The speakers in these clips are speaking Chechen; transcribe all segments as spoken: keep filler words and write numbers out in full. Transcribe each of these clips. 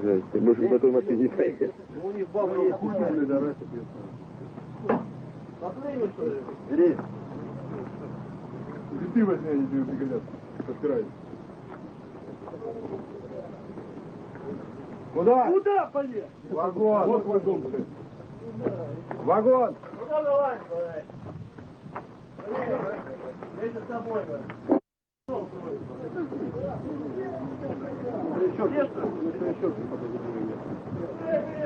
Жесть, ты больше на такой машине не поедешь. Бери. Цветы возьми, они тебе пригодятся. Под край. Куда? Куда поехал? Вагон. Вот вагон, блядь. Вагон. Ну, давай, давай. Вместе с тобой, давай.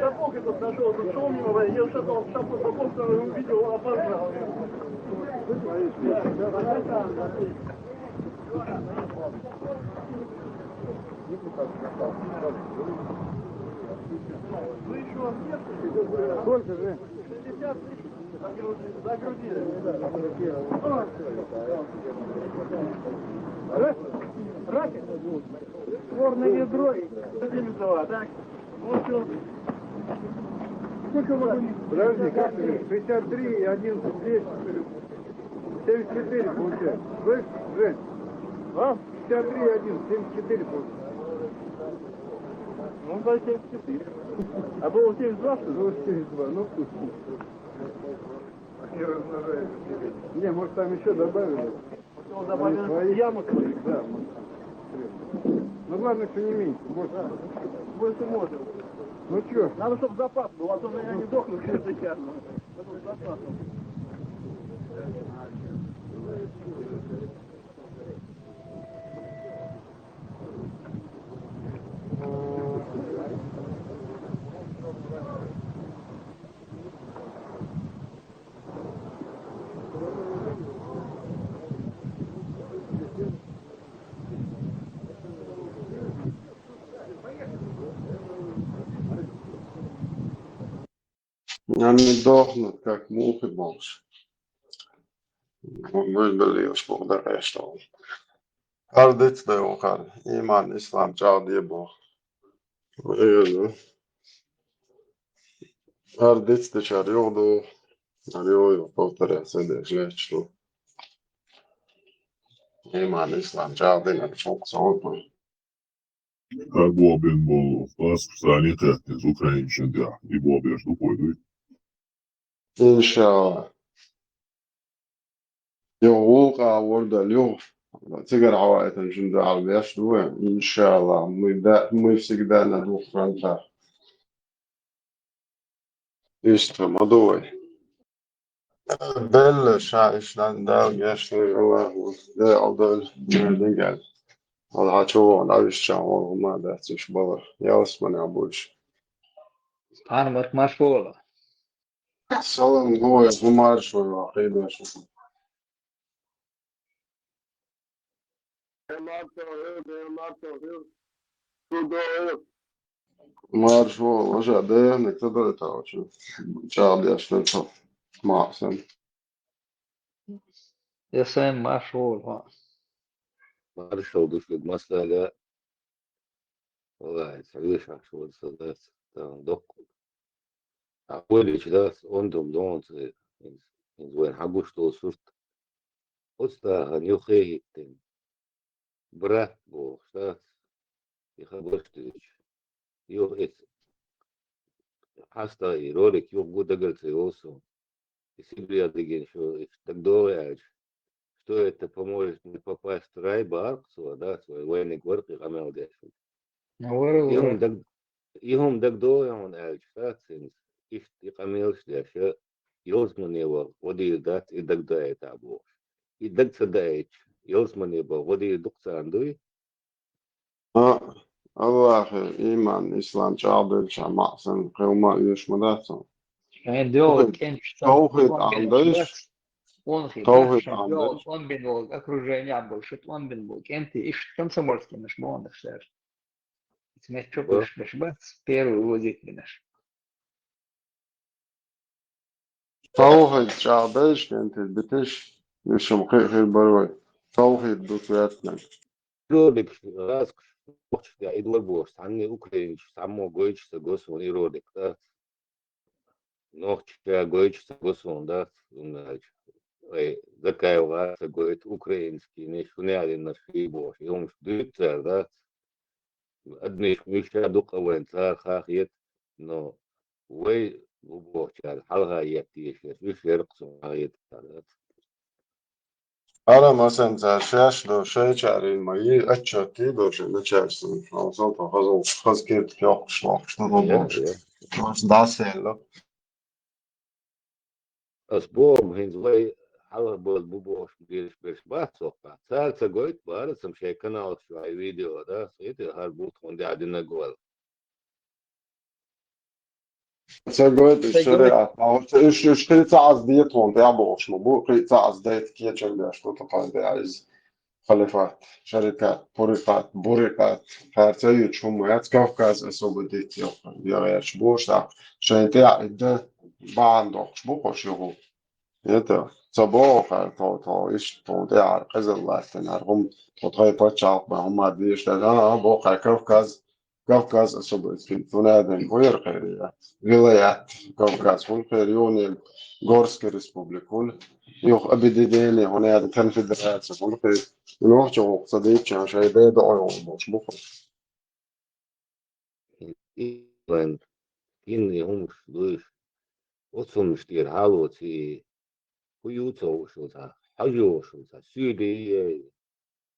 Сапог этот нашел, тут шел мимо, я сапог, сапог, сапог, сразу увидел, обозвал. Сколько же? Загрузили. Раз, раз. Сборное ведро и стабилизовать, так? Вот всё. Сколько вагонов? Подожди, как ты говоришь? Шестьдесят три и одиннадцать, двести. Семьдесят четыре получается. Слышь, Жень? А? Шестьдесят три и одиннадцать, семьдесят четыре получается. Ну, да, семьдесят четыре. А было семьдесят два, что ли? Было семьдесят два, ну, пусть. Они размножаются. Не, может, там ещё добавили. Он добавил свои яму свою. Да, может, там. Ну, главное, что не меньше, больше. Больше можно. Ну чё? Надо, чтобы запас был, а то я не дохну, конечно, сейчас. Надо, чтобы запас был. Они дохнут, как мухи больше. Выбили уж благодаря, что. Ардыц да ухар. Иман, ислам, чалды бу. Э, ардыц да чар югду. Ар югду, повторяю, следующий, что. Иман, ислам, чалды на чок, солпу. Агуобин бу, ас, сани, тетти, Украинчен, да, и бу, беш, ду, пойду. Иншалла. Югу къавурда, югу. Цигара хьаваайтан жин дугӀал веш ду вай, иншалла. Мы да-, мы всегда на двух фронтах. Иштта ма ду вай. Делла ша иш дан Дала гешт вай Аллаху. Де алдал, де гел. Алхьа чу вон, авиш чан вон, хӀума дац иш бала. Ялсмане буч. Панамарк марш вола. Салам, гой, хӀумар шо, хӀума хӀейдеш. Марш вола, важа, де, не кта дойта очу. Чалдеш, не то. Максим. Я сам марш вола. Марш вола, душ, как масла, да. Валлахьи, ца вешахь шура ца дац, тахана доккху. Ахь валича дац, ондам донца, хӀинца вайн хьагуш долу сурт. Оцу тахана юххе а хӀиттина. Брат бохуш дац, и хабарш дуьйцуш. Юха эца хьаста и ролик юха гу дагар ца йолу суна. И Сибре дигина шу иштта дагадогӀий аьлча, что это поможет мне попасть в рай, бахара цо, да, цо вайниг вара кхин къамел деш. Вара, и хӀума вара. Даг-, и хӀума дагадогӀий хьуна аьлча, дац хӀинца, иштта и къамелаш деш, я, ялсмане ваха, гӀо дийр дац, и дагадоуьйту бохуш. И дага ца даийтча, ялсмане баха гӀо дийр ду-кх царна, дуй? А, Аллахье, иман, ислам чӀагӀделча маьӀсан кхин хӀума оьшуш ма дац хьуна. Шайн доьалгӀа кӀенташ санна, тавхьид тӀом бина Ӏамадайша, бац. Онхи тавхьид бац, шайн доьалгӀа Ӏамадайша. ТӀом бина волу окружение а болуш, тӀом бина болу кӀентий, иштта комсомольский-наш боху цара. Иза меттачу а уьш беш бац, первый возить бинарш. Тавхьид чӀагӀдайша, кӀентий биташ, уьш хӀума кхин а хир бара вай. Тавхьид ду цу гӀертаниг. Ролик, раскаш, нохчашка и дор бохуш, цхьанне украинцаш, цхьаммо гойтуш ца го суна и ролик, да? Нохчаша гойтуш ца го суна, да? Хьуна аьлча, вай Закаев гӀара ца гойту, украинский, неш, хӀун ялийнарш хӀий бохуш, и хӀумаш дуьйцу цара, да? Адамаш муьлш а ду-кх вайна цара хаа хета, но вай бу бохучара хьалха етта дезаш, уьш яра-кх со хьагӀетта. Ара, масала, цара шаьш до шайчарин ма йий, отчет йий до шайн начальстве. Хьо со тхо хаза, хаза керта йоккхуш лохуш ду бохуш. Просто дӀасаелла. Ас боху, хӀинца вай хьалха база бу бохуш берш, берш бац цхьаъ. Цара ца гойту, бара сам шайн каналаш чу хьайн видео, да, хӀета хӀара бу тхуна дӀа динарг вала. Ца гойту, уьш шариӀат, уьш, уьш кхин цхьа аз де тхуна тӀехь бохуш ма бу, кхин цхьа аз дайта кечам беш ду тхуна тӀехь иза. Халифат, шарикат, пурикат, бурикат, хӀара ца юьтуш хӀума яц, Кавказ освободить йоккхур, я гӀерташ бохуш, тӀаккха шайн тӀехь и дан бахьана доккхуш бу кхуш юху. Это, ца боху хӀара тхо, тхо, иштта тхуна тӀехьара къизалла латтина, хӀара хӀума тхо тхайн пачхьалкх бан хӀума дезаш дара, а, а, боху хӀара Кавказ, Кавказ особенно, хӀунда аьлла хӀун яра кхерий? Вилаят Кавказ хӀун кхерий, юха Горская республика хӀун, юха объединение хӀунда аьлла конфедерация хӀун кхерий? Нохчо гӀуллакх ца дийцча, шайн ден доӀой гӀуллакх болуш бу-кх. И вайн гинни хӀумаш луьйш, оцу хӀумаш тӀера хьалоций, хӀу ю ца хууш йолу цхьа, хьожа йолуш йолу цхьа, суьйли,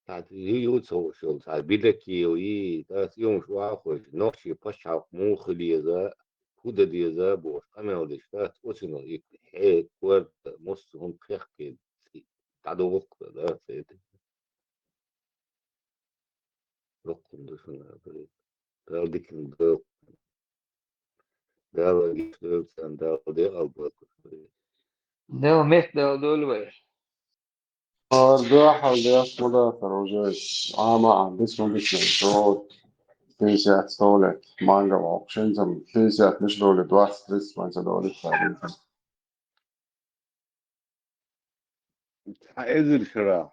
цхьа ю ю ца хууш йолу цхьа, бидакил йий, тас и хӀумаш вахош, нохчийн пачхьалкх муха хила еза, хӀу дан деза бохуш, къамел деш дац, оцунах и хье, корта, массо хӀума кхехкий, дӀадогӀу-кх дан, да, ца и тӀе. Роккхун ду шуна, Дала диканиг дойла. Дала гечдойла царна, Дала декъал бойла. Дала меттадала дойла вай. Ара дуьхьал деш ма дацара уже. Ӏама а, бис ма бисина, чӀогӀа пятьдесят, сто лет, мангал хьокху шинцам, пятьдесят мича долу, двадцать, тридцать вайн ца долу цара. Цхьа эзар шарахь,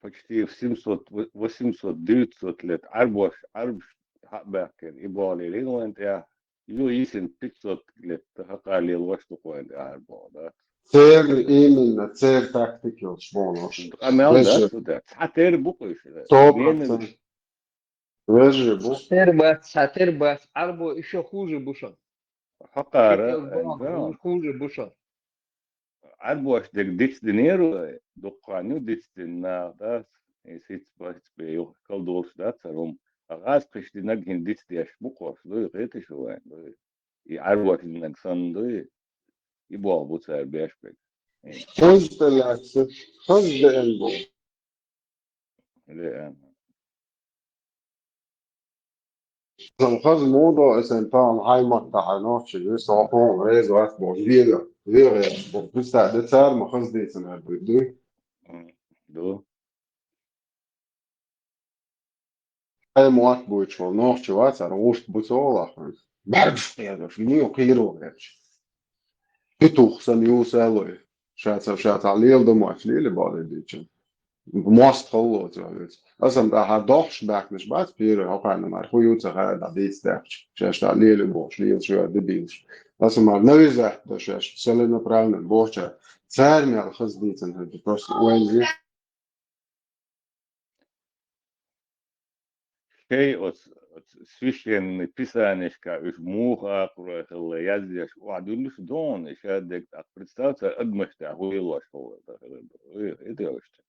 почти в семьсот, восемьсот, девятьсот лет, Ӏарбош, Ӏарбаш хьа а баьккхина, и болу лерина вайн тӀехь, ю йисина пятьсот лет, хӀокхара лелош ду-кх вайн тӀехь Ӏарбош, да? Церан именно, церан тактика йолуш бохуш. Къамел, да, цу тӀехь? Цхьа тера бу-кх уьш, да? Сто процентов. Вежарий бу. Цхьа тера бац, цхьа тера бац, Ӏарбой уьш хуже бу шуна. Хьокхара, хуже бу шуна. Ӏарбоша дерг дицдинера вай, дуккха а ю дицдина наха, да, и сиц-бац бен юха калдолуш дац хӀара хӀума. Ткъа гӀазкхаша динарг хӀинца дицдеш бу-кх уьш, дуй, кхетий шу вайн, дуй? И Ӏарбоша динарг санна, дуй? И болх бу цара беш берг. Хаза тӀе лаьцна, хаза деана бу. Ле, а. Сан хаза муха до, и сайн тахана хьайн маттахь хьайн нохчий ву, со хьуна реза вац боху, вегӀа, вегӀа яц боху. Представь, де цара ма хаза дийцина хӀара дуй, дуй? М, ду. Хьайн мотт буьйцуш волу нохчи вац, хӀара вуьшта бу ца волахь. БӀаьргаш кхераш, муьйгӀа кхийро гӀерташ. Петух санна юсалой. Ша ца, ша цхьа лела домой лели бали дийча. Мост халло ца веза. Аса-м тӀаьхьа дохуш баьхкинаш бац, пера хьокхарна мара хӀу ю ца хаьа дӀа дийца даьхча. Шаьш тӀаьхьа лела бохуш, лела шу дебилаш. Аса мара навязать до шаьш, целенаправленно бохуча. Цара мел хаза дийцина хӀара, просто вайн зе. Шайн оцу, оцу священный писанешка уьш муха акхарой хилла яздеш, охьадуьллуш догӀун, и ша дерг тӀаккха представь цара адамаш тӀехь хӀун лелош хилла дан хилар. Ой, и девашта.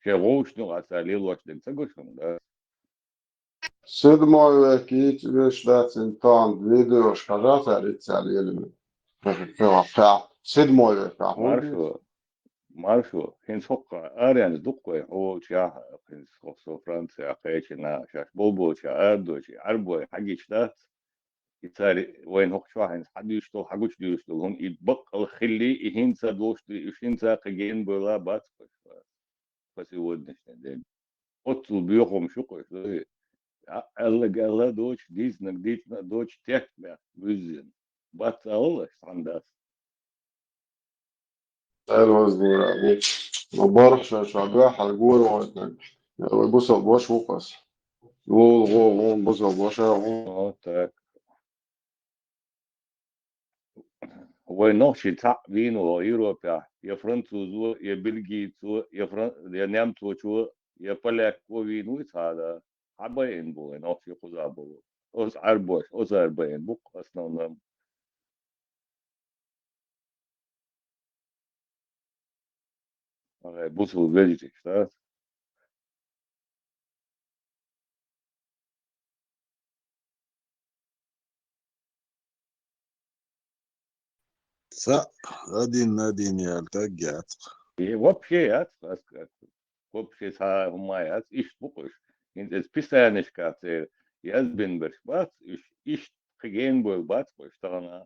Шайн вовшашна юкъахь цара лелош дерг ца гуш хилла, да? Седьмой век йийца веш дац, ин тахана видеош хьажа цара иццал елина. Седьмой век, а, хӀун Маршо, маршо, хӀинца хӀокху аренца дуккха вай хьо волчохь, хӀинца хӀокху со Францехь кхечина, шаьш болболчохь арадочий, Ӏарбой хьагича дац, и цара вайна хӀокху чохь хӀинца хьадуьйцуш долу, хьагучудуьйцуш долу хӀума и баккъалла хилли, и хӀинца долуш ду, уьш хӀинца кхин гена бевлла бац-кх уьш. По сегодняшний день. Оццул боьха хӀума шу-кх уьш, дуй? Аьлларг аьлла доцуш, дийцинарг дийцина доцуш, тешнабехк буьззина. Бац алалаш цхьана дас. Эр ваздора, вуч. Но барх ша ша дуьхьал гора вайтинарг. Вай бусал бош ву-кх ас. Лула гӀо, вон бусал боша ву. Вот так. Вай нохчий цхьаъ вийна ву Европехь, я французо, я бельгийцо, я фран-, я немцочо, я полякко вийна вуй цхьа а, да. хьабайина бу вайн, охьа кхуза болу. Оцу Ӏарбош, оцара байна бу-кх основном. Ай, бусул вежарий, да? Са, один на один яьлла таг яц. И вообще яц, ас как. Вообще цхьа хӀума яц, иштта бу-кх уьш. ХӀинца иза писанешка церан язбина берш бац, уьш иштта кхин генабойла бац-кх уьш тахана.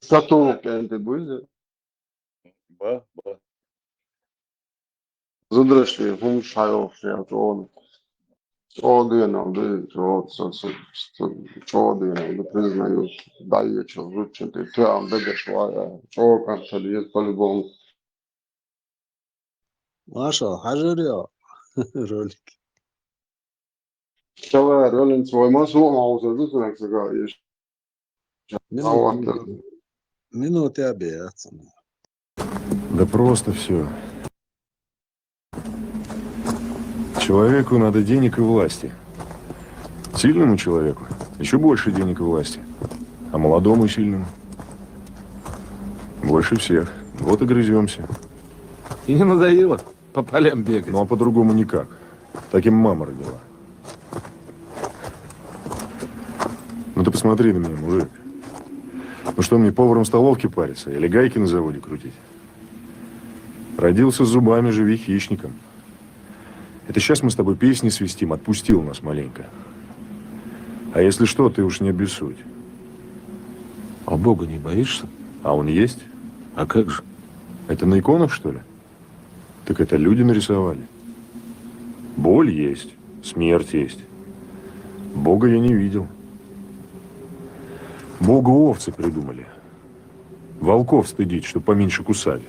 Сату кӀентий буй иза? Ба, ба. Зударашли хӀума схьайогӀуш ян чӀогӀа. ЧӀогӀа денал ду, чӀогӀа, ца, ца, ца, чӀогӀа денал ду, признаю, дӀаеча зудчун тӀе тоьам дагаш ваьа, чӀогӀа кӀант ца деза, по-любому. Маша, хьажар йо, ролик. Чавай ролик свой, ма суо ма уза ду, ца, ца, ца, ца. Минут, минут я бе, а, ца. Да просто все. Человеку надо денег и власти. Сильному человеку еще больше денег и власти. А молодому и сильному больше всех. Вот и грыземся. И не надоело по полям бегать? Ну, а по-другому никак. Таким мама родила. Ну ты посмотри на меня, мужик. Ну что, мне поваром в столовке париться или гайки на заводе крутить? Родился с зубами, живи хищником. Это сейчас мы с тобой песни свистим, отпустил нас маленько. А если что, ты уж не обессудь. А Бога не боишься? А он есть? А как же? Это на иконах, что ли? Так это люди нарисовали. Боль есть, смерть есть. Бога я не видел. Бога овцы придумали. Волков стыдить, чтоб поменьше кусали.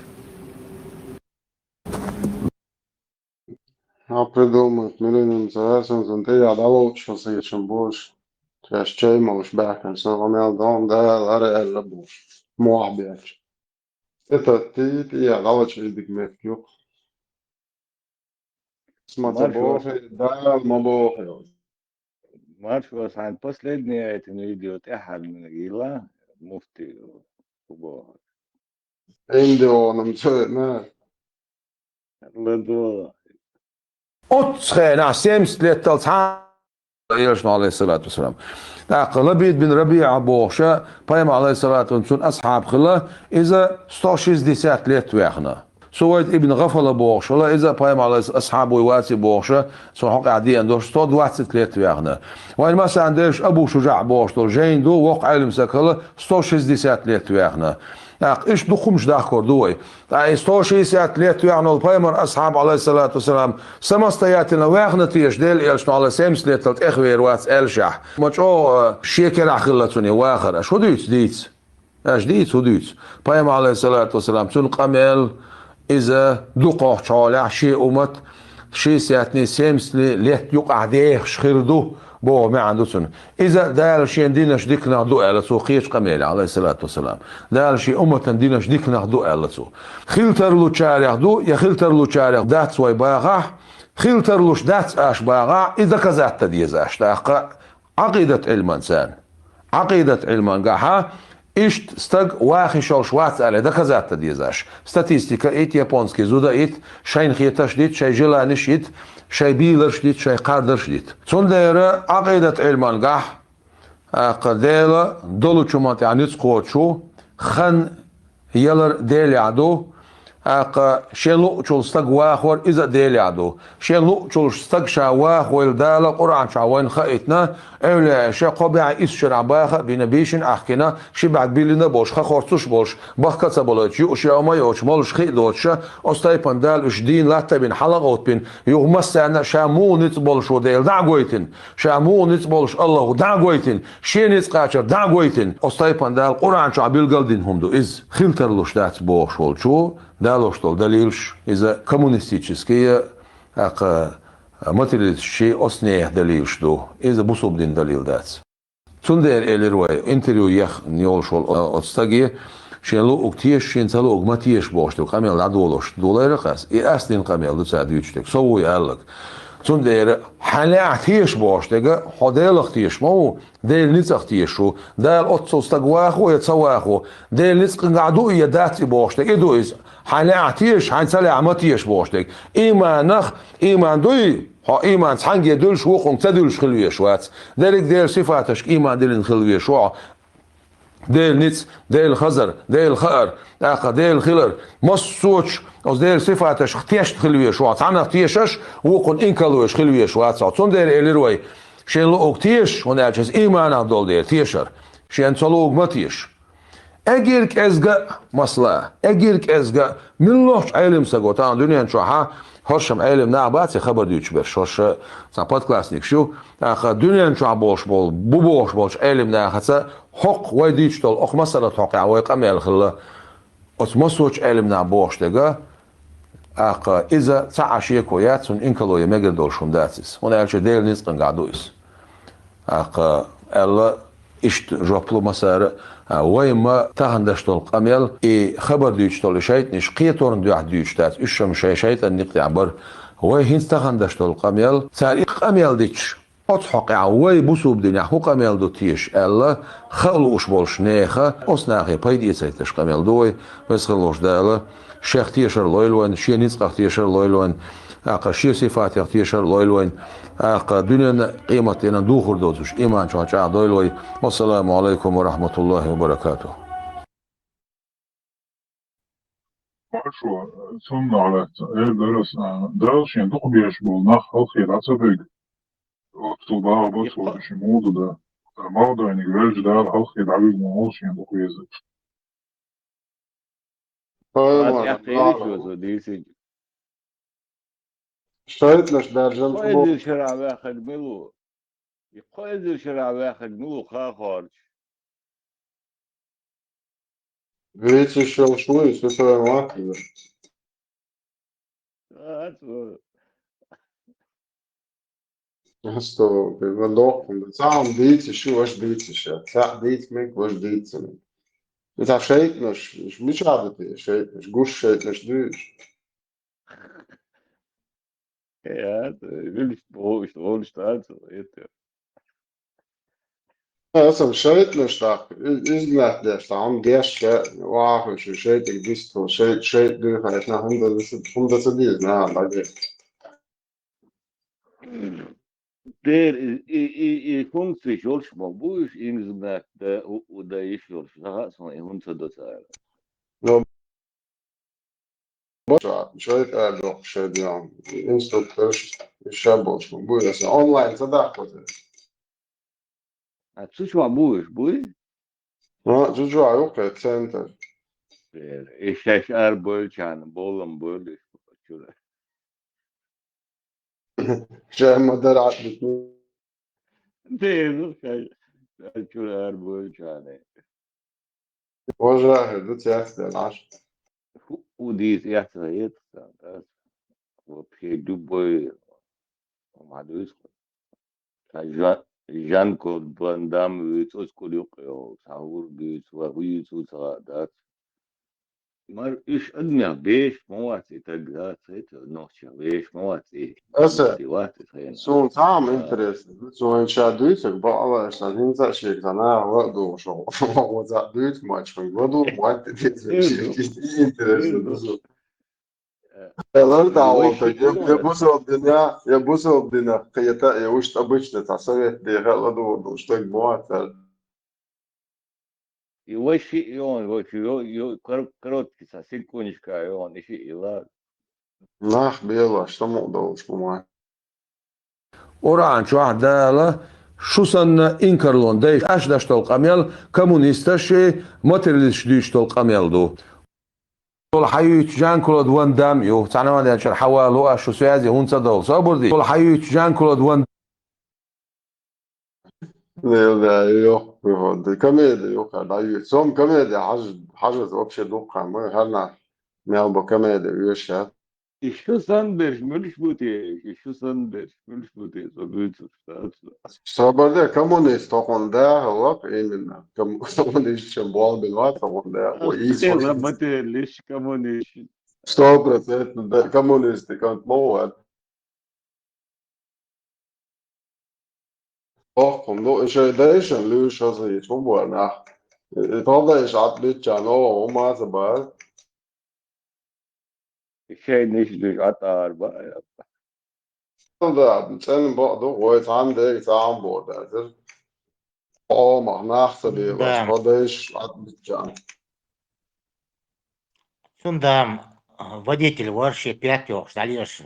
А придумать, милинан царсан зан тӀе я дало, что с этим будешь. Сейчас чай малыш бахкан, что он дом, да, ларе элла будешь. Муахбиач. Это ты, ты я дало, что иди к метке. Смотри, Маршо. Боже, да, ма Боже. Маршо, сан последний этим видео тӀаьхьарниг йилла, муфти хӀу боху. Индионам цоьна. Ладо. Оццу хенахь семьдесят леттал цхьа Элчано, алейхиссалату вассалам. ТӀаккха Лабид бин Рабиа бохуша, пайхамар, алейхиссалату вассалам, цуьнан асхьаб хила, иза сто шестьдесят лет ваьхна. Сувайд ибн Гъафала бохуш хила, иза пайхамар, алейхис-, асхьаб вуй ваци бохуша, цунна хьокъехь деана долуш, сто двадцать лет ваьхна. Вайн масана девш Абу Шужаъ бохуш долу жайна ду, воккха Ӏелам саг хила, сто шестьдесят лет ваьхна. ТӀаккха иштта дукха хӀумаш дахкор ду вай. Ткъа и сто шестьдесят лет ваьхна волу пайхамар асхьаб, алейхиссалату вассалам, самостоятельно ваьхна теша, Делан элчано, алла семьдесят леттал тӀехвер вац аьллашехь. Ма чӀогӀа шен керахь хилла цуьнан вахар. Аша хӀун дуьйцу, дийца? Аша дийца, хӀун дуьйцу? Пайхамар, алейхиссалату вассалам, цуьнан къамел, иза дукхахчу хьолехь шен умат шестьдесятний, семьдесятний лет юкъахь дехаш хир ду, боху маьӀна ду цуьнан. Иза Дала шен динаш диканах ду аьлла цо кхечу къамелехь, алейхиссалату вассалам. Дала шен умматан динаш диканах ду аьлла цо. Хила тарлучарех ду, я хила тарлучарех дац вай бахахь, хила тарлуш дац аша бахахь, и доказать дан деза аша тӀаккха Ӏакъидат Ӏилманца. Ӏакъидат Ӏилмангахьа иштта стаг ваха йиш йолуш вац аьлла доказать дан деза аша. Статистика ит, японский зуда ит, шайна хеташ дит, шайн желаниш ит, шайн бийларш дит, шайн кхардарш дит. Цундела Ӏакъидат Ӏилмангахь ТӀаккха Дела долучу хӀуман тӀехь ницкъ кхочуш ву, хан ялар Делехь ду, тӀаккха шен луъучул стаг вахор иза а Делехь ду. Шен луъучул стаг ша вахавойла Дала Къуръан чохь вайна хаийтина, эвлаяаша кхо бӀе исс шарахь баха а бина, бийшина Ӏаьхкина, ши бӀе биллина а болуш, хан хорцуш а болуш, бахка а ца балойтуш, юуш а ма йоцуш, молуш хи а доцуша, оцу тайпана Дала уьш дийна латта а бина, хьала а гӀовттабина, юха массарна а ша муха ницкъ болуш ву Дела дӀа а гойтина. Ша муха ницкъ болуш Аллаху дӀа а гойтина, шен ницкъ кхачар дӀа а гойтина, оцу тайпана Дала Къуръан чохь билгал дина хӀума ду иза. Хила тарлуш дац бохуш волчу, далош долу далилаш, иза коммунистический, тӀаккха материалистийн оцу нехан далилаш ду. Иза бусулба дин далил дац. Цундела элира вай, интервью ехна йолуш волу оцу стаге, шен луъург теша, шен ца луъург ма теша бохуш дерг къамел дӀадолуш долайра ас. И ас дина къамел ду цара дуьйцуш дерг. Со вуй аьлларг. Цундела хьан лаьа теша бохуш дерг, хьо Делах теша ма ву, Делан ницкъах теша ву. Дала оццул стаг вахо я ца вахо, Делан ницкъангахь ду я дац и бохуш дерг, и ду иза. Хьан лаьа теша, хьан ца лаьа ма теша бохуш дерг. Иманах, иман дуй, хьо иман цхьаьнгге дуьллуш, вукхунга ца дуьллуш хила везаш вац. Дерриг Делан сифаташка иман диллина хила везаш ву хьо. Делан ницкъ, Делан хазар, Делан хаар, тӀаккха Делан хилар, массочу оцу Делан сифаташка тешна хила везаш ву хьо. Цхьаннах тешаш, вукхунна инкарло еш хила везаш вац хьо. Цундела элира вай, шен луъург теша, хӀунда аьлча иза иманах долу дела тешар. Шен ца луъург ма теша. Эггара кӀезга а, масала, эггара кӀезга а, муьлххачу Ӏелам стага, тахана дуьнен чохь а хӀорш-м Ӏелам нах бац и хабар дуьйцуш берш, хӀорш цхьа подклассникаш ю, тӀаккха дуьнен чохь болуш болу, бу бохуш болчу Ӏелам нахаца хӀокху вай дуьйцуш долу окху масалат хьокъехь вай къамел хилла. Оцу массочу Ӏелам наха бохуш дерг, тӀаккха иза цхьа а шеко яц, цунна инкарло ян мегар долуш хӀума дац иза. ХӀунда аьлча Делан ницкъангахь ду иза. ТӀаккха аьлла, иштта жоп лу массара а, вай ма тахана деш долу къамел, и хабар дуьйцуш долу и шайтӀанаш кхеторна дуьхьа дуьйцуш дац, уьш-м шайн шайтӀан никъ тӀехь бара. Вай хӀинца тахана деш долу къамел, цара и къамел дича, оцу хьокъехь вай бусулба динехь хӀун къамел ду теша аьлла, хаа лууш болчу нехан, оцу нахе пайда эцайташ къамел ду вай, веза хилла волчу Дала. Шех тешар лойла вайн, шен ницкъах тешар лойла вайн, тӀаккха шен сифатех тешар лойла вайн, тӀаккха дуьненна а, къематдийнна а духур доцуш иман чохь чӀагӀдойла вай. Вассаламу алайкум ва рахматуллахи ва баракатух. Маршо, цунна гӀалатца, эр дарас, а, Дала шен дукха беш болу нах хӀаллхе дӀа ца бевлла, оццул багӀа бацо шен муха ду дан. Ткъа малдойниг ваьжча Дала хӀаллхе дӀавуьгу ма волу шен дукха везарш. Ай, Ма ман, тӀехь кхийрича ман. Вазо дийцинчу. ШайтӀанаш даьржина Кхо эзар шарахь ваьхнарг мила ву? И кхо эзар шарахь ваьхнарг мила ву хахорчу? Вийца йиш йолуш вуй, со тайна вац иза. Вац ву. Астагфирулла, ван доккхун ду. Цхьа хӀума дийца йиш ю, аша дийца йиш яц. Цхьаъ дийца мега, аша дийца ца мега. И цхьа шайтӀанаш, уьш мичахь ду те, шайтӀанаш, гуш шайтӀанаш дуй уьш? Я, вилш бохуш, волуш тӀаца, это. Аса шайтӀанаш тӀаккха, и-, иза нах деш, цхьа хӀума деш, ша, вахуш, шайтӀаниг дистхула, шайтӀа, шайтӀа дуй хаьттина, хӀунда ца, хӀунда ца деза, наха дӀагӀерта. Дера, и, и, и, и функцеш йолуш ма бу уьш, инза нах да, у, у, да йиш йолуш, саха а суна и хӀунда ца до цара. Но Бача, шайтӀа доккху шайн дегӀан. Инструкторш, и ша болуш ма буй, аса онлайн ца дахкоте. А цу чохь буй уьш, буй? А, цу чохь ю кхе центр. Э, и шаьш ара бойлучарна, болам бойла уьш чуьра. Ша ма дара Ӏадбитни. Дера, ша, ша чуьра ара бойлучарна. Важа хӀе ду цецден Ӏаш. Фу, удийс яц хӀета сан, да? Вообще любой, ма дуьйцу. Сан Жан-, Жан-Клод Ван Дам вуьйцу, оцу кур юккъе йолу, сан хӀур дуьйцу, ва хӀу юьйцу, ца хаьа дац. Мар уьш адамех беш ма вац и таг, дац, хӀета, нохчех беш ма вац и. Аса, Ти вац и хена. Суна цхьа хӀума А. интересно ду, цо вайн ша дуьйцург бакъалла, сан хӀинца а шега сан наха ла а духуш, ваза дуьйцу мачхьуьнга, ладугӀу мотт тӀе деза, интересно ду суна. Э, Лар дӀа вай волу ши таг, я, я бусалба дина, я бусалба дина кхета, я уьш обычно цхьа совет деха а ладугӀу долуш таг ма вац. И вай шиъ йогӀун, вай шиъ йо-, йо-, кор-, короткий сан секундочка йогӀун, и шиъ йила. Нах белош, самукъа долуш ма вай. Къуръан чохь Дала шу санна инкарлон дайша, аша даш долу къамел коммунисташ, материалисташ дуьйцуш долу къамел ду. Долу хьан юьйцу Жан-Клод Ван Дам ю, цхьана ван дечара хьан валу аша шу связи хӀунца долу, собар ди. Долу хьан юьйцу Жан-Клод Ван Лела, йоху, йоху, комедия юкъа дӀаюьйцу. Цом комедия хьажа-, хьажаза вообще дуккха ма, хӀара нах мел бо комедия вешат. И шу санна берш муьлш бу те, и шу санна берш муьлш бу те, со буьйцурш дац. Собар де, коммунист хӀокхунна даха лап, именно. Ком-, коммунист шен болбин вац хӀокхунна даха. Ой, Ас и тела материалиш коммунист. Сто процентов, да, коммунисты, ком-, мо вац. Боккха хӀума ду, и шайн дайшан луьйш хазахийта хӀун бара нах? И тхо дайша Ӏад биччан оха хӀума а ца бара. Шайн ниш дуьш Ӏад ара баа. Да, цӀена бакъ ду, вай цхьана дега цхьа хӀума боху дацара. Къомах нах ца бегӀаш, да, тхо дайша Ӏад биччан. Цундам водитель вара шен пять йохуш, дӀалеш,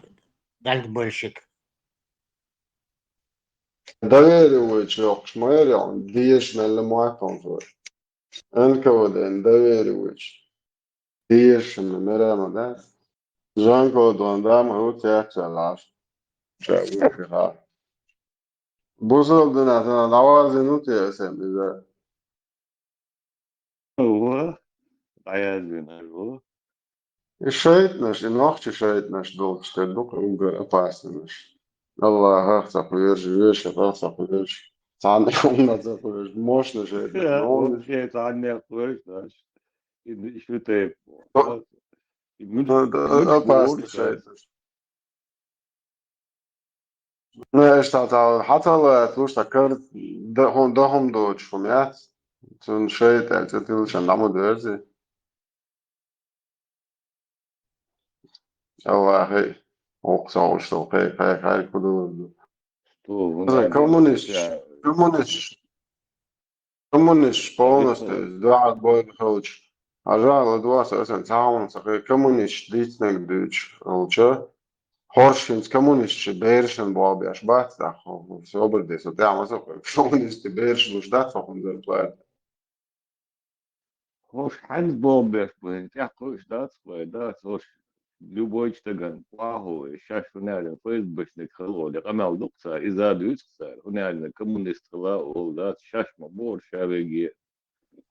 дальнобойщик. Доверие вуьйчу йоккхуш ма яра, дезаш мелла мотт хьуна цо. Н К В Д-н доверие вуьйчу. Дезаш мера ма дац. Жан-Клод ван дама хӀу цецваьллаш. Ша вуьйчу ха. Бусалба динах дӀавазина ву те аса иза? Ва, дӀаязвина ву. И шайтӀанаш, и нохчи шайтӀанаш долчу тера ду-кх уггар опаснанаш. Аллахах ца кхоьруш, вешахах ца кхоьруш, цхьанна хӀуманах ца кхоьруш, мощный шайтӀанаш, новнаш. Вообще цхьаннех кхоьруш, знаешь. И шу тайпа. О, и муьлш-, да, да, муьлш опасный шайтӀанаш. Ну, аша цхьа, цхьа хьан ца лаьцна луш, цхьа кара дан хӀу-, дан хӀума доцуш хӀума яц. Цунна шайтӀа аьлла цӀе тилчан дӀа ма доьрзи. Аллахье, воккха совгӀаташ ду, кхайкха, кхайкха, кхайкха, ду, ду. Что, вон, коммунисташ, коммунисташ. Коммунисташ полностью дуьхьал бойла хилча, хьажа ладогӀа аса, аса цхьа хӀума ца хи-, коммунисташ дийцинарг дуьйцуш хилча, хӀорш хӀинца коммунисташ берашна болх беш бац, тӀаккха собар де, со тӀаьхьа ма со, коммунистийн бераш луш дац хӀокхунна зарплата. ХӀорш хьаьнца болх беш бу, хӀинца тӀаккха хууш дац вай, дац хӀорш. Любой стагана, плохой, шаьш хӀунда аьлла Ф С Б-шниг хала олий, къамел ду-кх цара, иза дуьйцу-кх цара, хӀунда аьлла коммунист хила олу дац, шаьш ма боху ша веге.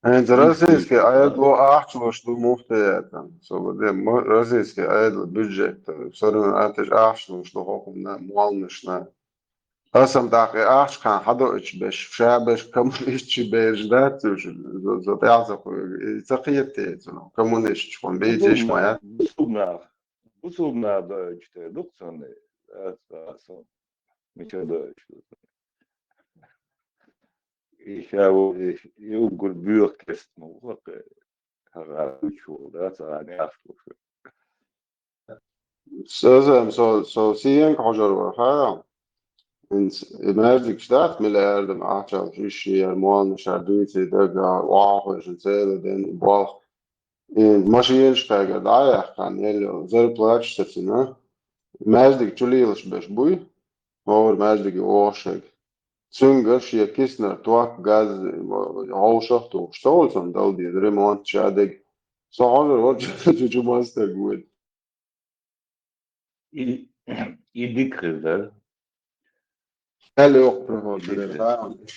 ХӀинца российский Ӏедало ахча луш ду муфтиятана. Со бан де, ма-, российский Ӏедало бюджет, соревнованиеш ахча луш ду хӀокхунна, молланашна. Аса-м тӀаккха и ахча кхана хьадоуьйтуш берш, ша берш коммунистийн бераш дац уьш, со, со тӀаьхьа ца кхуьуьйту, и ца кхета те цунах, коммунисташ хӀун бийцийш ма яц. Бусулба нах, бусулба нах доуьйтуш тера ду-кх цунна, аса, аса, мича доуьйтуш ду цунна. И ша ву, и, и уггар боьха кест ма ву хӀокху, хьагӀар вуьйцуш волу, да, цхьа неӀалт луш. Сазам со, со сиенга хьожур вара, хаа? ХӀинца и маьждигаш дац миллиардам ахчал шиш яр, молланаш яр дуьйций дага, охьахуьйшина цела ден болх. И машинаш кхайгар дӀа а яьккхина, елла йолу зарплаташ сацина. Маьждиг чу лелаш берш буй, хӀора маьждиге вогӀуш шайга. Цуьнга шен киснара ток, газ, хьовшах а тухуш, ца волу цунна дала деза ремонт ша дерг. Со хьожур вара чу, чу, чу мастаг вуьйта. И, и дика хир дара. Аьлла йоккха проходили. Дика хир.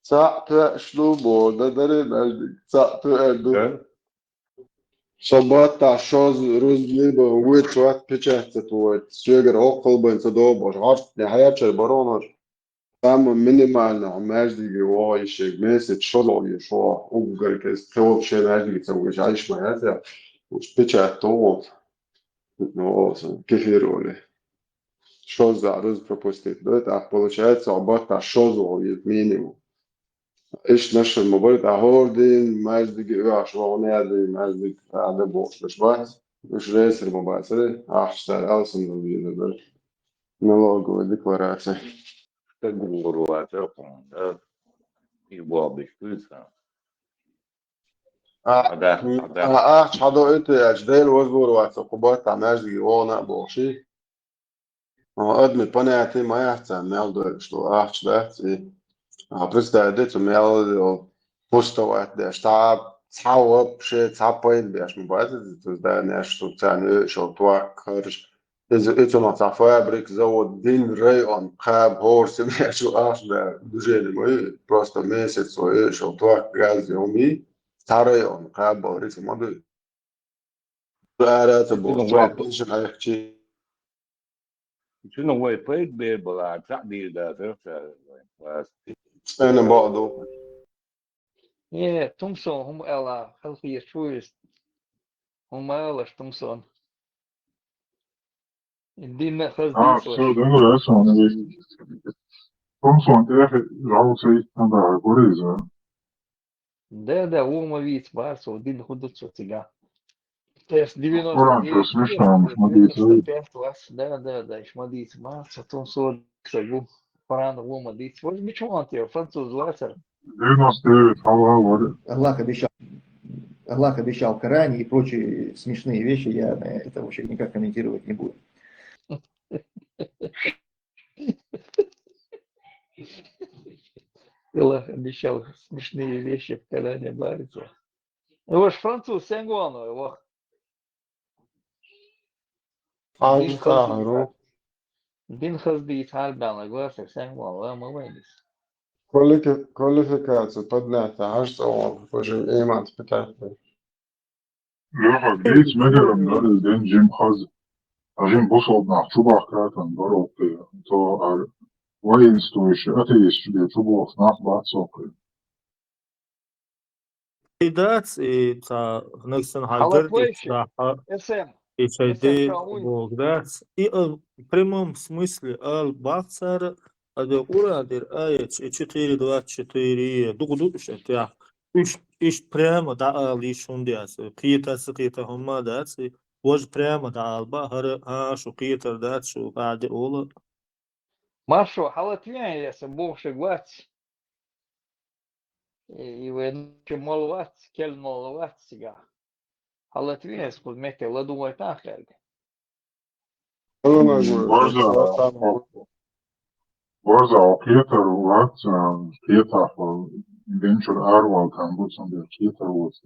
Цхьаъ тоьаш ду боху, дан даре маьждиг, цхьаъ тоьар ду. Да. Со баттахь шозза рузбан бан вуьйцуш вац, печать ца тухуьйту. Соьгара хӀоккхул бен ца догӀу бохуш, гӀортне хьерчара баронаш. Самый минимальный хьо маьждиге вогӀий шега, месяц шозза вогӀий шо, уггар кест, кхин вообще маьждиге ца вуьйш, Ӏайш ма яц, уьш печать тоху. Ну, кефир оли. Шозза рузба пропустить ду, тӀаккха получается, хьо баттахь шозза вогӀий минимум. Иштта нашар ма бара, тӀаккха хӀора дийнан маьждиге оьхуш вогӀу, неа дийнан маьждиг Ӏада бохуш берш бац. Уьш рейсер ма бацара, ахча цара алсам дан вийна дара. Налоговая декларация. Стаг вогӀур вацара хьуна, да? И боху беш дуьйцу. А, Хьада, хьада. А, ахча хьадоуьйту аьлча, Дела вазлур вац, кху баттахь маьждиге вогӀу а бохуш. О, адамийн понятие ма яц царна, мел доуьйтуш долу ахча дац и. А, представить де, цу мел йолу пустовать деш, цхьа, цхьа вообще, цхьа пайда беш ма бац иза, цу зданиеш, цу царна оьшуш йолу ток, харж. Иза, и цунах цхьа фабрика, завод, дин, район, кхаба, хӀора синехь ахча дан, движение ма ю, просто месяц вай оьшуш йолу ток, газ, йоми, цхьа район, кхаба, хӀора иза ма ду. Ара ца боху, цунах вай, цунах айхчи. Цунах вай пайда бер бала, цхьаъ дийр дацара цара вайн. Цхьана боху ду. Э, Тумсон, хӀума ала, халхийчу вуьйса. ХӀума алаш, Тумсон. Динна хаза А, дийца всё, вай. Договор, я с вами. Томсон тӀехь жал ца йиттина дагӀа гур иза. Да, да, вон ма вийца бацо, дин хӀун ду цо цига. Тес девяносто девять, Коран, чё, смешно, девяносто пять вас. Да, да, да, иш ма дийца бацо, Томсон сагу. Коран вон ма дийца. Вот мичо он те, француз вацар. Девяносто девять, хала, вот. Аллах обещал, Аллах обещал в Коране и прочие смешные вещи, я на это вообще никак комментировать не буду. Аллах обещал смешные вещи в Коране, барица. Ваш француз сенгуано, вах. Хьан Дин хазди, хьару? Дин хазди цхьа бяна гласа сенгуано, ма вайнис. Квалифи-, квалификация поднятая, аш цӀа вон, уже иман спитать. Леха, дийц мегар ам дарил ден жим хаз. А жим бусалба нах чубахкатан бароккхе. То ар воинствующий, атеист чуде чубохс нах бацоккхе. И дац, и ца хнагсан хьайгар, и Халатвайши, ца ха-, эсэм, и эсэм шайди чауй. Бог дац. И, э, в прямом смысле ал бахцара, а де ура дир, а, э, ч-, четыре двадцать четыре, дугу ду иш, это я. Иш, иш прямо да ал иш хунди ас. Кхета ас, кхета хумма дац. И вож прямо да ал ба, хара, а, шу кхетар дац, шу аде ола. Маршо, халатвиян яса бохши гвац. И, и вен чи мол вац, кел мол вац сига. Халатвиян яса куд мете ладувай тан хелг. Барза, барза, кхетар вац, кхетар, венчур арвал тан буцан дер кхетар вац,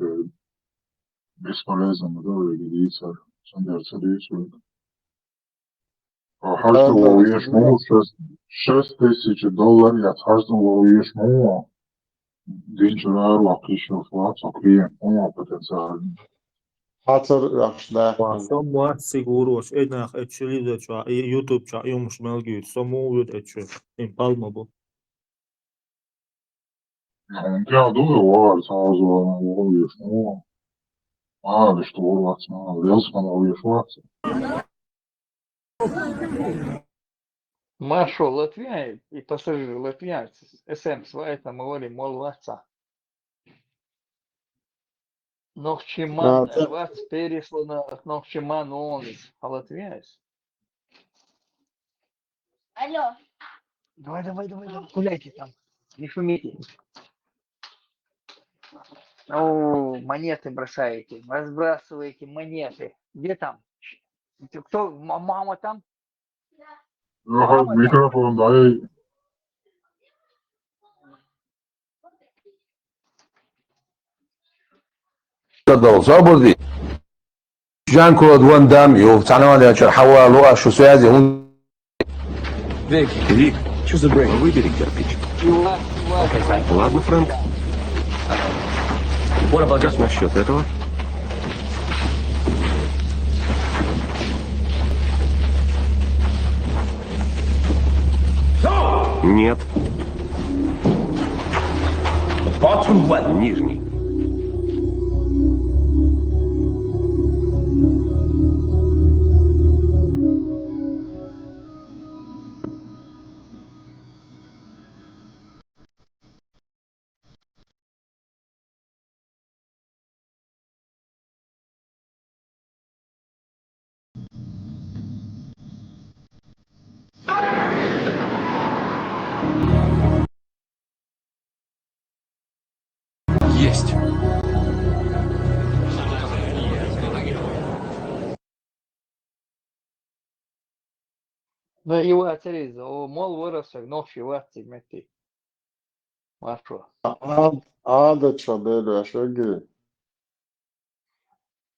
бесполезно, да, веги дийцар, сандер ца дийцар. А хьаждан лов еш ма ву, шесть, шесть тысяч доллар яц хьаждан лов еш ма ву. Динчура арваккха йиш йолуш вац хьо клиент, хьуна потенциально. Хьацар ваьхаш даьккхина. Ва, со ма вац сигур вош, э, нах, э, телевизор чохь, и YouTube чохь юмаш мел гуьйцу, со муха вуьду, э, чу? Им пал ма бу. Хьуна тӀехь ду вара, цхьа озорна вогӀуш ву. Ма, виш тухур вац, ма, велсман вогӀуш вац. Маршо, латвиян и пассажир латвиянец, эсэмс ва, это ма вари мол ваца. Нохчиман, а, вац, переслана, нохчиман он из, а латвиянец. Алло. Давай, давай, давай, давай, гуляйте там, не шумите. О, монеты бросаете, разбрасываете монеты. Где там? Кто? М-, мама там? Ага, микрофон дай. Дал, собар де. Жан-Клод Ван Дам ю, цхьана ван яьлчара хьавалу, аш шу связи хӀун? Вик, Вик, что за брейк? Выбери кирпич. Ладно, Фрэнк. What about just насчет этого? Нет. Bottom left. Нижний. Есть. Ну, и вацариза, о, мол вара саг нохчи вацциг метти. Маршо. А, а, ада чо белвеш веги?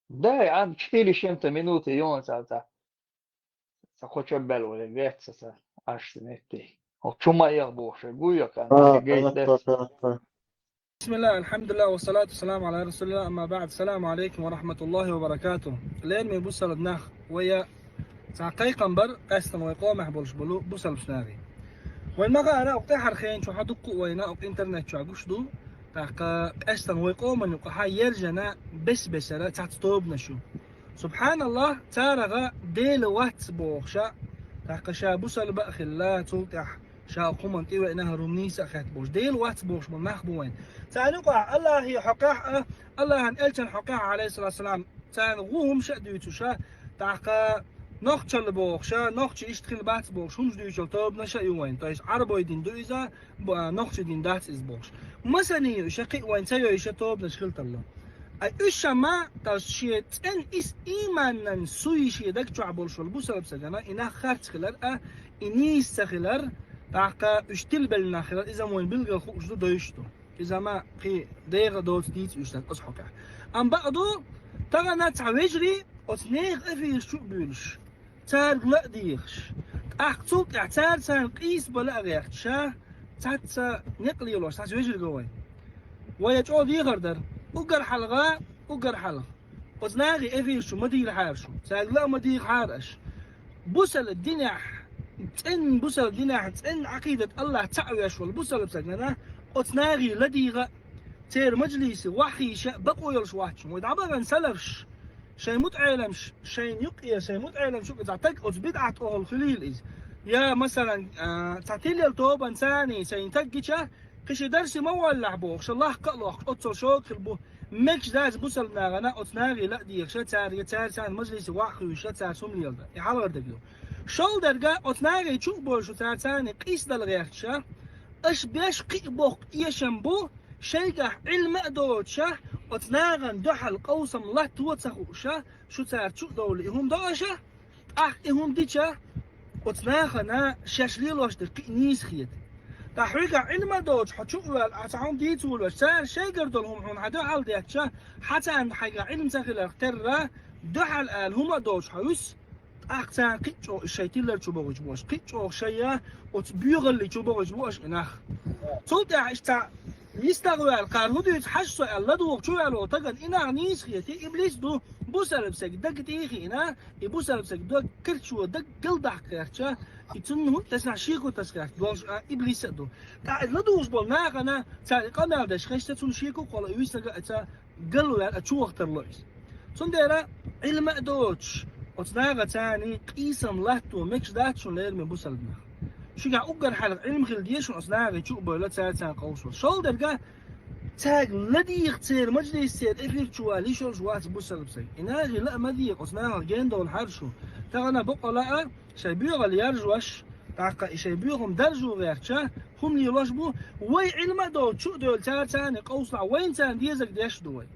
Да, ан четыре с чем-то минуты, и он ца, ца, ца хоча белвале, веца, ца, аш метти. О, чума я бохше, гуя кан, а, гей, а, дес. А, а. بسم الله، الحمد لله، والصلاة والسلام على رسول الله، أما بعد. السلام عليكم ورحمة الله وبركاته. Лермийн бусалба нах, вая цхьа кхайкхам бар, къаьстина вай къомехь болуш болу бусалбаш нахе. Вайн ма хаара, оха тӀаьхьара хенан чохь дуккха а вайна, оха интернет чохь гуш ду, тӀаккха къаьстина вай къоман юкъа хьан ержана бес-бесара цхьацца тобанаш ю. Субханаллах, царах Дела вац бохуша, тӀаккха ша бусалба а хилла, цул тӀаьхьа Ша хӀуманна тӀевеана хӀара хӀума нийса а хетта болуш. Дела вац бохуш болу нах бу вайн. Царна юкъахь Аллахьан хьокъехь а, Аллахьан элчан хьокъехь а, Ӏалайхиссалату вассалам, царна гӀу хӀума ша а дуьйцуш а, тӀаккха нохчалла бохуш а, нохчий иштта хила бац бохуш, хӀумаш дуьйцуш йолу тобанаш а ю вайн. То есть Ӏарбой дин ду иза, б-, нохчий дин дац иза бохуш. Масане ю иша кхин а вайн ца йойша тобанаш хила тарло. Ай уьш ша ма, таш шен цӀен ис ийманан суй шен даг чохь болуш волу бусалба сагана, и нах харц хилар а, и нийса ца хилар, тӀаккха уьш тилбелла нах хилар, иза вайн билггал хууш ду, дойуш ду. Иза ма кхин дегӀа доцу дийца уьш сан оцу хьокъехь. Амма бакъ ду, тахана цхьа вежарий оцу нехан эфираш чу а буьйлуш, цаьрга ла а дехаш. ТӀаккха цул тӀаьхьа цара царна къийса бала а гӀерташ, ша цхьацца некъ лелош, цхьацца вежарий го вайн. Вай чӀогӀа дехар дара. Уггар хьалха, уггар хьалха. Оцу нахе эфираш чу ма дийрахьара шу. Цаьрга ла а ма дехахьара аша. Бусалба динехь, цӀен бусалба динехь, цӀен Ӏакъидат Аллахь цхьаъ веш волу бусалба сагана, оцу нахе ладийгӀа а, церан мажлисе ваххийша а бакъо йолуш вац шуна. Вай дӀабахана салафаш, шайн мутаӀеламаш, шайн юккъера, шайн мутаӀеламаш юккъе цхьа таг оцу бидӀат охьал хуьлийла иза. Я, масалан, а, цхьа тилел тобан царний шайн таг гича, кхин ши дарсе ма воллахь бохуш, лахка а лохкуш, оццул шога хила бу. Мегаш дац бусалба нахана оцу нахе ла а дехаша, цаьрга, цара царна мажлисе ваххуьйша, цара хӀума леладан. И хьалхара дерг ю. ШолгӀа дерг а, оцу нахе чу а бойша, цара царна къийса дала гӀерташа, аша беш кхин а боккха эшам бу, шайгахь Ӏилма а доцуша, оцу нахана дуьхьал къовсам латто а ца хууша, шу цара чу а довла и хӀума до аша, тӀаккха и хӀума дича, оцу нахана шаьш лелош дерг кхин а нийса хета. Ткъа хьоьгахь Ӏилма а доцуш, хьо чу а ваьлла, ахьа цхьа хӀума дийца волавеш, цара шайгара долу хӀума хьуна хьан дуьхьал деттача, хьан царна хьайгахь Ӏилма ца хиларх терра, дуьхьал ала хӀума а доцуш хьо вуьсу, тӀаккха царна кхин а чӀогӀа шайн тиллар чу бохуьйтуш бу аша, кхин а чӀогӀа шайа оцу боьхалли чу бохуьйтуш бу аша и нах. Цул тӀаьхьа иштта цхьа йистагӀваьлла, кхара хӀун дуьйцу хьажа со аьлла, ладугӀу чу ваьлла волу тагана и нах нийса хета, иблис ду, бусалба саг дага тӀе а хиъна, и бусалба саг дог карчо, даг галдахка гӀертача, и цунна хӀун тасахь шеко таса гӀерта долуш а иблис а ду. ТӀаккха и ладугӀуш болу нахана, цара и къамел деш хезча, цунна шеко а кхолла, и вуьсанга а ца галваьлла, а чу вахтарло иза. Цундела Ӏилма а доцуш, оцу наха царний къийсам латто мегаш дац шуна, лераме бусалба нах. Шуьгахь уггар хьалха Ӏилма хила деза шуна, оцу нахе чу а бойла, цара царна къовсо. ШолгӀа дерг а, цаьрга ладийгӀа церан мажлис, церан эфир чу вала йиш йолуш вац бусалба саг. И нахе ла а ма дийгӀа, оцу нахах гена довлахьара шу. Тахана бакъала а, шайн боьхалла яржош, тӀаккха и шайн боьхам даржо гӀертача, хӀума лелош бу, вай Ӏилма а доцуш чу а доьлла, цара царна къовсалахь, вайна царна дезарг деш а ду вай.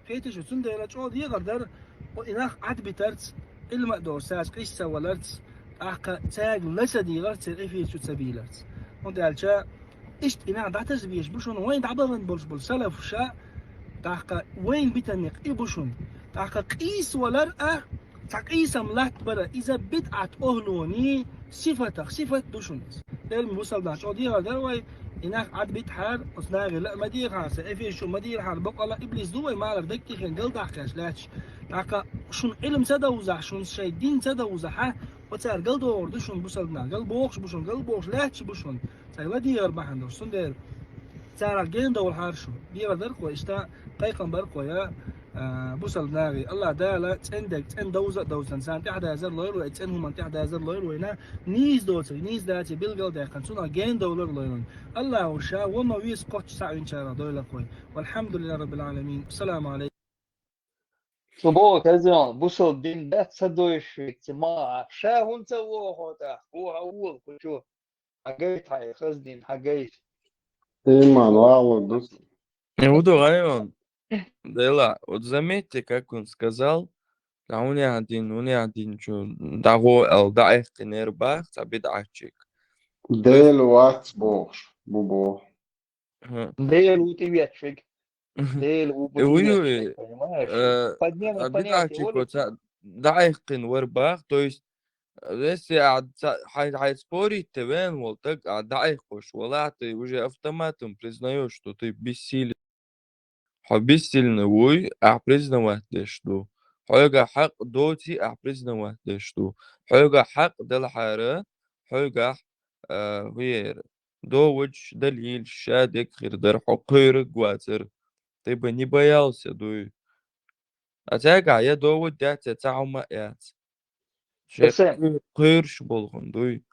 Кхетий шу, цундела чӀогӀа дехар дара, о, и нах Ӏадбитарца, Ӏилма а доцуш цаьрца къийса ца валарца, тӀаккха цаьрга ла ца дийгӀарца, церан эфир чу ца бийларца. ХӀунда аьлча иштта и нах дӀатаса безаш бу шуна, вайн дӀабахана болуш болу салафаша, тӀаккха вайна битаннекъ и бу шуна. ТӀаккха къийса валар а, цхьа къийсам латтабар а, иза бидӀат охӀлоний сифатах сифат ду шуна иза. Лераме бусалба нах, чӀогӀа дехар дара вай, и нах Ӏадбитахьара, оцу нахе ла а ма дехахьара, сан эфир чу ма дийрахьара, бакъала иблис ду вай, малар даг тӀе хиъна галдахкаш лаьтташ. ТӀаккха шуна Ӏилма ца довзахь, шуна шайн дин ца довзахьа, оцара галдохур ду шуна бусалба нах, галбохуш бу шуна, галбохуш лаьтташ бу шуна. Цаьрга ладийгӀар бахьана долуш, цундела царах гена довлахьара шу. Дехар дара-кх вай иштта, кхайкхам бара-кх вай, а, бусалба нахе. Аллахь Дала цӀена дерг цӀена довза а довзийтина, царна тӀаьхьадазар лойла вай, цӀена хӀуманна тӀаьхьадазар лойла вайна, нийса доцург нийса даций билгал а даьккхина, цунах гена довлар а лойла вайна. Аллахьа ша ва ма веза кхоччуш схьа винчарах дойла-кх вай. Валхьамдулиллахьи раббил Ӏаламин. Ассаламу Ӏалайкум. Шу боху, Казон, бусалба дин дац ца дойуш векци ма, ша хӀунда ца воху тӀаккха? Вохьа волу кху чу. Хьагайта хьайн хаза дин, хьагайта. Иман, валла, дус. Не буду, Район. Дела, вот заметьте, как он сказал, да, унех дин, унех дин, чу, да, го, эл, да, эх, кенер, бах, ца, бидӀатчик. Дела вац бохуш, бу боху. Хм. Дела ву тӀеветтиг. Мгм. Дела ву Э, уй, уй, тӀеветтиг, понимаешь? Э, подмена а, понятия, бидӀатчик, оцу, да, эх, кин, вар, бах, то есть, Если а ца-, хьай, хьай спорить те вен волу таг, а дӀаайкхош валахь, ты уже автоматом признаешь, что ты бессилен. Хьо бессильный вуй, ахь признавать деш ду. Хьоьга хьакъ доций, ахь признавать деш ду. Хьоьга хьакъ делахьара, хьоьгахь, а, вера. Доводаш, далилаш, ша дегӀ хир дара, хьо кхоьрург вацара. Ты бы не боялся, дуй. А цаьргахь я довод дац, я цхьа хӀума а яц. Шен Эсен. Кхоьру-, кхоьруш болу хӀума дуй.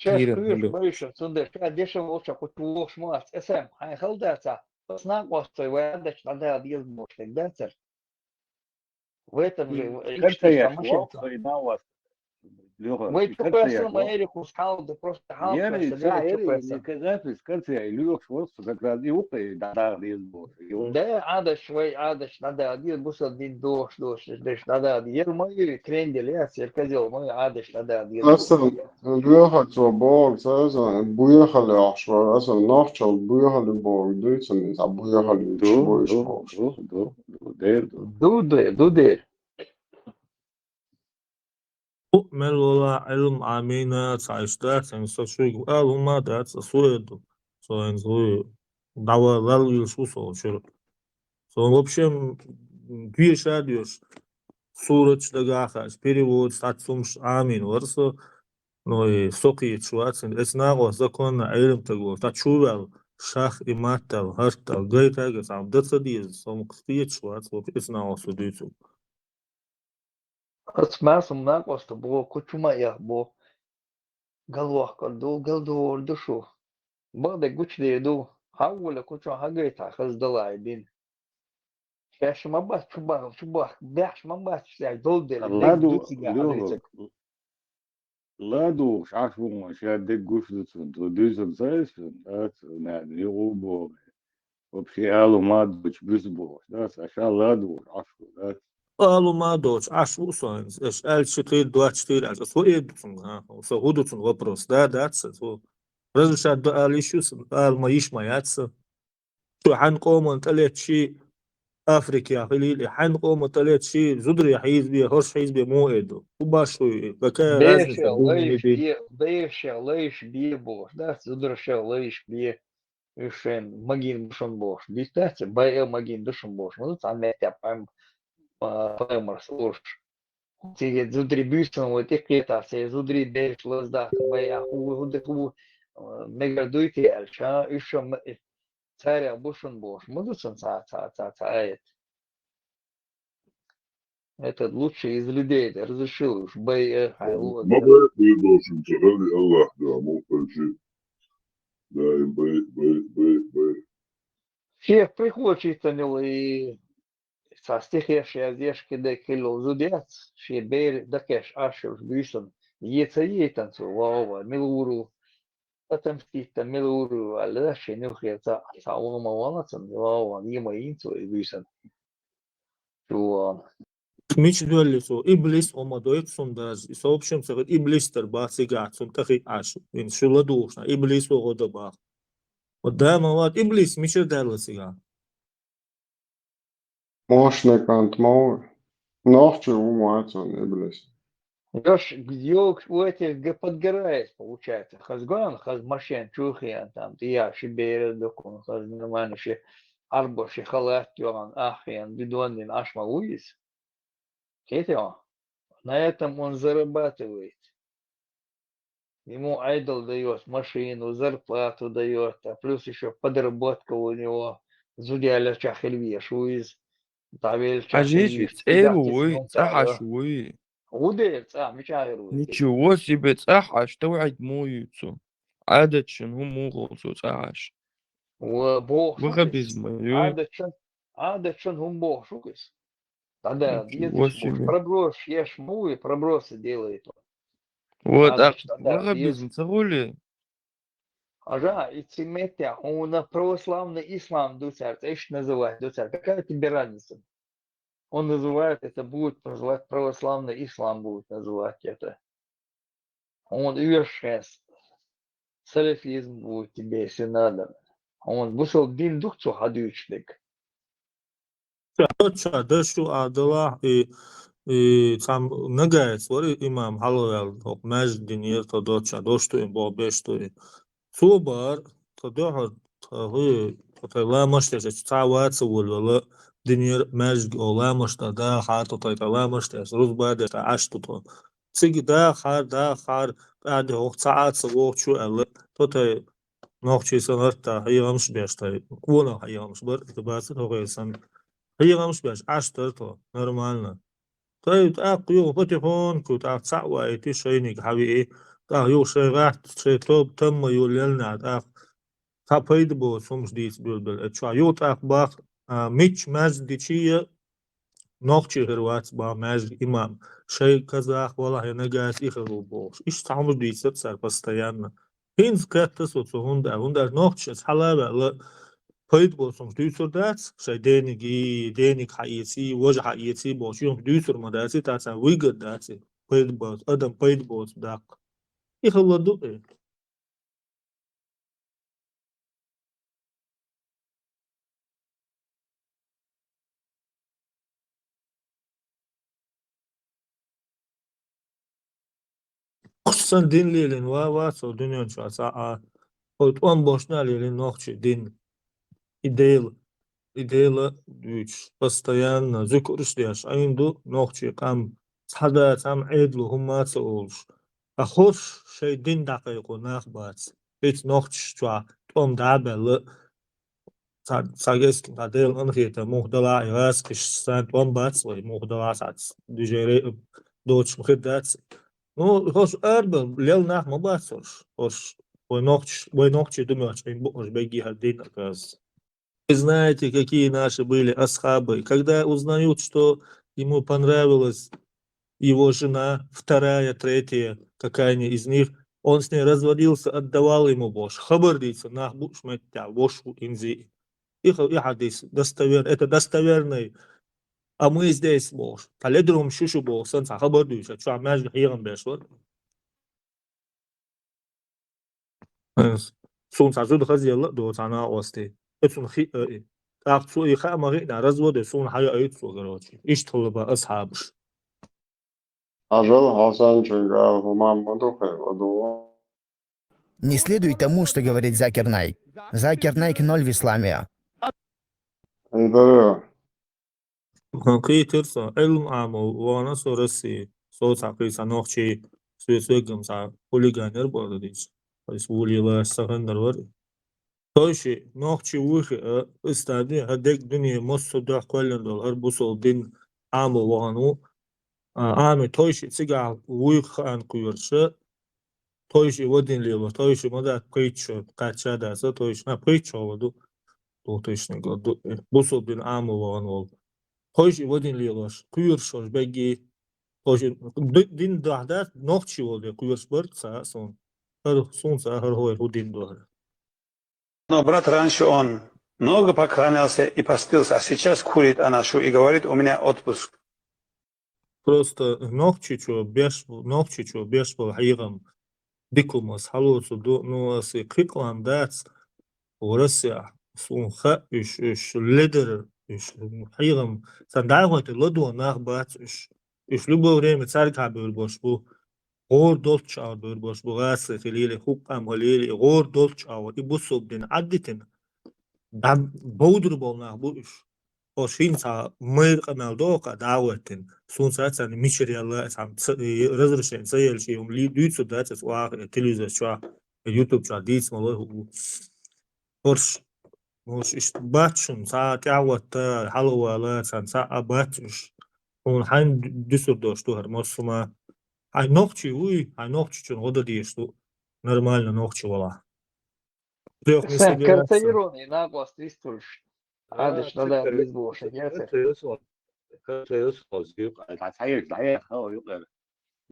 Шаьш кхоьруш байшур, цундела ша дешан волча кху чу вохуш ма вац, эсам хьайн хала дацахь, аса накъостцой вай Ӏадаташ дӀадала деза бохуш дерг дацара. В этом же М, иштта Карцаяш машина воккха ца. И навас. Лёха, Вай и чу Карцаяш кхоьссина ма воккха. Эри кхуз хьал, да просто хьал Ери, кхоьссина, ца, вай чу ери, кхоьссина. Казафис, Карцаяй лоьхуш воккха, как раз и вукхе дӀадала деза бохуш. И ву- Да, Ӏадаташ вай, Ӏадаташ дӀадала деза, бусал дин дохуш, дохуш, деш дӀадала деза. Ер ма ю, крендель яц, ер козел ма ю, Ӏадаташ дӀадала деза. Аса, Лёха, цо боху, ца, аса, буьйхалехьаш вара, аса, нохчалла буьйхале боху, дуьйцу, иза буьйхале Ду, буьйш ду, бохуш. Ду, ду, ду, дер ду. Ду, дер, ду, дер. Ху мел вала Ӏилм Ӏамийна ца иштта, сан со шуьга ала хӀума дац, аса ву эр ду. Со хӀинца вуй, дӀавала лал вилш ву со чуьра. Со вообще, м, доьша а доьш, сураташ дагахь а хаьаш, перевод, цхьацца хӀумаш Ӏамийна вара со, но и со кхеташ вац, эцу накъост законна Ӏелам таг волу, цхьа чу ваьлла, шах и маттал, хӀартал, гайта а гай, цхьа дан ца деза, со ма кхеташ вац, вообще эцу накъост со дуьйцург. Аса массо накъоста боху, кху чу ма эха боху. Галваккхар ду, галдохур ду шу. Бакъдерг гучудер ду. Хьан а волу кху чу хьагайта хаза далахь дина. Шаьш ма бац, чу бах-, чу бах-, бехаш ма бац, шаьш долу дела, Ладу-, дерг ду цигахь Лёха, хьадийцарг. ЛадугӀуш Ӏаш ву хьуна, ша дерг гуш ду цунна, цо дуьйцург ца эшна, дац, наьна, юкъа боху. Вообще, ала хӀума доцуш буьсу бохуш, дац, ша ладугӀуш Ӏаш ву, дац. Ала хӀума доцуш Ӏаш ву со хӀинца, аша аьлча тхийра, доцуш тхийра аьлча, аса хӀун эр ду цунга, а? Аса хӀун ду цунна вопрос? Да, дац аса, хӀу разрешать дан ала йиш ю сан, ала ма йиш ма яц сан. Шу хьан къоман тӀалетта ши Африкехь хилийла, хьан къоман тӀалетта ши зударий хьийзабе, хӀорш хьийзабе муха эр ду? ХӀун баш вуй? Какая разница, Берашех лайш бе, берашех лайш бе бохуш, дац, зударашех лайш бе, уьш шайн магийна бу шуна бохуш. Биц дац, байа магийна ду шуна бохуш. Ма ду цхьана меттехь пайм-, а, пайхамарс лоруш. Цига зударий буьйсанна вай тӀекхетахь, сайн зударий бераш лаздахь, вай а хӀу, хӀу, хӀу, а, мегар дуй те аьлча, уьш ма, царех бу шуна бохуш, ма ду цунна цхьа, цхьа, цхьа, цхьа аят. Этот лучший из людей разрешил уж, бай, э, хьайн луъа Ма дара. Бай, бай, бай, шуна ца хали Аллах, да, мукъачи. Да, и бай, бай, бай, бай. Шех прихочийтанил и цхьа стихеш яздеш кхидерг хилла зуда яц, шен бер дакхеш Ӏаш йолуш буьйсанна. Е ца йийтан цо, вау, вау, мила вур ву, отомстить дан мила вур ву аьлла, шен юххера цхьа, цхьа вон ма вала цунна, вау, вау, е ма йийна цо и буьйсанна. Чу вон. Мича доьлли цо? Иблис хӀума дойту цунна даже. И со вообще ца хилла, иблис дар бац цигахь, цунна тӀе хи Ӏаш. Вин шу ладугӀуш, иблис вогӀу дан баха. Вот да ма вац, иблис мичара даьлла цигахь? Мощный кӀант ма ву. Нохчи ву ма вац цунна иблис. Йош, йогаш у этих г-, подгорает, получается. Хазгон, хаз машен чухиан там, тӀе ши бер дукун, хаз нормально ши арбо ши халат йогӀан, аххиан, бидон дин Ӏаш ма ву иза. Кхетий хьо? На этом он зарабатывает. Ему айдол даёт, машину, зарплату даёт, а плюс ещё подработка у него. Зуда яьллача хила веш ву иза. ДӀавеллача хила Хьажи, веш, цӀе ву вуй, цӀа хьаш вуй. ХӀу дера цӀа, мичахь хир ву? Ничего себе, цӀа хьаш, товхьид муха ю цо? Ӏадатшин хӀун муха хов цо цӀа хьаш? Ва, бохуш ву иза. Ваххабизм ю. Ӏадатшин, Ӏадатшин хӀун бохуш ву иза? Да, да, Ничего себе. Проброс еш ма вуй, пробросы делает он. Вот, а, Ӏадатш, да, да, ваххабизм ца хуьлий? Ажа, и цу меттехь хьуна православный ислам ду цаьрца, иштта называть ду цаьрца. Какая тебе разница? Он называет это, будет называть православный ислам, будет называть это. Хьуна оьшуш хенахь салафизм будет тебе, если надо. Хьуна бусалба дин ду-кх цо хьадуьйцуш дерг. Ша доцчохь даш ю а далахь, и, и цхьа нагаец вара имам хьалаваьлла, хӀокху маьждиг динера тхо доцчохь, дош ду и, боху беш ду и. Цо бара, тхо дуьхьал, тхо хӀу, тхо тхайн ламаш деш, цхьа ваца волавелла, динера маьждиг, о, ламаш дан дахар, тхо тхайн тхайн ламаш деш, рузба деш, тхо Ӏаш ду тхо. Цига дахар, дахар, тӀаьхьа хӀокху цхьа а ца вогӀучу аьлла, тхо тхайн нохчий санна хӀартта хьехамаш беш тхайн, къонах хьехамаш бара, иза бацара хӀокхеран санна. Хьехамаш беш Ӏаш дара тхо, нормально. Тхайн тӀаккха юха потихоньку тӀаккха цхьаъ ваийти, шайниг хьавии, тӀаккха юха шайн гӀатта, шайн тоба тамма йолаелла нах, тӀаккха цхьа пайда боцу хӀумаш дийца буьйлабелла. Э, чохь юха тӀаккха бах, а, мичча маьждиг дичи а нохчи хир вац бах маьждиг имам. Шайн казах, валахь, я нагас и хир ву бохуш. Иштта цхьа хӀумаш дийцар цара постоянно. ХӀинца кхетта со цу хӀунда, хӀунда аьлча нохчаша цхьа а ваьлла, пайда боцу хӀумаш дуьйцур дац, шайн дениг, дениг хьаэций, важа хьаэций бохуш, юха дуьйцур ма дац, и тӀаккха царна выгода дац, пайда боцу, адам пайда боцу даккха. И хала ду и. Кху сан дин лелийна ва, вац хӀокху дуьнен чохь цхьа а, хӀокху тӀом бошна а лелийна нохчий дин. И Дела, и Дела дуьйцуш, постоянно зуькарш деш Ӏийна ду нохчий къам, цхьа а цхьамма Ӏедало хӀумма а ца олуш. Ткъа хӀорш шайн дин дӀакхайкхо нах бац. Хьица нохчаш чохь тӀом дӀа а баьлла, цхьа, цхьа геска, цхьа Делан къинхетам муха далахь а, и гӀазкхиш сан тӀом бац вай, муха далахь а, цхьацца движение доцуш ма хир дац. Ну, хӀорш арабевлла нах ма бац хӀорш. ХӀорш вай нохчаш, вай нохчий ду моьттуш Ӏийна бу хӀорш бегги хӀара дин, оказывается. Вы знаете, какие наши были асхабы? Когда узнают, что ему понравилась его жена, вторая, третья, какая-нибудь из них, он с ней разводился, отдавал ему бохуш. Хабар дийцар нах бу уьш меттехь, вовшах ву, инзий. И ха-, и хьадис достовер-, это достоверный. А мы здесь бохуш. Цхьа ледара хӀума шу-шу бохуш санна, цхьа хабар дуьйцуш, чохь маьждиг хьехам беш вара. Суна цхьа зуда хазъелла а ду цхьа накъостий. Оцунна хиъ а и. ТӀаккха цо и хаа ма хиъна, развод а суна хьайоуьйту цо, короче. Иштта хилла бан асхьабаш. Хьажал Хьасанчуьнга хӀума ма ду хир, ва ду. Не следуй тому, что говорит Закир Найк. Закир Найк ноль в исламе. Интервью. Кхийтира со, Ӏилма Ӏамо вахана со Россия. Со цхьа кхин цхьа нохчий, соьца веггам цхьа хулиган яра боху дийца. Айса вулийла сан хандар вара. Тойши, нохчи вуй хиъа, ыстади, хӀара дерг дуьне массо а дуьхьа кхоьллина долу, хӀара бусалба дин Ӏамо вахана ву. А, Ӏами тойши цигахь вуй хаан кхоьруша, тойши вадин лело, тойши ма дац, пхийтта шо кхаьчча а дац, тойши, а, пхийтта шо ду, двухтысячный год ду, бусалба дин Ӏамо вахана волу. Тойши вадин лелош, кхоьруш хӀорш бегги, тойши ди-, дин дуьхьа дац, нохчи волу де кхоьруш бара ца а суна. ХӀара суна ца а, хӀара хӀой хӀу дин ду хӀара. Но брат, раньше он много поклонялся и постился, а сейчас курит анашу и говорит: «У меня отпуск». Просто нохчичо беш, нохчичо беш болу хьехам дика хӀума ас хьалоцу ду, ну, ас и кхин къам дац, Россия, суна хаьа уьш, уьш ледара, уьш хьехам, сан дӀахӀоттий ладогӀа нах бац уьш. Уьш любое время цаьрга хьабевр бош бу. ГӀора долччу агӀор бевр бош бу, гӀаса хилийла, хӀуккъам хилийла, гӀора долччу агӀор, и бусалба дин Ӏаддитина, дӀа бовдур болу нах бу уьш. Ош хӀинца майра къамел доху дӀа а хӀоттина. Суна цаьрца мичара яьлла, цхьа ца-, и разрешение ца елча, и хӀума ли-, дуьйцур дац аса оха, телевизор чохь, YouTube чохь дийца ма ло хӀу. ХӀорш, хӀорш иштта бац шуна, цхьа тӀаьхьа хӀотта, хьалавала, цхьа, цхьа а бац уьш. Хьуна хьайн дуьсур долуш ду хӀара массо а ма. Хьайн нохчи вуй, хьайн нохчичун гӀо дан дезаш ду, нормально нохчи вала. Трёх не Сан собирается. Карцерированный накъост вистхуьлуш. Адаш надар визбоша герца.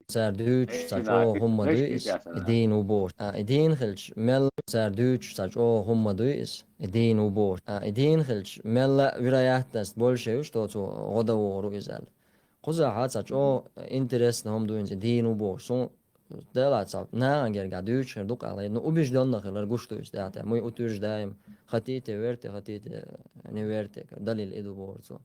Цара дуьйцуш цхьа чӀогӀа хӀумма дуй иза, и дийна ву бохуш. А, и дийна хилча, мелла цара дуьйцуш цхьа чӀогӀа хӀумма дуй иза, и дийна ву бохуш. А, и дийна хилча, мелла а вероятность больше ю, что цо гӀо дан вогӀур ву иза аьлла. Кхузахь цхьа чӀогӀа интересно хӀума ду иза, и дийна ву бохуш. Суна Делахь цхьа нахана гергахь дуьйцуш хир ду къалай, ну, убеждённо хилар гуш ду иза тӀаьхьа, мы утверждаем, хотите верьте, хотите не верьте, далил и ду бохур цо.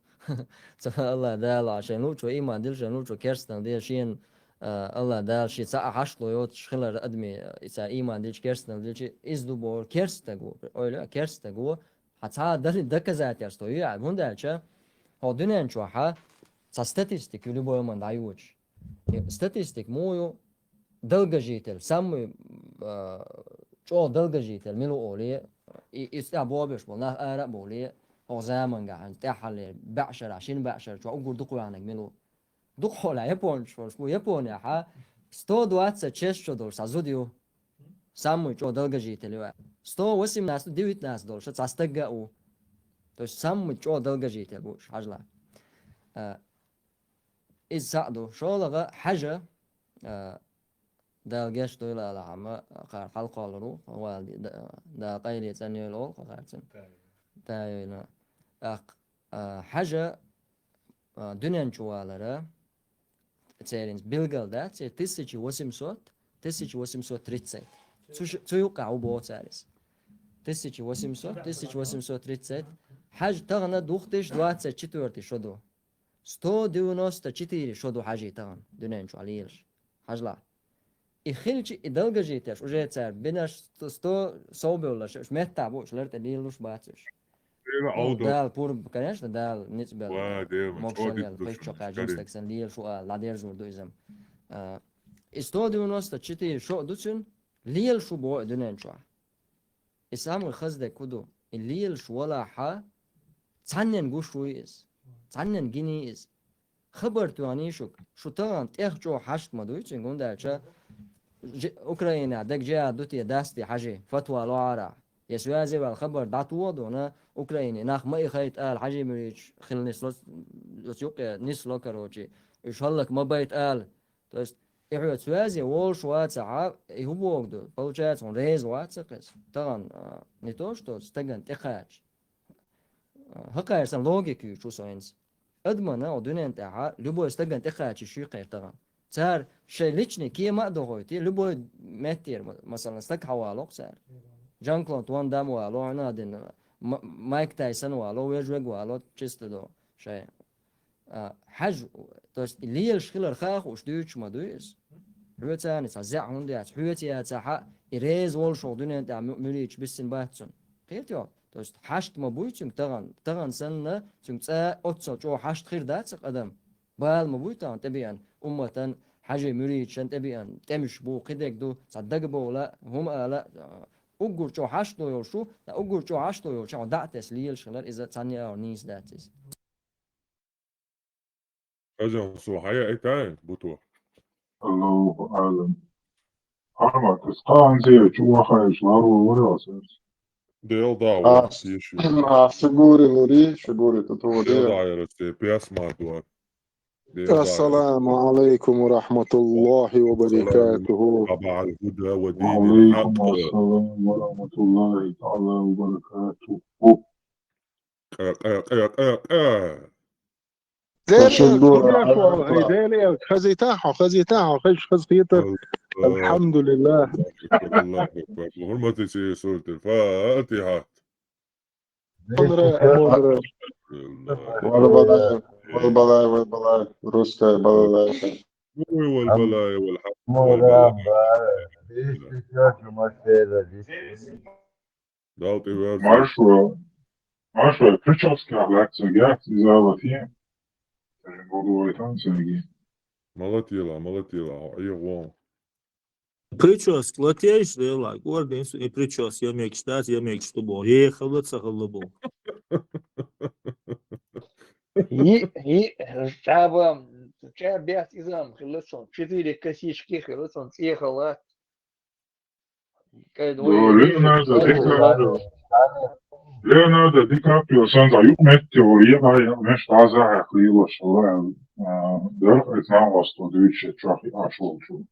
Ца Аллах Дала, шайн лучо иман дилла, шайн лучо керстанал де, шен, а, Аллах Дала, шен цхьа а хьаштло йоцуш хилар адми, а, и цхьа иман дилча, керстанал дилча, иза ду бохур, керстаг ву, ойла, керстаг ву, хьан цхьа а дали-, доказательство ю, а, хӀунда аьлча, хьо дуьнен чохь, а, цхьа статистика ю любой хӀуман дӀайочуш. И статистика муха ю, долгожитель, самый, а, чӀогӀа долгожитель мила ву олий, и, и цӀа бобеш болу нах ара а бовлий, хӀокху замангахь, хӀинца тӀаьххьарлера баьӀ шарахь, шина баьӀ шара чохь уггар дукха ваьхнарг мила ву? Дукха хьолахь японцаш волуш бу, Японехь, сто двадцать шесть шо долуш цхьа зуда ю. Самый чӀогӀа долгожитель ю. Сто восемнадцать, девятнадцать долуш цхьа стаг а ву. То есть самый чӀогӀа долгожитель ву уьш, хьажал. А, иза цхьаъ ду. ШолгӀа хьажа, а, Дала гечдойла алахьама, кхара хьалкхоллар ву, вала ди-, да-, Дала къайле цӀанйойла олу кхарцан. Тайойла. ТӀаккха, а, хьажа, а, дуьнен чу валара, церан билгал дац, церан тысяча восемьсот, тысяча восемьсот тридцать. Цу ш-, цу юккъехь ву боху цара иза. Тысяча восемьсот, тысяча восемьсот тридцать. Хьажа тахана две тысячи двадцать четвёртый шо ду. Сто девяносто четыре шо ду хьажий тахана дуьнен чохь лелаш. Хьажал. И хилча, и долгожитель уьш, уже цара бинарш сто, сто совбевлларш, уьш меттахь бу, уьш лар тӀе лелалуш бац уьш. Дела Ну, Ӏовдал. Дала пур, конечно, Дала ницкъ белла. Ва, Дела, Могушалла чӀогӀа белла, дитта кхечу шуна, чохь жимстаг санна лелаш ву ала, дӀадерзор ду иза. А, и сто девяносто четыре шо ду цуьнан, лелаш ву боху и дуьнен чохь. И самый хаза дерг хӀун ду? И лелаш валахьа, цхьаннен гуш вуй иза? Цхьаннен гиний иза? Хабар тоьхний шуьга, шу тахана тӀех чӀогӀа хьашт ма дуй цуьнга, хӀунда аьлча жи-, Украинехь дерг жиад ду те, дац те хьажий, фатва лохьара. Я связе ваьлла хабар дӀатоха дуна, Украине нах ма ихайта ала, хьажий муьридаш хила нисло, оцу юккъе нисло, короче, уьш хӀаллак ма байта ала. То есть, и хьоьца связе волуш вацахьа, и хӀун боху ду? Получается, хьуна реза вац-кх иза. Тахана, а, не то, что стагана тӀекхача. А, хӀокхара сан логика юьйцу со хӀинца. Адамана, о, дуьнен тӀехьа, любой стагана тӀекхача шуьйкхера тахана. Цара шайн личный кема а дохуьйтий, любой меттера, ма-, масалан, стаг хьавалокх цара. Жан-Клод Ван Дам вало, хьуна а дина, М-, Майк Тайсон вало, вежа вег вало, чисто до шайн. А, хьажа, то есть, и лелаш хилар хаа хууш дуьйцуш ма дуй иза. Хьоьца цхьа зеӀ хӀунда яц, хьоьца яцахьа, и реза волуш волу дуьнен тӀехь му-, муьридаш биссина бац цунна. Кхетий хьо? То есть, хьашт ма буй цуьнга тахана, тахана санна, цуьнга цкъа оццал чӀогӀа хьашт хир дац-кх адам. Бала ма буй тахана тӀебеана, умматан, хьажий муьридашан тӀебеана, тӀемаш бу, кхидерг ду, цхьа дагабовла, хӀума ала, а, уггар чӀогӀа хьашт ло йолуш ву, ткъа уггар чӀогӀа хьашт ло йолчохь дӀа а тесна лелаш хилар, иза цхьанне а нийса дац иза. Хаза, со хьаяийтий, буту? Аллаху аълам. Ахьмад, ас кхаанзе чу вахайчу ларо вара ас. Дел да, А, вара, теши. А, ши гури лури, ши гури тутури. Дел да, яра, те пес ма дуа. Дел да, яра. السلام عليكم ورحمة الله وبركاته. تبع الهدى ودين وعليكم الحق. السلام ورحمة الله تعالى وبركاته. Къа, къа, къа, къа, къа. Дели, Ша шу гура, дели, шу гура. Дели, хазийтахьа, хазийтахьа, хаза, хаза хетар. Аллах. Алхьамдулиллах. Аллаху акбар. ХӀурматли, суратул Фатихьа. Амра, амра. Вал балай, вал балай, вал балай. Русская балалайка. Ой, вал балай, вал хьамд, вал балай. Дал тӀе вер. Маршо, маршо, прическа лаьцна герц иза латий. Э, буду вайтан цаьрги. Ма латийла, ма латийла, хьо Ӏехо. Прическа латийш, дела, гордый, и прическа, я мекиш дац, я мекиш ду бо. Е, хала, ца хала бо. И, и, чаба, ча бяц изам хила сон, четыре косички хила сон, цӀе хала. Кай, ну, Леонардо Ди Каприо. Леонардо Ди Каприо санна юкъ метте вара, я, я, меш база хьехлило шала, а, дерх эцна васто дуьйцу чохь и аш волчу.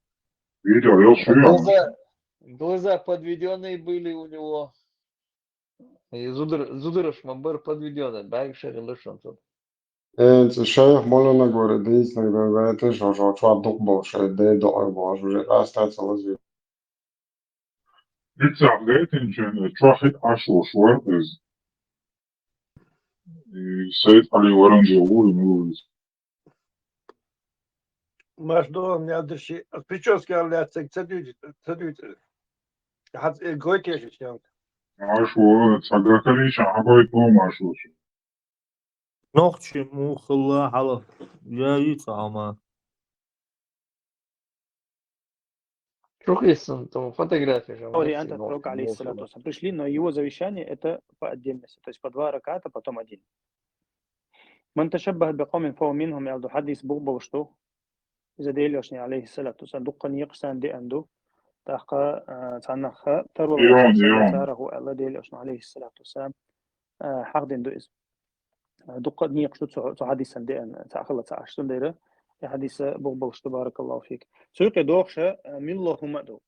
Видео йолуш ю. Глаза, глаза подведённые были у него. И зудар-, зудараш ма бара подведённый, бага шерила шун тут. Э, шайх молана горе, дийсна гайташ, шо, шо, чуа дукъ бо, шай дей доӀа бо, уже къаста ца лази. Иццахь гайтинчун чохь хӀита Ӏаш волуш вара иза. И Сайд Али Варанжев ву, и мила ву иза. Маш догӀу мел дерши, прическа лаьцнарг ца дуьйцу, ца дуьйцу. Хьац, э, гойтеш иш янка. Маш ву, ца гакарийша, хьан гойту бу Маш ву. Нохчи муха хилла хьала, я йица хьама. Чу хиссана, там фотография же. Вариант от пророка, алейхиссалату вассалам, пришли, но его завещание это по отдельности, то есть по два раката, потом один. «Ман ташаббаха би къавмин фагьува минхум», аьлла ду хьадис, бух болуш ду. Иза Дела Элчано, алейхиссалату вассалам, дуккха некъаш царна деана ду. ТӀаккха, а, цхьаннахха тарвала веш сага царах ва аьлла, Дела Элчано, алейхиссалату вассалам, а, хьахдина ду иза. А, дуккха некъаш ду цу, цу хьадисан деана, цхьа хила ца Ӏаш. Цундела и хьадис бух болуш ду, баракаллаху фик. Цу юкъе догӀуш, а, милла хӀума а ду.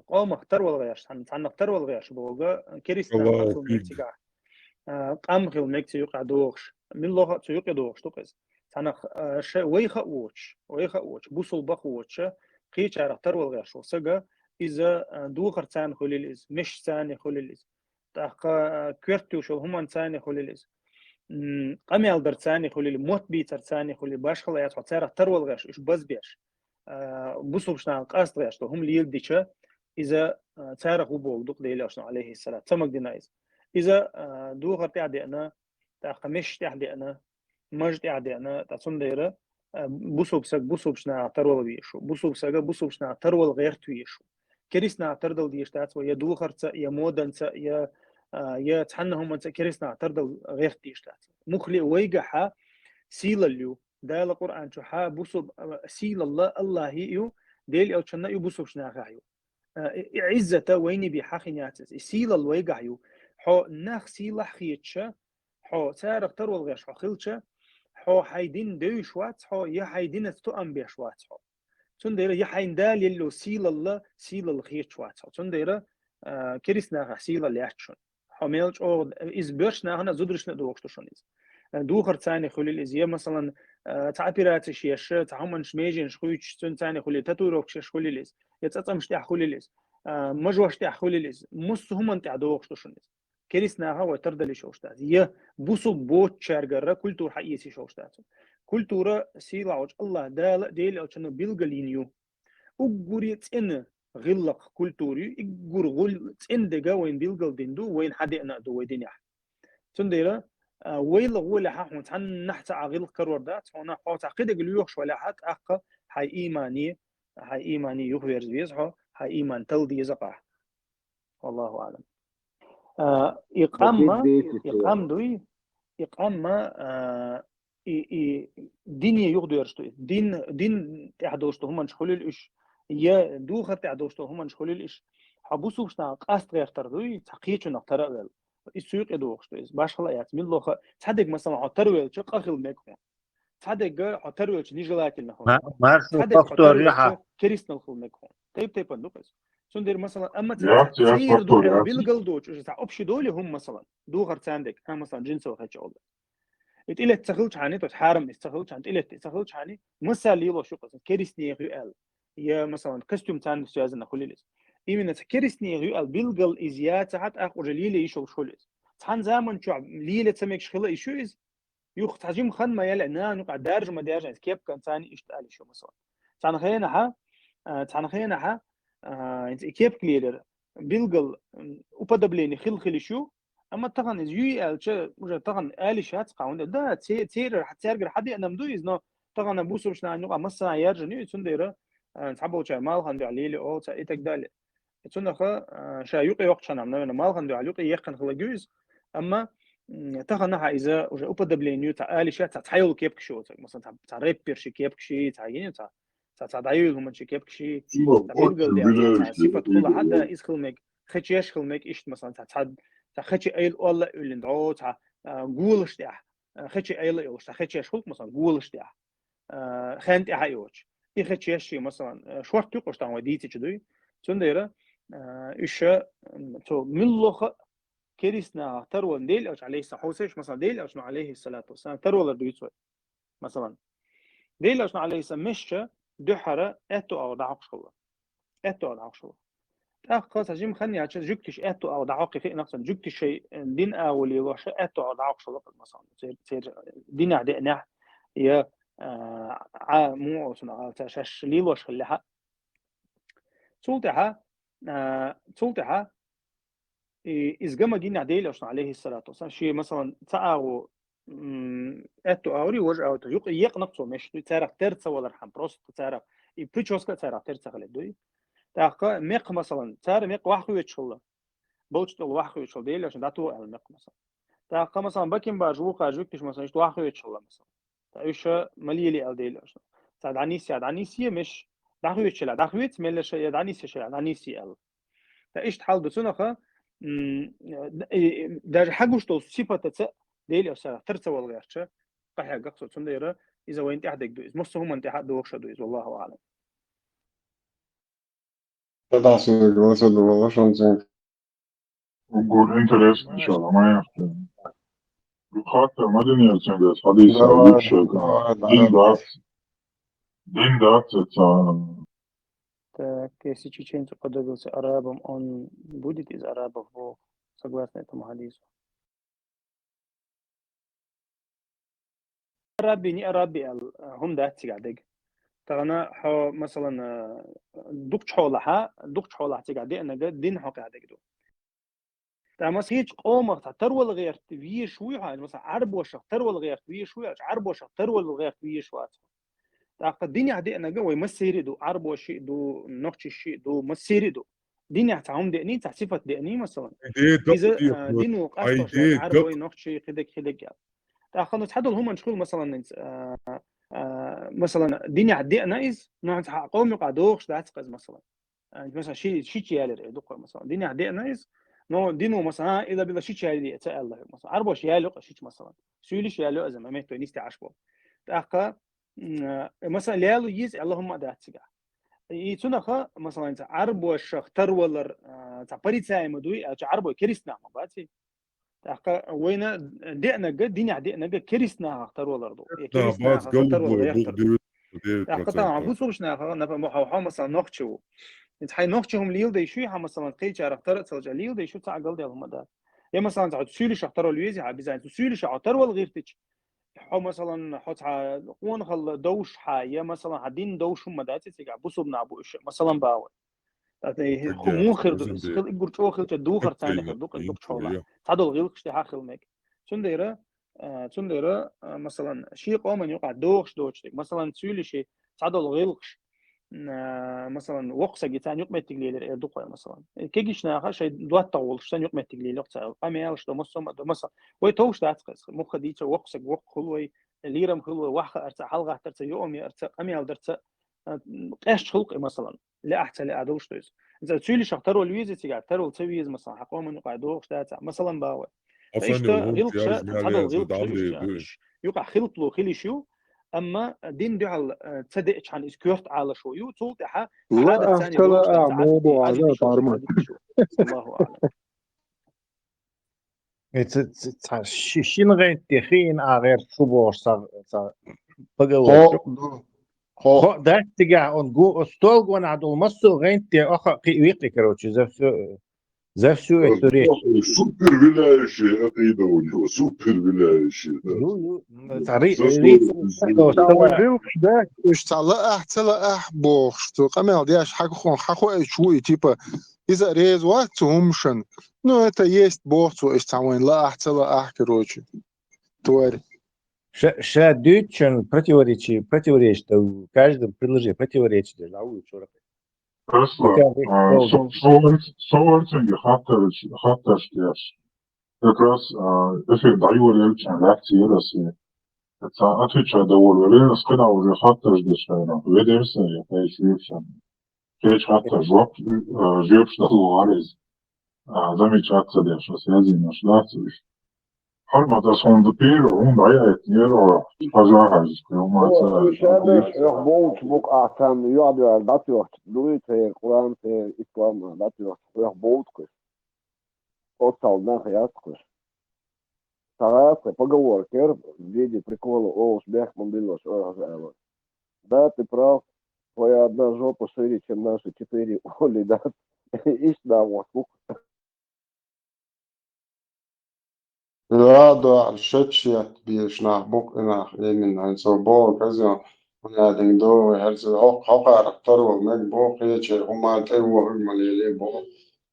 Къомах тарвала гӀерташ, цхьан-, цхьаннах тарвала гӀерташ бохург, керист нах хила мега цигахь. А, къам хила мега цу юкъе догӀуш. Милла хӀума цу юкъе догӀуш ду-кх иза. Цхьаннах, а, шай вайх а воцуш, вайх а воцуш, бусулба а воцуш, кхечарах тарвала гӀерташ волу сага, иза, а, духарца хуьлийла иза, мешца хуьлийла иза. ТӀаккха, а, коьртехь йолу хӀуманца хуьлийла иза. М, къамел дарца хуьлийла, мотт бийцарца хуьлийла, башхалла яц хьо, царах тарвала гӀерташ, уьш базбеш. А, бусулба нахана къаста гӀерташ долу хӀума леладича, иза, а, царах ву бохург ду-кх Дела Элчано, алейхиссалам. Ца магадина иза. Иза, а, духар тӀехь а деана, тӀаккха мешаш тӀехь а деана, маж тӀехь а деана, ткъа цундела, а, бусулба саг бусулба нахах тарвала везаш ву. Бусулба сага бусулба нахах тарвала гӀерта везаш ву. Керист нахах тардала дезаш дац вай, я духарца, я моданца, я, а, я цхьанна хӀуманца керист нахах тардала гӀерта дезаш дац. Муххале а вайгахь сийлалла ю. Дала Къуръан чохь бусулба, а, сийлалла Аллахьан ю, Дела Элчанан ю, бусулба нахах ю. А, и, и Ӏиззата вайна бен хьахийна яц иза. И сийлалла вайгахь ю. Хьо нах сийлахь хеташ, хьо царах тарвала гӀерташ хьо хилча, хьо хьайн дин девзаш вац, хьо я хьайн динца тоам беш вац хьо. Цундела я хьайн Дала елла сийлалла, сийлалла хеташ вац хьо. Цундела, а, керист нахах сийлалла яц шуна. Хьо мел чӀогӀа, иза боьрша нахана а, зударшна а догӀуш ду шуна иза. Э, духарца хуьлийла иза, я, масалан, э, цхьа операцеш еш, цхьа хӀуманаш, меженаш хуьйцуш, цуьнца хуьлийла, татуировкаш еш хуьлийла иза, я цӀацӀамаш тӀехь хуьлийла иза, э, мажош тӀехь хуьлийла иза, массо а хӀуманна тӀехь догӀуш ду шуна иза. Керист нахах вай тардала йиш йолуш дац. Я бусулба боцучаьргара культура хьаэца йиш йолуш дац. Культура сийлахь волчу Аллахь Дала а, Дела Элчано а билгалйина ю. Уггаре цӀена гӀиллакх культура ю, уггар гӀул-, цӀена дерг вайна билгалдина ду, вайна хьадеана а ду вай динехь. Цундела, а, вайла гӀолехь хьуна цхьаннахь цхьа а гӀиллакх карор дац, хьуна хьо цхьа кхидерг лоьхуш валехь, тӀаккха хьайн иймане, хьайн иймане юхаверза веза хьо, хьайн ийман талла деза-кх ахь. Валлаху аълам. А, и къам ма, и къам дуй, и къам ма, а, и, и дине юхадоьрзуш ду. Дин, дин тӀехь долуш долу хӀуманаш хуьлийла уьш, я духар тӀехь долуш долу хӀуманаш хуьлийла уьш. Хьо бусулба нахах къаста гӀертар дуй, цхьа кхечунах тара а ваьлла. Иза цу юкъе догӀуш ду иза. Башхалла яц, милла хӀума. Цхьа дерг, масалан, хьо тарвелча, къа хила мега хьуна. Цхьа дерг хьо тарвелча, нежелательно хила мега хьуна. Цхьа дерг хьо тарвелча, керистанал хила мега хьуна. Тайп-тайпана ду-кх иза. Цундела, масалан, амма цхьа цӀера ду аьлла билгал доцуш, уьш цхьа общий долу хӀума, масалан, духарца дерг, хьан, масалан, джинсовый хечи олу. И тӀелетта ца хилчахьана, то есть хьарам иза ца хилчахьана, тӀелетта ца хилчахьана, масала лелош ю-кх иза, керистанех ю аьлла. Я, масалан, костюмца связано хуьлийла иза. Именно цхьа керистанех ю аьлла билгал иза яцахь, тӀаккха уже лело йиш йолуш хуьлу иза. Цхьана заман чохь лело ца мегаш хила йиш ю иза. Юха цхьа жима хан ма яьлла, нана юкъахь даржа ма даьржина, иза кепканца иштта ала йиш ю, масалан. Цхьана хенахь, а, цхьана хенахь, а, и кепка лелар билгал, м, уподобление хила хила йиш ю, амма тахана иза юй аьлча, уже тахана ала йиш яц-кх, хӀунда, да, це-, церар, цаьргара хьадеана-м ду иза, но тахана бусулба нахана юкъахь массарна яьржина ю, цундела, а, цхьаболчара малхана дуьхьа лело олу цхьа и так далее. Цунах, а, ша юкъе йоккхучу хенахь, наверное, малхана дуьхьал юкъе яьккхина хила гуьйза, амма, м, тахана хьан иза уже уподобление ю, цхьа ала йиш яц, цхьа, цхьа йолу кепкаш ю, цхьа, масалан, цхьа, цхьа рэпперши кепкаши, цхьа гине, цхьа, цхьа, цхьа дӀайолу хӀуманчи кепкаши, цхьа билгал дерг, цхьа сифат хуьлу хьан, да, иза хила мега, хечеш хила мега, иштта, масалан, цхьа, цхьа, цхьа хечи айла олла а уьллина, дӀо, цхьа, а, голаш тӀехь, а, хечи айла а йолуш, цхьа хечеш хуьлу-кх, масалан, голаш тӀехь. А, хен тӀехь а йоцуш. И хечеш ши, масалан, а, шорта юкъаш тахана вай дийцича дуй. Цундела, а, уьш, м, цо муьлхха а керистанахах тарвала Дела Элча, алейхиссалам, хьовсийша, масалан, Дела Элчано, алейхиссалату вассалам, тарвалар дуьйцу вай. Масалан, Дела Элчано, алейхиссалам, мешча дуьххьара аьтту агӀор дӀахьокхуш хилла. Аьтту агӀор дӀахьокхуш хилла. ТӀаккха цхьа жима хан яьлча, жуьгтиш аьтту агӀор дӀахьокхий хиъна-кх цунна, жуьгтиш шайн дин агӀо лелош аьтту агӀор дӀахьокхуш хилла, масалан, цер-, церан динехь деанехь, я, а, Ӏа муха олу цунах, а, ца шаьш лелош хиллехь а. Цул тӀаьхьа, а, цул тӀаьхьа, и, иза ган ма гинехь Дела Элчано, алейхиссалату вассалам, шен, масалан, цхьа агӀо, м, аьтту агӀор, важа агӀор, юкъе екъна-кх цо мешаш дуй, царах тера ца валархьама, просто царах, и прическа а царах тера ца хилар дуй. ТӀаккха мекх, масалан, цара мекх ваххуьйтуш хилла. Болчу тӀехула ваххуьйтуш хилла, Дела Элчано дӀатоха аьлла мекх, масалан. ТӀаккха, масалан, бакенбаржа вукхара жуьгтиш, масалан, иштта ваххуьйтуш хилла, масалан. ТӀаккха уьш ма лелий аьлла Дела Элчано. Ца дӀанисъя, дӀанисъе, меш, дӀахоьцуча, дӀахоьцу, меллаша, я дӀанисъяша, дӀанисъе аьлла. Ткъа иштта хьал ду цунах, м, э, даже хьагуш долу сифатаца Дела оцара тар ца вала гӀерташ, къахьегна со, цундела иза вайна тӀехь дерг ду иза. Массо а хӀуманна тӀехь а догӀуш ду иза, валлаху аӀлам. Угу, интересно, иншалла, ма яхта. Хаттар ма динера цуьнгара, хьадийса, давай, лучше, давай, дин давай. Дац, дин дац, это. Так, если чеченец уподобился арабам, он будет из арабов, бо, согласно этому хадису. Арабби, не арабби аьлла, хӀума дац цигахь дерг. Тахана хьо, масалан, дукхачу хьолахьа, дукхачу хьолахь цигахь деанарг дин хьокъехь дерг ду. Ткъа масийчу къомах цхьа тарвала гӀерта везаш вуй хьо, масалан, Ӏарбошах тарвала гӀерта везаш вуй, аьлча, Ӏарбошах тарвала гӀерта везаш вац хьо. ТӀаккха динехь деанарг вай массеран а ду, Ӏарбоши а ду, нохчиши а ду, массеран а ду. Динехь цхьа хӀума деаний, цхьа сифат деаний, масалан. Иза, а, дино къастош дац, Ӏарбой, нохчий, кхидерг, кхидерг аьлла. ТӀаккха ну цхьадолу хӀуманаш хуьлу, масалан, хӀинца, а, а, масалан, динехь деана иза, ну хӀинца хьан къоман юкъахь догӀуш дац-кх иза, масалан. А, масалан, ши-, шича ялар эр ду-кх вай, масалан. Динехь деана иза, но дино, масалан, а, иза билла шича яли ца аьлла хьуна, масалан. Ӏарбоша ялайо-кх шича, масалан. Суьйлиша ялайо иза, ма метто нисте Ӏаш бо. ТӀаккха, м, а, масалан, лело еза аьлла хӀума а дац цигахь. И цунаха, масалан, цхьа Ӏарбошах тарвалар, а, цхьа порицаемо дуй аьлча, Ӏарбой керист нах ма баций. ТӀаккха вайна деанарг, динехь деанарг керист нахах тарвалар ду. Я керист нахах тарвалар гӀертар ду. ТӀаккха тахана бусулба нахах, например, хьо, хьо, масалан, нохчи ву. ХӀинца хьайн нохчи хӀума леладай шуй, хьан, масалан, кхечарах тара а ца лача леладай шу, цхьа а галдаьлла хӀума дац. Я, масалан, цхьа суьйлишах тарвала везий хьан, бизза цу суьйлишах хьо тарвала гӀиртича, хьо, масалан, хьо цхьа къонахалла довш хьан, я, масалан, хьан дин довш хӀума дац цигахь, бусулба нах бу уьш, масалан, бахьа. ТӀаккха хӀун хир ду иза? Хила иггур чӀогӀа хилча, духар царна хир ду-кх иза дукхачу хьолахь. Цхьадолу гӀиллакхаш тӀехь хила мега. Цундела, а, цундела, а, масалан, шен къоман юкъахь догӀуш доцуш дерг, масалан, суьйлиши цхьадолу гӀиллакхаш, а, масалан, воккха саг и царна юкъаметтиг лелира эр ду-кх вай, масалан. Кегийчу наха шайн доттагӀа волуш санна юкъаметтиг лело-кх цара. Къамелаш до, массо а ма до, масалан. Вай товш дац-кх иза. Мухха дийцча, воккха саг воккха хуьлу вай, лерам хуьлу вай, ваххаарца, хьалагӀаттарца, йоамеарца, къамел дарца, а, къаьсташ хуьлу-кх и, масалан. Лаахь, ца лаахь долуш ду иза. Иза суьйлишах тарвала веза цигахь, тарвала ца веза, масалан, хьан къоман юкъахь догӀуш дац, масалан, бахьа. Ткъа иштта гӀиллакхаш, цхьадолу гӀиллакхаш юкъахь хилпало хила йиш ю, амма дин дуьхьал, э, ца деачхьана иза коьрта Ӏалашо ю, цул тӀаьхьа Ӏадат царна догӀуш дац, Ӏадат, Ӏадат йиш ю, Ӏадат йиш ю. Аллаху аӀлам. Э, ца, ца, ца, ши-, шина гӀайнтте хиъна а гӀерта шу бохуш ца, ца поговор. Хо, ду. Хо. Хо, дац цигахь он гу-, стол гонахь долу массо а гӀайнтте оха кхиъ веккхи, короче, за всё, за всю эту речь. Супервиляющая акида у него, супервиляющая, да. Ю, ю, м, ца ри-, ри-, ри-, ца вай гӀиллакхаш дац, уьш ца лаахь, ца лаахь бохуш, цу къамел деш хьагухон, хьахоуьйтуш ву и, типа, иза а реза вац цу хӀуманашна. Ну, это есть боху цо, иштта цхьа вайн лаахь, ца лаахь, короче. Тварь. Ша, ша дуьйцучун противоречи-, противоречит, в каждом предложении противоречит, да, у чёрта. Просто, а, со, со, со, со, цуьнга хаттарш, хаттарш деш. Как раз, а, эфир дӀайолаелча, реакция яра аса. Ца отвечать доволу валера, ас кхидӀа уже хаттарш деш хьайна. Ведерса я, кхечу виршан. Кхечу хаттарш жоп, а, жоьпаш дала вара иза. А, замечать ца деш, ас язйинарш дац уьш. Хьармат, ас хьуна ду первый, хьуна дӀаяйтинера, хьажа хьажа, хьуна ца хьажа. Хьох бовчу букъа ахь царна юьхь-дуьхьал дӀатоьхча, дуй церан, Къуръан церан, ислам а дӀатоьхча, хьох бовту кхуьш. Оццал нах яц кхуьш. Цхьа яц кхуьш поговорка яра, в виде прикола олуш, бехк ма биллалаш, ойхьажа аьлла. Да, ты прав. Твоя одна жопа шире, чем наши четыре, Оля, да? Иштта нах воккхух. Да, да, шаччет беш нах бу-кх и нах, именно, хӀинца боху казйо, хӀун аьлла дин ду, хӀинца хьо-, хьокхарах тарвала мега боху, кхечеран хӀума тӀе вохург ма лелае боху.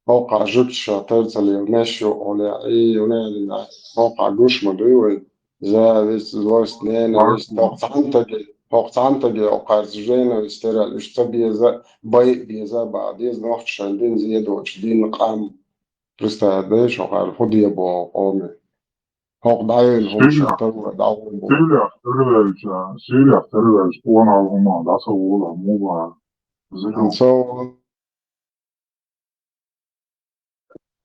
ХӀокхахь жуьгташа тар ца лела, меш ю оле, и ю нелина, хӀокхахь гуш ма дуй вай. Зависть, злость, ненависть, хӀокху цхьаьнатаге, хӀокху цхьаьнатаге, хӀокхарца жена, истера, уьш ца беза, бай а беза, баха деза, нохчашна дина зен доцуш дина къам. Представить дайша, хӀокхара хӀун де боху къоме. ХӀокху дӀаелла хӀума ша тарвай дӀагӀун бу. Суьйлех тарвелча, суьйлех тарвелча, къонахал хӀума дӀа ца гӀула, муха бара? Зикал. Ца гӀула.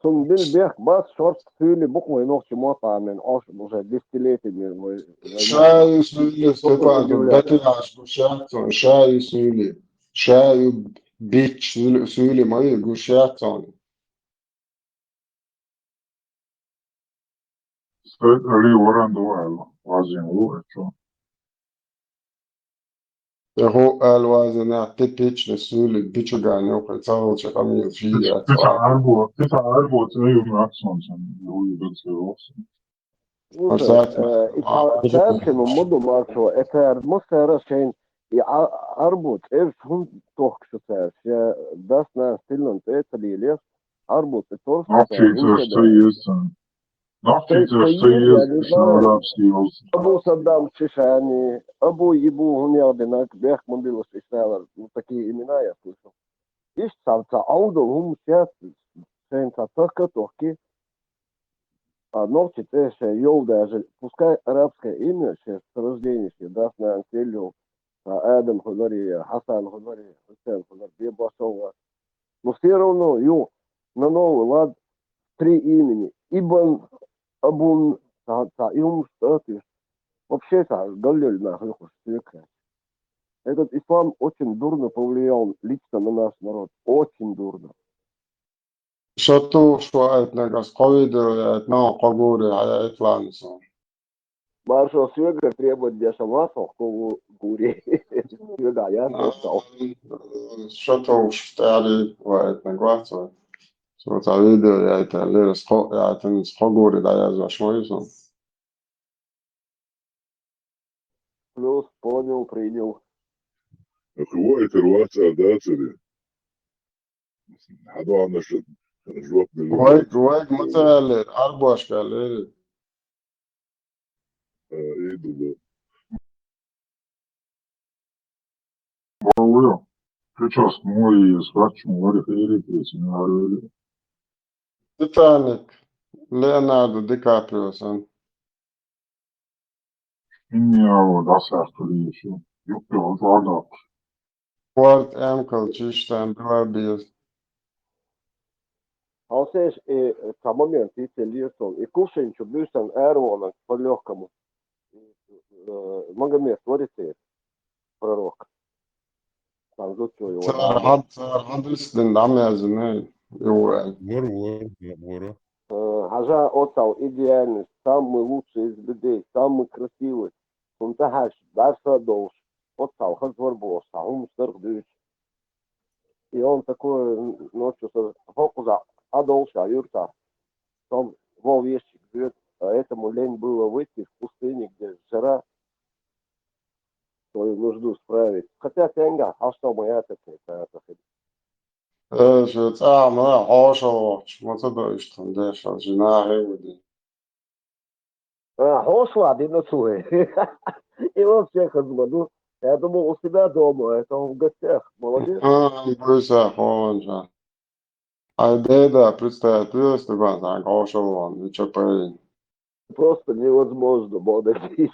Цунна бил бехк бац, шорта суьйлий бу-кх вай нохчийн мотт, амин, Ӏош уже десятилетиями вай, вай Ша ю суьйлий, Степан, удивляется. Бетигаш гуш яц цунна, ша ю суьйлий. Ша ю бич суьйлий ма ю, гуш яц цунна. Стаг ари варан ду аьлла, вазин ву а чу. Я хӀу аьлла вазинехь, типичный суьйлий бичуган ю, кхин ца хилча къамел ший яц. Кхин ца арбо, кхин ца арбо цӀе ю нах сонца, ю ю дан цӀе вохса. Слушай, э, и цхьа цаьршимма ма ду, Маршо, э, цара массара шайна и Ӏа-, Ӏарбо цӀераш хӀунда тохку шу цара? Шен дас-нанас тиллина цӀе ца лелаеш, Ӏарбо цӀе торс ца Нохчийн цӀераш ца еза царна. Нохчийн цӀераш ца еза, я не знаю. Арабский йолчу. Абу Саддам Шишани, Абу Йибу хӀун ял динарг, бехк ма биллалаш Исраилера. Ну, такие имена я слышал. Иштта цхьа, цхьа Ӏовдал хӀуманаш яц, шайна цхьа цхьаъ а тохкий, а нохчийн цӀе шайн йолу даже, пускай арабское имя, шайн с рождения, шен дас-нанас елла йолу, цхьа Адам хуьлура, Хьасан хуьлура, Хьусен хуьлура, бен башхалла. Но всё равно ю на новый лад три имени. Ибн, Абун, цхьа, цхьа и хӀуманаш тӀе а туьйсуш. Вообще цхьа галлилла нах ю хӀуш соьга хаьттича. Этот ислам очень дурно повлиял лично на наш народ. Очень дурно. Ша тухуш ваийтинарг ас кхо видео яийтина, кхо гури хьаяийталахьа суна. Маршо, соьгара требовать деш ма ду хӀокху гури. Соьга яц. Ша тухуш тӀаьхьа ваийтинарг вац вай. Цо цхьа видео яийтина, леррина кхо яийтина, кхо гури дӀаяздеш ма ю суна. Плюс, понял, принял. Хьо ваийтар вац а дацаре. ХьадоьгӀна шу жоп ма лур. Вайга, вайга ма ца аьллера, Ӏарбошка аьллера. А, и ду бо. Вау, прическа муха еза, хатча ма вари херик веца, ма вари. Титаник, Леонардо Ди Каприо санна. Хьинни ало дӀасаьхкалийша, юккъе хьо чӀогӀа доккхуш. Спорт эмкал чиштан била беза. Хьо сеш, э, цхьа момент йицъелира суна. И кувшин чу буьйсанна аравогӀнарг по-легкому, э, Магомед вари церан пророк. Цхьана зудчо йо вара. Цара хьан-, цара хьан дисдина дӀа ма яздина, ю ву аьлла. Вара, вара, вара. Э, хьажа оццал идеальный, самый лучший из людей, самый красивый. Цунна тӀехьаьжча, бӀаьрса а долуш, оццал хаза вара бохуш, цхьа хӀуманаш дара-кх дуьйцуш. И он такой, н-, ночью со хӀокхузахь Ӏа долуш а юьртахь. Со вон вещик доьду, а этому лень было выйти в пустыне, где жара, свою нужду справить. Хотя стенга, хьашт ма яцара цара хила. Э, шу цӀахь ма хьошалгӀа вахча, ма ца до иштта хӀун деш, шу нахе а вадийна. А, хьошалгӀа дина цо. И вообще хаза ма ду. Я думал, у себя дома, это он в гостях. Молодец. А, буьйса хьо ван ша. Ай, деда, представь, ты стуган сан хьошалгӀа ван, и чапай. Просто невозможно, молодец.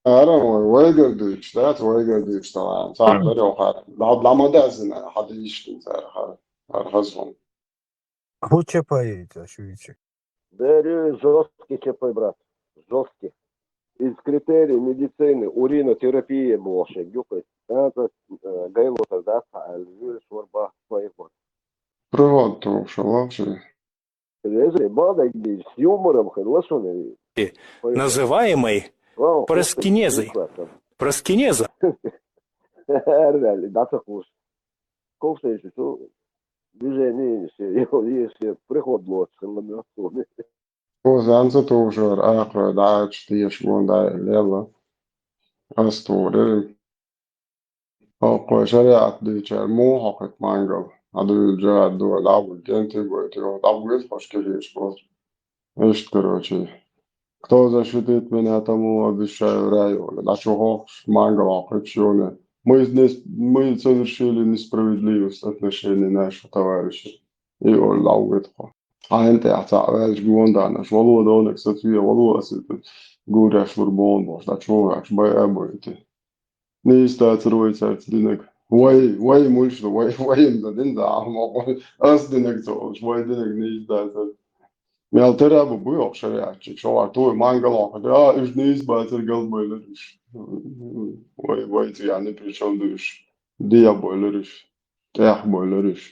Ара, вай, вайгара дуьйцуш дац, вайгара дуьйцуш талаан. Цхьа Мгм. Бере хьара. Дал-, ламада зина, хьадийшкин цара хьара. Хьара хаза хӀума. ХӀун чапай ца шуьйчу? Бере жёсткий чапай, брат. Жёсткий. Из критерий медицины уринотерапия бохуш юкъе. ТӀаккха, э, гайло тар дац хьа аьлла, вуьйш вара бахка пайхамар. Природ тухуш вахча. Вежарий, бакъдерг дийца, с юмором хила шуна. Э, называемой Вау, проскинезой. Слушай, прекрасно. Проскинеза. Эр ваьлла, дӀа ца кхуш. Ковшен шу, шу движение, ше, ше, ше, приход лоцуш хилла моьтту суна. Оза анца тухуш вара, акхарой дӀачу теша гонда а лелла. Ас тухур яра. Хьо кхо шариат дийцар муха хьо кхуьнга мангал? Хьан дуьйла жа а дуьйла, дӀа а вуьйла, кӀентий гойтий, дӀа а вуьйла, хьо шкихиш боху. Иштта, короче. Кто защитит меня, тому обещаю рай, олу. ДӀа чу хохуш, мангал хьо кхуьчу йоне. Мы не с-, мы совершили несправедливость в отношении наших товарищей. И олу, дӀа а вуьйла хьо. Хьайна тӀехь цхьаъ ваьлча гонадахьаш, вало донаг сацве, вало аса гуреш лур боху бохуш, дӀачу вахаш, бай а бойти. Нийса дацар вай цаьрца динарг. Вай, вай муьлш ду, вай, вай ма дина да, ахьа ма гӀо, ас динарг ца олуш, вай динарг нийса дацар. Мел тера а бу, бу йоккха шариатчик, шо вар той мангал хьокху, а, уьш нийса бацар, галбойлар уьш. Вай, вай цигахь ни при чём ду уьш. Дехьа бойлар уьш. ТӀехь бойлар уьш.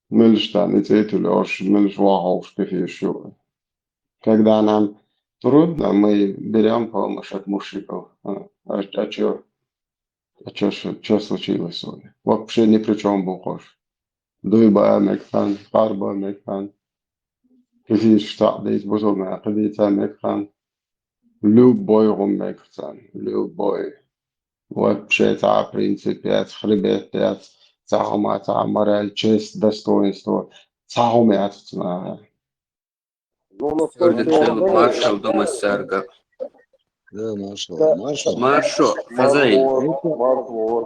Мелаш тан и цӀе туьлу, ош мелаш ваховш кефеш ю. Когда нам трудно, мы берём помощь от мушриков. А, а, а чё? А чё, ш- чё случилось с вами? Вообще ни при чём бу хьош. Дуй ба мегхан, хар ба мегхан. Кефеш цхьаъ дийца, бусалба кхидийца мегхан. Любой хӀума мегар царна. Любой. Вообще цхьа принцип яц, хребет яц, цхьа хӀума, цхьа мораль, честь, достоинство. Цхьа хӀума яц цунах. Сердечный маршал дома сарга. Да, маршал, маршал. Маршо, хозяин. Маршо, маршо.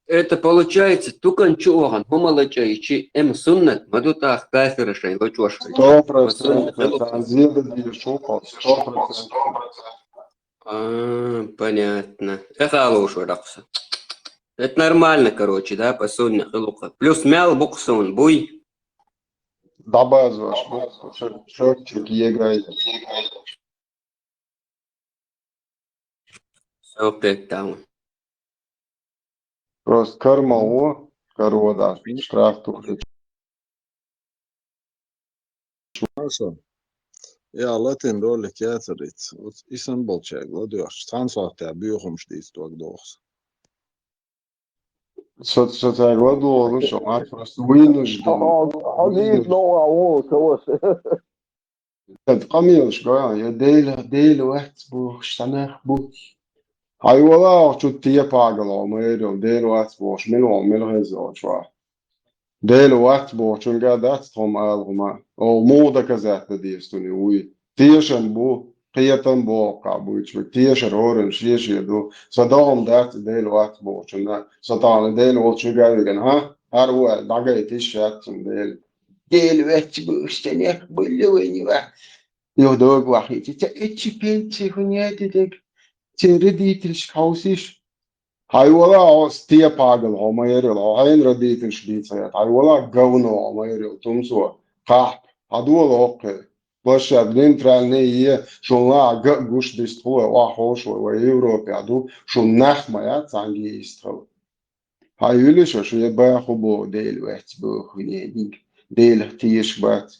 Это получается, тукан чу охан, хӀума лачайчи, эм суннат, ма ду тӀаккха кафира шайн лачош. Сто процентов. Сто процентов. А, понятно. Эхалуш варакса. Это нормально, короче, да, по сунне хилуха. Плюс мял буксун, буй. Дабазош, буксун, чё, чё, чё, егай. Всё, пять там. Просто карма у, карвода, штраф тухлич. Маша, я латин ролик яцариц. Вот и сан болчаг, ладугӀаш, цхьан сохьтехь буьйхамаш дийца дог дохуш. Со, со цаьрга ладугӀалуш, а просто вуйнаш ду. Хьо, хьо, хьо дийца новкъа ву, ца вас. Сан къамелаш го, я Дела, Дела вац бохуш, сан нах бу. Хьай вала ахчу тепагало, ма эрил, Дела вац бохуш, мила вон, мила хеза оцу чохь. Дела вац бохучуьнга дац тхо ма ала хӀума. Оха муха доказать дан деза цунна вуй? Тешам бу, кхетам боху кхаъ буьйцург, тешар хӀоранна шен-шен ду. Сан догӀма дац Дела вац бохучунна. Сан тахана Дела волчуьнга а вигна, хӀа? ХӀара ву аьлла, дӀагайта йиш яц цунна Дела. Дела вац бохуш, сан нах буьллу вайна вац. Юха дога вахийчи, ца эччи пенсии хӀун яди дег? Церан родительшка хьовсийша. Хьай вала хьо степагал хьо ма ярил, хьо хьайна родительш дийца хета. Хьай вала говно хьо ма ярил, тумсо, кхахьпа. Хьадола хӀокхе. Площадка нейтральный е, шун лаха ган гуш дистхула, охьаховш вай, вай Европе ду, шун нах ма яц цхьаьнгге йистхила. Хьай вилиша шу я баху бо, Дела вац боху, хӀунедиг, Делах тешаш бац.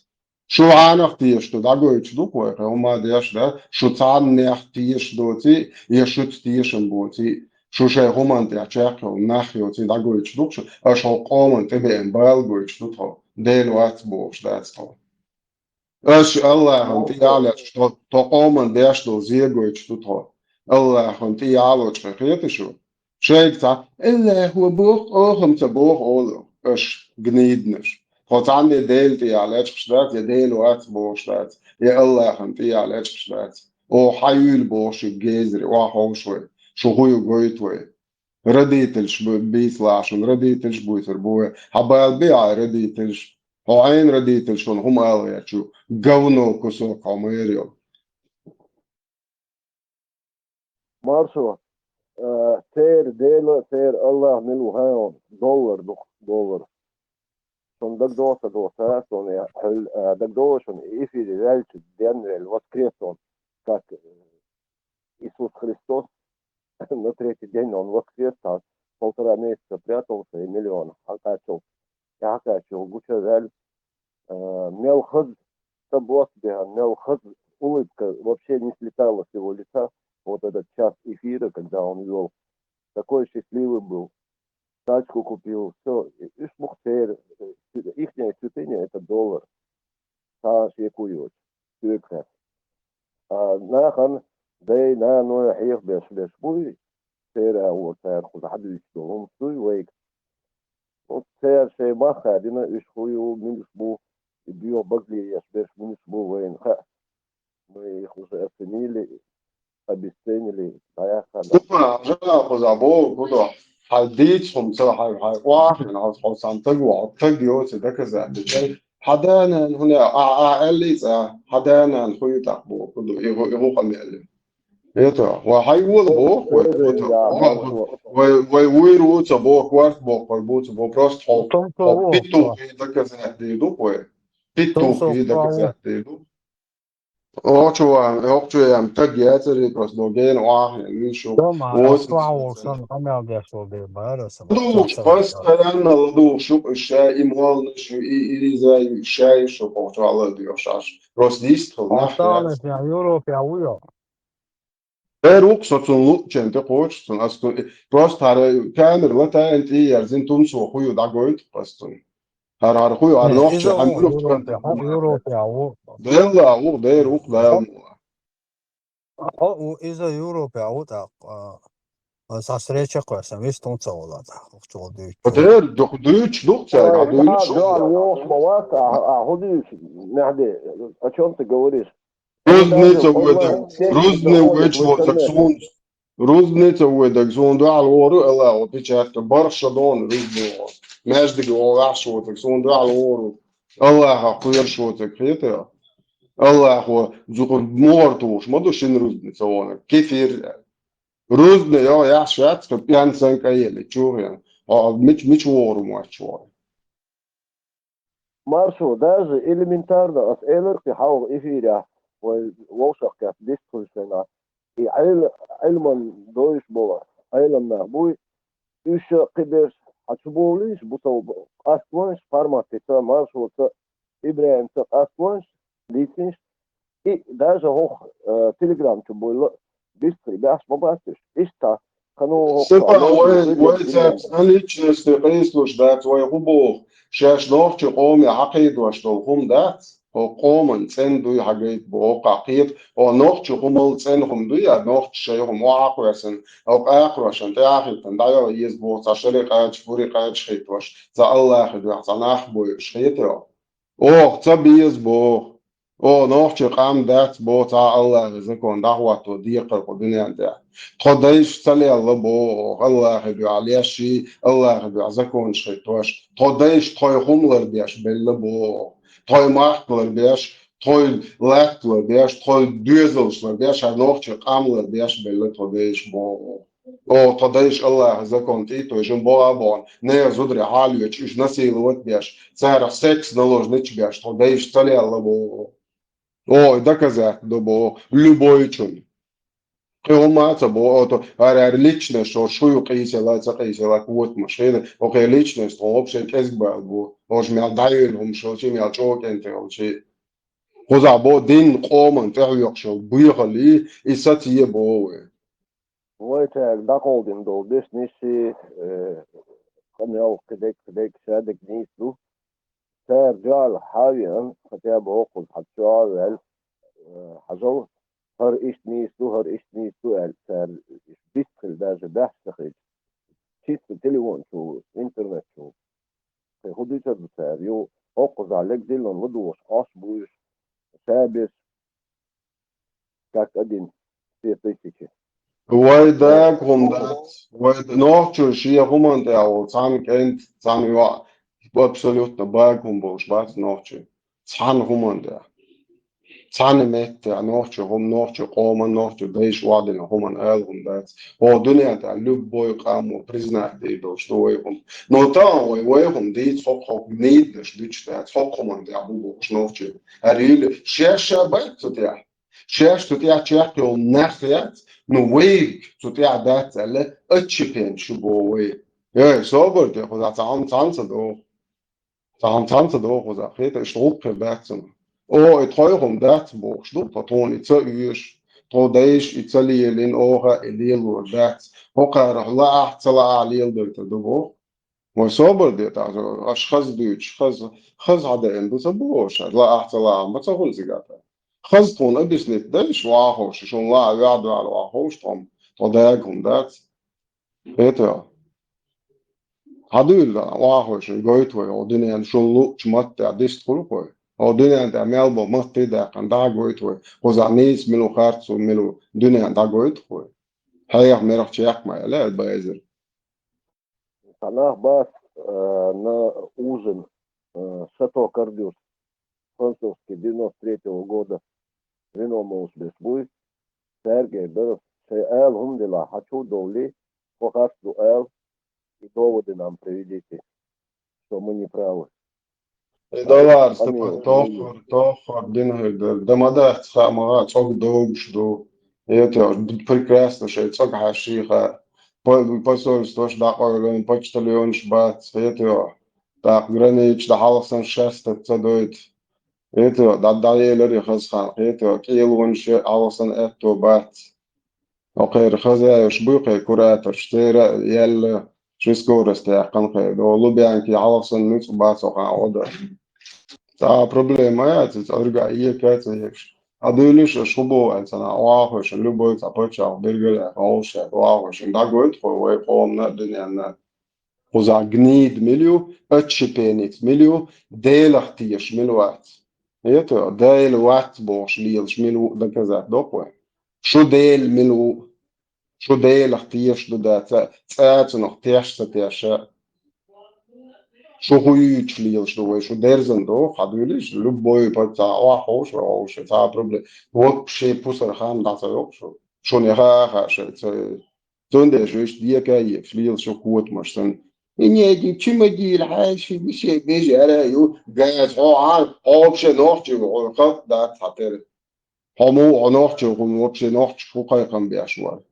Шу хьанах тешаш ду, дӀагойтуш ду-кх вай, хӀума деш да, шу цхьаннех тешаш доций, я шуьца тешам боций, шу шайн хӀуманна тӀехь чекхйолу нах йоций дӀагойтуш ду-кх шу, аша хӀокху къоман тӀебеана бала гойтуш ду тхо, Дела вац бохуш дац тхо. Аша Аллахьан тӀе яхьлечкъаш тхо, тхо къоман деш долу зе гойтуш ду тхо. Аллахьан тӀе яхьлочкъе хета шу? Шайга цхьа, Аллахьо боху, оха-м ца боху олу, аша гниднаш. Тхо цхьанне Дела тӀе яхьлечкъаш дац, я Дела вац бохуш дац, я Аллахьан тӀе яхьлечкъаш дац. Оха хьан юьйла боху шуьга гезаре, охьаховш вай, шу хӀун ю гойту вай. Родительш бу-, бийцалахь шуна, родительш буьйцур бу вай. Хьан бала бе хьайн родительш? Хьо хьайна родительш шуна хӀума ала гӀерташ ю? Говно кусок хьо ма ярил. Маршо, э, церан Дела, церан Аллах мила ву хьан доллар ду-кх, доллар. Шуна дагадогӀу ца догӀу, ца, шуна я хьуьлла, э, дагадогӀу шуна эфире ваьлча, денвелла, воскрес он, как, э, Иисус Христос на третий день он воскрес, там полтора месяца прятался и миллион хьакхаччалц. И хьакхаччалц гуча ваьлла, э, мел хаза, ца босса бехьа, мел хаза улыбка вообще не слетала с его лица. Вот этот час эфира, когда он вёл, такой счастливый был. Тачку купил, всё. И уьш бу-кх церан, э, ихнее святыня — это доллар. Цхьа а шеко йоцуш, соьга хаьттича. А нахана дай, наной хьехабеш берш буй, церан агӀор цара кхуза хьадуьйцуш долу хӀуманаш дуй вайга. Вот цара шайн мах хадийна, уьш хӀун ю, муьлш бу, и боьха багале еш берш муьлш бу вайна хаьа. Мы их уже оценили, обесценили, дӀаяххана. Ду-кх, жана кхуза боху, кхуза, хьайн дийца хӀума ца, хьайн, хьайн охьахиъна, хьо, хьо цхьана стаг ву, хьо стаг йоций доказать дечай, Хьа да-нана хӀуна, а, а, аьллий цӀа, хьа да-нана хӀу ю тӀаккха боху, ду, и гӀу-, и гӀу къамел ю. Это, ва хьай вола боху, вай, это, ва, ва, вай, вай вуйр ву ца боху, корта боху, вай бу ца боху, просто хьо, хьо питтухи доказать дийр ду вай. Питтухи доказать дийр ду. Охчу ван, охчу ям таг яцари просто до гена охьа, виш шу. Тома, вот охьа сан къамел деш вол бе бара сан. ЛадугӀуш, постоянно ладугӀуш шу, ша и молнаш ю, и, и риза ю, ша ю шу, охчу ала деш аш. Просто дистхил нах яц. Охталаш я Европе а вуйо. Дер вукх со цун луъчен тӀе кхочуш цун, ас цун, просто хӀара камера латаьна тӀе ярзина тумсо хӀу ю дӀагойту ас цун. ХӀара, хӀара хӀу ю, хӀара нохча хьан Европе, хӀу Европе а ву. Делла ву, дер вукх Дала мула. Хьо у иза Европе а ву тӀаккха, а, ас встреча кхоьссам, вис тун ца вала тӀаккха, хӀу чу вала дуьйцу. Дер, дух дуьйцу, дух цаьрга, дуьйцу. Джон йохуш ма вац, а, а, хӀу дуьйцу, Мехди, о чём ты говоришь? Рузница вуйдаг, рузни вуйч воцак сун, рузница вуйдаг сун дуьхьал вору, Алла, о печатка, барх ша дон рузни вор. Междиге о вахш воцак сун дуьхьал вору. Аллаха кхоьрш воцак хета. Аллахо зукъур мугӀар тухуш ма ду шин рузница вонаг. Кефир. Рузни йо яхш яц, ка пьян санка ели, чугӀен. А мич, мич вору мач вор. Маршо, даже элементарно, ас элар кхин хьалха эфирехь, вай вовшах кхетта дистхуьлуш вайна, и Ӏел-, Ӏилман дойуш болу Ӏелам нах буй, уьш а кхиберш, хьан чу бовлийша, бу сов къастванш, формат тица, Маршоца, ИбрахӀимца къастванш, лийцинш, и даже хӀокху, э, Telegram чу буйла, бистхи баьхьаш ма бац уьш. Иштта, кхано хӀокху Степан, вай, вай цаьрца личности къийсалуш дац, вай хӀу боху, шаьш нохчи къоме хьакхийдош долу хӀума дац, хӀокху къоман цӀена дуй хьагайта боху, хьакхета, хӀо нохчи хӀумал цӀена хӀума дуй, я нохчи шайн хӀума охьа а кхоьссина, хӀокху акхарошна тӀе а хӀиттина, дӀайо еза боху, цхьа шари къача, фури къача хӀиттош, цхьа Аллахи дуьхьа, цхьа нах бойуш хетайо. Оха ца беза боху. О, нохчи къам дац боху, цхьа Аллахи закон дӀахӀотто декхар кху дуьнен тӀехь. Тхо дайша ца лелла боху, Аллахи дуьхьа лешший, Аллахи дуьхьа законаш хӀиттош. Тхо дайша тхой хӀума лардеш белла боху. Тхой махка ларбеш, тхой латта ларбеш, тхой доьзалш ларбеш, хӀара нохчи къам лардеш белла тхо дайша боху. О, тхо дайша Аллахьа закон тӀе а тойжина богӀа а богӀун, нехан зударий хьалоьцуш, уьш насиловать а беш, царах секс наложнича беш, тхо дайша ца лелла боху. О, и доказать до боху, любойчун. Кхин хӀума а ца боху, ото, ара-ара личность, шо шу ю къийсала, ца къийсала, котамаш хила, окхе личность, тхо вообще кӀезиг бала бу, оша мел дӀайойла хӀума шо, чи мел чӀогӀа кӀентий хила, чи. Кхузахь бо дин къоман тӀехьоьхуш йолу боьхаллий, и сацае боху вай. Вай цаьрга дӀакховдина долу дешнаш, э, къамел кхидерг, кхидерг, шадерг нийса ду. Цара дуьхьал хьан а веана, хӀотта боху кхуза хьан чохь а ваьлла, э, хьажал, хӀара иштта нийса ду, хӀара иштта нийса ду аьлла, цара иштта бистхила даже баьхча ца хилча. Чисто телефон чу, интернет чу. Кхин хӀун дуьйцур ду цара? Ю, хӀокхузахь лег диллина ладугӀуш, Ӏаш буйш, шаберш, как один, две тысячи. Вай дага хӀума дац. Вай д-, нохчо шен хӀуманна тӀехь волу цхьана кӀент, цхьана йоӀ абсолютно бага хӀума болуш бац нохчо. Цхьана хӀуманна тӀехь. Цхьана меттехь нохчо хӀума, нохчо къоман, нохчо дайша охьадина хӀуманна ала хӀума дац. О, дуьнен тӀехь любой къам ву признать дийр долуш ду вай хӀума. Но тахана вай, вай хӀума дийца хӀокху, хӀокху нийдинарш дуьтуш дац, хӀокху хӀуманна тӀехь бу бохуш нохчо. ХӀара йийла шаьш ша бац цу тӀехь. Шаьш цу тӀехь чекх йолу нах яц, ну вайга цу тӀехь дац аьлла, отщепенцы ю боху вай. Эй, собар де, кхузахь цхьа хӀума цхьаьна ца догӀу. Цхьа хӀума цхьаьна ца догӀу кхузахь, хета иштта гӀуллакх хир дац цунах. О, и тхой хӀума дац бохуш ду, тхо тхуна и ца оьшу, тхо дайша и ца лелийна, оха и лелор дац. ХӀокхарах лаахь, ца лаахь леладайтар ду боху. Вай собар де тӀаккха, аша хаза дуьйцуш, хаза, хаза хьадаьӀна ду ца боху аша, лаахь, ца лаахь ма ца хуьлу цигахь тӀаккха. Хаза тхуна объяснить дайша, вахьа ховша, шуна лаахь, ваьхьа дуьхьал вахьа ховша тхо-м, тхо дага хӀума дац. Хета. Хьан дуьйла, вахой шуна гойту вай, хӀо дуьнен шуна луъучу маттехь дистхуьлу вай. ХӀо дуьнен тӀехь мел бо матте а даьккхина, дӀа а гойту вай. Кхузахь нийса мила ву, харц ву, мила ву, дуьнен дӀагойту вай. Хьеха мерах чекх ма аьлла, аьлла Байзер. Цхьа нах бац, э, на ужин, э, шато кардуш. французский девяносто третьего года Рено Маус бес буй, цаьрга эр дара, шайн ала хӀума делахь, хьан чу а довлий, хьо харц ду ала, и доводы нам приведите, что мы не правы. И довар, Амин. Степан, тоххар, тоххар дина хӀуьда. Да ма дац, хаа ма гӀа, цӀог догуш ду. Хетайо, прекрасно, шайн цӀог хьаьшший хаа. По-, посольствош дӀакъовлина, почтальонаш бац, хетайо. ТӀаккха границаш дӀа хьалха санна шаьстат ца дойту. Хетайо, дӀа-, дӀаелира и хаза хан, хетайо, кӀелонаш а хьалха санна аьтто бац. Окхеран хозяеваш буй кхеран кураторш, церан а яьлла, ши скорость яьккхина кхеран. О, Лубянки хьалха санна нуьцкъ бац окхана гӀо дан. Цхьа а проблема яц, иза Ӏуьргахь ека а ца еш. Ӏа дуьйлиш аша хӀун боху аьлла, цхьана охьахуьйшина, любой цхьа паччахь бергара а, олуш а, охьахуьйшина, дӀагойту кхо вай къомана а, дуьненна а. Кхузахь гнида мила ю, отщепенец мила ю, Делах тешаш мила вац. Хетайо, Дела вац бохуш лелаш мила ву а доказать доккху вай. Шу Дела мила ву а, шу Делах тешаш ду дац а, цкъа а цунах теш а ца теш а. Шу хӀун юьйцуш лелаш ду вай, шу дерзан доху, хьан дуьйлиш, любой паччахь охьахуьйшу, вай олуш, цхьа а проблема. Вообще пусар хам дӀа ца йоккху шу. Шуна яха а хаьа шайн ца Цундела шу иштта дека а екаш лела шу котамаш санна. И не один чимадийла хьаьший, мисе бежара ю, газ, хьо, хьо, хьо вообще нохчи ву, хьо кхалт дац хьан тера. Хьо му, хьо нохчи ву, хьуна вообще нохчи хӀун кхайкхам беш вара.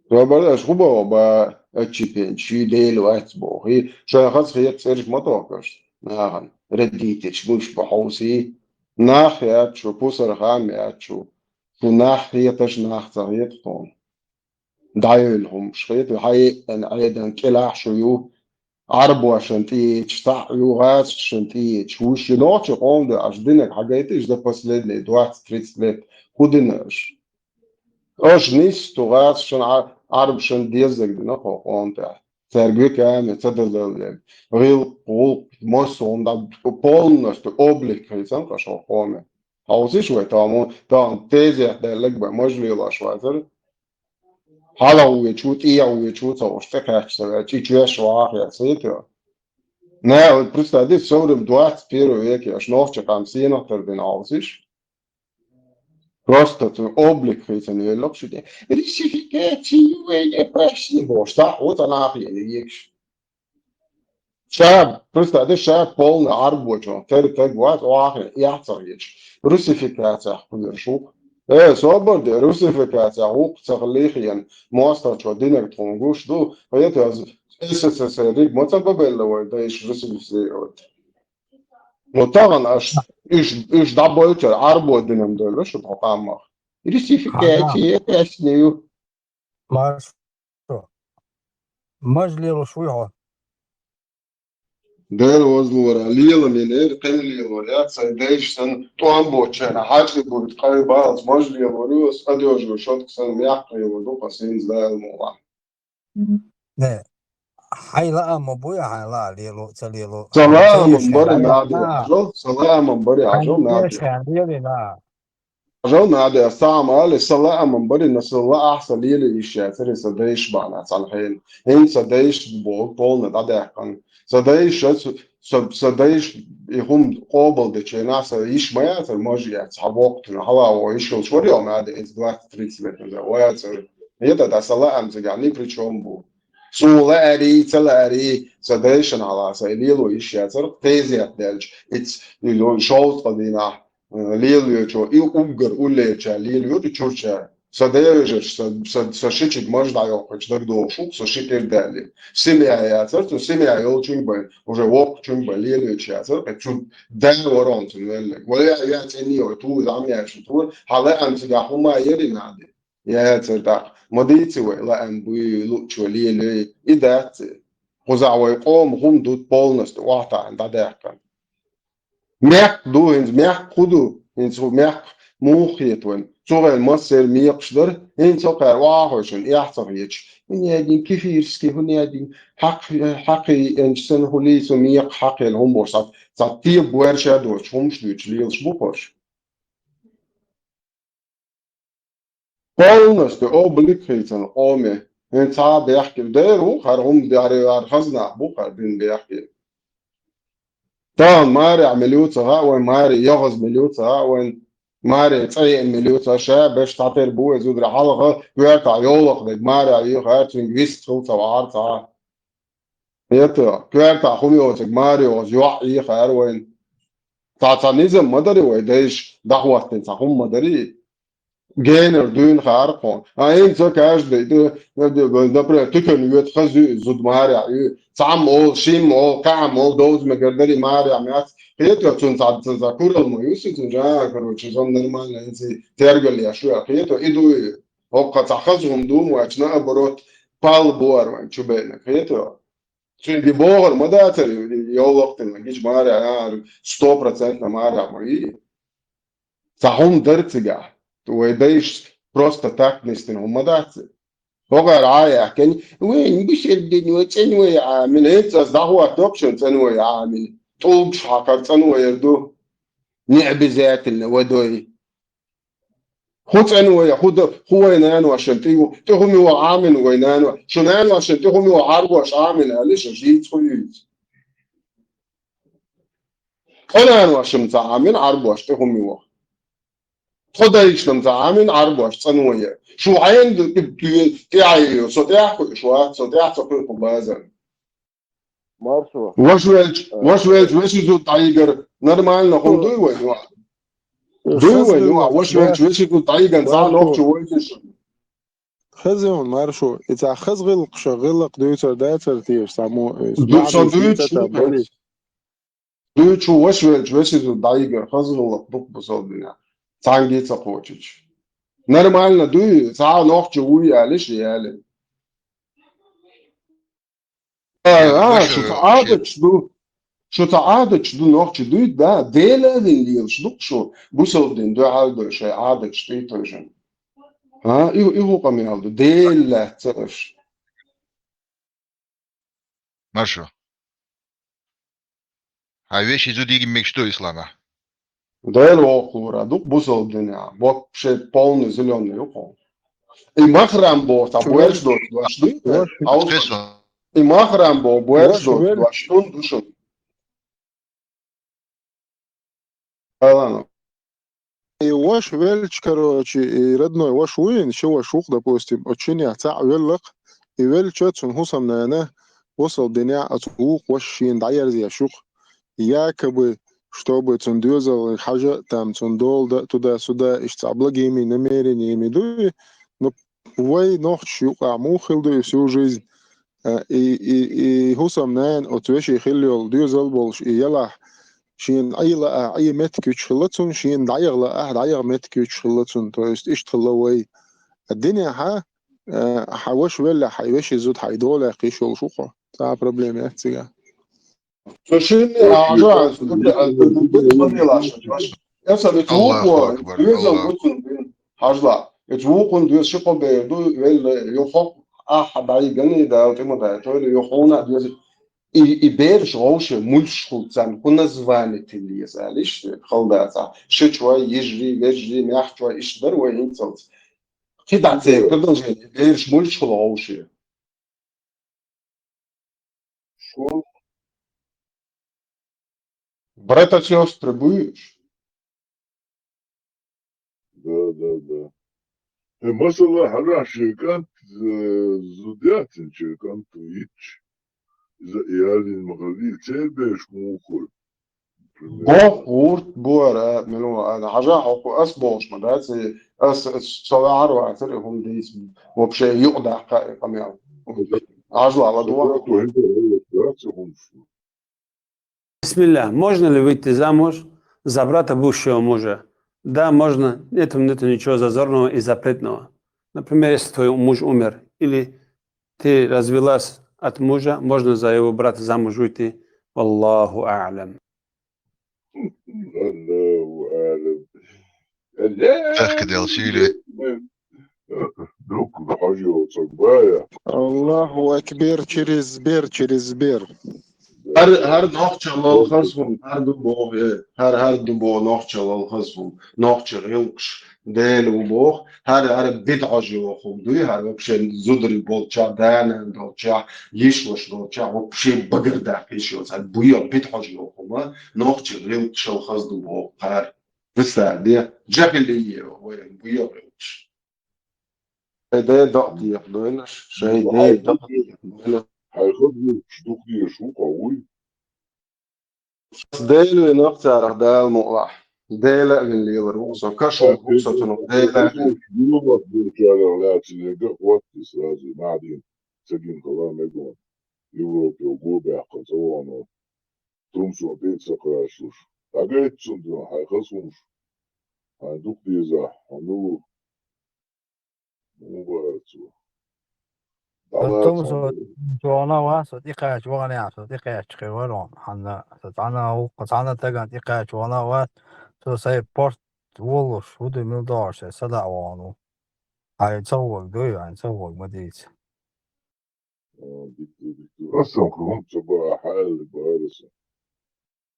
Роберт, аша хӀун боху, ба, отщепенец, ший Дела вац боху. И шайн хаза хета цӀераш ма тохкаш. Нахана, родительш, гуш бу хьовсий. Нах яц шу, пусар хам яц шу. Шу нах хеташ, нах ца хета тхуна. ДӀайойла хӀумаш хета, хьан еъна Ӏедан кӀелахь шу ю, Ӏарбошан тӀеечаш цхьаъ ю, гӀазкхашан тӀеечаш вуьш ю. Нохчи къоман ду аша динарг хьагайта, иштта последние двадцать-тридцать лет хӀун дина аша? Аша нисса ду гӀазкхашан, Ӏа-, Ӏарбашан дезаг дина кху къоман тӀехь. Цаьрга векаме ца дазаллег. ГӀилкх, гӀулкх, массо а хӀума дӀа полностью облик хийцан кху шо къоме. Хьовсийша вай, тахана, тахана тезет даьлларг бен мажа лелош вацара. Хьалха вуьйчу, тӀехьа вуьйчу ца хууш, тӀекхаьчча ца ваьлча, и чоьш вахьа хецийта. На, вот представь, соврем двадцать первый веке, аш нохчи къам сенах тардина хьовсийша. Просто цу облик хийцан веллакх шу тӀе. Русификация ю вай не пашни бохуш, цхьаъ ву цхьа нах ена екаш. Ша, представь, ша полный Ӏарбочун, тера таг вац, охьахиъна, эхь ца хеташ. Русификацех кхоьруш ву-кх. Э, собар де, русификацех ву-кх ца хилийхена, мостагӀчо динарг тхуна гуш ду, хӀета аз СССР-иг ма ца бабелла вай, да иш русифицировать. Но тахана аш, иш, иш дӀабойтар, Ӏарбой динан дойла шу тхо къаммах. Русификация, Ага. Эсни ю. Маршо. Маж лелуш вуй хьо? Дера вазлора, лела мен эр, кхин лелор яц, сайн дайш сан, тӀом боцчарна, хьаьжи бурт, кхай балц, маж лелор ю, ас адёжу шотк сан, мягкий лелор ду, кхасин здайл мула. Не. Хьай лаам ма буй, хьай лаа лело, ца лело. Салаам Ца еш, бара хьай нади лаа. Ажал, салаам бара Хьай ажал нади. Еш, хьай лело, лаа. Ажал наде, ас цхьа хӀума али, сан лааман барина, сан лаахь сан лело йиш яцара, сан дайш бахьана цхьана хьена. ХӀинца сан дайш боху полна дӀадаьккхана. Сан дайш, сан, сан дайш и хӀума къобалдечу хенахь сан йиш ма яцара, мажа яц, хьан воккхатана, хьала вон йиш йолуш вара йо, наде, иза двадцать-тридцать лет назад, вацара. ХӀета, да, сан лаам цигахь ни при чём бу. Суна лаарий, ца лаарий, сан дайшан хьала сан лело йиш яцара, тезет даьлча, иц, и шовзткъа дийнахь, лелоечо, и уггар уллерча лелайора и чурчара. Сан девежарш, сан, сан, сан шичиг маж дӀайоккхуьйтуш дагадогӀуш ву, сан ши тӀера даьллера. Семья яцара, цу семья йолчуьнга бен, уже воккхачуьнга бен лелоьчу яцара, кхин цу да вара хьуна цунна велларг. Вала я, я цӀенний вай, туй, зӀамъяьршна тур, хьан лаам цигахь хӀума яри наде. Яцара тӀаккха. Ма дийци вай, лаам буй, луъчо лелой, и дац. Кхузахь вай къоман хӀума ду полностью охьатаьӀна дӀадаьккхина. Мехк ду, хӀинца мехк хӀун ду? ХӀинца хӀу мехк муха хета вайн? Цу гӀен массеран мекхаш дара, хӀинца хӀокхара охьахуьйшина эхь ца хеташ. ХӀун яьдин кефирский, хӀун яьдин хьакх-, хьакхий, энчу санна хӀу лийцу мекха хьакхел хӀума бохуш, цхьа, цхьа теба гӀоьрша доцуш хӀумаш дуьйцуш лелаш бу хӀорш. Полностью облик хийцан къоме. ХӀинца цхьа а бехке. Дера ву хӀара хӀума, дера хӀара хаза нах бу хӀара дина бехке. Тахана марехь мила ю ца хаьа вайн, маре йогӀаз мила ю ца хаьа вайн, маре цӀа еана мила ю ца, ша беш цхьатера бу вай зударий. Хьалха коьртахь йовлакх дерг маре йийхар, цуьнга вист хила ца вахьар цхьа. Хета, коьртахь хӀума йоцург маре йогӀаз йоӀ йийхар вайн. Цхьа, цхьа низам ма дарий вай дайша дӀахӀоттийна, цхьа хӀума ма дарий. Генара дуьйна хаархо. А хӀинца каждый, ду-, ду-, ду-, например, туькан йоьду, хаза ю, зуда марехь ю. Цхьамма олу, шимма олу, кхаамма олу, довза мегар дарий, марехь ма яц. Хета, цунна цхьа, цхьа, цхьа куралла ма ю, цунна, а, короче, зон нормально, хӀинца тергал еш ю, хета, и ду и. ХӀокху цхьа хаза хӀума ду, ваьча, наоборот, пал бу ара вайн чу беанарг, хета. Цуьнга богӀар ма дацара, йовлакх дина, гича марехь, а, сто процентов марехь ма ю. Цхьа хӀума дара цигахь. Вай дайша просто так нисдина хӀума дац. ХӀокхара Ӏа яьккхина, вайн бусалба дино цӀанвай Ӏамина, хӀинца ас дӀахӀоттадо-кх шуна цӀанвай Ӏамина. ТӀулгаш хьакхар цӀанвайр ду. Не обязательно водой. ХӀун цӀанвай, хӀун д-, хӀун вай наношна тӀе ю, тӀе хӀума йогӀу Ӏамина вай нано. Шун наношна тӀе хӀума йогӀу Ӏарбош Ӏамина, аьлла, ша жийца хӀун юьйцу? Тхо наношна ца Ӏамина Ӏарбош тӀе хӀума йогӀу. Тхо дайшна ца Ӏамина Ӏарбош цӀанвай. Шу хьенан ду-, ду-, ду-, тӀаьхье йо, со тӀаьхьа кхуьуш вац, со тӀаьхьа ца кхуьу кху базар. Маршо. Ваша велча, а, ваша велча, вешин зуда дӀайигар нормально хӀума дуй вайн, ю? Дуй вайн, ю? Ваша велча, вешин зуда дӀайигар цхьа нохчо вайза шу. Хаза ю, Маршо, и цхьа хаза гӀиллакх ша гӀиллакх дуьйцур дацара теша, цхьа мо, э, ду-, со дуьйцу шу, дуьйцу шу, ваша велча, вешин зуда дӀайигар хаза гӀиллакх ду-кх бусалба динехь. Цхьаьнгге а ца кхочуьйтуш. Нормально дуй, цхьа нохчо вуй аьлла, ша яьлла. А, а, шу цхьа Ӏадаташ ду. Шу цхьа Ӏадаташ ду, нохчий дуй, да, Дела а вина лелаш ду-кх шу, бусалба дина дуьхьал долу шайн Ӏадаташ тӀе а тевжина. А, и, и хӀун къамел ду, Дела лаьцна аш. Маршо. Хьан вешин зуда йигна мегаш ду исламехь? Дела воккхалора ду-кх бусалба динехь. Боккха шайн полный зелёный ю-кх хьо. И махрам боху цхьа боьрша доцу дош дуй? И махрам боху боьрша доцу дош хӀунда ду шуна? Айлана. И ваша велча, короче, и родной ваша вуйна, ши ваша ву-кх, допустим, оцу шиннех цхьаъ велла-кх, и велча цуьнан хӀусамнана бусалба динехь оцу вукху вашас шена дӀаерзош ю-кх, якобы, чтобы цуьнан доьзал хьажа а, там, цуьнан дола дан а, туда-сюда, иштта цхьа благими намерениями дуй, ну, вай нохчаша юкъахь муха хилла ду и всю жизнь? А, и, и, и хӀусамнана оцу вешин хилла йолу доьзал а болуш, и ялахь, шена Ӏе лаахь, Ӏе меттиг куьйцуш хилла цунна, шена дӀаяха лаахь, дӀаяха меттиг куьйцуш хилла цунна. То есть иштта хилла вай. Динехь, а, хьан ваша веллехь, хьайн вешин зуда хьайн долахь йиш йолуш ву-кх хьо. Цхьа а проблема яц цигахь. Со шинна а хьажа, аса вукхо, доьзал бу цунна бина. Хьажа, эцу вукхунна доьза ши-кхо бер ду, велла, юха хӀокху ахьа дӀайигана, Дала тӀе ма дайтойла, юха хьуна а доьза. И, и бераш вовшех муьлш хуьлу царна, хӀун название тилла еза, аьлла иштта, хала дацахь. Шичой, йижарий, вежарий, маьхчой, иштта дара вай хӀинцалц. КхидӀа церан продолжение, бераш муьлш хуьлу вовшех. Братья, сестры будешь? Да, да, да. Э, масала, хьарахь шен кӀант, э, зуда яц цуьнан, шен кӀант ву йитча. Иза ялийна ма-хиллара, церан бераш муха хуьлу? Боху гӀурт бу ара, мила ву ара. Хьажа хьо кху ас бохуш ма дац, и ас, ас со ваьхьар вацара, и хӀума дийца. Вообще юкъадаккха и къамел. Хьажа ла ладугӀа. Бисмилля. Можно ли выйти замуж за брата бывшего мужа? Да, можно. Нету, нету ничего зазорного и запретного. Например, если твой муж умер, или ты развелась от мужа, можно за его брата замуж выйти. Валлаху а'лам. Аллаху а'лам. Тахка дел сийли. Аллаху акбар через сбер, через сбер. ХӀара, хӀара нохчалла хаза хӀума, хӀара ду боху, э, хӀара, хӀара ду боху нохчалла хаза хӀума. Нохча гӀиллакхаш, Дела ву боху, хӀара, хӀара бидӀа хьожа йоху дуй, хӀара вообще зударий болчохь, да-нана долчохь, йиша-ваша долчохь, вообще багар даккха йиш йоцу, хӀара буйо бидӀа хьожа йоху ма, нохчий гӀиллакх шал хаза ду боху кхара. Представь, де, жахилие, вайн буйо гӀиллакхаш. Шайн ден докъ дехадойла, шайн ден докъ дехадойла. Хьайн хаза вуьйцуш дукха дезаш ву кхо вуй. Дела вина царах Дала мукъалахь. Дела а вина лелар ву со, кашо ву со цунах Дела а вина. Дилмат бирчарах лаьцна яга хӀотти сразу, Мадин, ца гина хала мегон. Европе го баьккхал ца вахана. Тумсо тӀе ца кхачалуш. ДӀагайта цунна дуьхьа, хьайн хаза хӀумаш. Хьайн дукха дезахь, хьо ну ву? Муха бара цо? Со ДӀалаца Тумсо хьуна. Чохана вац, со тӀекхача вахана, со тӀекхаьчча хир вара хьуна. Хьанна, со цхьана а вукху, цхьана а тагана тӀекхача вахана вац, со сайн порт волуш, хӀун ду мила догӀуш, сайн садаӀа вахана ву. Хьайн ца хӀоьга дуй, хьайн ца хӀоьга ма дийца. А, дика ду, дика ду. Аса хӀунда ца баха, хьаьлла бара аса.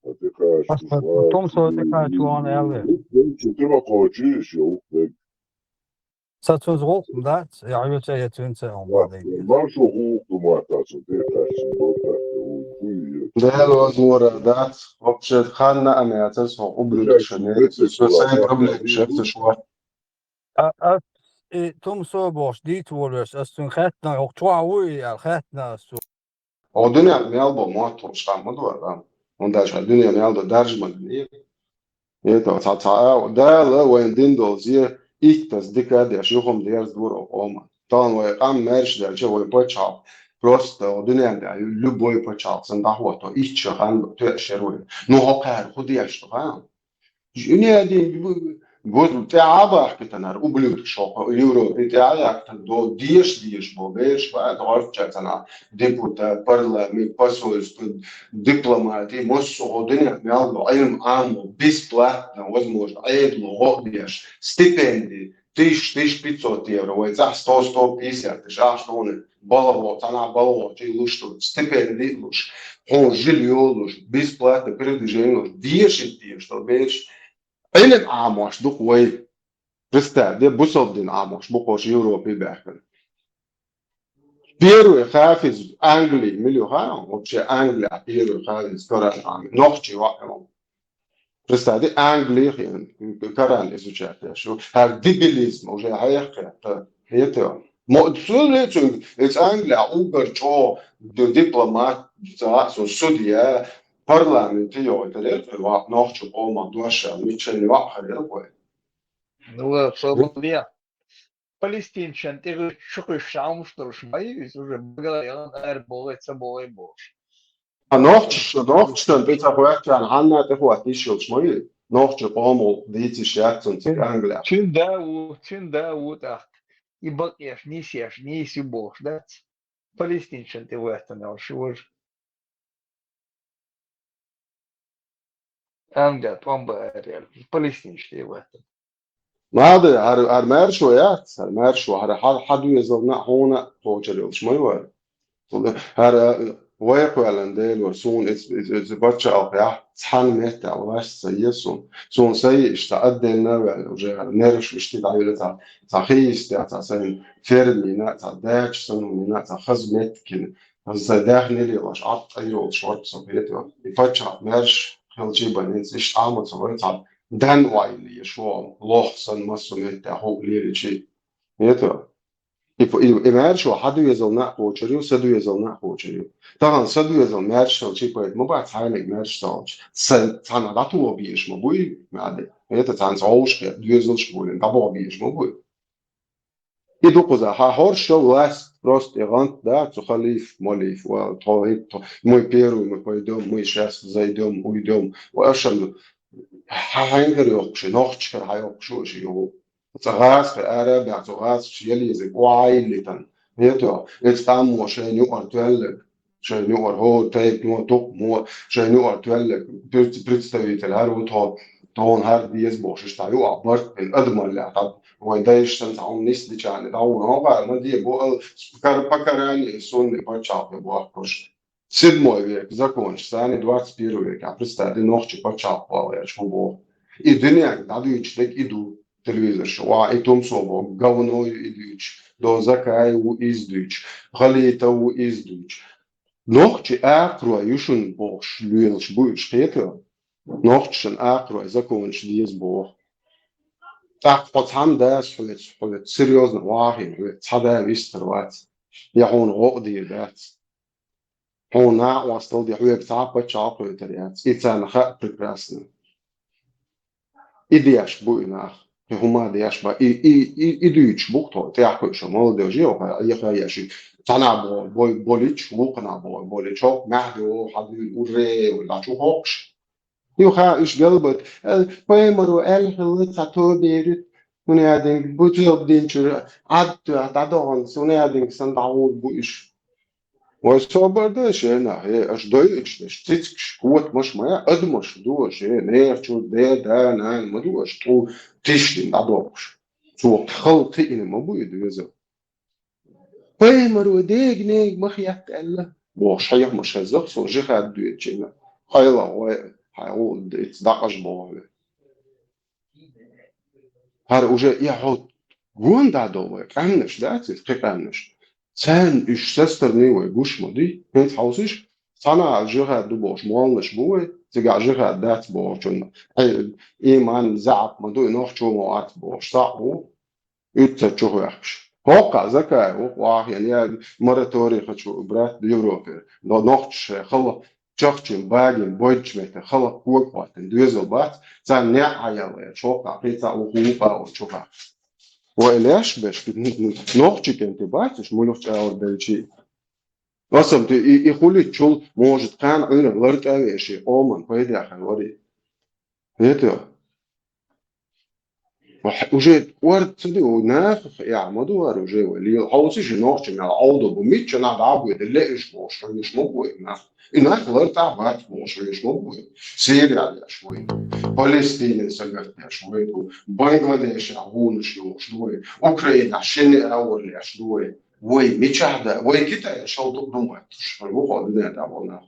Аса тӀекхача Аса Тумсо тӀекхача вахана аьлла. Вукху дайчу тӀе ма кхочий, иш йо, вукху дайчу. Сан цуьнца гӀуллакх ма дац, я хьоьца, я цуьнца, хьуна ма дайта. Маршо гӀуллакх ду ма тац, цуьнан тӀе кхаьчна, бо кхаьчна, хӀун, хӀун йо. Дела вазора дац, вообще ханна а яцара со ублюдкашна, со сайн проблемаш яцара шуьга. А, ас и Тумсо бохуш дийца волавеш, ас цуьнга хаьттина, хӀокху чохь вуй и аьлла, хаьттина ас цо. Хьо дуьненна мел бо мотт хӀума ша ма дора, а? ХӀунда аьлча дуьненна мел до даржа ма дина. ХӀета, цхьа, цхьа а, Дала вайн дин долзе, иттаза дика а деш, юха-м дерза дора оха къоман. Тахана вай къам маьрша даьлча, вайн пачхьалкх просто дуьненна тӀехь любой пачхьалкх санна дӀахӀотто, итт шо хан тоьаш яра вай. Ну, хӀокхара хӀун деш ду, ха? Жуьнядин бу-, бу-, тӀе а бахкийтинарг, ублюдкаш хӀокху Европе тӀе а яьккхина, до деша, деша бо бераш баьа, дӀорчча цхьана депутат, парламент, посольство, дипломатий, массо а дуьненна мел до Ӏилма Ӏамо, бесплатно, возможно, Ӏедало гӀо а деш, стипенди, тысяча, тысяча пятьсот евро, вай цӀахь сто, сто пятьдесят тысяч, ахьа шуна балагӀо, цхьана балагӀо чӀий луш ду, стипенди а луш, хьуна жильё а луш, бесплатно передвижение а луш, деша, деша, до бераш. Ӏилма Ӏамош ду-кх вай. Представь, де, бусалба дин Ӏамош бу-кх оша Европе баьхкина. Первый хафиз Англи мила ю хаьа, вообще Англи первый хафиз Коран Ӏами. Нохчи ваъ хьуна. Представь, де, Англи хиъна, Коран изучать деш ю. ХӀара дебилизм уже хьехкхетта. Хетий? Мо, цуьнан, цуьнан, иза Англи а уггар чӀогӀа д-, дипломат, ца а, со судья, парламенте йойтар яра, ваъ, нохчи къоман дош а, миччанна ваъ хир яра вай. Ну, ладно, со бу-, я. Палестинчан тӀе чукхуьйсуш Ӏамуш долуш ма ю иза, уже багала яхана ара богӀий, ца богӀий бохуш. А нохчаш, нохчашна тӀе ца хӀоьттича, хьанна тӀе хӀотта йиш йолуш ма ю. Нохчи къомо дийца йиш яц цунна цига Англехь. Цуьнан да ву, цуьнан да ву тӀаккха. И бакъ еш, нийса еш, нийса ю бохуш дац. Палестинчан тӀе хӀоьттина йолуш ю важа. Англи тӀом бан аьлла, Палестинчан тӀе хӀоьттина. Нада, хӀара, хӀара маьршо яц, хӀара маьршо, хӀара хьан, хьан доьзална а, хьуна а кхочур йолуш ма ю хӀара. ХӀара вай кхоьллина Дела вара, суна иза, иза, иза пачхьалкхехь цхьана меттехь власть ца еза суна. Суна са йиъаш цхьа отдельно а ваьлла, уже хӀара нерваш иштта дӀавелла цхьа, цхьа хи йистехь, цхьа сайн ферма йина, цхьа дача санна йина, цхьа хаза меттиг йина. Аса даьхни лелош, Ӏад тӀе йолуш вара со, хетий? И паччахь маьрша хилчий бан, иза иштта Ӏамо ца вара, цхьа ден ойла еш ву, лох санна массо а меттехь хӀуъа леличий. Хетий? И п-, и, и маьршо хьан доьзална а кхочур ю, сан доьзална а кхочур ю. Тахана сан доьзал маьрша хилчий пайда ма бац, хьайниг маьрша ца хилча. Сан цхьанна дӀатоха безаш ма буй, Мадин. Хетий, цхьаьнца вовшахкхетта доьзалш а гулйина, дӀабоха безаш ма буй. И ду кхуза, хьан хӀорш шо власть, просто и гӀант да, цу халиф, малиф, ва тхо хӀинца, тхо, мы первый, мы пойдём, мы щас зайдём, уйдём. Ва аша ду, хьан хьайна хир йоккхуш, нохча хир хьан йоккхуш шу, ши югӀу. Цу гӀазкхи ара а баьхна, цу гӀазкхаша ялезиг охьайиллитан. Хетий, эцу къаммо шайна юкъара тоьлларг. Шайна юкъара хӀора тайпано, тукхамо, шайна юкъара тоьлларг пред-, представитель хӀара ву тхо, тхуна хӀара деза бохуш, иштта юкъахь барт бина адамаллехь, тӀаккха вайн дайша санна цхьа хӀума нисдичарна, дӀагӀур хӀокхара ма де бу ала, кар-, покарание из сунна пачхьалкхе бохкуш. Седьмой век законаш санна, двадцать первый векехь, представь, де нохча пачхьалкх боху, хӀун боху. И дуьненга дӀадуьйцуш дерг и ду. телевизор чу. Ва, и Тумсо боху, говно ю и дуьйцуш, до Закаев ву иза дуьйцуш, Халитов ву иза дуьйцуш. Нохчий акхарой ю шуна бохуш лелаш бу уьш, кхетий? Нохчашна акхарой законаш деза боху. ТӀаккха хьо цхьана дас хьоьца, хьоьца серьёзно вахийна хьоьца цхьа да вистхир вац. Я хьуна гӀо а дийр дац. Хьуна накъосталла де, хьоьга цхьа а пачхьалкх кхоьйтур яц. И царна хаьа прекрасно. И деш бу и нах. И хӀума деш ба. И, и, и, и дуьйцуш бу тхо, тӀехь кхуьуш молодёжь, я хьа, я хьа, я ши. Цхьана бо-, бо-, болич, вукхана бо-, болич. Хьо, маьхьа де, хьа дуьйна, уре, ула чу хокхуш. Юха уьш галбат, э, паймаро аьлла хилла цхьа тобе юьт, хӀунда аьлла динга бузалба динчуьра Ӏадда дӀадогӀанца, хӀунда аьлла динга сан дӀагӀур бу уьш. Вай собар дай шайна, э, аш дойуьш деш, цицкаш, котамаш ма я, адамаш ду аш, э, нехан чуьра де, да, нана ма ду аш, тӀу тиштина дӀадоккхуш. Цо хала кхиъна ма бу и доьзал. Пайхамаро дега-нега ма хетта аьлла, бохуш, хьехамаш хеза-кх суна жихӀад доьдучу хенахь. Хьайла гӀой, хьайн гӀуллакх дакъажа боху вай. ХӀара уже и хьо гонда долу вай къаьмнаш дац иза, кхин къаьмнаш. Царна уьш со стороны вай гуш ма дуй. ХӀинца хьовсийша, цхьана а жихӀад ду бохуш молланаш бу вай, цигахь жихӀад дац бохучунна. Хьайн иман заьӀап ма ду, и нохчо ма вац бохуш, цхьаъ ву. Уьццачу чухваьккхуш. ХӀокху Закаев ву вахийна, я мораторий хочу брать Европе. Но нохчаша хала чахчина, багина, бойчу метта хала кога хӀоттина доьзал бац, царна неӀ хьаялла, я чохкхахь, кхин цхьаъ ву хӀума а ву чухахь. Вай леш беш, нохчий кӀентий бац, уьш муьлхха чӀагӀар белчий. Асам, и, и хуьлучул, может, кхана Ӏуьйранна лартӀа а веший, къоман пайда хир варий. Хетий? Вай, уже кӀорда ца ду, нахах яа ма ду вара уже вай. Лела хьовсийша, нохчий мел Ӏовдал бу, миччанхьа дӀа а бу, де ле уьш бохуш, хьуьйш ма бу вай нах. И нах лартӀахь бац бохуш, хьуьйш ма бу вай. Сирия леш вай ду, Палестине сагатдеш вай ду, Бангладешехь гӀунаш йохуш ду вай, Украинехь шинна агӀор леш ду вай. Вай мичахь да, вай Китайна шал дукха ду моттуш, вай вукхо дуьнен тӀехь болу нах.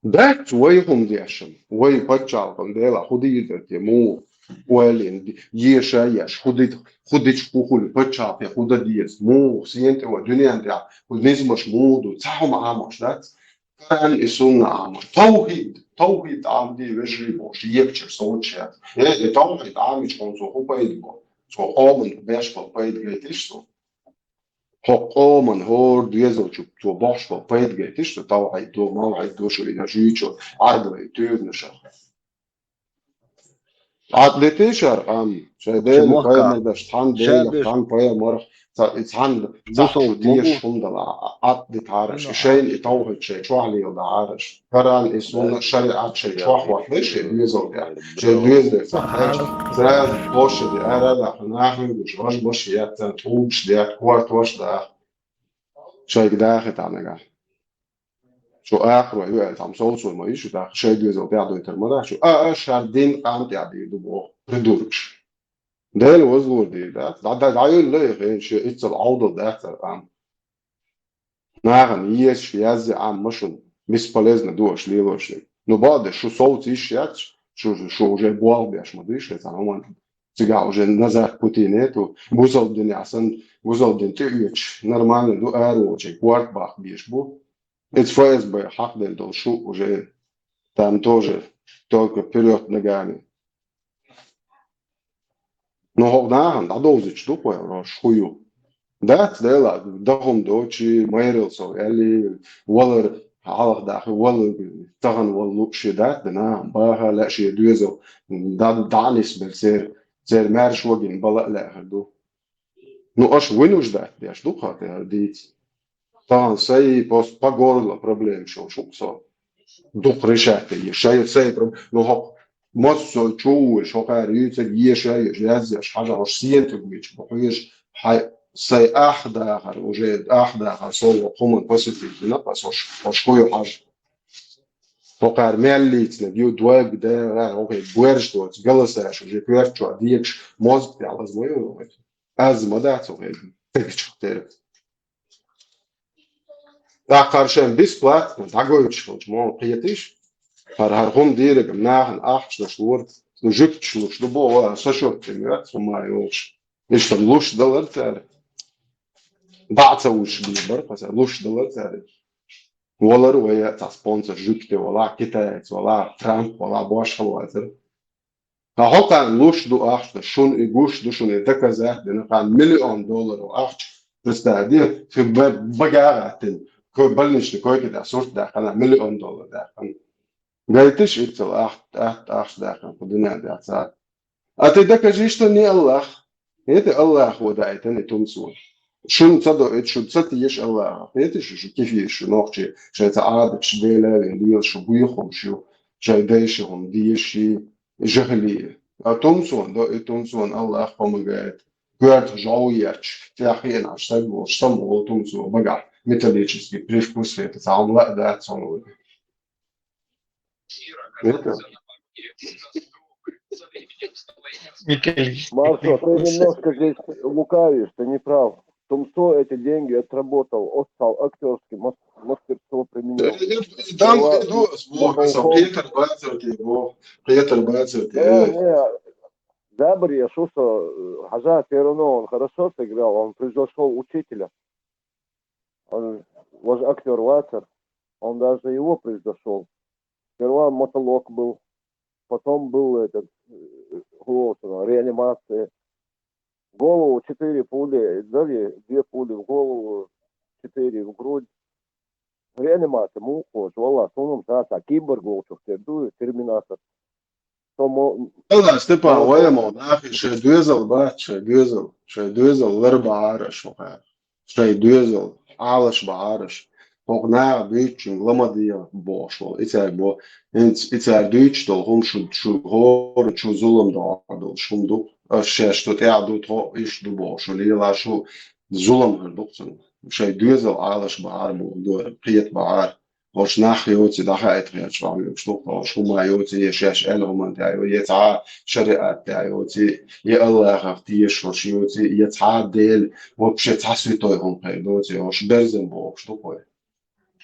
Дац вай хӀума дешан, вай пачхьалкхан, Дела, хӀун дийр дара те, муха ойла йина, еша а еш, хӀун ди-, хӀун дича хӀун хуьлу, пачхьалкхе хӀун дан деза, муха сена тӀе вай, дуьнен тӀехь, хӀун низамаш муха ду, цхьа хӀума Ӏамош дац. Коран и сунна Ӏамош. Тавхьид, тавхьид Ӏамаде вежарий бохуш, екачара совцуш яц. Э, и тавхьид Ӏамийча хьуна цо хӀун пайда бо? Цо къоман беш болу пайда гайтиш цо? ХӀокху къоман хӀора доьзалчу цо бохуш болу пайда гайтиш цо, тавхьид ду, мавхьид ду, шу и жуьйчу Ӏаьрбийн туьйранашах. Ӏад дитий шара къам, шайн Дела, пайхамарш, цхьана Дела, цхьана пайхамарх, ца-, и цхьана цхьаъ шу тешаш хӀума дала, Ӏад дитахьара аша, и шайна и тавхьид шайн чохь леладахьара аша. Коран и сунна, шариӀат шайн чохь хӀоттале шайн доьзал тӀехь. Шайн доьзале ца хьаьжча, сразу площаде ара а даха, нахана гуш, важа баш яц, царна тӀулгаш даьтта, кортош даха. Шайга даха тахьа нагахь. Шу акхарой ю аьлла, цхьамма совцо ма йиш ю, тӀаккха шайн доьзал тӀаьхьадойтур ма дац шу. А, а, шара дин къам тӀаьхьадийр ду боху, придуркаш. Дела вазлур дийр дац. ДӀа-, дӀа-, дӀайолла и хен, шен иццал Ӏовдал дац цара къам. Нахана езаш, язъе Ӏамма шуна, бесполезно ду аша лелош дерг. Ну, бакъдерг, шу совца йиш яц, шу, шу уже болх беш ма дуй, шайн цхьана хӀуманна. Цигахь уже назад пути нету. Бусалба динехь санна, бусалба дин тӀеоьцуш, нормально ду, араволчийн корта баккха безаш бу. Иза ФСБ хьакхаделла долу шу уже, там тоже только вперёд ногами. Ну, хӀокху нахана дӀадовзуьйтуш ду-кх вай, рош хӀун ю? Дац, Дела, даха хӀума доций, майралла сов аьллий, валар хьалха даха, валар тахана вала лууш дац, да нахана баха а лаьа шен доьзал, да-, дӀа а нисбелла церан, церан маьрша вагина бала а лаьа хир ду. Ну, аша вынуждать деш ду-кх хӀара дийца. Тахана сай просто по горло проблемаш йолуш ву-кх со. Дукха решать е, шай, сай проб-, ну, хӀокху массо а чу вуьйш, хӀокхара юьйцург еша а еш, язъеш, хьажа, хӀорш сена тӀе гуьйцуш бу хьоьжуш, хьай, сай ахь дахар, уже ахь дахар, со хӀокху хӀуманна посвятить дина, ас хӀорш, хӀорш кхуьйхьажа. ХӀокхара мел лийцинарг ю, дойга дера, хӀокхе боьрша доцу, голосаш уже коьрта чохь дегаш, мозга тӀехь лаза ма йо вай. Аз ма дац хӀокхе тегачух тера. ТӀаккха хӀара шайн бесплатно дӀагойтуш хилча, мо кхетийша, хӀара, хӀара хӀума дийриг нахана ахчанаш лора, Ну, жуьгташ луш ду боху, ва, со шуьга тӀе моьтту, хӀума йолуш. Иштта луш далара цара. ДӀа а ца вуьсуш бийр бара-кх аса, луш далара цара. Валара вай а цхьа спонсор, жуьгти валахь, китаец валахь, Трамп валахь, башхалла вацара. Ткъа хӀокхарна луш ду ахча, шуна и гуш ду, шуна и доказать дина, кхарна миллион долларов ахча, представь, де, цу ба-, бага а гӀаттина, ко-, больничный койка тӀехь сурт даьккхина, миллион доллар даьккхина. Гайташ иццал ахча, ахча, ахча даьккхина, кху дуьнен тӀехь цара. А ты докажи, что не Аллах. Это Аллах ву даийтина и тумсо. Шуна ца до, это шуна ца теша Аллаха. Это шу, шу кефир, шу нохчи, шайн ца Ӏадаташ Дела вен лела, шу буьйхуш ю, шайн дайша хӀума деша, жахали. А тумсо до, и тумсо Аллах помогает. Коьрта жов ечу, тӀехь хиъна аш саг волуш, самаволу тумсо багахь, металлический привкус хета, цхьа хӀума лаа дац хьуна вай. Это. Микель. Маршо, ты немножко здесь лукавишь, ты не прав. Тумсо эти деньги отработал, отцал актёрский мас-, мастерство применил. Э, э, там Была иду, сбор, Михалков. Петр Бацев тебе, Петр Бацев тебе. Не, не, Забр, я шуса, э, Хьажа, всё равно он хорошо сыграл, он превзошёл учителя. Он, ваш актёр Вацер, он даже его превзошёл. Сперва «Мотолок» был, потом был этот, э, хӀун боху, «Реанимация». В голову четыре пули дали, две пули в голову, четыре в грудь. «Реанимация» муха кхочу, валлахь, суна-м ца, ца киборг волчух тера ду, терминатор. Со мо-, Ала, Степан, мо-, вай мо нахе шайн доьзал бац, шайн доьзал, шайн доьзал лар бахьара аша хӀокхара. Шайн доьзал, Ӏалаш бахьара аша. ХӀокху наха дуьйцучуьнга ла ма дехьа бохуш волу. И цаьрга бо-, хӀинца и цара дуьйцуш долу хӀума шу, шу хӀора чу зулам дохьур долуш хӀума ду. Аша шаьш шу тӀехь ду, тхо иштта ду бохуш, шу лела шу зулам хир ду-кх цунна. Шайн доьзал Ӏалаш бахьара боху, кхета бахьара. ХӀорш нах йоций дӀахаийта хьерчахь мегаш ду-кх, хӀорш хӀума йоций, я шаьш аьлла хӀуманна тӀехь йоций, я цхьа а шариат тӀехь йоций, я Аллахах тешаш йоций, я цхьа а Дела, вообще цхьа святой хӀума кхайдоций, хӀорш берзан бохуш ду-кх вай.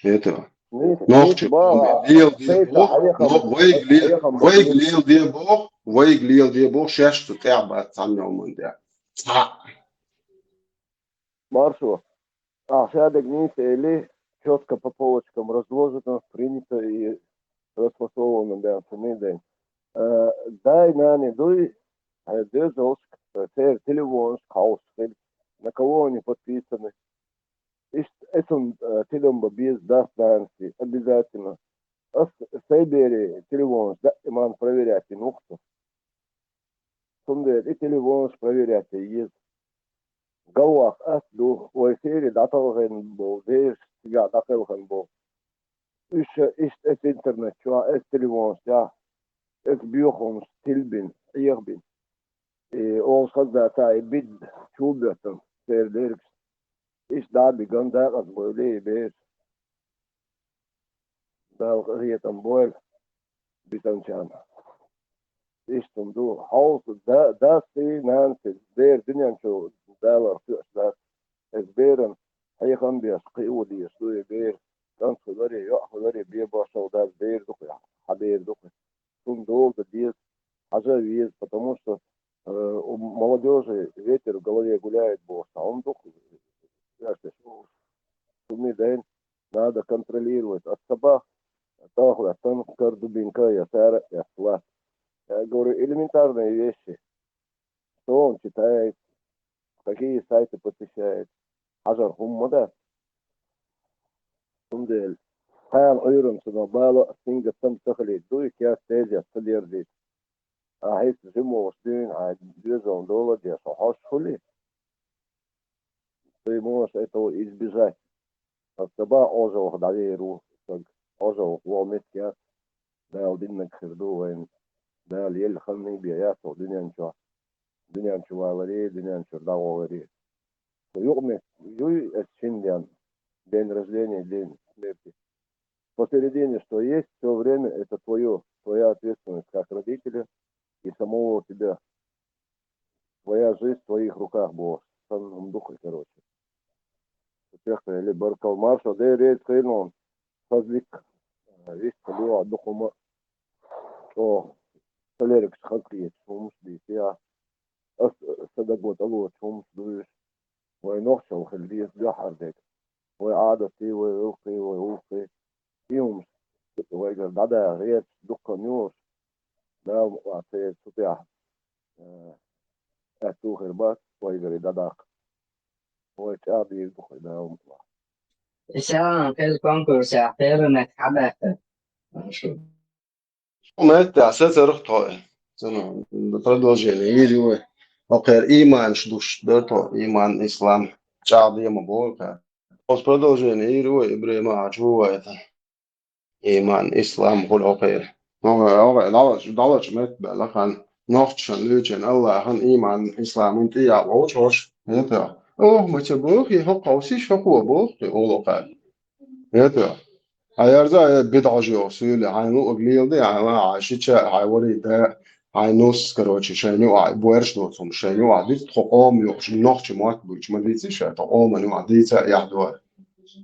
Это. Нохчо лела де боху, но вайга ле-, вайга лела де боху, вайга лела де боху, шаьш цу тӀехь бац цхьанна хӀуманна тӀехь. Цхьаъ. Маршо, ахьа шадерг нийса эли, чётко по полочкам разложено, принято и расфасовано, да, цунна дайн. Э, дай-нана дуй, э, доьзалшка, э, церан телефонашка хьовсуш хила, на кого они подписаны. Иштта эцунна, э, тидам бан беза дас-нанас обязательно. Ас сайн берийн телефонаш даиман проверять йина ву-кх со. Цундела и телефонаш проверять ян еза. Галвакх ас ду, вай сире дӀаталхийна болу, дезаш цигахь дӀакхелхина болу. Уьш иштта эцу интернет чохь, эцу телефонаш тӀехь, эцу боьхамаш тилбина, Ӏехабина. И олуш хаза дац, и бидда чу боьттина церан дергаш. Иштта дӀа а биган дакъазбойла и бераш. Дала къинхетам бойла бисанчарна. Иштта хӀума ду. Хьовса да-, дас и, нанас и, бер дуьнен чу Дала тоьаш дац. Иза беран хьехам беш, кхио дезаш ду и бер. КӀант хиларе, йоӀ хиларе, бен башхалла дац, бер ду-кх, хьан бер ду-кх. Цунна дола дан деза, хьажа веза, потому что, э, у молодёжи ветер в голове гуляет бохуш, а хӀума ду-кх, цунна дайн, надо контролировать. Ас ца бах, тӀехь а хӀоьттина, кара дубинка я цара а эцна лац. Я говорю, элементарные вещи. Что он читает, какие сайты посещает. Хьажар хӀумма ма дац. Цундела кхана Ӏуьйранна цунах бала а, сингаттам а ца хилийта дуй, кест тезет ца дерзийта. Ахьа хӀинца жимолуш дуьйна хьайн доьзална дола а деш, хьо хьош хуьлий? Ты можешь этого избежать. Ас ца бах Ӏожаллах дӀавер ву, саг Ӏожаллах вогӀу меттиг яц, Дала диннарг хир ду вайна. Дала елла ханна бен яц вай дуьнен чохь, дуьнен чу валаре, дуьнен чуьра дӀагӀоларе. Со юкъаметтиг юй ас шина денна, день рождения, день смерти. Посередине, что есть, всё время это твоё, твоя ответственность как родителя и самого тебя. Твоя жизнь в твоих руках бохуш, санна хӀума ду-кх, короче. Цу тӀехь хили баркалла, маршо, Дела реза хуьлда хьуна, хаза дика, вист лоьху дукха хӀума, чӀогӀа ца лергаш хазахеташ хӀумаш дийцай, ас сан даго тӀалоцу хӀумаш дуй уьш. Вай нохчалла хила деза дуьххьара дерг. Вай Ӏадатий, вай гӀиллакхий, вай гӀуллакхий. И хӀумаш вайгара дӀадаха гӀерташ дуккха ю уьш. Дала мукъалахь, церан цу тӀехь, э, аьтту хир бац вайгара и дӀадаккха. Вай чӀагӀдийр ду хӀара, Дала мукъалахь. Исаан хила конкурсехь кхерамет хьабаьхкира. Меттехь сацарх тхо. Цунах продолжение йийр ю вай. ХӀокхара ийманаш душ дара тхо, ийман, ислам. ЧӀагӀде ма боху кхара. Оцу продолжение йийр ю вай, Ибрахим, ахьа чу ву вай тхан. Ийман, ислам хуьлу хӀокхера. ХӀокхе, хӀокхе, дӀалач, дӀалач метта баьлла хан. Нохчашна луьйчун Аллахьан ийман, исламан тӀе яхь вовчу хӀорш. ХӀета. Ох, ма ца боху, хӀокхо сиш хӀокхо боху, олу кхара. ХӀета. Хьан ярза а бидӀа хьожа йоху суьйле, хьайн луъург леладе, хьайн ла, хьайн шича, хьайн вари да, хьайн нус, короче, шайна юкъахь, боьрша доцу хӀума шайна юкъахь дийца, тхо къоман юкъахь, нохча мотт буьйцуш ма дийций ша, тхо къоман юкъахь дийца а яхь дора.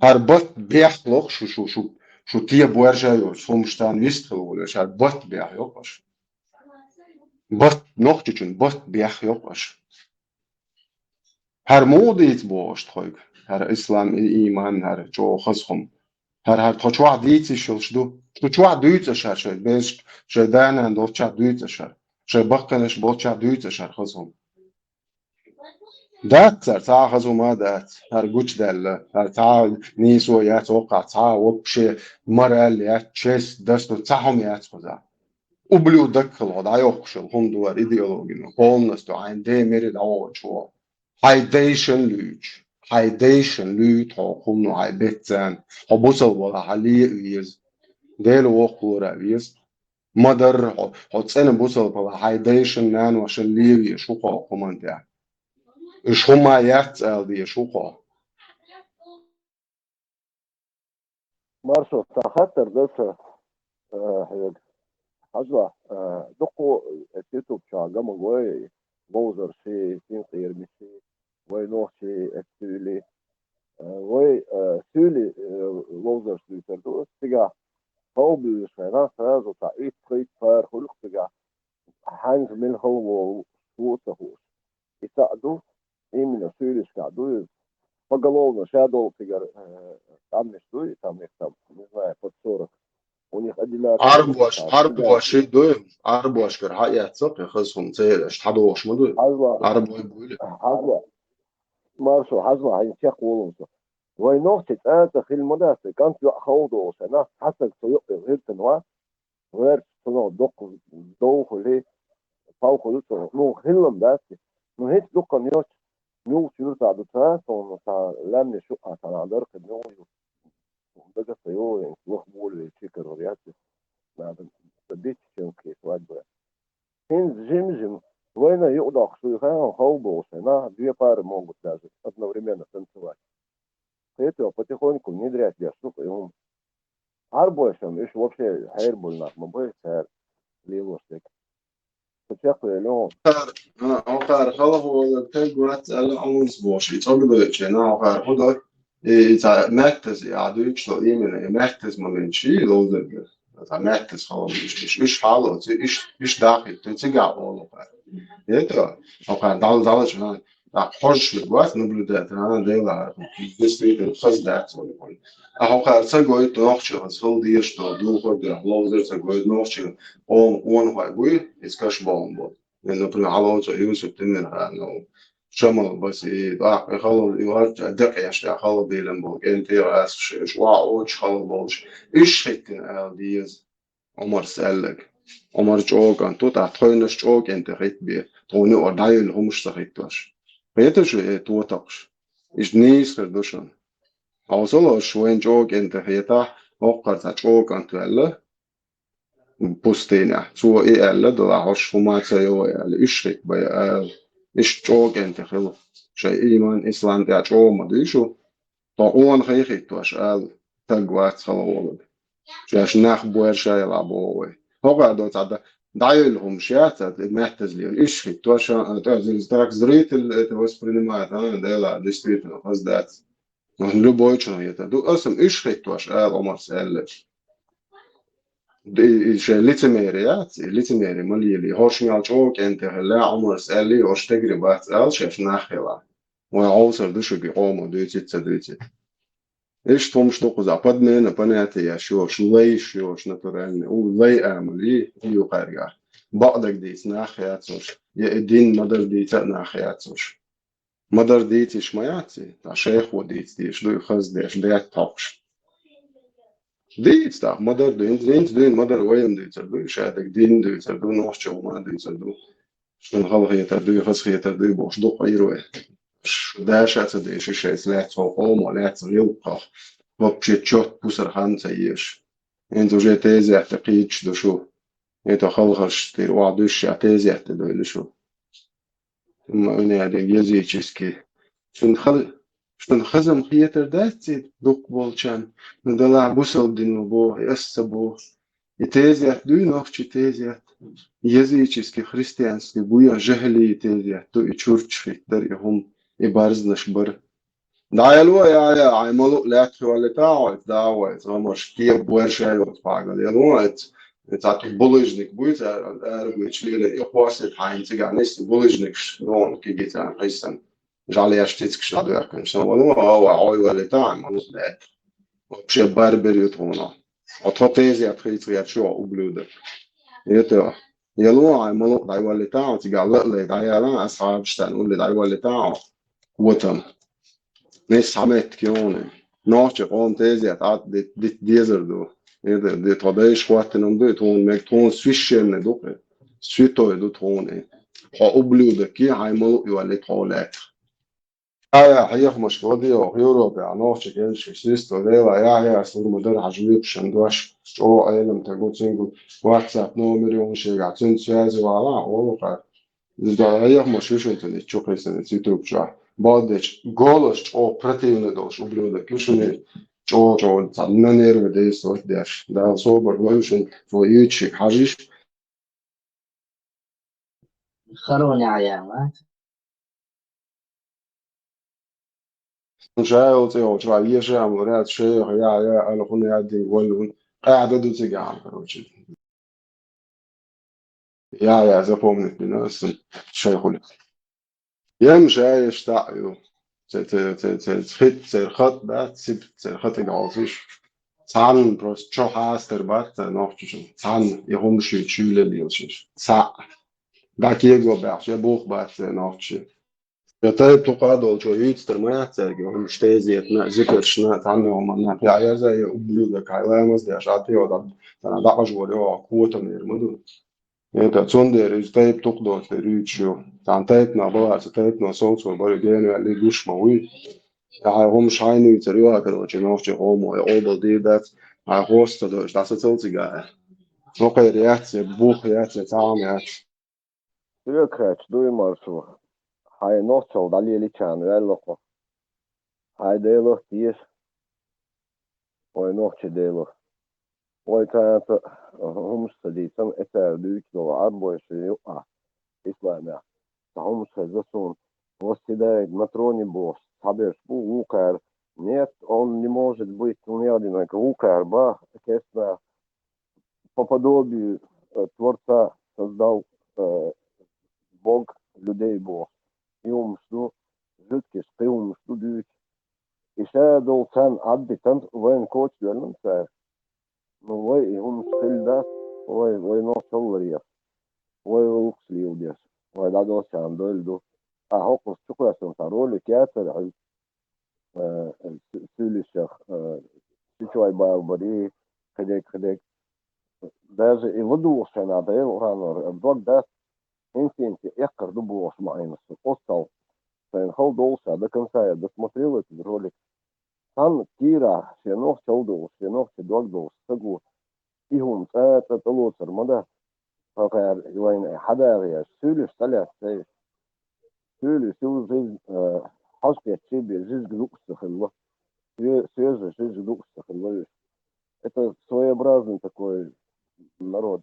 ХӀара батт бехк лоху шу, шу, шу, шу те боьрша йоцу хӀумаш царна вист хила волуш, хӀара батт бехк йоху аша. Батт, нохчачун батт бехк йоху аша. ХӀара муха дийца боху аша тхоьга? ХӀара ислам, и-, ийман, хӀара чӀогӀа хаза хӀума. ХӀара, хӀара тхо чохь дийца йиш йолуш ду. Шу чохь дуьйцу аша хӀара шайн беш-, шайн да-нана долчохь дуьйцу аша хӀара. Шайн баккхийнаш болчохь дуьйцу аша хӀара хаза хӀума. Дац цара цхьа а хаза хӀума а дац. ХӀара гучудаьлла. ХӀара цхьа а нийсо яц воккхахь, цхьа а воккхаче мораль яц, честь, достоинство, цхьа хӀума яц кхузахь. Ублюдок хила хьо дӀайоккхуш йолу хӀума ду хӀара идеологино, полностью хьайн ден мери дӀавахча хьо. Хьайн дайшан луьйчу, хьайн дайшан луьйту хьо хӀумано хьайн беттан, хьо бусалба валахь хьан ле а веза, Дела воккхалора а веза. Ма-дарра хьо, хьо цӀена бусалба валахь хьайн дайшан, наношан ле везаш ву хьо хӀуманна тӀехь. Уьш хӀумма яц ала дезаш ву хьо. Маршо, цхьа хаттар дан ца, э, хьоьга. Хьажал, э, дуккха а оцу YouTube чохь ган ма гой, ловзарший, синкъерамаший, вай нохчий, оцу суьйлий. Э, вай, э, суьйлий, э, ловзарш дуьйцур ду. Цигахь хьо буьйлуш хенахь, сразу цхьа итт-пхийтта пара хуьлу-кх цигахь. Хьаьнга мила хала волу, шу а ца хууш. И цхьаъ ду, именно суьйлашкахь ду иза. Поголовно ша долу цигара, э, къаьмнаш дуй, там их там, не знаю, под сорок. У них одинаково. Арабош, арабош и дуй, арабошкара хьаэццо кхин хаза хӀума ца елаш, хьадогӀуш ма дуй. Хьажал. Арабой буйла. Хьажал. Маршо, хьажал, хьайна чекх волу со. Вай нохчий цӀа а ца хила ма дац, кӀант йоӀ хала догӀуш, нах цхьа стаг цу йоӀ гӀиртина ван. Ваьрца цунах доккха дов хуьлий, пал хуьлу цунах. Ну, хилла-м дац и. Ну, хӀинца дуккха йоцу, муьлхачу юьртахь ду ца, суна сан лаьмнаш ю, а сан дара кхин муьлха ю. Дага ца йогӀу, лаха болу чекарвар яц и. Надо, ца дичча ченкхий свадьба. ХӀинца жим-жим, вайна юкъадоккхуш дуй хаьа, хала бохуш, нах две пары могут даже одновременно танцевать. Кхетий, потихоньку внедрять деш ду-кх и хӀума. Арабойшна уьш вообще хьерабуьллу нах ма бу, цара лелош дерг. Со чекхвелла хьуна. Хьокхара, а, хьокхара хала хӀола таг вац аьлла, Ӏумарс бохуш, и цӀогдойтучу хенахь хьокхара хӀун до? И, и цхьа маьттаза, и ахь дуьйцуш долу именно, и маьттаза момент ший ловзаргара. Цхьа маьттаза хала уьш, уьш, уьш хьалоций, уьш, уьш дахийтуй цигахь олу хьара. ХӀета, хьокхара дӀал-, дӀалачу хенахь, тӀаккха хьожуш верг вац наблюдать, а, Делахь, действительно, хаза дац вай хӀума. Ткъа хьокхара ца гойту нохчо хаза хила дезаш долу, духар дерг ловзар ца гойту нохчо, къона, къонахой буй, иза каш бохун болу. Я, например, хьалоцу Юсуп Тимирханов, Шамал Баси, тӀаккха и хала, и варча декъеш тӀехь хала дийлина болу, кӀентий гӀазкхий, ш-, ш-, охьа оцу хала болуш, уьш хӀиттина ала деза. Ӏумарс аьлларг. Ӏумар чӀогӀа кӀант ву, тӀаккха тхойнаш чӀогӀа кӀентий хӀитта бе, тхуна юкъара дӀайолу хӀумаш ца хӀиттош. Кхеташ ву и тотакхаш? Иштта нийса хир ду шуна. Хьовсал, аша вайна чӀогӀа кӀентий хетахь, хӀокхара цхьа чӀогӀа кӀант ваьлла пустынехь. Цо и аьлла, делахь хӀорш хӀума ца йо вай аьлла, уьш хӀитта бай ала. Иштта чӀогӀа кӀентий хила. Шайн ийман, ислам тӀехь чӀогӀа ма дуй шу. Тхо къонахий хӀиттош ала, стаг вац хала волург. Шаьш нах боьрша яла боху вай. ХӀокхара доцу хьан д-, дӀайолу хӀумаш яц, а, маьттаза лела. Уьш хӀиттош, а, тӀе, так зритель это воспринимает, а, Делахь, действительно, хаза дац. Ну, любой человек это. Ду, аса-м уьш хӀиттош ала, Ӏумарс аьлла. И, и шайн лицемерие яц, и лицемерие ма лелае. ХӀорш мел чӀогӀа кӀентий хилла, Ӏумарс аьллий, хӀорш тегри бац аьлла, шаьш нах хила. Вай Ӏовсар ду шуьга, къомо дуьйцийта, ца дуьйцийта. Иштта хӀумаш ду кхузахь, подмена понятия еш йолуш, лайш йолуш натуральный, у лай амал йий, и юкъаргахь. Бакъдерг дийца нах яц хӀорш, я и дин ма-дарра дийца а нах яц хӀорш. Ма-дарра дийца йиш ма яц и, тӀаккха шайхо дийца дезаш ду и, хаза деш, даьтта хьокхуш. Дийца тӀаккха, ма-дарра ду, хӀинца, хӀинца дуьйна ма-дарра вайна дуьйцур ду, и шадерг дин дуьйцур ду, нохчо ма дуьйцур ду. Шуна хала хетар дуй, хаза хетар дуй бохуш дукха Ӏийр вай. Шу даша а ца дийша шайца лаьцна хӀокху къомо лаьцна гӀиллакхах, вообще чот пусар хан ца езаш. ХӀинца уже тезетта кхийдаш ду шу. ХӀета халхарш тӀера охьадуьсуш а тезетта дойла шу. Амма уьнадин языческий. Шуна хала, шуна хазам хетар дац и дукха болчарна, но делахь бусалба дин ма боху, и ас ца боху. И тезет дуй, нохчи тезет. Языческий, христианский бу я жахӀилий тезет ду, и чурташ хӀиттар, и хӀума, и барзнаш бар. ДӀаяло, я, я, хьайн ма луъу лаьтта хи валлийтахьа оцу, да, вай, цхьа хӀумаш кхе бу вер шай оцу пхьагал. Яло, оцу, оцу хӀатта булыжник буй, цара ара гуьйчу леле, и кхоссийта хьайна цигахь нисса булыжникаш, догӀна кегий царна хиссана. ЖӀаьлеш цицкаш дӀадоьхкина. Сан вало, а, ва, хьой валлийтахьа, хьайн ма луъу лаьтта. Вообще барбер ю тхуна. Оцу тхо тезет хийца гӀерташ ю, ублюдок. Это, яло, хьайн ма луъу дӀайоллийтахьа, цигахь ла а лай дӀаяла, асхьабаш царна улле дӀайоллийтахьа. Вот он. Нисса хьан меттиг йоне. Нохчи къоман тезет Ӏад дит, дит дезар ду. Ида, ди тхо дайша хӀоттина ду, и тхуна мег, тхуна священный ду кхе. Святой ду тхуна и. Хьо ублюдок ки, хьайн ма луъу йоллий тхо лаьтта. Я, я, хьехамашка ладе оха Европехь нохчий кӀентий систо лела, я, я, сурма дара хьажа вепшан дош, чӀогӀа Ӏелам таг ву, цуьнгахь WhatsApp номер ю шегахь, цуьнца связи вала, олу кхара. Иза хьехамаш ю шуна цуьнан чу кхийсина, цу YouTube чохь. Бакъдечу, голаш чӀогӀа противный долуш, ублюдок ю шуна, чӀогӀа-чӀогӀа цхьа на нервы действовать деш. Дала собар лойла шуна, цо йийцича хьажийша. Харон яхьян вац. Шайолу цӀе йолчу ван еша ам вац, шайх, я, я, ала хӀун яздина валла хӀун. Къаьхьа дан ду цигахь, короче. Я, я, запомнить бина аса шайхули. Ям шайш таӀ ю. Ца, ца, ца, ца, ца, хит, церан хатӀ дац, циб, церан хатӀиг хьовсуш. Цхьанна просто чо хьастар бац цара нохчашна. Цхьанна и хӀума шуьйчу лелийла шиш. Цхьаъ. ДӀа кего баьхча, я бух бац церан нохчашна. Я тайп тукха долчо юьйцур ма яц цаьрга, хӀумаш тезетна, зикаршна, цхьанна хӀуманна, я, я, я, ублюдок, хьайн ламаз деш, а тӀе йода, царна дӀакъажвор йогӀу, котанера ма ду. ХӀета, цундела иза тайп тукха доцу дерг юьйцуш ю. Цхьана тайпанах бала, цу тайпано совцо бари гена ваьлли гуш ма вуй. Ткъа хьайн хӀумаш хьайна юьйцур ю, короче, нохчийн къомо, я къобал дийр дац, хьайн хоста ца дойуш, дӀасацал цигахь. Со кхера яц, я бух яц, я цхьа хӀума яц. Соьга хаьттича дуй, Маршо, хьайн нохчалла дӀалеличарна ваьлла хьо. Хьайн Делах теша. Вай нохчийн Делах. Вай царца хӀумаш ца дийцина, и цара дуьйцуш долу Ӏарбойшна юкъахь, исламехь, цхьа хӀумаш хезна суна, восседает на троне бохуш, цхьаберш бу вукхара, нет, он не может быть, он яздина, вукхара бах, кестнах, по подобию, э, Творца создал, э, Бог людей бохуш. И хӀумаш ду, жуьгташа кхин хӀумаш ду дуьйцуш. И ша долу царна Ӏадбитан вайна коча доьллина цара. Ну, вай и хӀумаш хилла дац, вай, вай нохчалларех, вай гӀуллакхаш леладеш, вай дӀадолчарна дойла ду. Ахьа хӀокхуш чукхоьссина цхьа ролик яцара хьуьнца, э, су-, суьйлишех, э, сичой бала барий, кхидерг, кхидерг. Даже и ладугӀуш шайна Делан ханор дог дац, хӀинца-хӀинца эккхар ду бохуш ма Ӏийна сан. Оццал шайна хала долуш а до конца я досмотрел этот ролик. Цхьанна кийрахь шен нохчалла долуш, шен нохчийн дог долуш стаг ву, и хӀума цкъа а цкъа тӀелоцур ма дац. Хьо кхара вайна хьадагӀа еш, суьйлиш цкъа лаьцна ца еш. Суьйлиш ю жизнь, э, хьожа кхетчий бен жижиг дукъуш ца хилла. Све-, свежий жижиг дукъуш ца хилла уьш. Это своеобразный такой народ.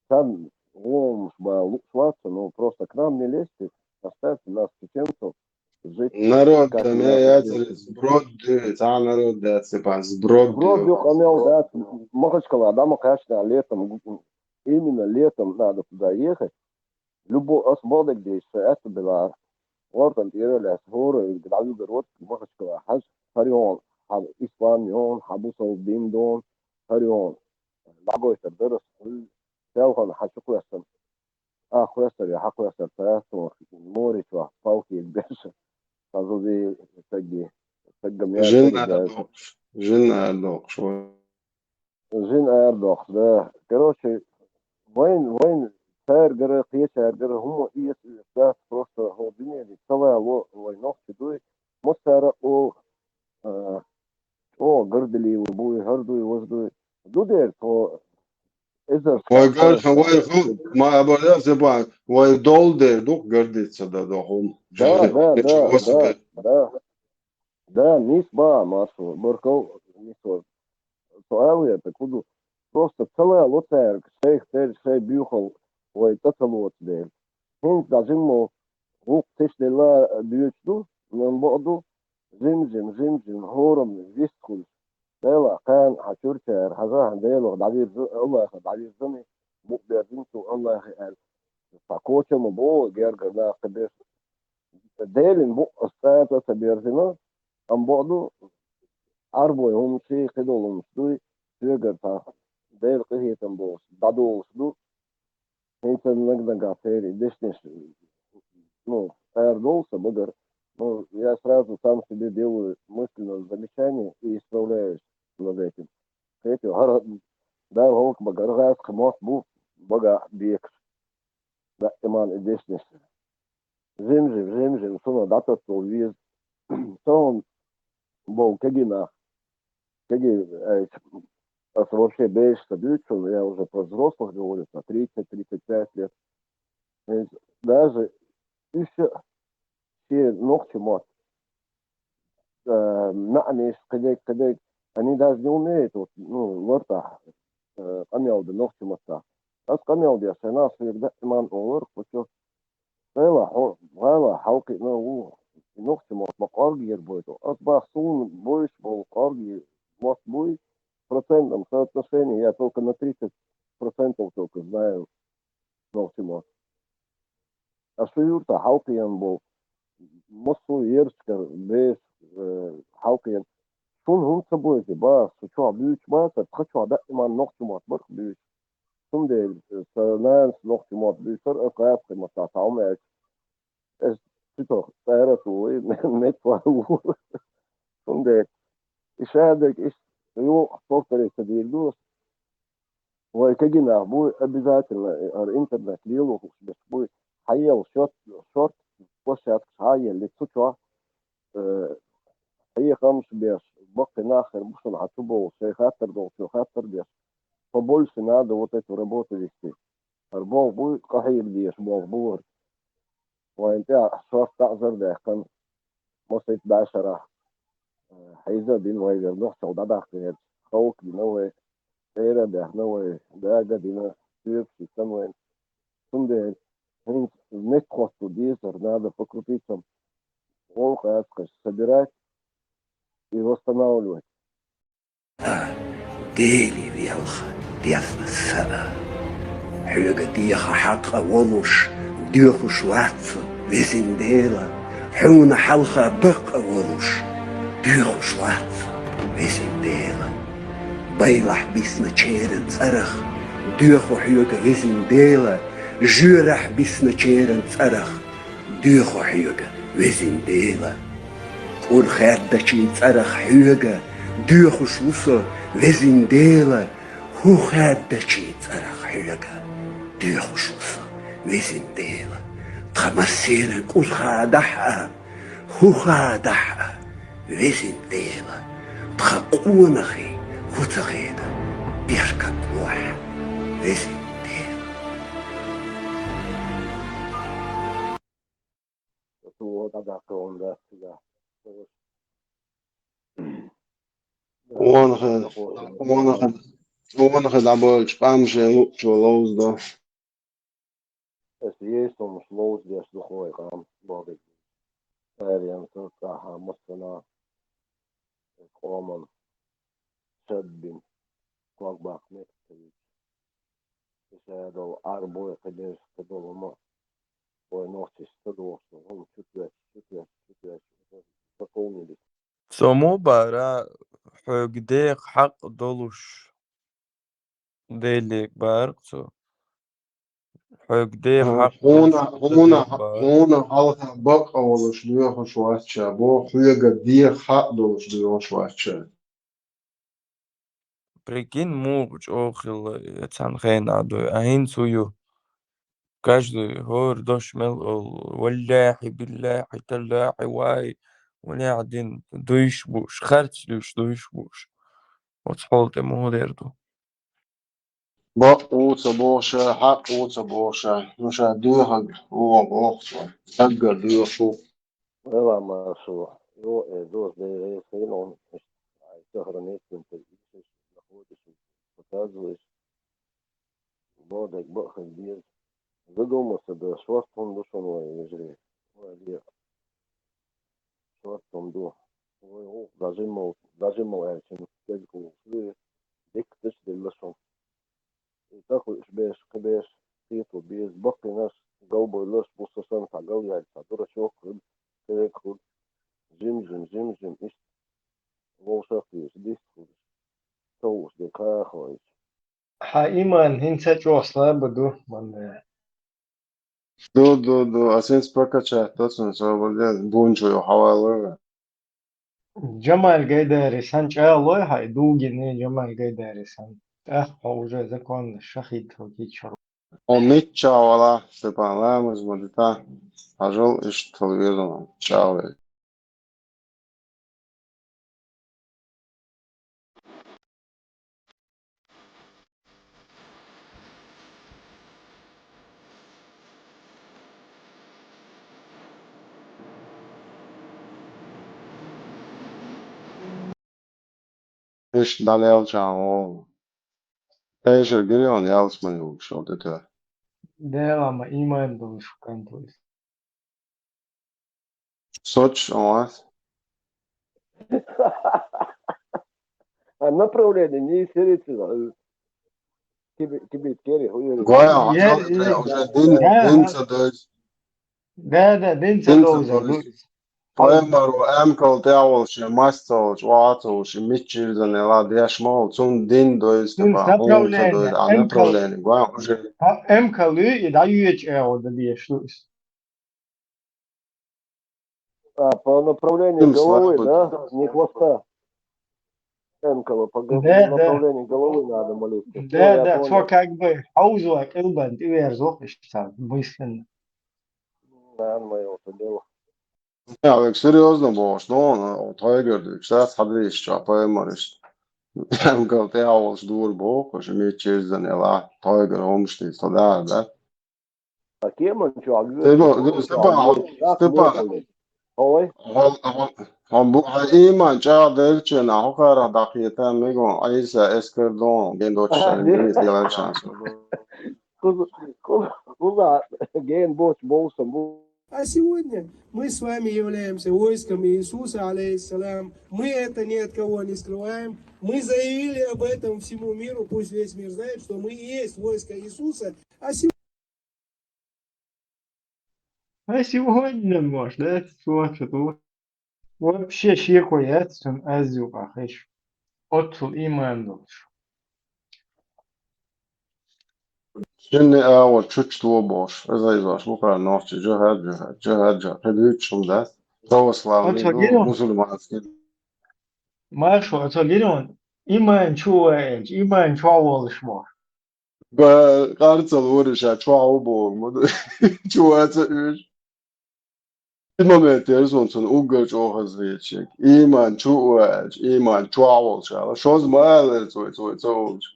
Царна гӀо хӀумаш бан лууш вац со, ну, просто к нам не лезьте, оставьте нас, чеченцев, и Народ, да, ме яцар, сброд, цхьа народ дац, типа, сброд. Сброд ю къамел дац, Махачкала, да, ма кхаьчна летом, именно летом надо туда ехать. Любо-, ас богдег деш, са аьтта бела, ортан тӀера лаьс, хӀора, дӀавигар вот, Махачкала, хьаж, хьар йон, хьар ислам йон, хьар бусалба дин дон, хьар йон. ДӀагойтар дарас, хуй, селхан хьачукхвессан. А, хвестар, я хьакхвестар, таяс тонах, море чохь, палки беш. Хазуди, сагги, саггам я, жин сагги ара да. Дохуш, жин ара дохуш, вай. Жин ара дохуш, да. Короче, вайн, вайн, цаьргара, кхечаьргара, хӀума эца, эца дац, просто хӀо дуьнениг ца лало, вай нохчи дуй, массара о, а, чӀогӀа гардилийла буй, хӀара дуй, важа дуй. Ду дер тхо эзар вай схьа гарха, вай ху-, ма абарда, зиба, вай дол дер, дукха гардица да, да, хӀума. Да, да, да, да, да. Да, нис ба, Маршо, баркал, нис ва. Со ала вер, так буду. Просто ца лало цаьрга, шайх тер, шай буьйхал, вай цӀа ца лоцу дела. ХӀинца дӀа жимма гӀуллакх тишделла доьчу ду, нан бакъ ду, жим-жим, жим-жим, хӀораммо вист хуьлуш. Дела, кхана хьан чуьрчара, хьажахьа, Делах дӀавирза, Аллахах дӀавирзина, букъ берзина цо Аллахе аьлла. Цхьа коча ма бо, гергара нах ца беш. Делин букъ ас цӀа а ца берзина, амма бакъ ду, Ӏарбой хӀумаш, кхидолу хӀумаш дуй, соьгара цхьа Делан къинхетам болуш, дӀадолуш ду. ХӀинца наг-нагахь церан дешнаш, ну, арадолу сан багара. Ну, я сразу сам себе делаю мысленное замечание и исправляюсь над этим. Кхетий, хӀара Дала гӀалкхи багара гӀазкхи мотт бу багахь бекаш. Даиман и дешнаш. Жим-жим, жим-жим, шуна дӀатасдолу веза. Сон болу кегий нах. Кегий, ай, аса вообще бежаш ца дуьйцу шуна, я уже про взрослых говорю, про тридцать, тридцать пять лет. Даже уьш а шен нохчи мотт, а, маьӀнаш, кхидерг, кхидерг, они даже не умеют, вот, ну, лартахь, а, къамел дан нохчи маттахь. Ас къамел деш, шайн нах соьга даиман олура, кхучу, Дела, хьо, гӀала хьалкхиъна ву, и нохчи мотт ма къоргера бойту. Ас бах, суна бойуш болу къоргера мотт буй, процентном соотношении я только на тридцать процентов только знаю нохчи мотт. Ас шу юьртахь хьалкхиъна болу, массо а ерзкара беш, э, хьалкхиъна. Шуна хӀунда ца бойту, ба, шу чохь буьйцуш бацара, тхан чохь даиман нохчи мотт бара буьйцуш. Цундела, э, сан нанас нохчи мотт буьйцура, ас гӀазкхи маттахь цхьа хӀума аьлча, ас цуьтах цӀера а ца вуй, меттахь а ву. Цундела, и шадерг иштта юкъа повторить ца дийр ду ас. Вай кегий нах буй, обязательно, хӀара интернет лело хууш берш буй, хьаелла шорт, шорт площадкаш хьаелла, цу чохь, э, хьехамаш беш, баккхий нах хир бу шуна хьан чу бовлу, шайн хаттар долчо хаттар деш. Побольше надо вот эту работу вести. ХӀара болх буй, къахьега дезаш болх бу хӀара. Вайн тӀехь шорт таӀзар даьккхина, масийтта бӀешарахь, э, хьийза а дина вайгара, нохчалла дӀадаккха гӀерташ, халкъ дина вай, цӀера а баьхна вай, дага а дина, соьгаш йитина вайна. Цундела хӀинца меттахӀотто дезара, надо по крупицам гӀуллакх а ца кхаьчча, собирать и восстанавливать. А, Дели велха, дезна са а. Хьоьга деха хьакъ а волуш, доьхуш вац со, везин Дела. Хьуна хьалха бакъ а волуш, доьхуш вац со, везин Дела. Байлахь бисначеран цӀарах, доьху хьоьга, везин Дела. Жоьрахь бисначеран цӀарах, доьху хьоьга, везин Дела. КӀур хаьддачийн цӀарах хьоьга, доьхуш ву со, везин Дела. ХӀу хаьддачийн цӀарах хьоьга, доьхуш ву со, везин Дела. Тхан массеран кӀур хадахь а, хӀу хадахь а, везин Дела. Тхан къонахий хӀу ца хеда, беркат лохь, везин Дела. Цо дӀадаккха ван дац цигахь. Вон хи-, вон хи-, вон хи дӀабоьлчу къам шен луъчо ловзадо. Ас еза хӀумаш ловзадеш ду хой къам, бохург. Цара ен къоман саббин, ког баккха некъ ца вуьйцу. И ша долу Ӏарбой, кхидерш ца долу ма, вай нохчаш ца дохуш, хӀума чу тоьттуш, чу тоьттуш, чу тоьттуш, закъовнилира. Со ма бара, хьоьга деха хьакъ долуш, Деле бара-кх цо. Хьоьга деха хьакъ долуш, хьуна, хьуна, хьуна хьалха бакъ а волуш доьхуш вац ша, боху, хьоьга деха хьакъ долуш доьхуш вац ша. Прикинь, муха чӀогӀа хилла цхьана хенахь дуй, а хӀинца хӀун ю? Каждый хӀора дош мел олу: «Валлахьи, биллахьи, таллахьи, вай, валлахьи, дин дуйш бууш, харц дуьйш дуйш бууш». Оцу хьол тӀе муха дер ду? Бакъ ву ца боху ша, хьакъ ву ца боху ша, ну ша доьхург ву ван боху цо, даггара доьхуш ву. Вела маршо, йо, э, дош дерриг хӀинца он, ай, сохранить, находишь, показываешь. Бо дерг бакъ хила беза. Задуматься дан шорта хӀума ду шуна, вай вежарий. Вай ле, шорта хӀума ду. Вай гӀуллакх дажимал, дажимал аьлча, стеган гӀуллакх ду, дика тӀе а делла шуна. И тӀаккха уьш берш, кхин берш кхетар беза, баккхийнарш, галбевлларш бу, со санна цхьа галъяьлла, цхьа дурачок хуьлу, кхерг хуьлу. Жим-жим, жим-жим, иштта вовшах а везаш, дистхуьлуш, товш де кхаха вайча. Хьан иман хӀинца а чӀогӀа слаба ду, Мандараь? Ду, ду, ду, ас хӀинца прокачать до цунна, со вале, бунчо йо хьавалора. Джамаль Гайдари сан чӀагӀлой хьай, Дугин и Джамаль Гайдари сан. ТӀаккха хьо уже законно шахид хьо кийча. Хьо миччахь вала, Степан, ламаз ма дита, хьажал иштта хила веза чӀагӀлой. Иштта дӀалелчахьана волу. Эшар гири он ялсмани вугуш, шо тӀе тоьхна. Дела ма иман долуш кантуйс. Соч, а вас? А направление не сердится, а, тебе, тебе кери, хуйня. Гоя, а Е-, что ты, е-, уже дин, да, дин да. Ца дойс. Да, да, дин ца Дин ца дойс, дойс. Дойс. Пайхамар ву амкал тӀехь волуш, мас ца волуш, вац волуш, мичча ирзане ла деш ма волу, цунна дин дойс, Цунна типа, хӀума ца направление, дойс, а амкал. Направление, гоя, уже. А, амкал ю, и да, ю, чӀегӀо да деш ду. А, по направлению головы, да? Не хвоста. Энкала, по направлению головы надо молиться. Да, да, цо как бы хьовзо, къилбан тӀеверзо, иштта мысленно. Да, моё это дело. Не, а век серьёзно бохуш, ну, тхойгара дуьйцуш, сац хьадийшча, паймариш. Энкала тӀехь волуш дур бохуш, мичча ирзане ла, тхойгара хӀумаш дийца, да, да. А кеман чохь Степан, Степан, Степан. Ой. Хьо, хьо, хьо бу-, хьо иман чӀагӀ делча, хьо кхарах дӀакхета мегон, Ӏийса эскар дон, ген доцуш шарин деррис ялар шанс. Кхуза, кхуза, кхуза ген боцу болсам бу. А сегодня мы с вами являемся войском Иисуса, алейхиссалям. Мы это ни от кого не скрываем. Мы заявили об этом всему миру, пусть весь мир знает, что мы и есть войско Иисуса. А сего- А сегодня, может, да, слушай, тут вообще шеко яц, цун аз юкъа хиш. Оццул иман долуш. Шинна а вот чучту бохуш, иза иза бу кхара нохчи, джихад, джихад, джихад, джихад. Хьедуьйцуш хӀума дац. Православный, Оцо ну, гиро? Мусульманский. Маршо, оцо гиро? Иман чу ваьлча, иман чу волуш бохуш. Ба, къарцал вара ша, чохь ву боху, ма ду. Чу ваца уьш. И момент яра суна цунна уггар чӀогӀа хаза хеташ. Иман чу а ваьлча, иман чохь волчу ала. Шозза ма алара цой, цой ца волчу.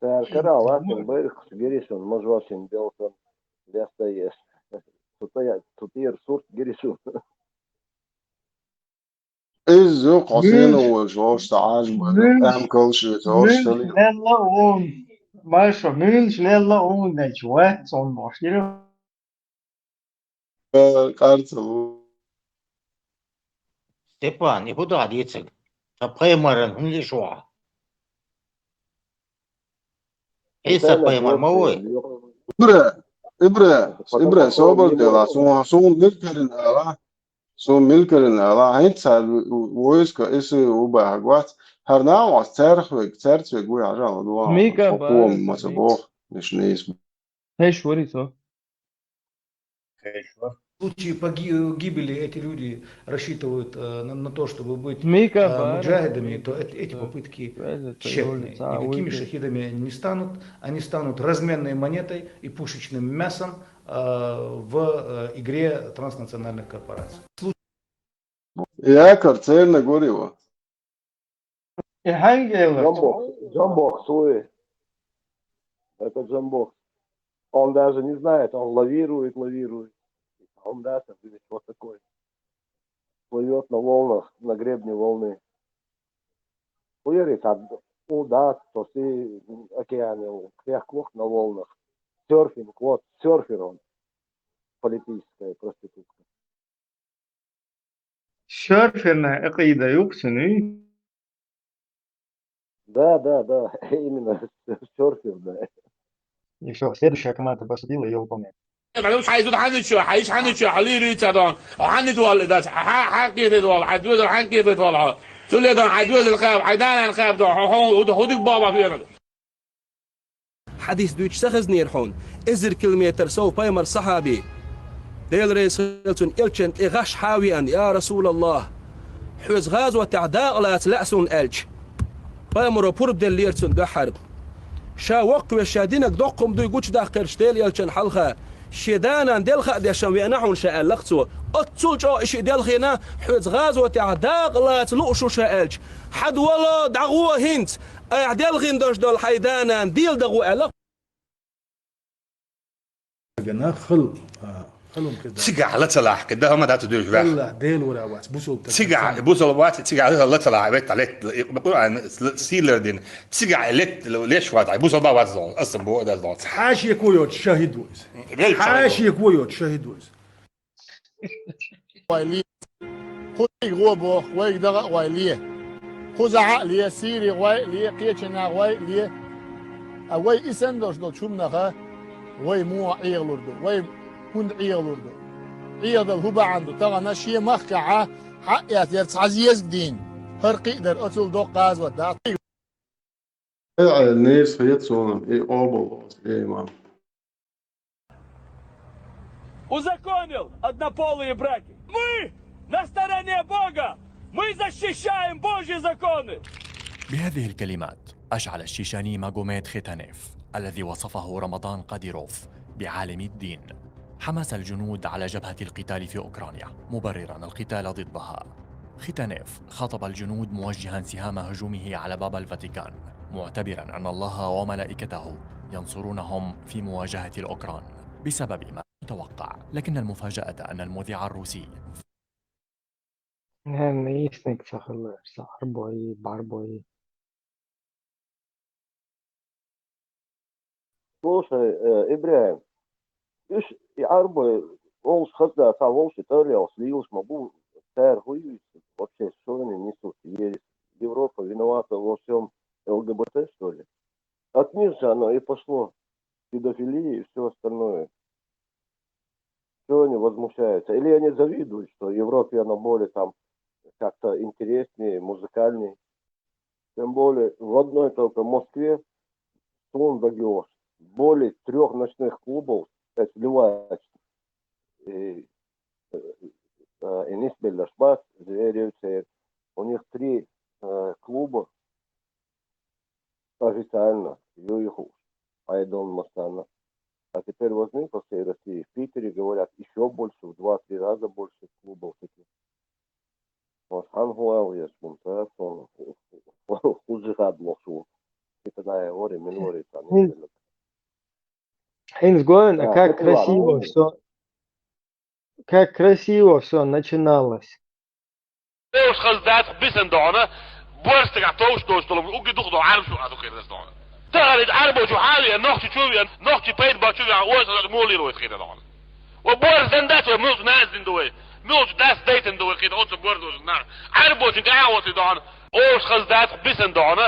Цара карахь латтина байракхаш гири шуна, мажор шина делсан, леста еш. Цу тӀе-, цу тӀера сурт гири шуна. Иза ю, кхо сено волчу вовшашца Ӏажбан, тӀаьхьа калшица вовшашца лиъна. Лелла ун, Маршо, муьлш лелла ун дечу, вац ун бохуш дира. Э, къарцал ву. Степан, и хӀун ду хьан дийцарг? Сан пайхамаран хӀунда лиш ву хьо? Ӏийса пайхамар ма вуй? Ибра, Ибра, Ибра, собар делахь, суна, суна милкарина ала, суна милкарина ала, хӀинца цара войска иси у бахьа вац, хӀара нах вац, царах вег, царца вег вуй хьажа, ладугӀа, Мика, хӀокхо ма ца боху, иш нийса. Хеш вари цо. В случае поги-, гибели эти люди рассчитывают, э, на, на то, чтобы быть, Мика, э, муджахидами, то эт-, эти попытки тщетны. Никакими шахидами они не станут. Они станут разменной монетой и пушечным мясом, э, в, э, игре транснациональных корпораций. Я кар церна гури ва. И хьаьнгела? Джамбокс, Джамбокс, ой. Это Джамбокс. Он даже не знает, он лавирует, лавирует. Он, да, там, видишь, вот такой. Плывёт на волнах, на гребне волны. Уйри, так, у, да, то есть океане, всех клок на волнах. Серфинг, вот, серфер он. Политическая проститутка. Серферная экъида юксуни? Да, да, да, именно серферная. И всё, следующая команда поступила, её выполняем. Хьайзуд хьаничо, хьайш хьаничо, хьалийрийца дон. Хьанит валли дас, хьа, хьа кирид вал, хьай дуьзал хьан кирид вал. Цуле дон, хьай дуьзал кхаб, хьай данан кхаб дон, хьо, хьо, хьо, хьо дик баба фена. Хьадис дуьйцуш ца хезнера хьуна, эзар километр сов пайхамар сахьаби, Дела реза хила цунна, элчан тӀе гӀаш хьа а веана: «Я Расулаллах, хьоьца гӀазотехь дакъа лаца лаьа суна», — аьлча, пайхамаро пурба деллера цунна дуьххьара. Ша воккхавеш, ша динарг доккха хӀума дуй гучудаккхарчу Делан элчан хьалха, шен да-нана делха а деш веана хьуна ша, аьлла-кх цо. Оццул чӀогӀа и шиъ делхийна, хьоьца гӀазотехь дакъа лаца лууш ву ша аьлча, хьада вало, дӀагӀо хӀинца, айхьа делхийна долуш долу хьайн да-нана дийла дан гӀо аьлла. Гана хала, а, халон кхидӀа. Цигахь ла ца лахь, кхидӀа хӀума дац дуьйш ваьхна. Аллах, Дела вара вац, бусалба тар. Цигахь, бусалба вац, цигахь ла ца лахь, ветта лет, Къуръан сийлар дина. Цигахь лет, леш вац, бусалба вац зон, аса бу дас зон. Хьашико йоцу шахид ву иза. Хьашико йоцу шахид ву иза. Вай ле. Кхузахь гӀо боху, вайга дагӀа а вай ле. Кхузахь а ле, Сири гӀой а ле, кхечанхьа гӀой а ле. А вай и санна долуш долчу хӀуманаха вай муха Ӏехалур ду, вай хӀунда Ӏехалур ду? Ӏехадала хӀун бахьана ду? Тахана шен махкахьа хьаъ эцнера цхьа зезаг дийна. ХӀара кхиъ дара, оцул доккха гӀазот дац. Э, э, нийса хета суна и къобал, э, имам. Узаконил однополые браки. Мы на стороне Бога! Мы защищаем Божьи законы! بهذه الكلمات أشعل الشيشاني ماغوميد خيتانيف، الذي وصفه رمضان قاديروف بعالم الدين، حماس الجنود على جبهة القتال في أوكرانيا، مبررا القتال ضدها. خيتانيف خاطب الجنود موجها سهام هجومه على باب الفاتيكان، معتبرا أن الله وملائكته ينصرونهم في مواجهة الأوكران بسبب ما يتوقع. لكن المفاجأة أن المذيع الروسي Наверное, есть никто, сахар бой, бар бой. Слушай, э, ИбрахӀим, уьш и Ӏарбой олуш хаза цхьа вовши тарлелаш лийлаш ма бу, цара хӀун ю иза? Вообще, что они несут? Ересь. Европа виновата во всём ЛГБТ, что ли? От них же оно и пошло. Педофилия и всё остальное. Что они возмущаются? Или они завидуют, что в Европе оно более там как-то интереснее, музыкальнее? Тем более в одной только Москве, суна дагайогӀуш, более трёх ночных клубов, это сливаешь. И, э, э, и нисбеллаш бац, зверевцер. У них три, э, клуба официально, ю их уж, Айдон Мастана. А теперь возьми по всей России, в Питере, говорят, ещё больше, в два-три раза больше клубов таких. Вот, хьан хӀун ала еш, бун цара, сон ху-, ху-, ху-, хуже хадло шу. Питанае вори, мин вори, там, Хин-, нисбеллаш. Хинца гон, а, как красиво всё, как красиво всё начиналось. Товш хаза дац бисан догӀана, борстагахь товш доцу долу, угги дукха до Ӏарбашу а дукха дас догӀана. Тахана иза Ӏарбочу хьан веа, нохчи чу веа, нохчи пайда бачу веа, ой, сан молийр вай хина догӀана. Ва борз дан дац вай, мух наз дин ду вай. Билча дас дайтан ду вай кхийта оцу борзошна нах. Ӏарбочун тӀаьхьа оцу доӀана. Ош хаза дац, бисан доӀана.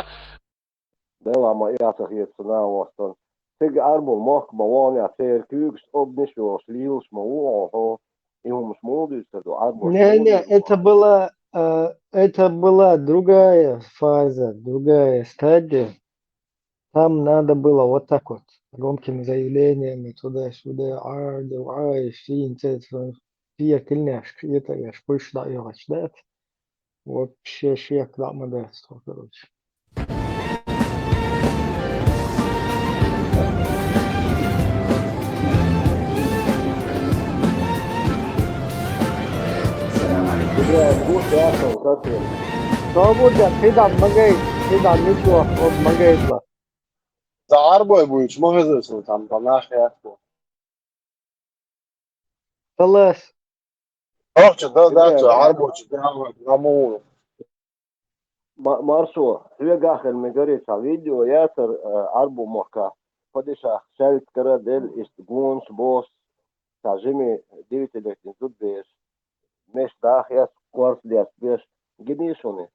Дела ма ясах ецу нахостан. Цига Ӏарбун мохк ма вогӀна, церан куьйгаш обниш йолуш лийлаш ма ву хьо. И хӀумаш муха дуьйцур ду Ӏарбош? Не, не, это была, э, это была другая фаза, другая стадия. Там надо было вот так вот, громкими заявлениями туда-сюда, а, да, а, и шин, ц-, ц-, шия тельняшка, это я ж пусть да, я ж да. Вообще шек да, ма да, что, короче. Бля, вот я там, как я. Что будет? Ты там, магай, ты там, ничего, вот магай, да. Ца Ӏарбой буьйцуш ма хезара суна, там, там нах яц бо. Халас. Ахча да, да, ца Ӏарбочу да, да, ма ву. Ма-, Маршо, хьоьгахь хилла мегар цхьа видео яцара, э, Ӏарбу мохка. Падишах шаьлтара делла иштта гонаш бохуш, цхьа жима дивитилехь зудбеш, меш даха ес, корта лес беш. Гиний шуна?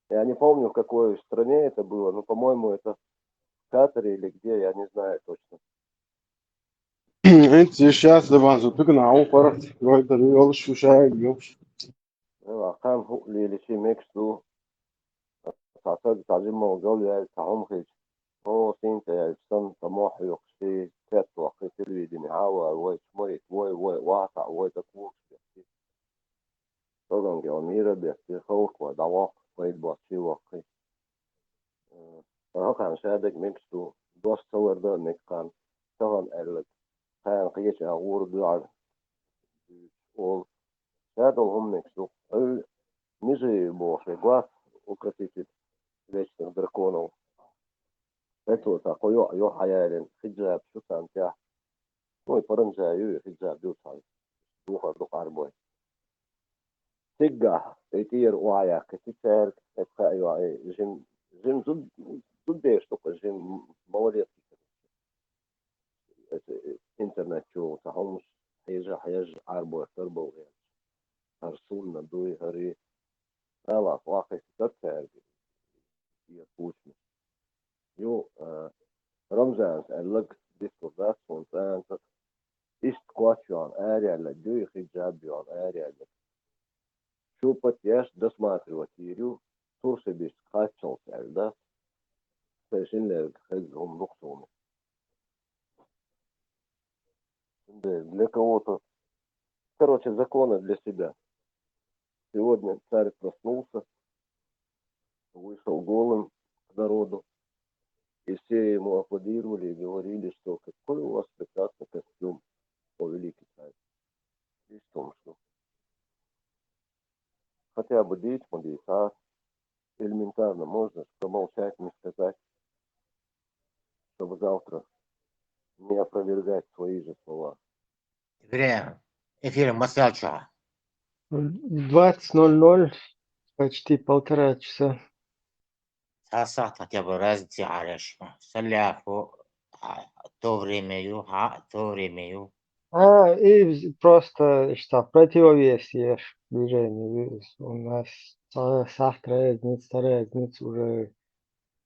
Я не помню, в какой стране это было, но, по-моему, это в Катаре или где, я не знаю точно. Эцци сейчас да бан со тугна а укъара, вай да йолуш шу шаьрга йолуш. Ва кхам хӀу лели ши мекс ду. Цхьа саг цхьа жимма гал яьлла, цхьа хӀума хилча. О, синца яьлча санна, ца мохь хьоькхуш, ши цец ваккхий телевидение хьавар, вай чморик, вай, вай, вахьа, вай ца когаш бехкий. Соган гел мийра бехкий, халкъ вай дӀаваккха, пайда боцчий ваккхий. Э, хӀокхарна шадерг мегаш ду, дош ца лардан а мега кхарна, тахана аьлларг, кхарна кхеча а гӀура дуьхьал дуьйцуш олу. Ша долу хӀума мегаш ду, хьуьлла мижи бохуш вегвац, укротитель вечных драконов. Эцо цхьа кхо йоӀ юхьа хьаялийна, хиджаб шу царна тӀехь. Ну, и паранжа ю, и хиджаб ю цхьа. Духар ду къарбой. Циггахь, и тӀера охьа яьккхи цаьрга, эцхьа а йоӀ, и жим, жим зуд-, зудбеш ду-кх, жим малолетки. Эцу интернет чу цхьа хӀумнаш хьежа, хьежа, Ӏарбойх тара бовлаелча. ХӀара сунна дуй, хӀара и. Аллах вахийтта дара цаьрга, и кучма. Ю, а, Рамзанас аьлларг дистур дац, хӀунда аьлча иштта коч йоьхна араяьлларг ю, и хиджаб йоьхна араяьлларг. Шу пат еш досматривать йийр ю, турса бист кхаччалц аьлла дац. Сайн шиннарг хезна хӀума ду-кх суна. Для кого-то, короче, законы для себя. Сегодня царь проснулся, вышел голым к народу, и все ему аплодировали и говорили, что какой у вас прекрасный костюм, о великий царь. Видишь, что хотя бы дичь, а? Элементарно можно ж промолчать, не сказать, чтобы завтра не опровергать свои же слова. Время. Эфир масал чуха. Двадцать ноль ноль, почти полтора часа. Цхьа сахьт хотя бы разница ареш. Саляфу, а, то время ю, а, то время ю. А, и вз-, просто, что, противовес ешь движению. У нас ца-, сахьт разница, разница уже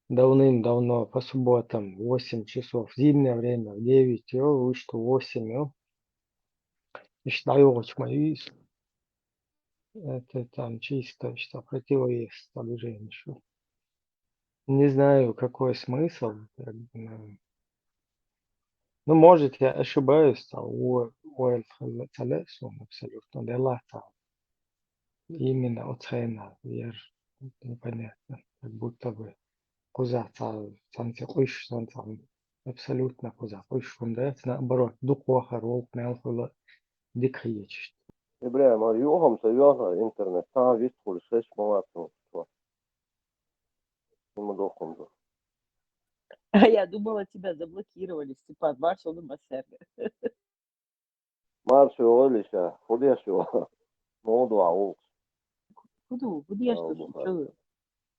давным-давно по субботам в восемь часов. Зимнее время в девять, ё, вы что, восемь, ё? Иштта дӀайогӀучу ма йийсу. Это там чисто, что противовес движению. Не знаю, какой смысл, как бы, ну. Ну, может, я ошибаюсь, там, у, у Эль Хал-, Салесун абсолютно, да ладно, там. Именно оцена, я ж, непонятно, как будто бы кхуза ца-, цхьаьнца къуьш, цхьаьнца абсолютно кхуза къуьш хӀума дац, наоборот, дукха вахар волу мел хуьлу дика хеташ. Э, бля, ма юхам ца йоьхна интернет, цхьа вист хуьлуш хезаш ма вац хьуна. Хьуна дохкун ду. А я думала, тебя заблокировали, Степан. Маршо ду массаьрга. Маршо йогӀийла ша, хӀун деш ю? Муха ду ахь гӀуллакхаш? ХӀун ду, хӀун деш ду шуна?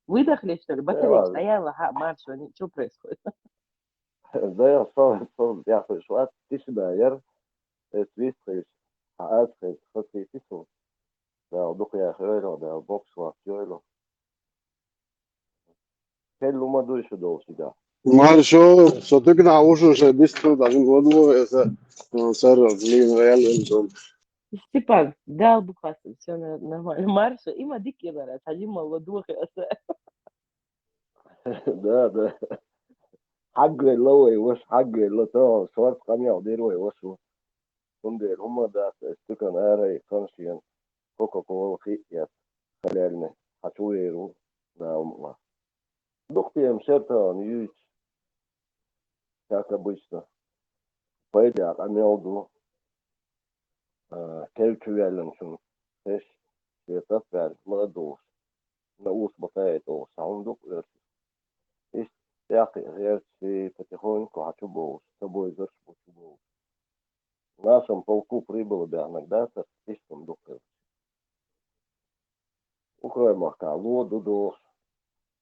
Выдохли, что ли? Батарейка стояла, ха, маршо, что происходит? Да я со, со, я слышу, а ты сюда, яр, э, твист, хьан аз хеза, хазахетий суна. лу ма дуй шуьда олсига. Маршо, со тыкна ушу ше бисту, даже воду, это, ну, сэр, блин, реально, он. Степан, дал бухаса, все нормально. Маршо, има дикки бара, садима лодуха. Да, да. Хьаггой ловой, ваш хьаггой лото, шварц камял дервой, ваш. Тундер, ума да, стыкан арай, коншиен. Кока-кола хи, я. Халяльный. Хочу веру. Да, ума. Духтем шертан юйч, как обычно. Пайда амел ду. Кевчу вялен шун. Эш, светат вял, молодуж. На ус мотает ол, саундук версий. Иш, яки, версий потихоньку, хочу боус, с тобой верш бучу боус. В нашем полку прибыло бягнагдатор, иш сундук. Украй махка, луо дудуш.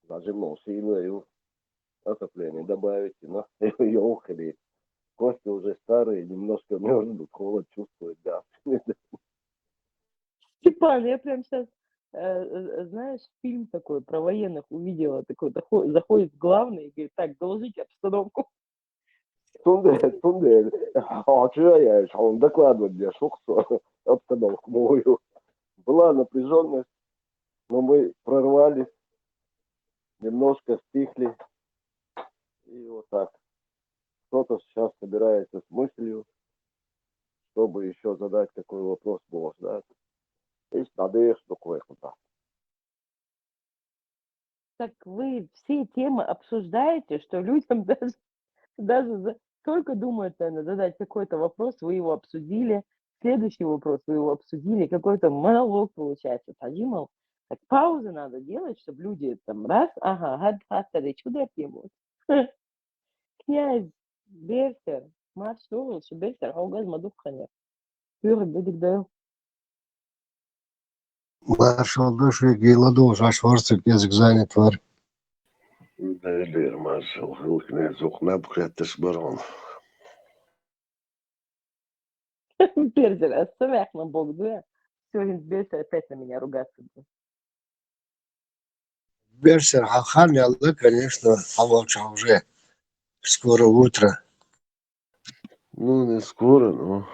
Даже мол силою отопление добавить, но ёлхали. Кости уже старые, немножко мерзнут, холод чувствует, да. Степан, я прям сейчас, знаешь, фильм такой про военных увидела, такой захо- заходит главный и говорит: «Так, доложите обстановку». Тундер, тундер. Хочу я, он докладывать, где шухсо, обстановку мою. Была напряженность, но мы прорвались, немножко стихли. И вот так. Кто-то сейчас собирается с мыслью, чтобы еще задать такой вопрос, было ждать. И надеюсь, что кое-куда. Так вы все темы обсуждаете, что людям даже, даже за- только думают, наверное, задать какой-то вопрос, вы его обсудили. Следующий вопрос, вы его обсудили. Какой-то монолог получается. Садимал. Так паузы надо делать, чтобы люди там раз, ага, гад, гад, чудо. Князь Берсер, Маршо, Берсер, хаугаз мадук ханер. Юрий Бедигдайл. Маршо души гила душ, аш варцик язык занят вар. Дайлер, Маршо, хылкне зухнаб хеттеш барон. Берсер, а сумяхна бог дуя. Сегодня Берсер опять на меня ругаться будет. Берсер, хахан ялла, конечно, хавалча уже. Скоро утро. Ну, не скоро, но.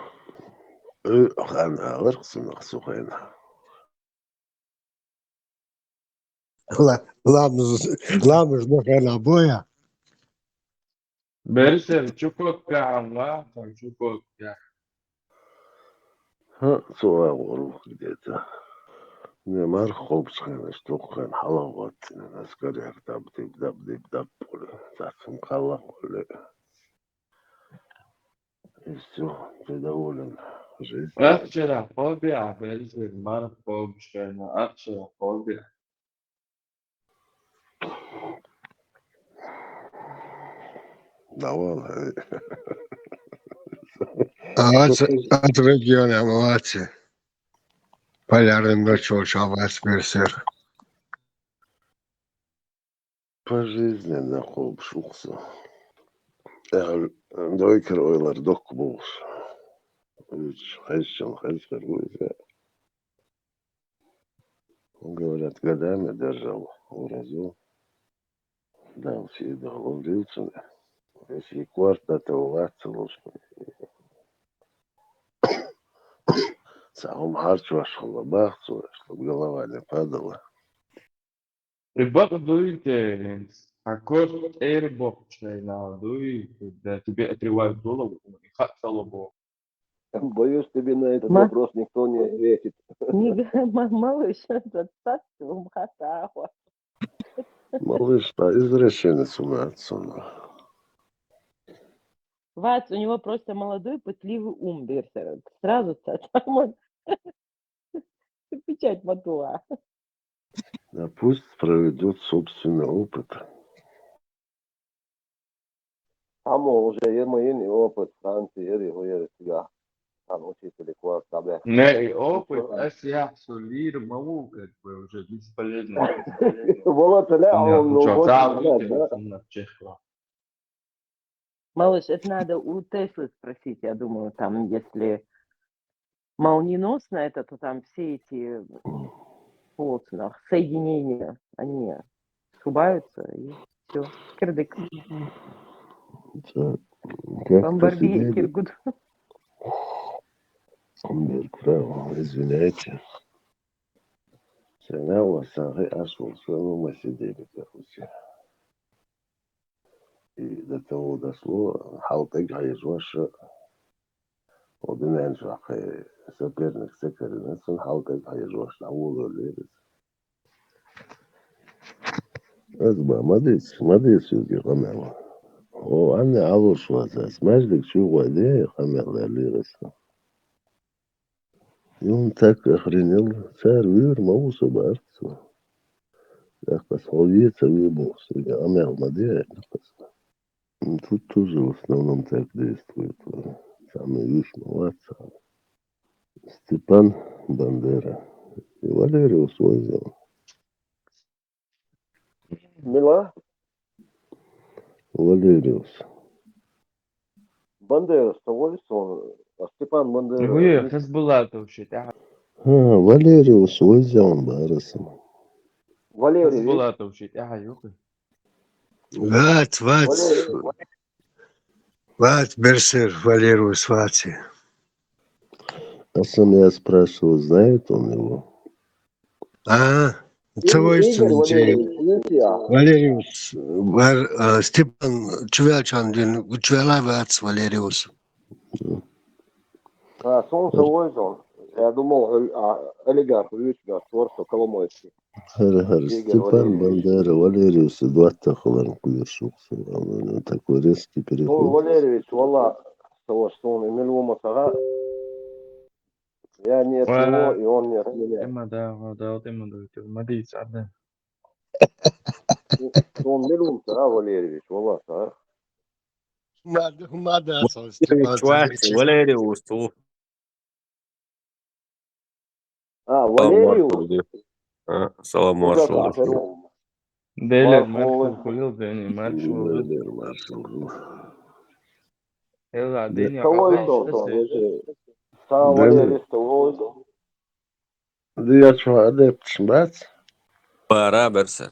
Э, хан алар сынах сухайна. Ла- Ламыз, ламыз махана боя. Берсер, чукок каама, чукок ка. Ха, цуа урух где-то. Не мар хобсхан, штукхан, халават, на скоряк, даб диб даб диб даб поле. Сацым кала поле. И все, ты доволен жизнью. Ахчера хобби, а Берсер, мар хобшена, ахчера хобби. Давал, э. А от, от региона молодцы. Полярный ночь, вот, шабас, Берсер. По жизни на хоб шухса. Дойкер ойлар док болш. Үч хайшан хайшар уйза. Он, говорят, годами держал уразу. Дал все договорился. Если квартал, то улаться лучше. Сахом харчу ашхала бахцу, чтобы голова не падала. Рыбак дуйте, а кот эрбок чайна дуй, когда тебе отрывают голову, и хат салобо. Боюсь, тебе на этот Ма- вопрос никто не ответит. Не г- ма- малыш, этот сад, ум, хата, ахуа. Малыш, да, извращенец у нас. Вац, у него просто молодой, пытливый ум, Берсер. Сразу ца- самый печать матуа. Да пусть проведет собственный опыт. Само уже имеет опыт Франции, или хуя себя. Там учитель класс, да, бля. Не, и опыт, а я сулир могу, как бы, уже бесполезно. Вот, да, Я он, ну, хочу вот, там да, выйти, да. Там на чехла. Малыш, это надо у Теслы спросить, я думаю, там, если молниеносно это, то там все эти полосы, соединения, они срубаются. И... Кирдик. Ца, как-то Бомбарди сидели. Киргуд. Бер право, извиняйте. Сенала сахи ашвал, что мы сидели, короче. И до того дошло, хьалтӀег хьежош, обинен шахи соперник секарина, сон хьалтӀег хьежош, дӀаволалера. Аз ба, ма дийс, ма дийс юзги къамел. О, анне алуш вазас, мажлик чугъваде, къамел лерас. И он так охренел, цар вир ма уса барцу. Яхас ховица ви бухсу, я къамел ма де, яхас. М, тут тоже в основном так действует, э, самый виш молодца. Степан Бандера. И Валериус Войзел. Мила? Валериус. Бандера, того ли сон? А Степан Бандера. Гуе, Хасбулатов вообще, да? А, Валериус Войзел барасам. Валерий. Хасбулатов вообще, да, юкы. Вац, вац. Валерий. Вац, Берсер, Валериус, вац. А сам я спрашивал, знает он его? А, И- того Игорь истинно. Валерьевич, видите, а? Валериус, Вар-, а, Степан, чувелчан дин, чувела вац, Валериус. А, солнце Войзон. Я думал, а, олигарх, видите, а, творство Коломойский. Хар, хар, Игорь Степан Валерьевич. Бандера, Валериус, два тахлан куйшук, такой резкий Ну, переход. Валерьевич, валла, того, что он имел ума сага. Я не от Ва. него, и он не от меня. Тема да, да, тема да, тема да, тема да. Что он имел ума сага, Валерьевич, валла, сага. Мада, мада, Валериус, Валериус, у. А, Валериус. А, салам Куда маршал. там? Делер, Маршал. маршал, кулил, дени, маршал. Делер, маршал. Эла, дени, Кого а, это? что ты? Сам Да. Валерий, что Войзон. Дия чуа адептиш бац? Бара берсе.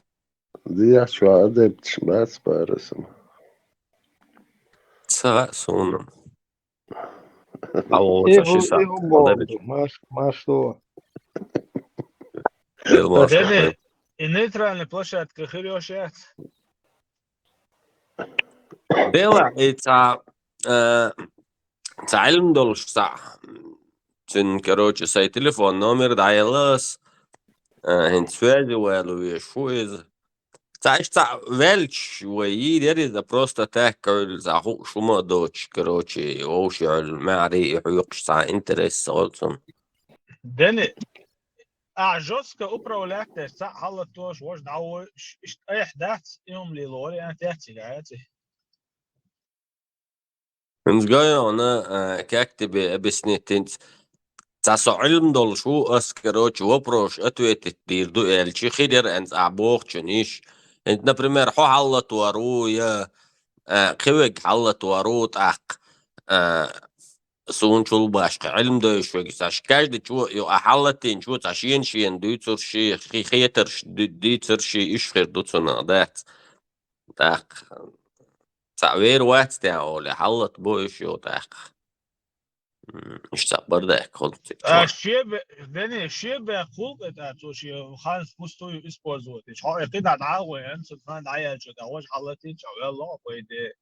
Дия чуа адептиш бац барасам. Сага сунам. Алло, Игу, саши са. игу болду, маш, машто. Ил маршал. Дени, и нейтральная площадка хирёшат. Дела, и ца, э, ца илм долуш ца. Цун, короче, сай телефон номер дӀаялас. Э, хӀинца связи валу веш фу иза. Ца иштта велч вай йийр яр иза просто так, кхуьлу ца хууш хӀума а доцуш, короче, вовши хьуьлу маьӀари и хьоькхуш ца интерес ца олу цунна. Дени, а жестко управлять деш, ца хьалатош, вож дӀавой, ш-, ишт айхь дац, и хӀума лело, вариант яц цигахь, яци? ХӀинца гайона, э, как тебе объяснить, хӀинца ца со Ӏилма долуш ву, ас, короче, вопрос ответить дийр ду аьлча, хир яра хӀинца ахь бохучун йиш. ХӀинца, например, хьо хьалатор ву, я, э, кхин верг хьалатор ву, тӀаккха, э, суна чул башха Ӏилма дойуш верг, ца ш-, каждый чо, ю, а хьалатийначо ца шена-шена дуьйцурш ши, хи-, хетарш ду-, дийцарш ши, уьш хир ду цунах, дац. ТӀаккха ца вер вац тӀе оле, хьалат бу уьш ю тӀаккха. М, уьш ца бардак хуьлу цига. А шен бе-, Дени, шен бехк хуьлу кхетар цо шен хан пустую использовать. Хьо и кхидӀа дӀагӀо ян, цу хан дӀаяьлча, тӀаккха вож хьалатийнача, ваьлла, по идее,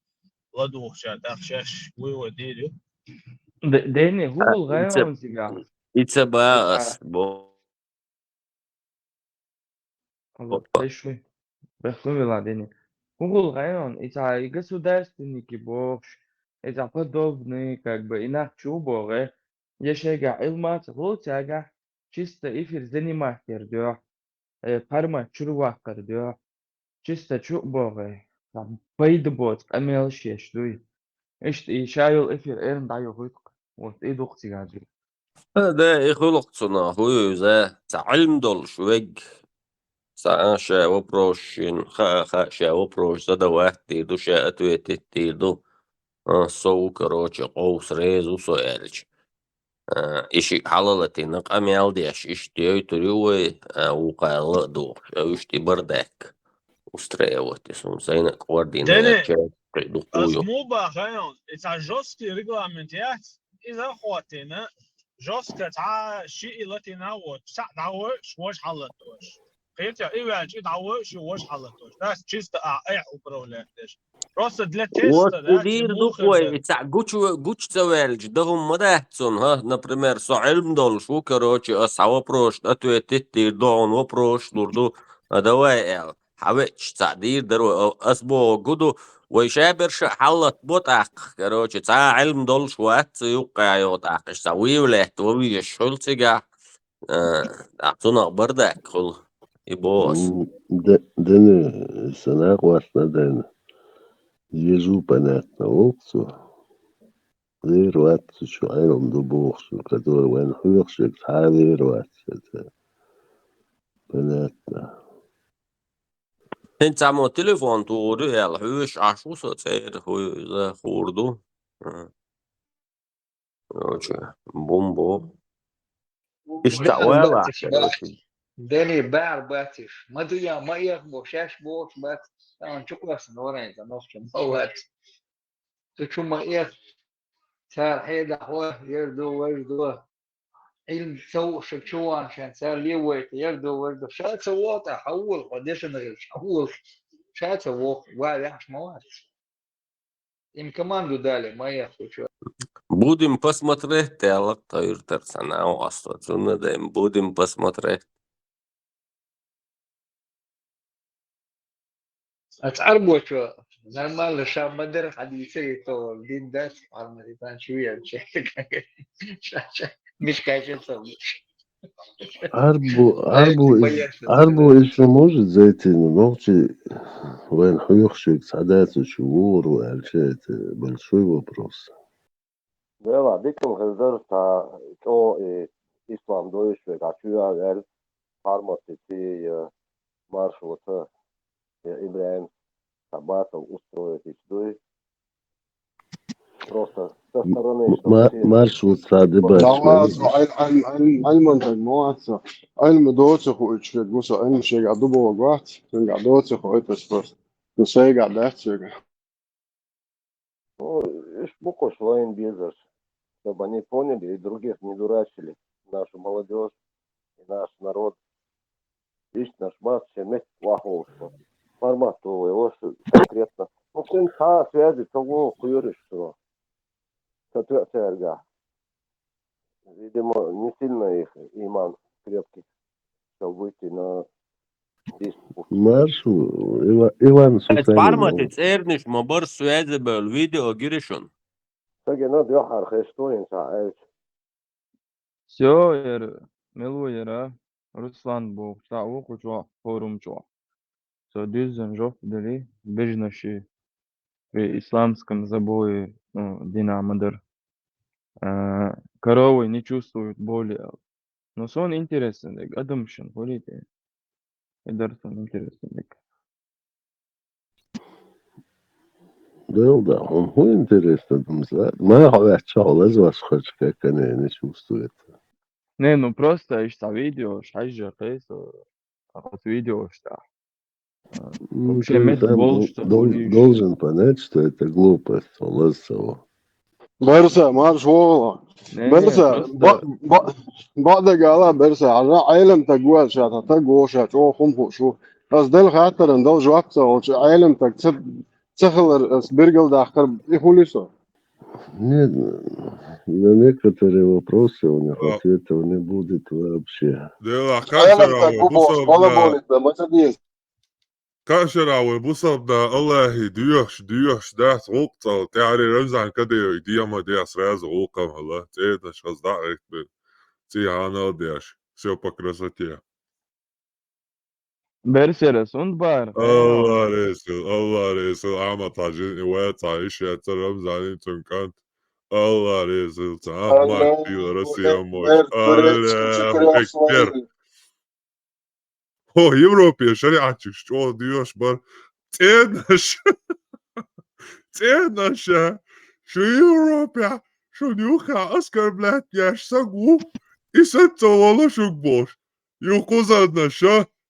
ладугӀуча, тӀаккха шаьш вуй вай дийр ю. Д-, Дени, хӀун А, гӀайгӀа ица, он цигахь? ица бац, А. ас бо. Алло, тешуй. Бехлун вела, Дени. ХӀун гӀайгӀа он, и ца и государственники бохуш, и ца подобные, как бы, и нах чу богӀе, я шайгахь Ӏилма ца хуьлу цаьргахь, чисто эфир занимать яр дуьхьа, э, формат чуьра ваккхар дуьхьа, чисто чу а богӀе, там, пайда боцу къамелаш еш дуй. Иштта и ша йолу эфир эрна дӀайохуьйту-кх, вот и ду-кх цигахь дуьхьа. Да, и хуьлу-кх цунах, хӀун иза, ца Ӏилма долуш вег, ца а ша вопрос шин, хаа, хаа, ша вопрос задавать дийр ду, ша ответить дийр ду. А, со ву, короче, къовса реза ву со аьлча. А, и шиъ хьалалатийна къамел деш, иштта йойтур ю вай, а, вукхарла а духуш, а, уьш тӀе бардак. устраивать, если он сайна квардина Дени, я чай, кхы духу ас ю. Мо бахайл, и цхьа жёсткий регламент яц, иза хватина, жёстко цхьа ши и латина вот, цхьа дӀавош, вож хьалатош. Кхетя, и ваьлча, и дӀавош, и вож хьалатош. Дас чисто а, э, управлять деш. Просто для теста, вот да, и дир ду мухар кой, да. И цхьа гучу, гучу ца ваьлча, да хӀума ма дац цун, ха, например, со Ӏилм долуш ву, короче, ас хьа вопрос ответить дир ду, хьуна вопрос лур ду, а давай, эл. Хьавеача, цхьаъ дийр дара вай, о, ас боху гу ду, вай шаберш а хьаллатбо тӀаккха, короче, цхьа а Ӏилма долуш вац цу юккъехь йогӀу тӀаккха, иштта цхьа вуйла лаьтта ван везаш хуьлу цигахь, а, тӀаккха цунах бардак хуьлу, и боху ас. М, де-, дени, сан накъостна дена, езу понятно волу цо. Вер вац цу чу Ӏилма ду бохуш, который вайн хьоьхуш верг цхьа а вер вац, это понятно. ХӀинца цхьаммо телефон тухур ю аьлла, хьоьжуш Ӏаш ву со цӀера, хӀу иза хуур ду. Короче, бомбо. Иштта баьхьар вала, бацаш, короче. Дени баьхьар бацаш. Ма ду я, ма эха бо, шаьш бохуш бац. Тахана чу кхоьссина варенца, нохча ма вац. Цу чу ма эха. Цара хьедахьо, яр ду, важ ду. Ӏилма ца вуушиг чу ван шен, цара левойта, яр ду, важ ду. Ша ца воху тӀа, хьан волу, хьо дешан хилча, хьан волу. Ша ца воху, ва ваьхьаш ма вац. Им команду дали, ма яхучу. Будем посмотреть, тӀе алакъ тайр тар санна, а оста цунна дай, будем посмотреть. А цӀарбочо нормально ша ма-дарра хьадийца, и то дин дац, хьармари тан чу ян чехка. Ша, ша, мишкача ца луш. Арбу, арбу, арбу ещё может зайти, но ногти вайн хьоьхуш верг цхьа дац, чу вогӀур ву аьлча, это большой вопрос. Дела, дикал хезар, цхьа чӀогӀа и ислам доьшуш верг, а чу а ваьлла, Парматти ци, я Маршрута, я Ибрахим, цхьа батл устроить дуй. Просто со стороны, чтобы все... Маршрут цхьа дебаш. Ӏилман таг ма вац со. Ӏилма доцу хуьйцуш верг ву со, Ӏилма шегахь ду боху вац, цуьнгахь доцу хуьйцуш просто. Ну, сайгахь дац соьгахь. Ну, иш бу кхуш вайн безаш, чтобы они поняли и других не дурачили, нашу молодёжь и наш народ. Иштта наш бац, шен метта вахволуш бу. Формат ву вай ваша конкретно. Ну, кхин цхьа а связи ца вогӀу кхоьруш цо. Ца тоьа цаьрга. Видимо, не сильно их иман крепкий, чтобы выйти на диск. Маршу, Ива-, Иван Сусанин. Пармати цӀерниш ма бар связи бевлла, видео гири шуна. Саге на дуьххьара хестоин цхьа аьлча. Всё, яра, мила ву яра, Руслан бохуш, цхьаъ ву кху чохь, форум чохь. Со дуьззина жоп дели, бежнаши при исламском забое, ну, дина ма-дарра. А, коровы не чувствуют боли. Ну, сон интересно, дек, адамшин, хулите. И дар сон интересно, дек. Дел да, хӀун, хӀун интересно, думса. Ма хьо ваьчча, хьо лаза ваш хача, как они не чувствуют. Не, ну просто ишта видео, шайжа кайсо, а вот видео шта. Ну, вообще, ты мет сам болш дол-, дол-, должен понять, что это глупость, он лаза саво. Берса, марш вогӀала. Не, не, берса, просто ба-, ба-, баъдагала берса, хьажа Ӏелам таг ваьлла ша, та таг вогӀу ша, чӀогӀа хӀума хууш ву. Ас дала хаттаран дала жоп ца волчу Ӏелам таг ца, ца хилар ас биргал дахкар и хуьлу со. Нет, на некоторые вопросы у них ответов не будет вообще. Дела, Ӏелам таг ву бохуш, балаболит бан, ма ца деза. Кхаа шарахь вай бусалба нах Аллахье доьхуш, доьхуш дац гӀуллакх цӀалла, тӀаьхьарий Рамзан Кадыровн дема де сразу гӀуллакхам хилла, цӀернаш хаза дӀа а гӀиртина, цӀий хьанал а деш, всё по красоте. Берсера, сунт бара? Алла реза хила, Алла реза хила, Ахьмад-Хьаьжин и вацахь йиш яцара Рамзанин цуьнан кӀант. Алла реза хила, цхьа Ахьмад сила Россия мощь. Аллаху Акбар. Хьо Европе шариӀатчикаш чӀогӀа доьхуш бара. ЦӀернаш. ЦӀернаш. Шу Европехь, шуна юххехь оскорблять еш саг ву, и саг ца волу шуьга бохуш. Ю кхузарнаш,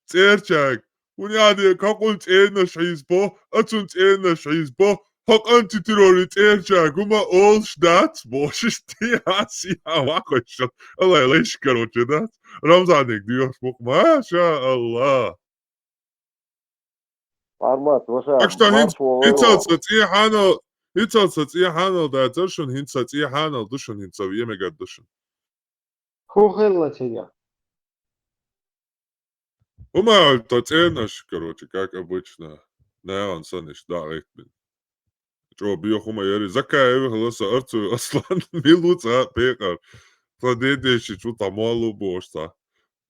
цӀерчаьрга. ХӀуни аде какъун цӀернаш хьизбо, ацун цӀернаш хьизбо, хӀокъан титирори цӀерчагума олш дац, бошиш ти аси ава хойшо. Алай лайш, короче, дац. Рамзанек диёш мук, маша Аллах. Армат, ваша, Так что хӀинц, марш валай ицал ва. Са цӀи хьанал, ицал са цӀи хьанал да царшун, хӀинц са цӀи хьанал душун, хӀинц са вемегад душун. Ху хилла цига. ХӀума аль та цӀернаш, короче, как обычно. Наяван саниш, да, гӀайтбин. Чо био хӀума яри. Закаев хиласа арцу Аслан, милуца пекъар. Та дедеши чу та малу бошта.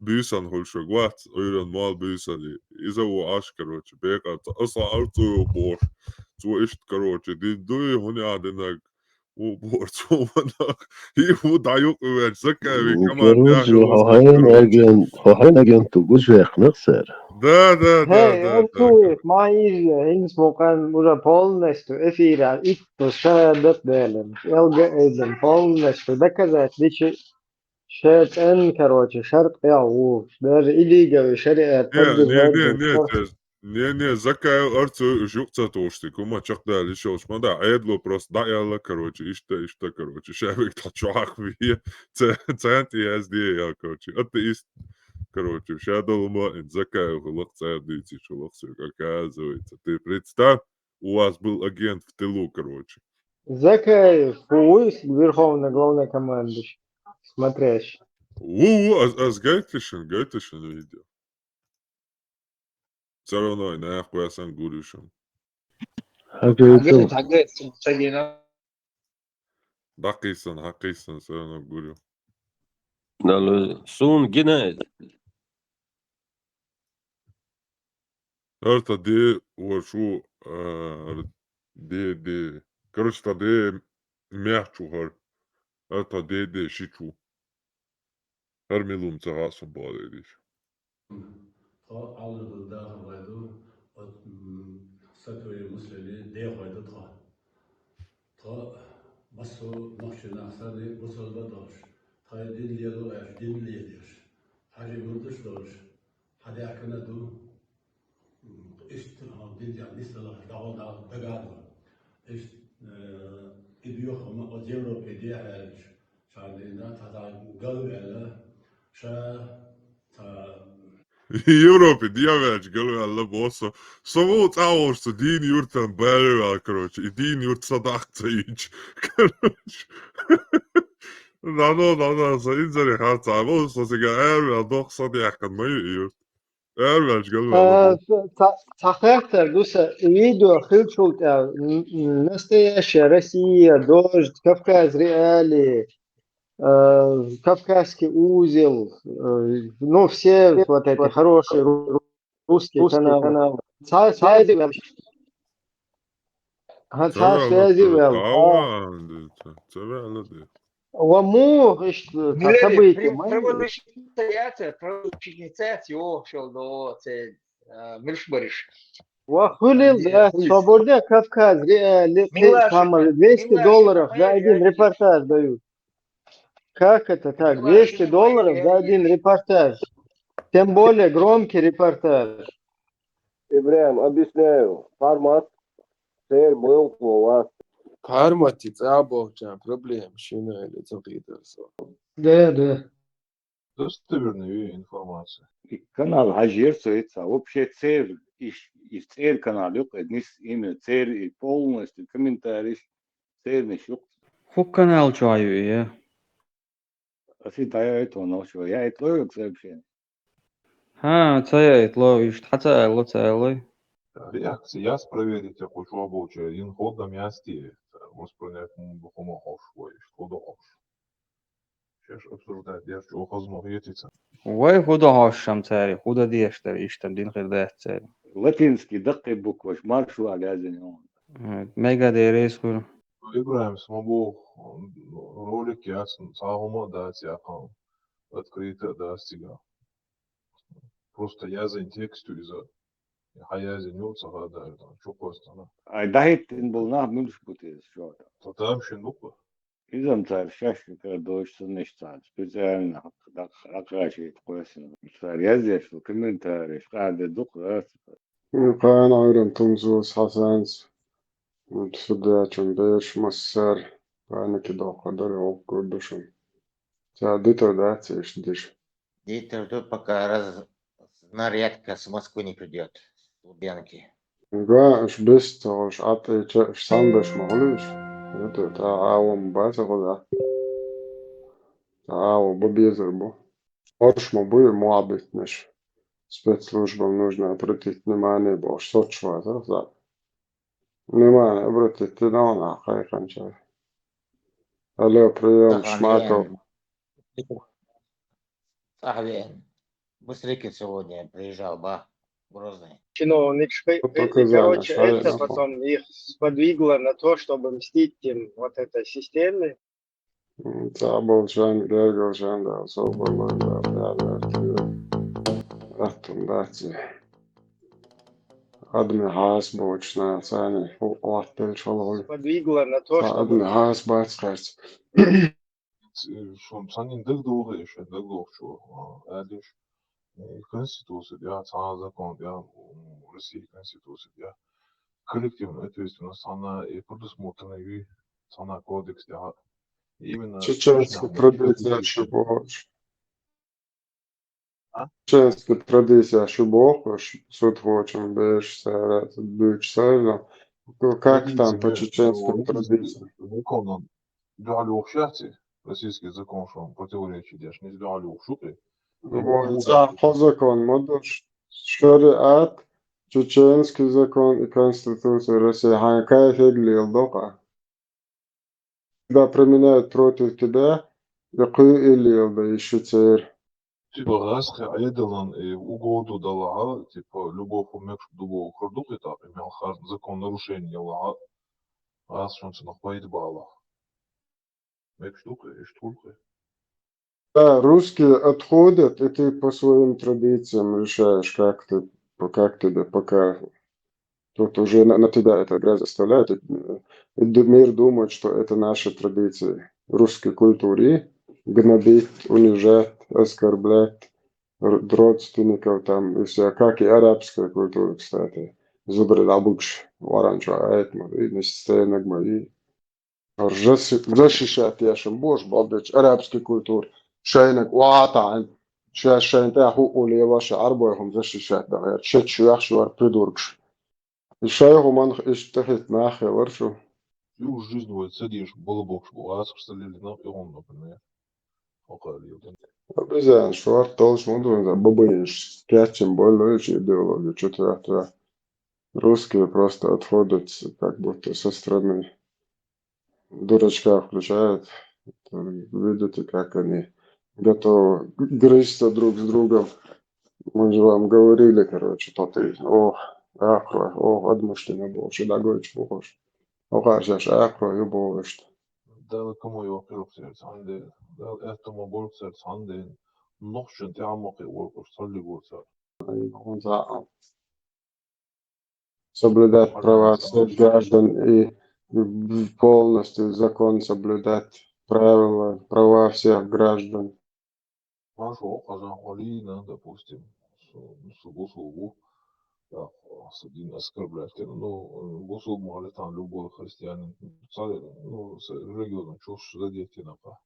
Буьсан хуль шуг вац, уйран мал буьсали. Иза у аш, короче, пекъар. Та Аслан арцу бош. Цу ишт, короче, дин дуй, хӀуни адинаг. У борцу ванах. И у даюк уверч, Закаеви Ну, команда короче, яхилас хохайн короче. Агент, хохайн агент у гуж вехнах сэр. Да, да, да, Хей, да, да, Артур, короче. Ма иза, хинс мукъан уже полностью эфира итто шадат делен. Элга эден полностью доказать личи шатан, короче, шарт я у. Даже илиговый шариат Не, не, не, поддержать не, шарт. Те, не, не, Закаев арцу жукца тошти, кума чакда лишош, ма да, эдло просто да яла, короче, ишта, ишта, короче, шавик та чуах ви, ц-, цент и эс ди я, короче, атеист, короче, шадал ма ин Закаев лак цадуйци, чулак сё, оказывается. Ты представь, у вас был агент в тылу, короче. Закаев, хуйс, верховный главный командующий, смотрящий. У, у, аз, аз гайтишин, гайтишин видео. Всё равно, и нахуй я сам гуришин. Хагайту. Хагайту, хагайту, чагина. Дакъисан, хакъисан, всё равно гурю. Далы, сун гинай. Ар та де вашу, а, ар де, де. Короче, та де мяхчу хар. Ар та де, де шичу. Хар милум цагасун баледиш. Тхо аллада даха вайду, от, м, сатуе муслили де хойду тхо. Тхо басу нохчи нахсани бусалба дош. Тхо дин лелу эш, дин ледеш. Хажи мурдуш дош. Хадякана ду. М, ишт, а, дин я нисала, дагон да, дагадо. Ишт, э, идиохама от Европе де хайлиш. Шадина, тата галвела, ша, та Европе диавяч галвяла босо. Само цаошца дин юртан бэлвял, короче. И дин юрт садахца ич. Короче. Нано, нано, са инзари харца. Босо сега эрвял дох садяхкан мою юрт. Эрвяч галвяла А, босо. Ца-, цахехтер дуса видео хилчултя, н-, н-, настоящая Россия, Дождь, Кавказ Реалии, э, Кавказский узел, э, ну, все вот эти хорошие ру-, русские каналы. Ца-, ца-, ага, ца-, связи вел. Ва му, ишт, ца-, события, ма. Правозащитница, правозащитница, ё, шо до, це, э, милш бариш. Ва хулил, да, Свободный Кавказ, ре-, э, там двести долларов за один репортаж дают. Как это так? Двести долларов за один репортаж. Тем более громкий репортаж. Ибрагим, объясняю. Формат. Цель был у вас. Формат, и забыл, в чём проблема. Шина или закидывался. Да, да. Достоверная информация. И канал хажир соица. Вообще цель, иш, иш цель канал, юк, нис имя цель и полностью комментарий. Церниш юкъ. Ху канал чу аю, я. Аси даяйт ванал чу, я итло юкъ сообщение. Ха, ца я итло, ишт хьаца айло, ца айлой. Реакция яс проверить, я хочу обучать. Ин ходам ясти, воспринять мун духома хош, вай, ишт хода хош. Шеш обсуждать, я чё хозмах етица. Вай худа хошам цари, худа деш дар, иштам дин хир дац цари. Латинский дакъи букваш маршу алязин он. Э, мега дерес хур. Ибрагим, смогу ролик яц, сагума дац яхам. Открыто дац тига. Просто язин тексту иза. Ха язин ю цагада, чё костана. Ай, дахит ин был нах мюлш бутез, чё там. То там шин буква. Иза-м цара шаьшка кара дош санна иштта цхьана специально дӀакхачийта кхоьссина. Цара язъеш ду комментареш, къаьхьа де дукха дац. Кхана Ӏуьйранна тумсус Хьасанца, судьячун бераш массара паники доккха дара, гӀуллакх гур ду шуна. Ца дитар дац иштта деш? Дитар ду, пока разнарядка с Москвы не придёт, с Лубянки. Га, уж бес ца гӀуш, Ӏатта ча, уж санбеш ма хуьлуьйтуш. ХӀета, тӀа Ӏавам бац гӀуда. ТӀа Ӏава бу безар бу. Орш ма буй мугӀабитнаш. Спецслужбам нужно обратить внимание бохуш, соцуш вацара, за. Внимание обратить дина ван а кхайкханчара. Алло, приём, Шмаков. Цахвен. Быстрыкин сегодня приезжал, ба, Грозный. Чиновник, шпи-, Вот и, и, короче, это потом их сподвигло на то, чтобы мстить им вот этой системе. М, цхьаболчарна, гергарлачарна дала, собарларна дала, ял-ял, аттун дац. Адамийн хьаса боцуш наха царна хӀу-, хӀоттаделча хала хуьлу. Сподвигло на то, цхьа чтобы адамийн хьаса бац кхаьрца. Ц-, шуна цхьаннен дагадогӀу, шайн дагадогӀучо, а, аьлла еш, э, Конституци тӀехь, цхьа закон тӀехь, м, России Конституци тӀехь коллективная ответственность цхьана, э, предусмотрена юй, цхьана кодекс тӀехь. Именно чеченский традиция шу бохуш. А? Чеченский традиция шу бохуш, судхочун бераш цара дуьйцуш царна. Как там по чеченским традициям? Законом дуьхьал йохуш яц и? Российский закон шуна противоречие деш, иза дуьхьал йохуш ю-кх и? Вон цхьа кхо закон ма ду, шариат, чеченский закон и Конституция России хьайн кайфег леладо-кх. Когда применяют против тебя, и кхуьу и леладо, и ши церан. Типа, гӀазкхи Ӏедалан и угоду далахьа, типа, любой хӀума мегаш ду бохург ду-кх и тӀаккха, и мел хазна закон нарушение ялахьа, гӀазкхашна цунах пайда балахь. Мегаш ду-кх и, иштта хуьлу-кх и. Да, русские отходят, и ты по своим традициям решаешь, как ты, по-, как тебе пока. Тут уже на, на тебя эта грязь оставляет, и, и д-, мир думает, что это наши традиции. Русской культуре гнобить, унижать, оскорблять р-, родственников там и всё, как и арабская культура, кстати. Зубрил абугаш, варанчо айт ма, и не стенаг ма, и Р-, защи-, защищать еш ма бу уж, бакъдерг арабский культура. Шайнаг охьа а таӀийна, шаьш шайна тӀехь хӀуъу лелош, Ӏарбойн хӀума защищать дан гӀерта. Шаьш чоьхьаш вара придургаш. И шайн хӀуманах иштта тӀехӀитта нах хилар шу. Юха жизнь вай ца дезаш балбоккхуш бу, гӀазкхаша ца лелийна, и хӀума, например. Хьо кхаллийтина. Обезьян шорта долуш ма ду, бабаинаш кечйина боллуьйтуш идеологи чу тоьхна. Русские просто отходят, как будто со стороны. Дурачка включают. Видите, как они готовы грызться друг с другом. Мы же вам говорили, короче, тот и, ох, ахра, ох, адамаш тина бохуш, дагойтуш бохуш. Ох, аш, аш, ахра, ю бохуш. Дала кому йохкиру церца хьанде, Дала аьтту ма болу церца хьанде, нохчун тӀаьхьа ма кхе волкъуш, цалли гур цар. Ай, хьун цхьаъ. Соблюдать права всех граждан и полностью закон соблюдать, правила, права всех граждан. Маршо хазан хьолийна, допустим, су, су бусулба ву, так, су дин оскорблять, ну, бусулба ма хилла там любой христианин, ца, ну, с религиозным чувством задеть йина-кх.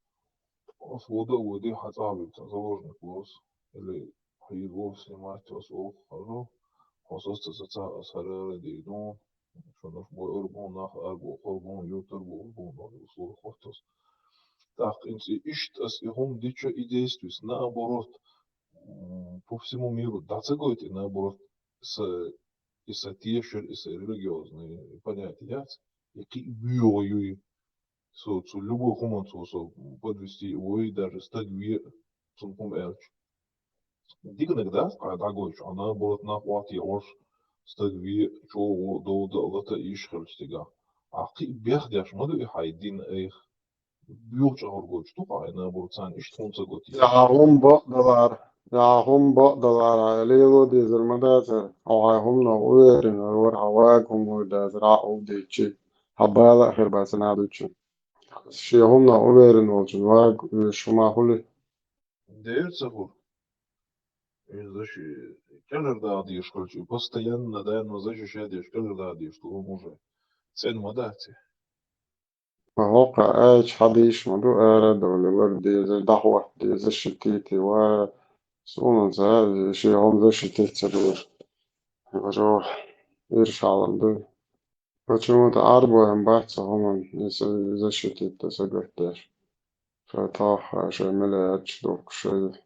Ас вода а води, хьан цӀа а вуьйцу, заложник ву ас. Или хьийза вовшах снимать ас оха хьажу, хьо саца саца ас хӀара радийна, шуна уьш бой арбун, нах арбу, хӀорбун, ютарбу, арбун, услуга хоттас. ТӀаккха инца иштта ас и хӀума дича и действует, наоборот, м, по всему миру дӀа ца гойту, и наоборот, са, и са тешар, и са религиозный понятие яц, и кхин а боьха юй. Со цу любой хӀуманца со подвести вой, даже стаг ве, цунна хӀума аьлча. Диканиг дац, кхай дӀагойтуш, а наоборот, нах охьатехьош, стаг ве, чӀогӀа довда а, лата а йиш хилча стигахь. Ахь кхин а бехдеш ма ду и хьайн дин айхьа. Боьха чӀагӀар гойтуш ду-кх ахь, наоборот, царна иштта хӀума ца го те. Я хӀума бакъдалара, я хӀума бакъдалара, лело дезар ма дацара, хьо хьайн хӀуманах уверен вара, хьан вага хӀума вуй дацара, хьан увдичи, хьан бала а хир бац набичи. Шен хӀуманах уверен волчун вагӀа вуьйш хӀума хуьлий? Дера ца хуьлу. Иза ши кӀелхьардала дезаш хилча, постоянно, да, но защищать деш, кӀелхьардала дезаш ду хӀума уже. ЦӀена ма дац и. Ма хӀокху айча хьан дийш ма ду, ара а довлуьйлар деза, дӀахӀотта деза, защитить ва, суна ца, шен хӀума защитить ца дора. Важо, иршалан ду. Почему-то Ӏарбоем бац цу хӀуманна, если защитить ца гатдеш. Шайн тоххара, шайн миллиардаш духкуш, шайн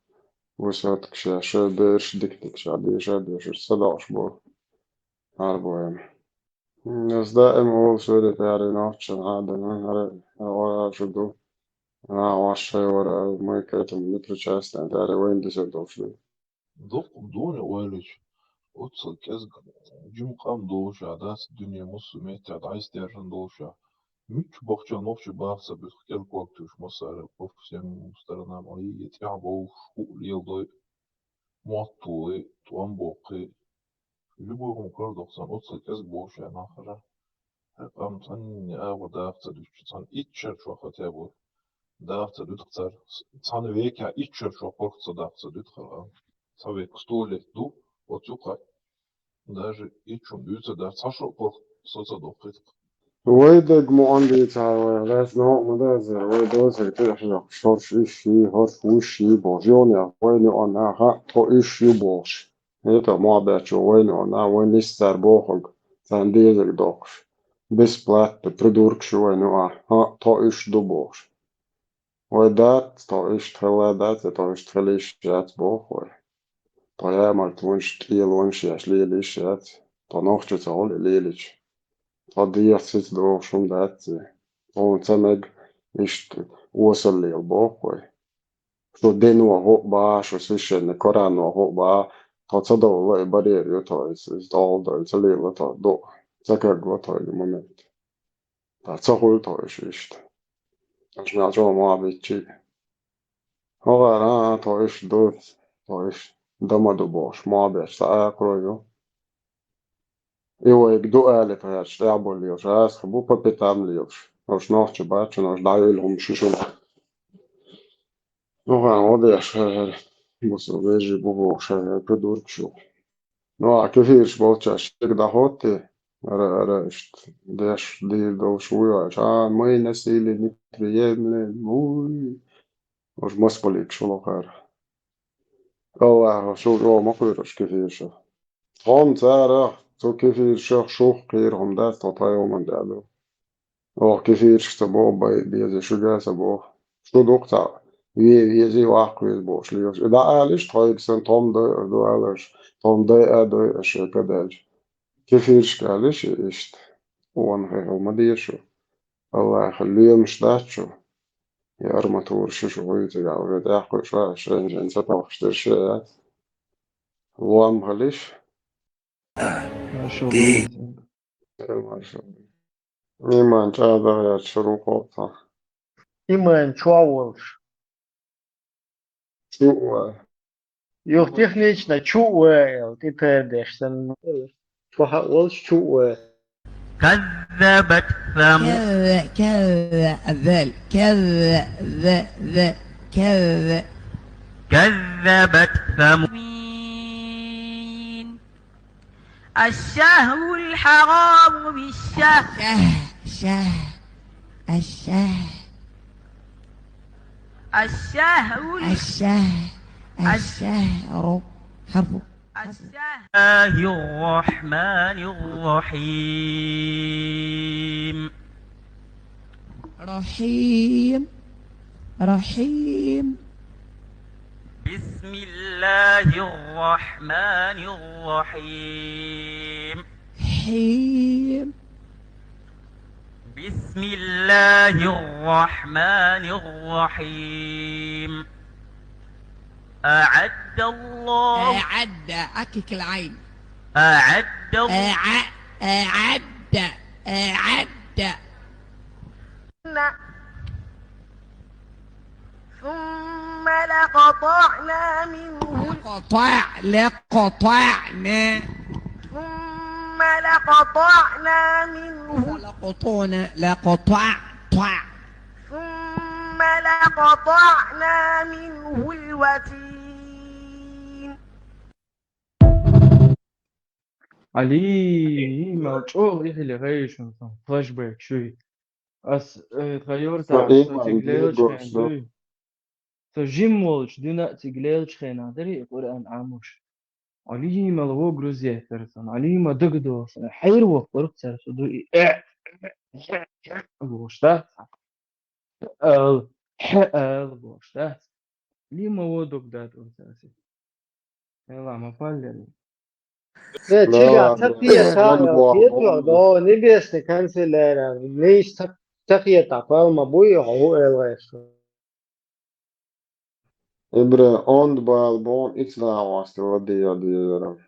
высоткаш, шайн бераш диканиг ша деша а дешаш, ца доккхуш бу Ӏарбоем. М, ас даим олуш вере тӀаьхьара нохчашна хьадана, хӀара, хӀара ора шу ду. А, ваш шай вара, мы к этому не причастны, тӀаьхьара вайна дисар долуш ду. Дуккха дуьне ойлича, оццул кӀезиг жима къам долуш а дац, дуьне муссу меттехь дӀасадаьржина долуш а. Мичча бахча нохча баха ца буьту кӀел ког туьйсуш массара, по всем сторонам, ой, тӀаьхьа бовлуш, хӀуъа леладой, мотт вуй, тӀом боккхий. Любой хӀума карадоккху царна, оццул кӀезиг болуш а нах хӀара. Хьайн къам цхьанне агӀор даха ца дуьтуш, цхьана итт шарчохь хотя бы даха ца дуьту цара. Цхьана векехь итт шарчохь паргӀат ца даха ца дуьту хьан къам. Цхьа век сто лет ду, оцу юккъехь даже итт шо дуьйцур дац, цхьа шо паргӀат со ца доккхуьйту. Вай дерг ма-, ан дийцахьара вай, лаьцна хӀокху ма дазара, вай доцург тӀе а хьоькхуш, хӀорш ишший, хӀорш вуьшший бохуш, йонех вайна юкъана, хьан тхо ишш ю бохуш. ХӀета мохь баьччо вайна юкъана, вайн нисса цара бохург, царна дезарг доккхуш. Бесплатно, придуркаш ю вайна юкъахь, хьан тхо ишш ду бохуш. Вай дац, тхо иштта хилла дац, я тхо иштта хила йиш яц боху вай. Тхо ямартлонаш, кӀелонаш еш лела йиш яц. Тхо нохчо ца хуьлу и лелича. Тхо дегӀаца сица догӀуш хӀума дац и. Тхуна ца мега иштта осалла лела боху вай. Шу дино хӀуъа бахьа, шу священный Корано хӀуъа бахьа. Тхо ца довла и барьер ю тхо, иза, иза тӀехула дан ца лела тхо, ду, ца кагва тхо и момент. Ткъа ца хуьлу тхо иштта. Аша мел чӀогӀа мохь биччий. ХӀокхара, а, тхо иштта ду, тхо иштта дан ма ду бохуш, мохь беш цхьа акхаро ю. И вайга ду али тхаьш, тӀехь бу лелаш, аса бу по пятам лелаш. Ош нохча бац, ош дӀайойла хӀума шу шуна. Ну, хан, вот я, ша, бусу вежи бу боху, ша, придуркаш ю. Ну, а кефираш болчаш шега дӀахӀотти, ара, ара, иштта, деш, дийр долуш вуй ваьш. А, мы насилие не приемлем, вуй. Уж мас балийкаш ву лохара. Аллахо, шу чӀогӀа ма кхоьруш кефирашах. Тхо-м царах, цу кефирашах шух кхийра хӀума дац, тхо тхайн хӀуманна тӀехь ду. Оха кефирашка ца боху бай беза, шуьга а ца боху. Шу дукха цхьаъ ве везий, ваккха веза бохуш лелаш. И дӀа алиш, тхойга сан тхо-м дойур ду аларш, тхо-м дайа а дойур аш шайн кадаьлча. Кефирашка алиш и иштта. Къонахий хила ма деза шу. Аллахьа лоьмаш дац шу. И арматура шу шу вуй цигахь уже тӀаьхьакхуьуш вац, шайна-шайна ца тохкуш дерш яц. Лом хилиш. Машалла. Э, машалла. Иман чӀагӀдагӀа яц шура ву кхоъ цхьа. Иман чохь волуш. Чу а вай. Юха технично чу а вай аьлла, тӀе тардеш санна. Чохь а волуш чу а вай. كذبت ثمود. كذ-، كذ-، ذل-، كذ-، ذ-، ذ-، كذ-، كذبت ثمود. الشهر الحرام بالشهر. شه، شه، الشه. الشهر ال-، الشه، الش-، الشهر. حرف. الشهر. بسم الله الرحمن الرحيم. رحيم. رحيم. بسم الله الرحمن الرحيم. حيم. بسم الله الرحمن الرحيم. أعد الله. أعد، أكك العين. أعد ال-، أع-، أعد، أعد. ثم لقطعنا منه. لقطعنا. ثم لقطعنا منه. لقطعنا، لقطع، طع. ثم لقطعنا منه الوتين. Ӏалима, чӀоагӀа ихиле гӀайшун сан, флешбек шуй. Ас, э, тха юртахь со цига лелачу хенахь дуй. Со жим волчу дина а цига лелачу хенахь дарий и Къуръан Ӏамош. Ӏалима, вогруз еттара сан, Ӏалима, дагадогӀу сан, хьайра воккхура цара со дуй. Э, э, э, э, бохуш, да? Ал, хьа, ал, бохуш, да? Лима во дог дат оцаси. Эла ма паллери. Э, чигахь ца кхета, кхета, до небесный канцеляра. Нейш ца, ца кхета, пал ма буй, хьо элгӀайша. Ибра, онда бала боху, ицлан васта ладийя дезара.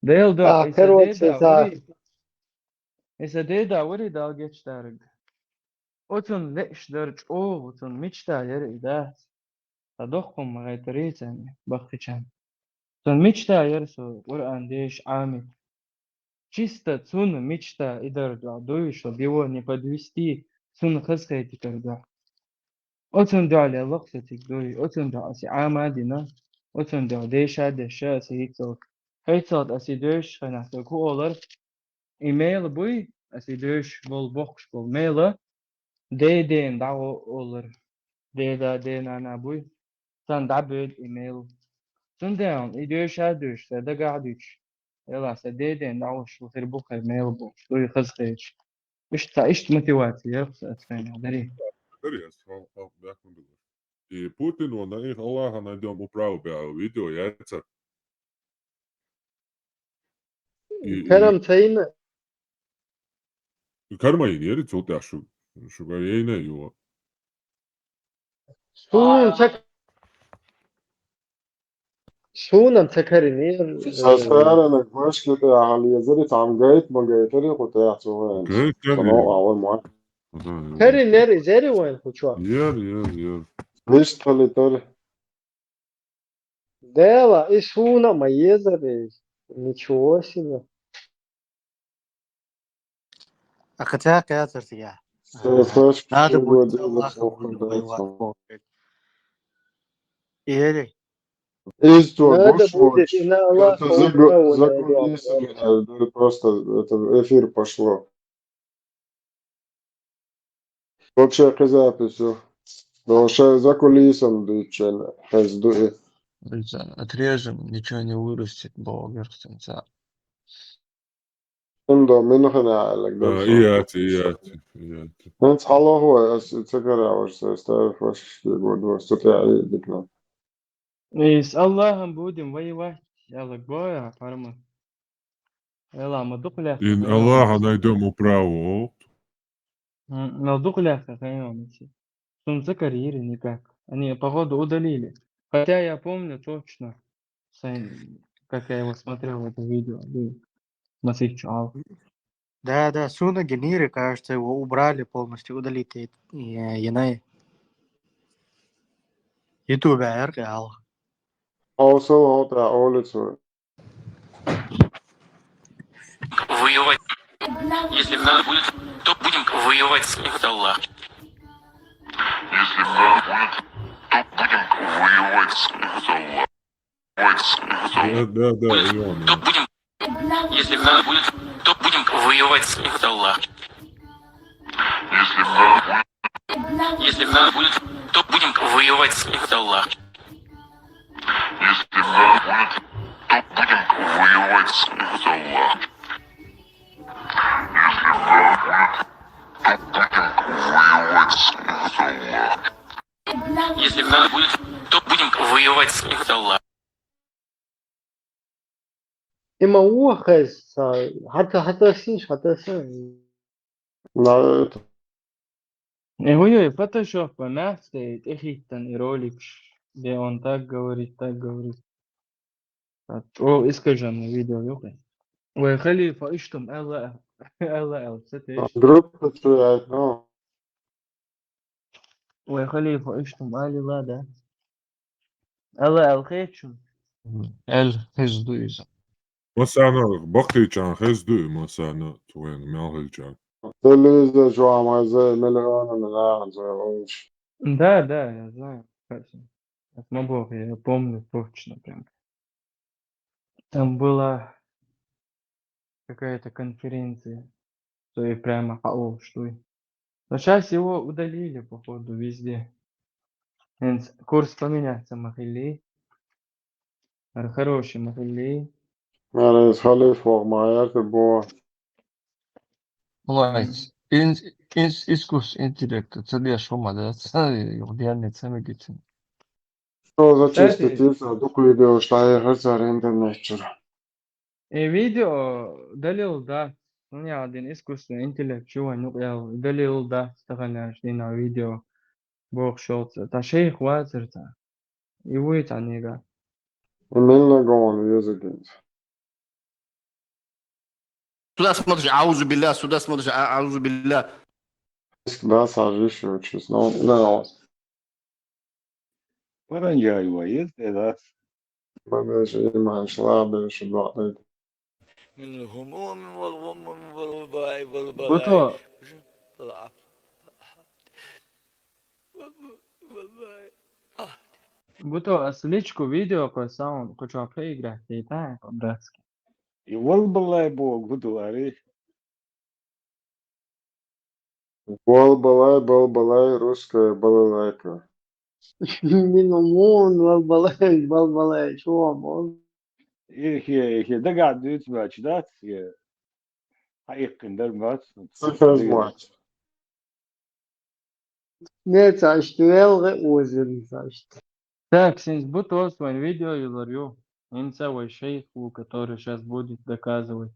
Дел до, а, короче, деда, вари. Иса деда вари, Дала гечдарг. Оцун леъаш дара чӀогӀа, оцун мечта яра и дац. Ца доккхун ма гӀайтарий царна, баккхичан. Цун мечта яра со Къуръан деша Ӏамийта. Чисто цунна мечта и дара дуьхьа дуй, шо биво не подвести, цунна хазахетикара дуьхьа. Оцун дуьхьа леллакх со цига дуй, оцун дуьхьа аса Ӏама а дина, оцун дуьхьа деша а деш, аса хӀинцалц. ХӀинцалц аса и доьшуш хенахь со ку олар, и мела буй, аса и доьшуш болу, бохкуш болу мела, дедена дӀагӀо олар. Деда, денана буй, сан дӀабоьду и мела. Цундела и доьша а доьшу, сан дагахь а дуьтуш. Эла, сан дедена дӀагӀош ву хир бу хир мела бохуш, дуй хазахеташ. Иштта, иштта мотивация яра аса хенахь дарий. Дарий аса, хьо, хьо, баьхкина ду. И Путин вон наих Аллаха найдём управу бяхьа видео яцар. И, и Карам ца йина? Карма йина яри цул тӀаьхьа шу, шуга яйна юла. Суна ца, суна ца каринера. Со старанак башки тӀе ахьа лезари, цхьамма гайта ма гайтари, кху тӀехь цу вайн. Гайта, гайта. Сан новкъахь вай ма. Каринера изери вайн кху чохь. Яр, яр, яр. Мишта хилийтари? Дела, и суна а ма езар иза. Ничего себе. Ахьа ца кхетар цигахь. Надо будет, Аллах будет воевать. Ери. Иза то гуш волчу. Это закулисами, э, просто это эфир пошло. Вообще хеза пишу. Но ша за кулисами дуьйцучун хеза ду и. Отрежем, ничего не вырастет, богерстенца. Ин до мин хана алаг. А, и яц, и яц, и яц. Ин цхьалохо ас ца караваш, ас ставь фашистский год, ас ца тӀе а дикна. Ис Аллахом будем воевать, яла гоя, парма. Эла, ма дукха лаьхка. Ин Аллаха найдём управу. М, ма дукха лаьхка, конечно. Сунца карьеры никак. Они, походу, удалили. Хотя я помню точно, сэн-, как я его смотрел, это видео. Масик чуал. Да, да, суна генеры, кажется, его убрали полностью, удалить, э, Янай. Ютубе яркъал. Хьо со валта улицу. Воевать. Если надо будет, то будем воевать с Аллах. Если надо будет, то будем воевать с Аллах. Да, да, да, Илона. То будем, если надо будет, то будем воевать с Аллах. Если надо будет, если надо будет, то будем воевать с Аллах. Если надо будет, то будем воевать с Аллах. Если надо будет, то будем воевать с Аллах. Если надо будет, то будем воевать с Аллах. Има ву хеза, хьата, хьата сиш, хьата сиш. На это. Э, ой-ой, фотошопа нахте тӀехиттан и ролик. Где он так говорит, так говорит. А то искаженное видео, ёхай. Вай халифа иштум, Алла, Алла, Алла, сатеш. Группа твоя, ну. Вай халифа иштум, Алила, да? Алла, Ал хечун. Ал хезду иза. Масана, баккхийчан хезду, масана, твоен мел хилчан. Телевизор чу хӀама зе, миллионами нах зе, уж. Да, да, я знаю. Кстати, это ма боху, я помню точно прям. Там была какая-то конференция, что и прямо хаош, что и. Но сейчас его удалили, походу, везде. ХӀинца курс поменяться ма хилли. Ар хороший ма хилли. Мара из халиф вах ма яхи бо. Лайк. Ин, ин, искусственный интеллект. Ца деш хӀама да. Ца, югдианни ца мегицин. Что за чисто тиса, дукха видео шта я хар цар интернет чура. И видео далил да. Ну, я один искусственный интеллект, чего не уял. Далил да, стаханяш, дина видео. Бог шолца. Та шейх вацар та. И вуй та нега. Именно гон язык. Сюда смотришь, аузу билля, сюда смотришь, а- аузу билля. Да, сажишь, учись. Ну, да. Паранджай ваиз, да. Мадеш иман шлабе шибаъ. من الهموم والغموم والبلاء والبلاء. Буто, والبلاء. буто асличку видео кой саунд, кочо проиграть, и так, по-братски. И валбалай бо гуду ари. Балбалай, балбалай, русская балалайка. Минумун, балбалай, балбалай, чего, бал? Ихе, ихе, дагад дюц бач, да? Ихе. Ха, ихкин дар бач. Сахаз мач. Не, цашту велге озин, цашту. Так, синс буто свой видео юлар ю. Инца вай шейх, у который сейчас будет доказывать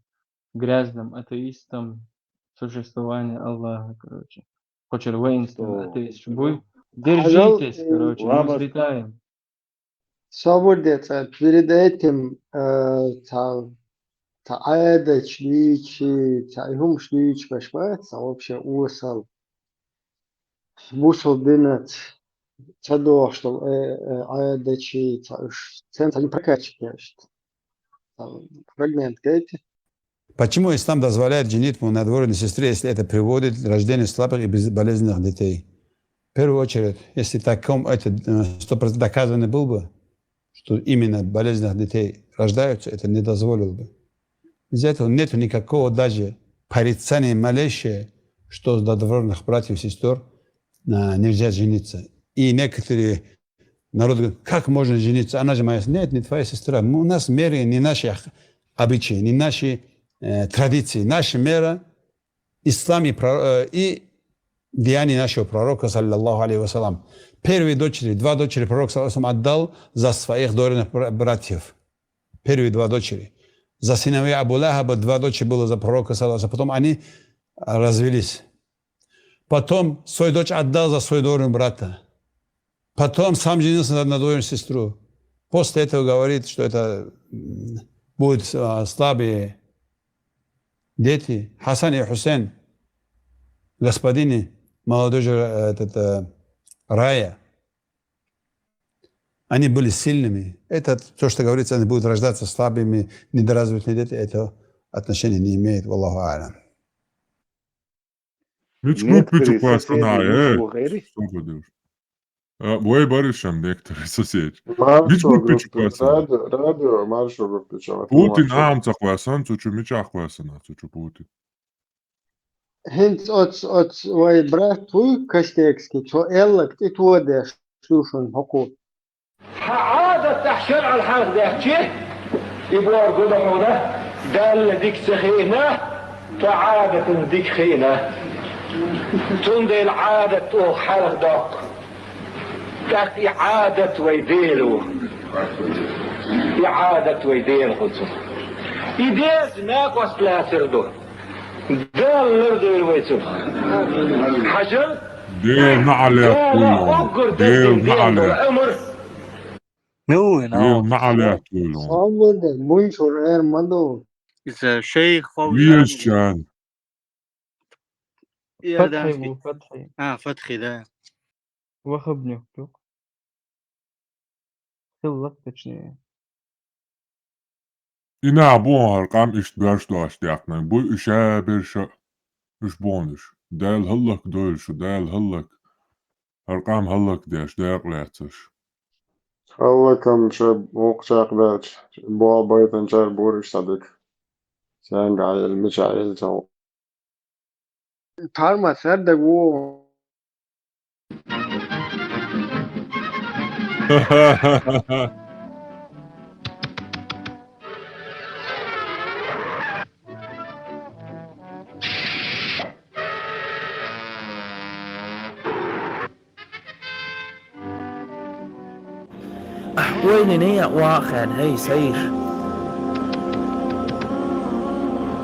грязным атеистам существование Аллаха, короче. Хочер воинственный Что? атеист, буй. Держитесь, Пожалуй, короче, мы ладно. Взлетаем. Собор де, ца, перед этим, э, ца, ца айда чличи, ца ихум чличи башма, ца вообще уасал. Бусал бинат, ца дошло, э, э, айда чи, ца уж, цен, ца не прокачки, значит. Ца фрагмент, гайти. Почему ислам дозволяет женитьбу на двоюродной сестре, если это приводит к рождению слабых и без- болезненных детей? В первую очередь, если таком это э, сто процентов доказано был бы, что именно болезненных детей рождаются, это не дозволил бы. Из-за этого нет никакого даже порицания малейшее, что за двоюродных братьев и сестер а, нельзя жениться. И некоторые народы говорят: «Как можно жениться? Она же моя с-». Нет, не твоя сестра. Мы- У нас в мире не наши ах- обычаи, не наши э, традиции. Наша мера — ислам и, про- э, и деяния нашего пророка, саллаллаху алейхи ва саллям. Первые дочери, два дочери пророк, саллаллаху алейхи ва саллям, отдал за своих двоюродных бра- братьев. Первые два дочери. За сыновей Абу Лахаба два дочери было за пророка, саллаллаху алейхи ва саллям. Потом они развелись. Потом свою дочь отдал за своего двоюродного брата. Потом сам женился на, на двоюродную сестру. После этого говорит, что это м, будут а, слабые дети. Хасан и Хусейн, господины молодежи э, этот, э, рая, они были сильными. Это то, что говорится, они будут рождаться слабыми, недоразвитыми дети, это отношения не имеет. Валлаху алям. Мича Нет, группе чу при кхоьссина, соседей э? ничего, говори. Что поделаешь? А, вай барышам некоторые соседи. Мича группе чу кхоьссина? Радио, радио, маршо группе чу. Путин ам ца кхоьссина, цу чу мича кхоьссина, цу чу Путин. Хинц оц, оц вай брат туй Костекский, цо эллак тӀе тодеш, слушан хӀокху. Хьан Ӏадат тӀехь шарӀал хьарх дехчи, и бор гуна хьуна, Далла дика ца хиъна, тхо Ӏадатан дика хиъна. Цундела Ӏадат оха хьарх доккху. ТӀаккха и Ӏадат вай Дела ву. И Ӏадат вай Дела хуьлу цунах. И деза накъост лацар ду. Дала лардойла вай цунах. Хьажал, Дела наӀалет Дала вуйла. уггар Дела дерриг дела долу наӀалет. Ӏумар. Дела наӀалет вуйла. Салбурда, мунчур эр ма ду. Иза шейх фау Вешчан. Фатхи ву, Фатхи. А, Фатхи, да. Вахабнюк тук. Хиллак, точнее. Ина бу хӀара къам иштта боьрша дош дехна. Бу иша берша. Уж бохнаш. Дала хӀаллакдойла шо, Дала хӀаллак. ХӀара къам хӀаллакдеш, дакъа лаьцаш. ХӀаллакам ша вокх чакхдаьлча, боал байтанчар буриш садик. Сенга Ӏайил, мича Ӏайил цо. Тарма сардаг ву. Ахь ойла йина а, вахана, хӀей, сайша.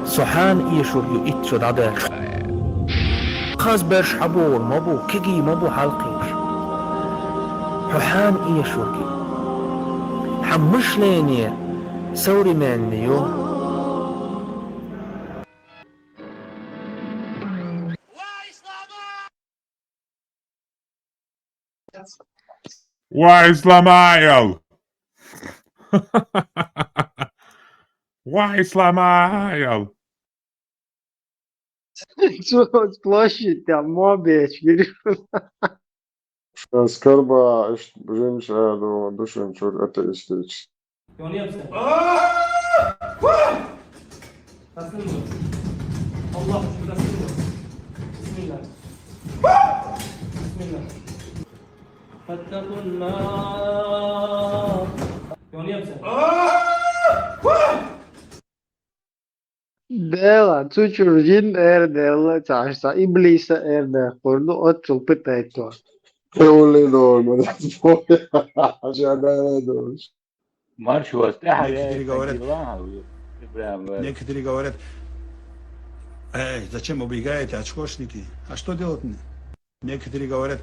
Со хьан эшург ю итт шо дӀадаьлча? Хазберш хьабогӀур ма бу, кегий ма бу хьалкхийш. Хьо хьан эшург ю? Хьан мышление современный ю? Ва исламаел! Ва исламаел! Чё, площадь там, мобеч, говорю. Скарба, ишт, жинч, аду, душин, чур, атеистич. Yonyapsan. Taslim ol. Allah için taslim ol. Bismillah. Bismillah. Fattakun nar. Yonyapsan. Дела, цу чуьра жин эр делла, цхьа иблиса эр дехкур ду, оццул питайтор. Хьули дой, ма дас бой. Жадана дой. Марш вас, тӀаьхьа. Некоторые говорят, Ибрахим, некоторые говорят: «Эй, зачем убегаете, очкошники? А что делать мне?» Некоторые говорят: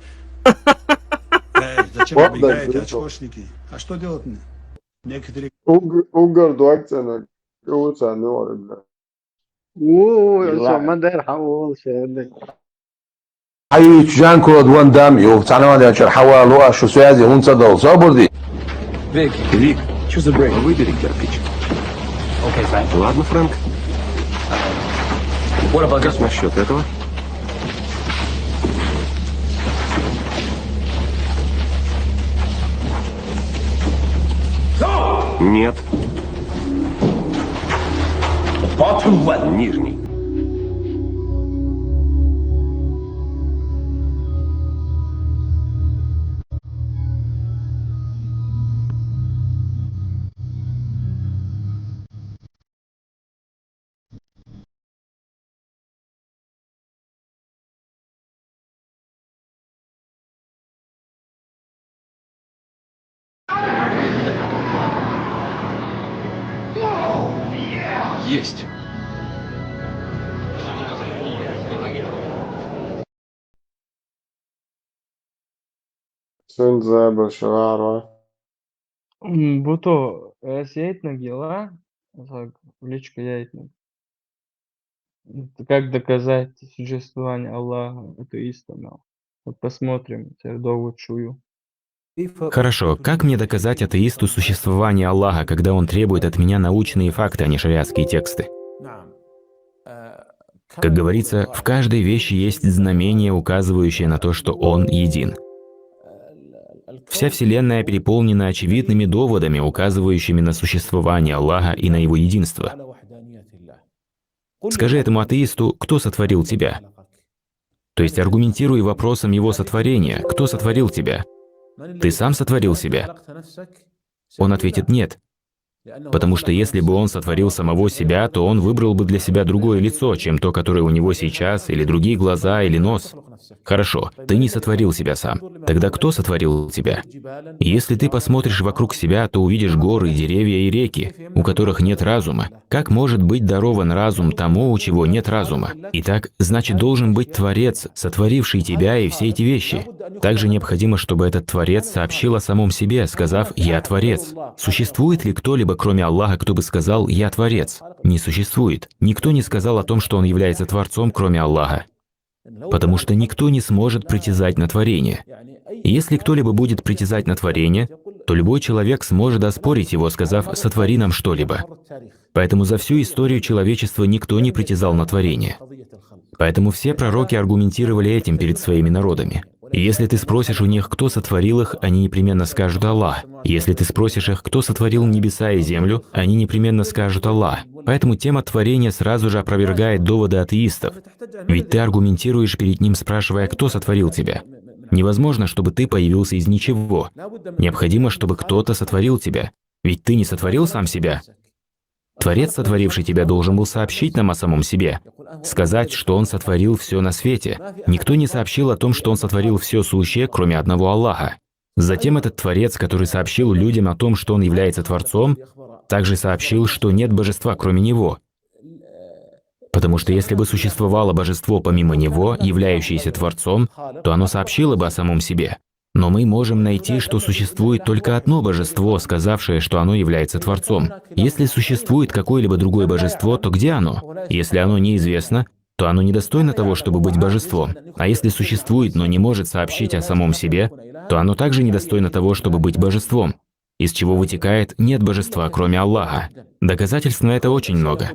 «Эй, зачем убегаете, очкошники? А что делать мне?» Некоторые... Уг-, угар дог цӀена, уца нур, бля. О, со ма дер хьан олуш, э, бля. Хьаювцу Жан-Клод Ван Дам ю, цхьана ван яьлчара хьавалу, а шу связи хӀунца долу, собар де. Вик, Вик, что за брейк? Выбери кирпич. Окей, Фрэнк. Ладно, Фрэнк. What about this one? Как насчёт этого? Нет. Bottom left. Нижний. Есть. Цуьнца забар шу варвар. М, буто, эс яйтнаг яла, так, в личку яйтнаг. Как доказать существование Аллаха атеистам? Вот посмотрим, цердову чую. Хорошо, как мне доказать атеисту существование Аллаха, когда он требует от меня научные факты, а не шариатские тексты? Как говорится, в каждой вещи есть знамение, указывающее на то, что Он един. Вся Вселенная переполнена очевидными доводами, указывающими на существование Аллаха и на Его единство. Скажи этому атеисту, кто сотворил тебя. То есть аргументируй вопросом его сотворения, кто сотворил тебя. Ты сам сотворил себя? Он ответит: нет. Потому что если бы он сотворил самого себя, то он выбрал бы для себя другое лицо, чем то, которое у него сейчас, или другие глаза, или нос. Хорошо, ты не сотворил себя сам. Тогда кто сотворил тебя? Если ты посмотришь вокруг себя, то увидишь горы, деревья и реки, у которых нет разума. Как может быть дарован разум тому, у чего нет разума? Итак, значит, должен быть Творец, сотворивший тебя и все эти вещи. Также необходимо, чтобы этот Творец сообщил о самом себе, сказав: «Я Творец». Существует ли кто-либо, кроме Аллаха, кто бы сказал: «Я Творец»? Не существует. Никто не сказал о том, что он является Творцом, кроме Аллаха. Потому что никто не сможет притязать на творение. Если кто-либо будет притязать на творение, то любой человек сможет оспорить его, сказав: «Сотвори нам что-либо». Поэтому за всю историю человечества никто не притязал на творение. Поэтому все пророки аргументировали этим перед своими народами. И если ты спросишь у них, кто сотворил их, они непременно скажут: «Аллах». Если ты спросишь их, кто сотворил небеса и землю, они непременно скажут: «Аллах». Поэтому тема творения сразу же опровергает доводы атеистов. Ведь ты аргументируешь перед ним, спрашивая, кто сотворил тебя. Невозможно, чтобы ты появился из ничего. Необходимо, чтобы кто-то сотворил тебя. Ведь ты не сотворил сам себя. Творец, сотворивший тебя, должен был сообщить нам о самом себе, сказать, что он сотворил все на свете. Никто не сообщил о том, что он сотворил все сущее, кроме одного Аллаха. Затем этот Творец, который сообщил людям о том, что он является Творцом, также сообщил, что нет божества, кроме Него. Потому что если бы существовало божество помимо Него, являющееся Творцом, то оно сообщило бы о самом себе. Но мы можем найти, что существует только одно божество, сказавшее, что оно является Творцом. Если существует какое-либо другое божество, то где оно? Если оно неизвестно, то оно недостойно того, чтобы быть божеством. А если существует, но не может сообщить о самом себе, то оно также недостойно того, чтобы быть божеством. Из чего вытекает: нет божества, кроме Аллаха. Доказательств на это очень много.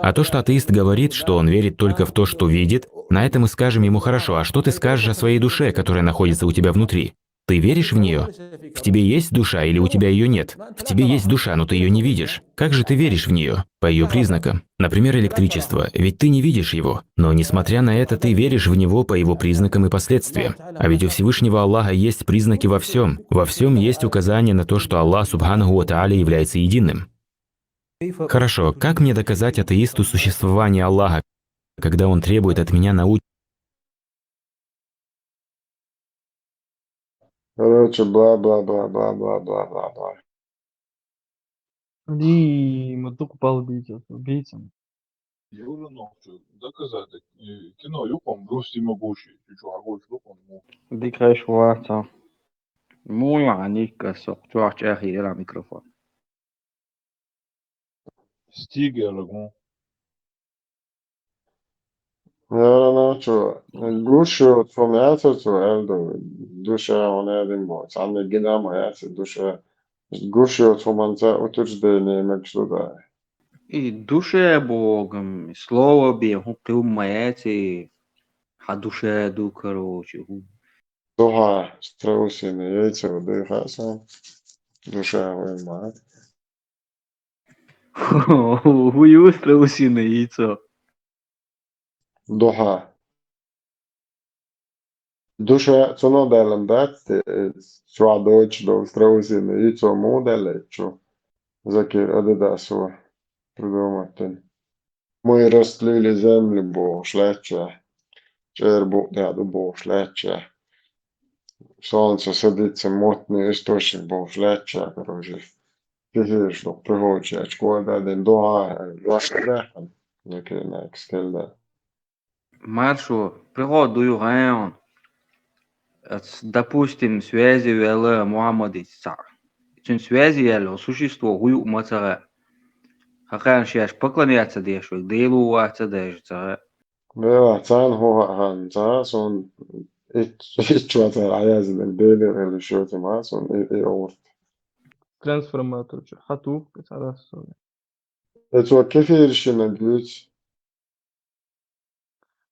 А то, что атеист говорит, что он верит только в то, что видит, на это мы скажем ему: «Хорошо, а что ты скажешь о своей душе, которая находится у тебя внутри? Ты веришь в нее? В тебе есть душа или у тебя ее нет? В тебе есть душа, но ты ее не видишь. Как же ты веришь в нее? По ее признакам. Например, электричество. Ведь ты не видишь его. Но несмотря на это, ты веришь в него по его признакам и последствиям. А ведь у Всевышнего Аллаха есть признаки во всем. Во всем есть указание на то, что Аллах, субханаху ва тааля, является единым. Хорошо, как мне доказать атеисту существование Аллаха, когда он требует от меня научить? Короче, бла-бла-бла-бла-бла-бла-бла-бла. Ди, мы только по убийцам, убийцам. Я уже ногти доказать. И кино юком бросьте могучий. Ты чё, огонь луком? Дикая шварца. Мула, они косок. Чё, чё, охерела микрофон. Стигер, ну. Яра, ну чё, гушиот фу яцар цо аьлла, душа хьона аьлла боху, цхьанна гина ма яц душа. Гушиот фу манца утверждение мегаш ду да. И душа боху, слово бе, хӀун кхин ма яц, хьан душа ду, короче, хӀун. Душа, страусиное яйцо, дуй хаа сан. Душа хӀун ма. ХӀун ю страусиное яйцо? Душа. Душа цунах даьлла дац, те, чохь доцуш долу страусиное яйцо муха даьлла чу? Закир Адидасо придумать дина. Мы растлили землю бохуш лаьттача, чӀера букъ тӀехь ду бохуш лаьттача, солнце садится, мутный источник бохуш лаьттача, короче, кефираш ду прихочуьйту, кхо а дадина дуьхьа, ваша баьхкина, Закир Найкас кхелла. Маршо, приход ду ю гӀайон. Допустим, связи ваьлла Мухаммадица цхьаъ. Цуьнан связи яьлла существо хӀун ю ма ца хаьа. Хьан шаьш поклоняться деш вай, Дело вац ца деш ца хаьа. Вела, царна хӀун хаьа хан, цара суна иччо цара Ӏаяза дина, Деле хила шоьтима суна и, и олурт. Трансформатор чу хьатух, цара суна. И цо кефирашина гуьйцу.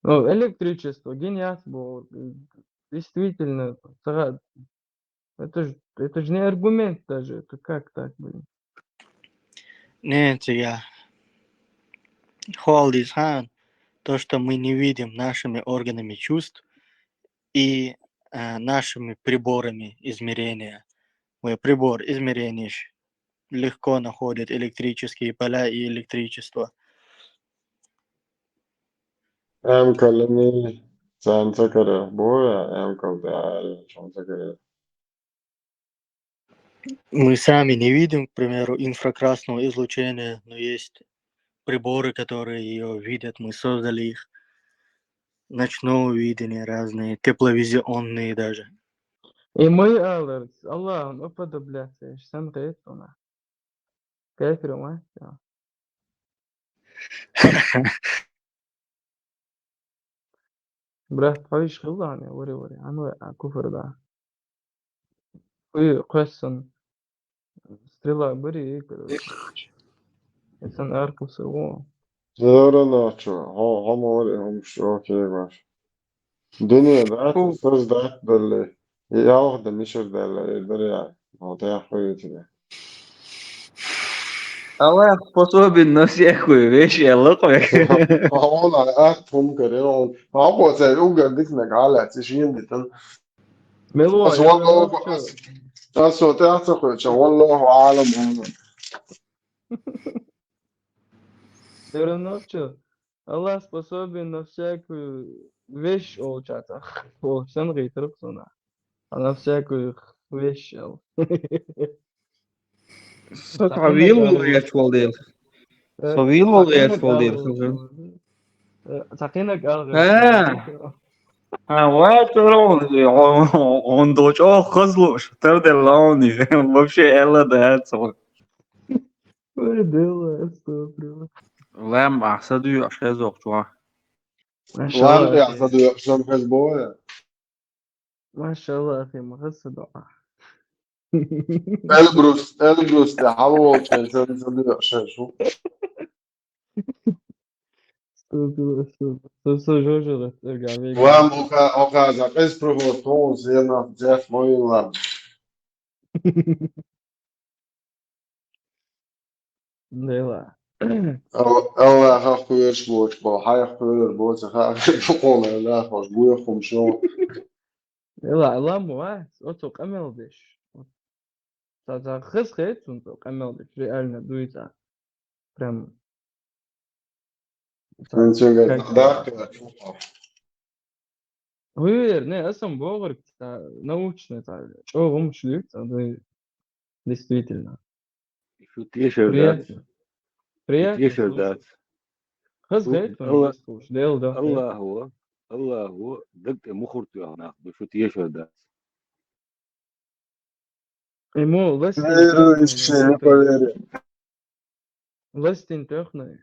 Ну, электричество, гин яц боху, действительно, ца хаьа, это же, это же не аргумент даже, это как так, блин? Не, цигахь. Хьол дийца хьан, то, что мы не видим нашими органами чувств и э, нашими приборами измерения. Вай прибор измерений легко находит электрические поля и электричество. Эмкални царна ца карара, бора эмкал да аьлла, чон ца карара. Мы сами не видим, к примеру, инфракрасного излучения, но есть приборы, которые ее видят, мы создали их. Ночного видения разные, тепловизионные даже. И мы аларс, Аллахьна уподобляться, сан хетуна. Кафир ма. Брат, хьо иша хилла хьуна, вари, вари, хьан вай, а, куфр да. Кхуьй кхоьссина стрела бари, короче. Сан аркуса вон. Зара нахчо, хьо, хьо ма вари хӀумаш чӀоагӀа кегаш. Дуьне дац, Фу. Создать далли. Ялх да мишар далла, э, дарья. Хьо тӀехь хуьйцина. Аллах способен на всякую вещь, я лукъве. Хьо, хьо, хьо, ат хӀума каре, хьо, хьо, хьо, цай угар дикнаг хьалац, иш ен дитан. Мело, Ас я валлаху, мело. Ас, ас со тӀехь ца кхуьйча, валлаху аълам, хьона. Всё равно что, Аллах способен на всякую вещь олча цхьа. О, сан гӀийтарх сона. А на всякую вещь ал. Со цхьа вил вол гӀерташ вол дела. Э, Со вил вол цхьа гӀерташ вол дела. Э, цхьа кхинаг ал гӀерташ. Э. А, ва, тӀара он, он, он дочо хазлуш, тар де лауни, вообще элла да цо. Ой, дела, астагфирулла. Лам ахса дуй, аш хезок чуа. Машалла, Лам ахи. Ахса дуй, аш хезбоя. Машалла, ахи, ма хаса дуа. Эльбрус, Эльбрус, да, хьалволча, сан, сан дуй, аш хезу. Астагфирулла, астагфирулла. Со, со жожагӀат эрга вега. Лам оха, оха за къис прохор тон, сена, зяс моин лам. Дела. Ал-, Аллахах кхоьруш боцу, бо, хьайх кхоьрур боцу, хаа, букъо Аллахаш, буьйху хӀума шо. Дела, Аллах ма вац, оцо къамел деш. Ца, ца хаза хет цунца къамел деш, реально дуьйцӀа. Прям. Ца, Эн цуьнга как даккха. Вуьйр, не, аса ма бохург, ца, научно, ца, чӀогӀа хӀумаш дуьйцу, ца, дуй, действительно. Шу тешар дац. Приятно. Шу Приятно тешар слушать. Дац. Хаза Шу хет, Алла-, хӀума слушать, дела да. Аллахо, Аллахо, даг тӀе мухур тоьхна нах ду, шу тешар дац. Ему ластин Верующие не тёхна. Поверят. Ластин тёхна.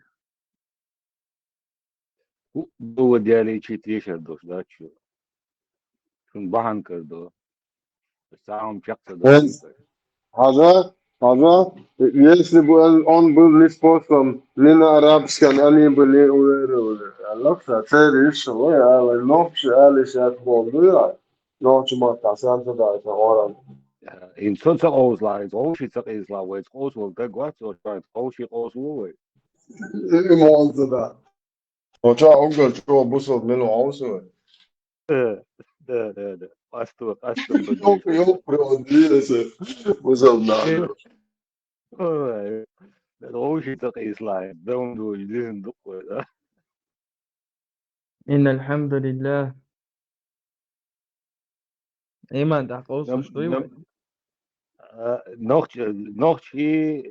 ХӀу-, довод ялийчи тешар долуш дац шу. Шун бахьана кара до. Сагьам чекх ца Эн-, долуш. Хьажа, хьажа, если бы он, он был не с послом, не на арабском, они бы не уверовали. А лакса, цериш, ой, а, нохчи, али, сейчас болду я. Нохчи маттахь сан ца даьлла хӀоран. Э, хӀинца со ца къовсалахь, хӀинца вовшийн ца къийсалахь, вайца къовсавала даг вац, оцу чохь вовшийн къовсало вай. И, и мо ца да. Оцу чохь уггар чӀогӀа бусалба мила вовсу вай. Э, да, да, да. Асту, асту. Йоп, йоп, прям дийраса. Бусалба нах. Э, ой, вовшийн ца къийсалахь, дам ду, дизин дукха вай, да? إن الحمد لله. Иман тӀехь къовсалуш Нам-, дуй вай? Нам-, а, нохчи, нохчи,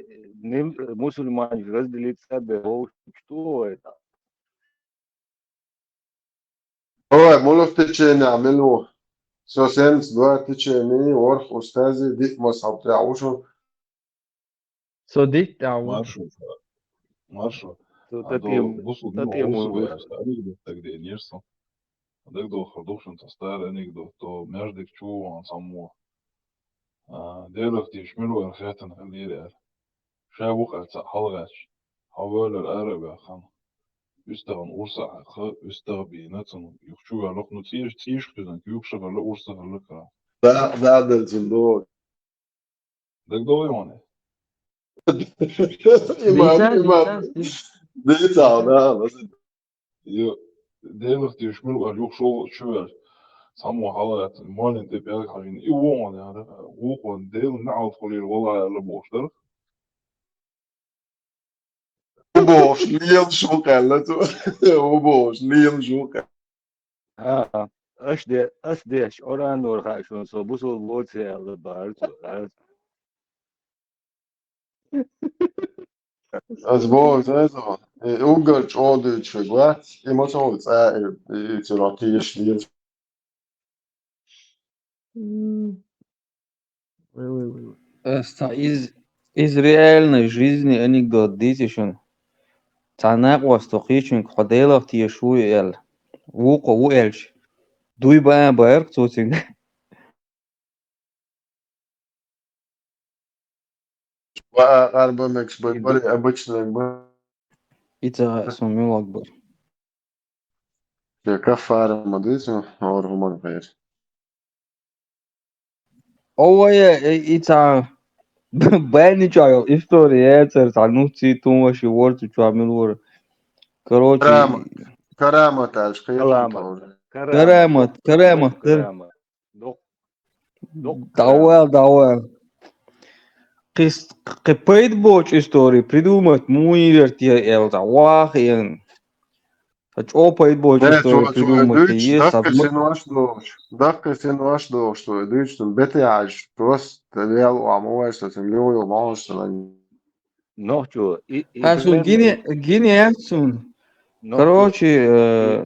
ним-, мусульманаш разделиться бе вовшашка ду вай тӀаккха. Ой, муьлха течение мила ву? Со семьдесят два течение, ворхӀ устази, диъ мазхӀаб тӀехь ву шу. Со диъ тӀехь ву. Маршо, маршо. Со А татем-, до бусулба татем ву. Ву аьлла, анекдот дагадеанера сан. Дагадохур ду шуна тхан старый анекдот, то междик чу ван саммо. А, Делах теш мила вара хетана хилира аьлла. Ша ву кхаьчча хьалагӀаьттича, хьан валар ара а ваьккхина. УьстагӀан урс а хьаькхна, уьстагӀ а бийна, цунна юха чу ваьлла, ну, цӀеш-, цӀешах туьзна, куьйгаш а хилла, урс а хилла кхана. Да, да, да, цуьнан догӀу. ДагадогӀий хьуна? Имам, Дийцар, имам. Дийцар, дийцар. Дийцар, да, да. Йо, Делах теш мила вара юха шолгӀа чу ваьлча, цхьаммо хьалагӀаьттина, моллин тӀе пӀелг хьажийна, и вогӀун яра, вукхо Делан неӀалт хуьлийла вала аьлла бохуш дара. Ву бохуш, лелаш ву кхаьлла цо. Ву бохуш, лелаш ву кхаьлла. А, аш де-, ас деш, Къуръанора хаьа шуна, со бусалба воций аьлла бахара цо, а? Ас боху, аса, и уггар чӀогӀа дуьйцуш вац, и ма ца ву цӀа, и, и, и цуьра тешаш деза. М. Ой, ой, ой, ой. Ас цхьа из, из реальной жизни анекдот дийци шуна. Цхьа накъосто кхечуьнга хьо Делах тешаш вуй аьлла. Вукхо ву аьлча, дуй бан баьрг цо цуьнга. Ва а къарба мегаш бай, бари обычный бай. Ица сум милок бар. Шен каффара ма дийцу, хӀора хӀуман хир. Овая, э, ица бани чуа история яцар, ца нуци тумаши ворцу чуа милур. Короче, Карама. Карамат аьлча, Карамат. кхетам. Карамат, карамат, кар- Карамат. Док. Док. Давай, давай. Кис, кхы пайда боцу история придумать муирерт я эл, ца вахиен. Ца чо пайда боцу Не, история цо, цо придумать дуьйцу, е, даккхи син ваш дохуш. Даккхи син ваш дохуш, цо дуьйцу, бетехьаш, просто вел а ма вайса, цун лёйо ма вайса. Нохчо, и, и Хасун примерно гине, гине ясун. нохчо, Короче, э,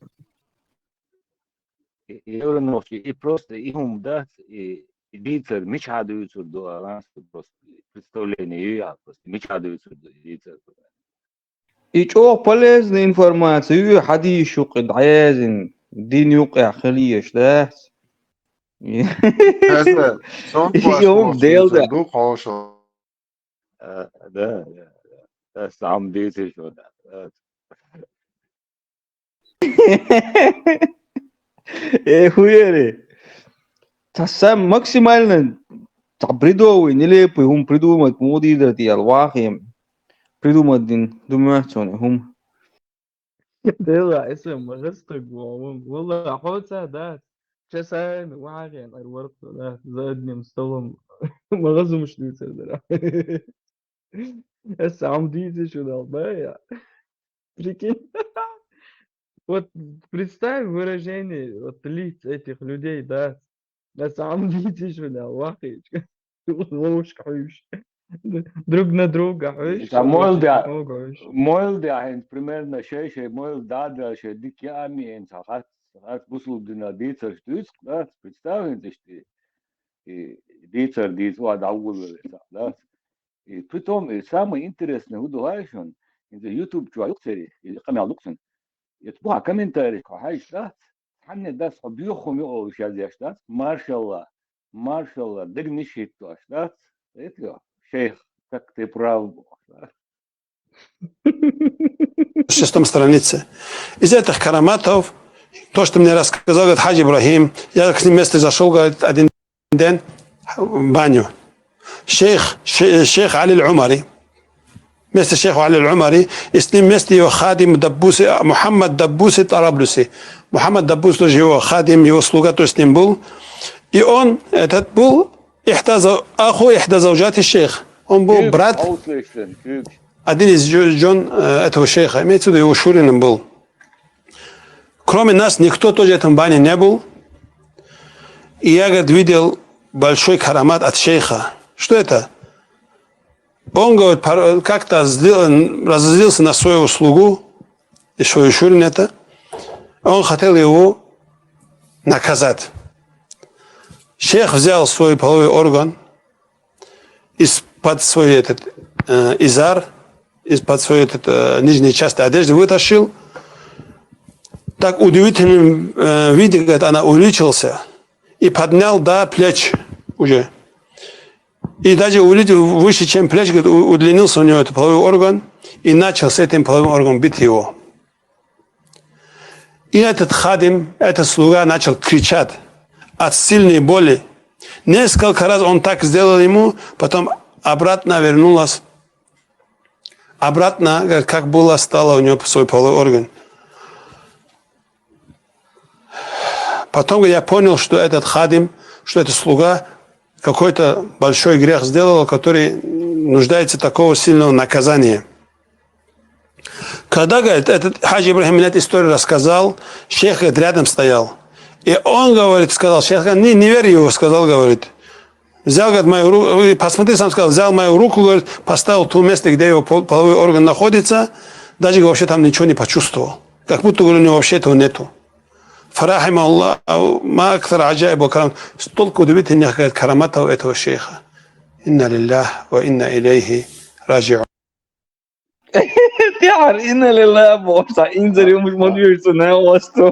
и, и евро нохчо, и просто и хӀума дац, и, и дийцар мича дуьйцур ду, а ланс просто представление ю я, просто мича дуьйцур ду, и дийцар. И чо полезная информация, ю хадиш юкъе дӀаязин, дин юкъе хилиеш дац. Хаза, сон И хӀума дел да. Ду хьоша. А, да, да, да. Да, сам дийцар шо, да. Да. Э, хуяри. Ца сам максимально ца бредовый, нелепый хӀума придумать муха дийзар тӀе аьлла вахием. Придумать дин ду моьтту цунна хӀума. Дела, эса ма гӀастаг вон. Валла, хьо ца дац. Часами вахиен ар варх, да, за одним столом. Ма гӀазумаш дуьйцар дара. Эса хӀума дийцар шу дал, да, я. Прикинь. Вот представь выражение вот лиц этих людей, да. На самом деле, что да, вахич. Ловушка хуйш. Друг на друга хуйш. Да, мол, да. Хуйш. Мол, да, хӀинца примерно шей, шей, мол, да, да, шей, дик я ами, хӀинца хац, хац бусул дина дийцар штуц, да, представь, хӀинца шти. И дийцар, дийц, ва, да, уллу, да. И притом, и самое интересное, хӀу ду хьайшун, хӀинца YouTube чу юкъ цери, и къамел лукъсун. И тпуха комментарий кхо хьайш, да, хьанне дас хьо бюххум ю олуш язъеш дац, маршалла, маршалла, дагниш хӀиттош дац, это шейх, как ты прав был. Шестом странице. Из этих караматов, то, что мне рассказал, говорит, Хадж Ибрахим, я к ним вместе зашел, говорит, один день в баню. Шейх, ше- шейх Али Умари, вместе с шейхом Али Умари, и с ним вместе его хадим Даббуси, Мухаммад Даббуси Тараблуси. Мухаммад Даббус тоже его хадим, его слуга, то есть с ним был. И он, этот был, ихда зау- аху ихда зауджати шейх. Он был брат один из жё- жён э, этого шейха, имеется в виду, его шурином был. Кроме нас никто тоже в этом бане не был. И я, говорит, видел большой карамат от шейха. Что это? Он, говорит, пор- как-то злил- разозлился на своего слугу, и свою шурин это. Он хотел его наказать. Шейх взял свой половой орган из-под свой этот э, изар, из-под своей этот, э, нижней части одежды вытащил. Так удивительным э, виде, говорит, она увеличился и поднял до плеч уже. И даже увеличил выше, чем плеч, говорит, у- удлинился у него этот половой орган, и начал с этим половым органом бить его. И этот хадим, этот слуга начал кричать от сильной боли. Несколько раз он так сделал ему, потом обратно вернулась. Обратно, говорит, как было, стало у него свой половой орган. Потом я понял, что этот хадим, что этот слуга какой-то большой грех сделал, который нуждается такого сильного наказания. Когда, говорит, этот Хадж Ибрахим мне эту историю рассказал, шейх, говорит, рядом стоял. И он, говорит, сказал, шейх, говорит, не, не верь его, сказал, говорит. Взял, говорит, мою руку, и посмотри, сам сказал, взял мою руку, говорит, поставил в то место, где его пол- половой орган находится, даже вообще там ничего не почувствовал. Как будто, говорит, у него вообще этого нету. فرحم الله ما أكثر عجائب وكرم. Столько удивительных, говорит, караматов этого шейха. إنا لله وإنا إليه راجعون. Тяхар инна лила бохса, инзари муш модвирсу на осту.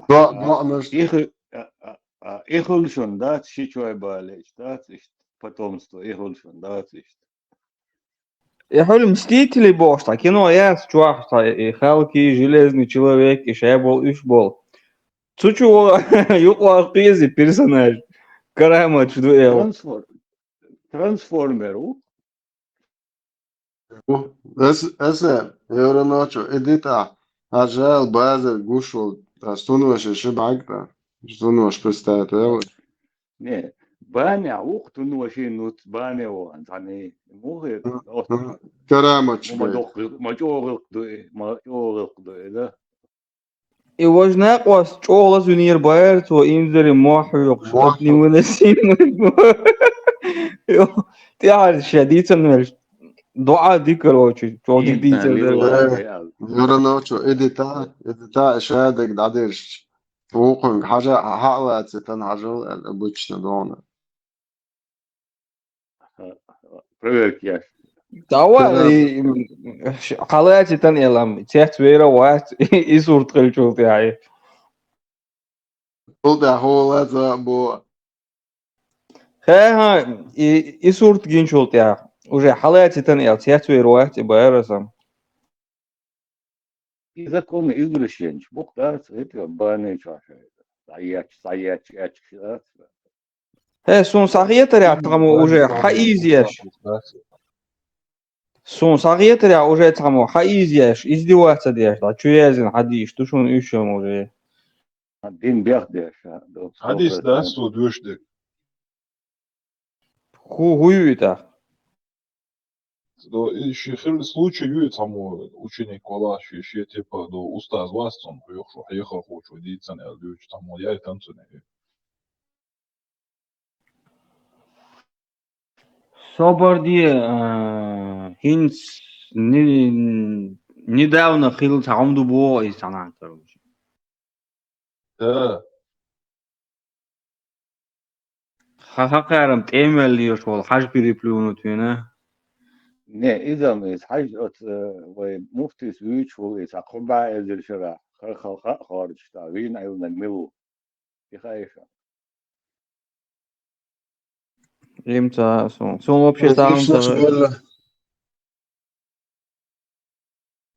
Да, да, она ж- Их а, а, а, ихулшун дац, шичой балеш дац, ишт потомство ихулшун дац, ишт. И хьуьлла Мстители бохуш цхьа кино яц чохь, цхьа и Халки, Железный человек, и шабол, уьш бол. Цу чу юкъа кхийзи персонаж. Караматаш ду эл. Трансфор-, трансформер ву? Ас, аса, Евроночо, иди тӀа. Хьажал, базар гуш вол. Ас тунваше ши бӀаг тӀа. Тунваш представит вел. Не, баня вух тунваши нуц баня вон, цхьаний. Мухи, Караматаш ма бай. Доккхи, ма чӀогӀилкх ду и, ма чӀогӀилкх ду и, да? И важа накъост чӀогӀа лазуьнера бара цо, инзаре мохь хьоькхуш, Мохь. Отни выносим. ТӀаьхьара ша дийцан велш. ДоӀа ди, короче, чӀогӀа дика дийцар дара. Юрановичу, иди та, иди та, ша даг дӀадерш. Вукхунг хьажа, хьалацитан хьажал, обычно дона. Проверка еш. Давай, и, м, ш-, хьалаьци тан элам, цец вера вац, и сурт хилчул тӀехь. Цул тӀехь хьула за бу. Хе-хе, и, и сурт гинчул тӀехь. Уже хьалаьци тан эл, цец вера вац, и бара сам. И законы извращенчик, бух дац, это бане чаша. Саеч, саеч, эч, дац. Хе, сун сахьетаря тхамо уже хьаизъеш. Сун сахьетаря уже тхамо хьаизъеш, издеваться деш, да, чу язин хьадиш, ду шун уьшам уже. Дин бех деш, а, ду. Хьадис дац, су душ дек. Ху-, хӀу ю и тӀаккха? До, и ши хир случай ю и цхьаммо ученик вала, ши, ши типа, до, устаз вац цунна хьоьхуш, хьехархочо дийцан аьлла дуьйцу цхьаммо, яй танцуне. Собарди, а, хӀинц ни-, недавно хилла цхьа хӀума ду боху иза цхьа нах, короче. Да. Хьан хьакхарам тӀемаллеш волу хьажа переплюнуть вина? Не, иза ма иза хьажа оцу, э, вай муфтис вуьйцуш волу иза, хьан кхо бӀе эзар шарахь, хар хал хаа хоржуш, та вийна Ӏилнаг мила ву. И хаиша. Им ца сун. Сун вообще сам ца.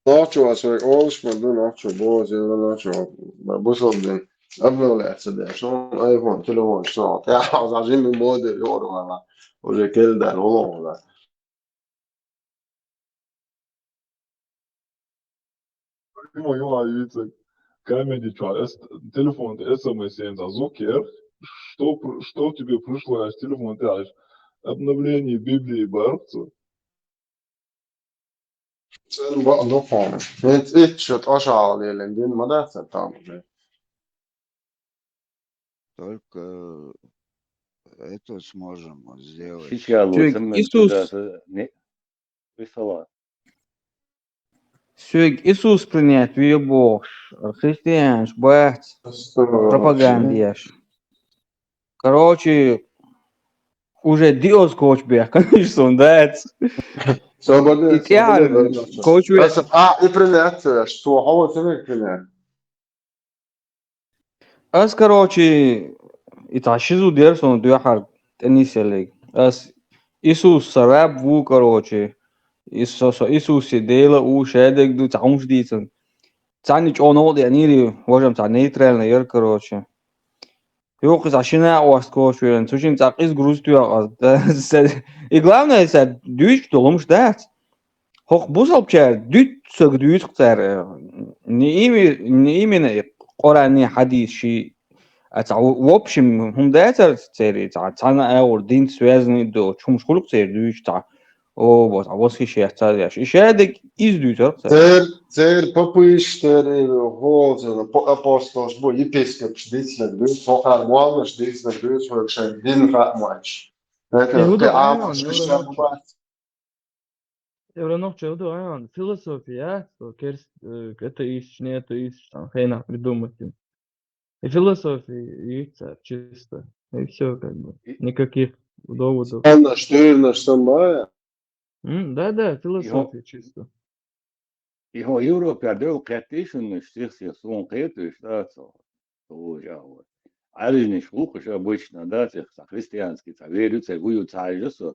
Нохчо ас вай олуш ма ду, нохчо боза, нохчо ма бусалба дин. Обновляться деш. Шун iPhone, телефон, шун. Я, за жимми моды, ёрвала. Уже келдан, уловала. Мо юа юйцаг. Камеди чуа, эс-, телефон тӀе эс эм эс ян, за звук ер. Что пр-, что тебе пришло, аш телефон тӀе аш. Обновление Библии бархца. Цен баъ дукхуна. ХӀинца итт шо тӀошагӀа лелан дин ма дац сан там уже. Только это сможем сделать. Сейчас Чуьнга вот Иисус, не, присылай. Соьга Иисус принять ве бохуш, христианаш бац, пропаганда еш. Короче, уже диоз кочу бехкан, конечно, дац. Свободно, и тяр свободно, кочу ве. Аса, а, и принять, что, а вот тебе принять. Ас, короче, и цхьа ши зуда яра суна дуьхьара тӀе нисъеллиг. Ас Иисус сан раб ву, короче. Ис-, со, со Иисусе Дела а ву, шадерг ду, цхьа хӀумаш дийцина. Цхьаьна чӀогӀа новкъа деанийра, важам цхьа нейтральный яра, короче. Юххе цхьа шина а ост кочвеллина, цу шина цхьа къиза груз тоьхна. И главное, сан дуьйцуш долу хӀумаш дац. ХӀокху бусалбачара дуьйцург дуьйцу-кх цара, не ими-, не именно и Къуръан, не хьадис ши, а цхьа в-, в общем хӀума дацара церан, цхьа, цхьана агӀор динца связанный доцу хӀумаш хуьлу-кх церан дуьйцуш цхьа, о, бо, цхьа восхищаться еш. И шадерг иза дуьйцура-кх цара. Цер-, церан папаш, церан и хӀолца, по-, апостолаш бу, епископаш дийцинарг дуьйцу, хӀокхара моллаша дийцинарг дуьйцу, хӀокху шайн дин хаа моьттуш. ХӀета, кхин Ӏамош, Евро-, кхин шен бу бац. Евронокча ду, а, философия, что керс-, э, атеистичный, атеистичный, там, хрена придумать. И философия, и царь, чисто. И всё, как бы. И никаких доводов. Анна Штырна самая. М, да, да, философия чисто. И хӀо Европа дойла кхеттий шуна, стих-, стих, суна кхеташ, да, цо, цо вожа а вот. Ӏаьржниш ву-кх уьш обычно, да, цих, цхьа христианский, цхьа вер ю, цхьа ву ю, цхьа жа со.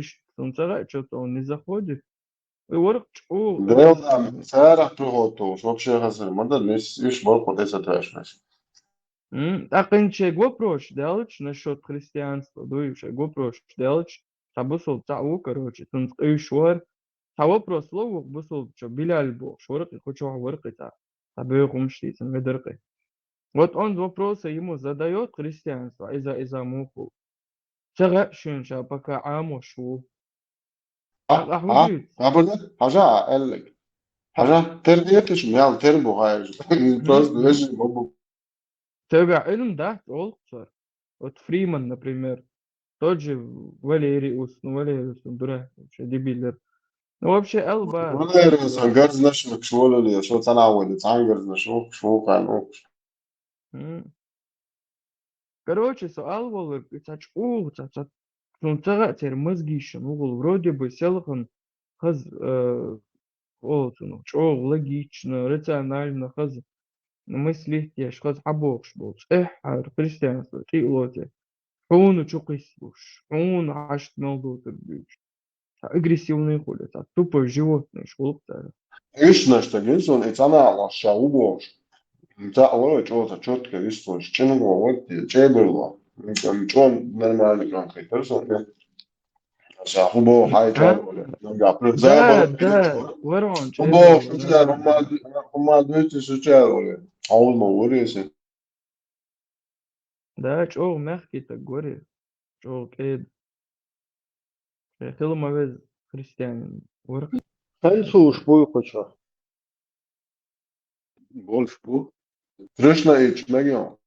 иштта, цунна ца хаьа, чё-то он не заходит. И варх чӀогӀа Дела, царах приход тохуш, вообще хазар ма дар, нис иш баркъу тӀе ца тайшнаш. М, тӀаккха шайга вопрос даьлча насчёт христианства, дуй, шайга вопрос даьлча, цхьа бусулба цхьаъ ву, короче, цунца къуьйсуш вар. Цхьа вопрос ло вух бусулба чо, Билал бохуш, варкъи, кху чохь варкъи цхьа. Цхьа боьха хӀумаш дийцина ведаркъи. Вот он вопросы ему задаёт христианство, иза, иза муха ву. Ца хаьа шена ша пока Ӏамош ву. А, Ахьа а, хӀун а, бада, хьажа, аьллаг. Хьажа, тер дехиш, мел тер бу хьайж. Просто веши бабу. Цуьнга Ӏилма дац олу цара. Вот Фриман, например. Тот же Валериус, ну, Валериус, ну, дурак, вообще дебил яра. Ну, вообще, аьлла бара. Валериус, а, гарзнашмак шолале, шо цхьана а вайна, цхьана гарзнаш, ох, шо кхана, ох. М. Короче, со ала волург, и цхьа чӀогӀа, цхьа, цхьа, цунна ца хаьа церан мозгийшна вугӀул. Вроде бы селхана хаза, э, олу цунах, чӀогӀа логично, рационально хаза мыслить еш, хаза хьабохуш болчу. Эхь, хьара христианство тӀе а лоций. Хьуна чу кхиссалуш, хьуна хьашт мел дутур буьйцуш. Цхьа агрессивный хуьлу, цхьа тупой животныйш хуьлу цара. Ишнаш дагина суна, и цхьана а лаш ша ву бохуш. Ца а вара, чӀогӀа ца чётко вистхуьлуш, чӀинхо вара, чӀебарло. Чо нормально кан хетар суна. Ша хӀу боху хьай чӀебарло. Нагахь прям Да, забар. да, варон ХӀу боху, чӀебарло, шу да. чара, хӀу ма ду-, хӀу ма дуьйцу, шу чара вара. Хьуна ма вара, если. Да, чӀоагӀа мягкий стаг вар из. ЧӀоагӀа кӀеда. Э, хила ма веза христианин вар. Француз буй кху чу? Болуш бу. Кришнаиташ мегаш.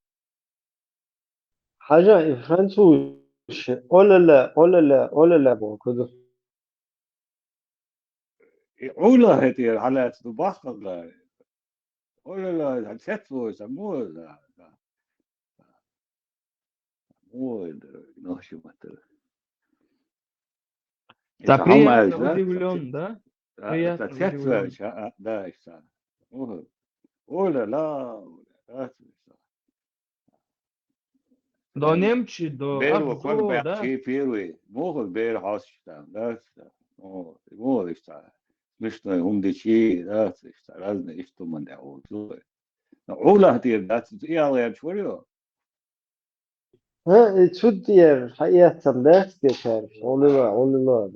Хьажа, и француз ши. Олала, олала, олала боху кху ду. И Ӏула хӀетера хьалаьцна ду баккхалла. Олала, хьан цец вой сан, муха да? Муха да, нохчи маттара. Ца приятно удивлён, да? Приятно Ца цец удивлён. Ваьлча, а, да, иштта. Муха. Олала, олала. До немчи, до Беру ахзо, кон да? Чи первый. Муха бер хьосч там, да? О, муха иштта. Смешной хӀума дичи, да, иштта. Разные иштта хӀума де олу. Но Ӏула хӀетера дац, и алгӀерчу варио. ХӀа, и цу тӀера хьаэцам дац те цаьрга? Олила, олила.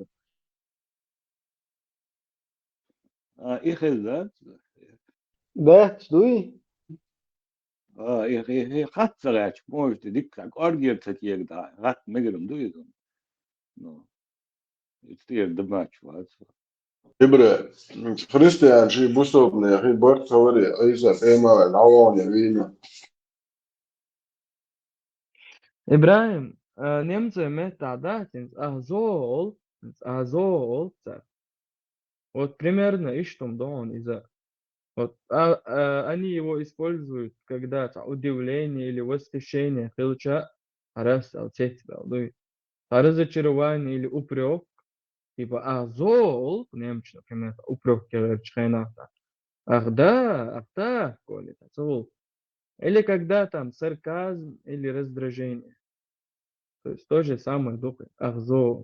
А, и хеза? Дац дуй? А, и, и, и хатта ца гӀерташ, может, и дика кӀоргера ца кега да, хатта мегар ду иза. Ну, и тӀера дабач вац. Ибра, христиан ши бусалбане хи барт хавари, Ӏийса пӀемалан хьавоне вийна. ИбрахӀим, а, немцойн меттахь дац, хӀинца ахзо олу, хӀинца ахзо олу цара. Вот примерно иштта хӀума ду хьуна иза. Вот, а, а, они его используют, когда цхьа удивление или восхищение хилча, хьарас аьлла, цецбаьлла дуй. Разочарование или упрёк, типа, ахзо олу немча, например, упрёк кегӀерчу хенахь. Ах да, ах да, Коля, ца волу. Или когда там сарказм или раздражение. То есть то же самое ду кхин, ахзо.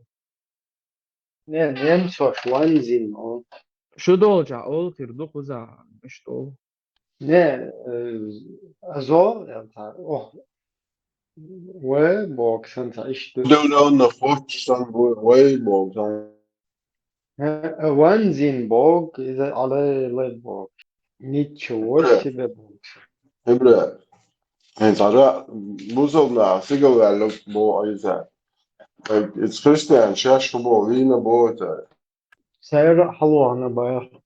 Не, немцош ванзин олу. Шу долчохь олу хир ду кхузахь, иштта олу. Не, э, азо, я та, ох, вай боху сан ца иштта. Удивлённо хоттуш сан ву, вай боху сан. Э, ванзин боху, иза алай лай боху. Ничего себе боху. Ибра, хӀинца хьажа, бусалба наха сигала ваьлла боху Ӏийса. Иза христиан шаьш хӀун боху, вийна боху цара. Цара хьалохна баха.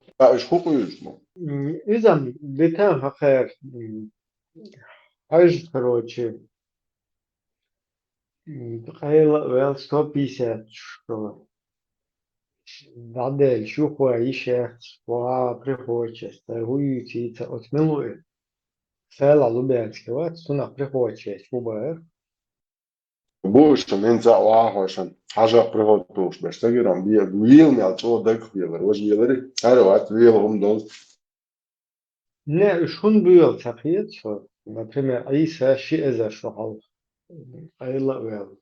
Ткъа уьш хӀун къуьйсу бу? М, иза дитан хьакхера, м, хьажа, короче, м, къайла а ваьлла сто пятьдесят шо. ДӀаделла шу хӀун йиш яц, ваха приходчес, тай хӀун юьйцийца оцу мила ву и? Села Лубянский вац, цунах приходчес ву бара. Бу шуна хӀинца а вахьа хьо шуна, хьажа приготовлуш берш. Стагирам бе, вийла мел чӀогӀа дагахь велар, важа велари, хӀара вац вела хӀума долу. Не, уьш хӀунда буьйла ца хета со? Например, Ӏийса ши эзар шо хьалха къайла а ваьлла.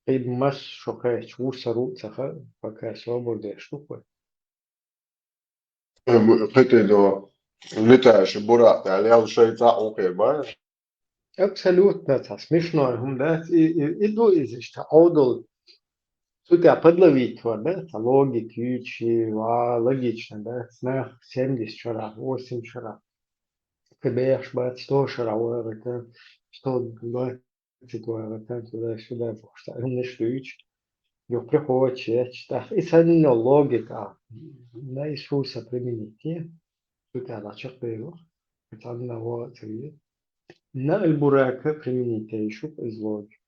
Кхин масса шо кхечча вусар ву а ца хаьа, пока собар деш ду кхуьй. Кхетий до, летающий бурак тӀехь лел шайн цхьаъ ву кхин бара. Абсолютно ца смешной хӀума дац, и, и, и ду иза иштта Ӏовдал. Цу тӀехь подловить вара, да, ца логика юьйцуш, ва, логично, да, нах семьдесят шарахь, восемьдесят шарахь. Кхин бехаш бац, сто шарахь вагӀар тан, сто двадцать вагӀар тан, туда-сюда, бохуш, цхьа хӀуманаш дуьйцуш. Юха приходчес етташ, тӀаккха и санна логика, на Иисуса применить е, цу тӀехь дӀачекхдевлла, цхьанна вогӀу ца ве. На аль-Бурака применить е шу иза логика.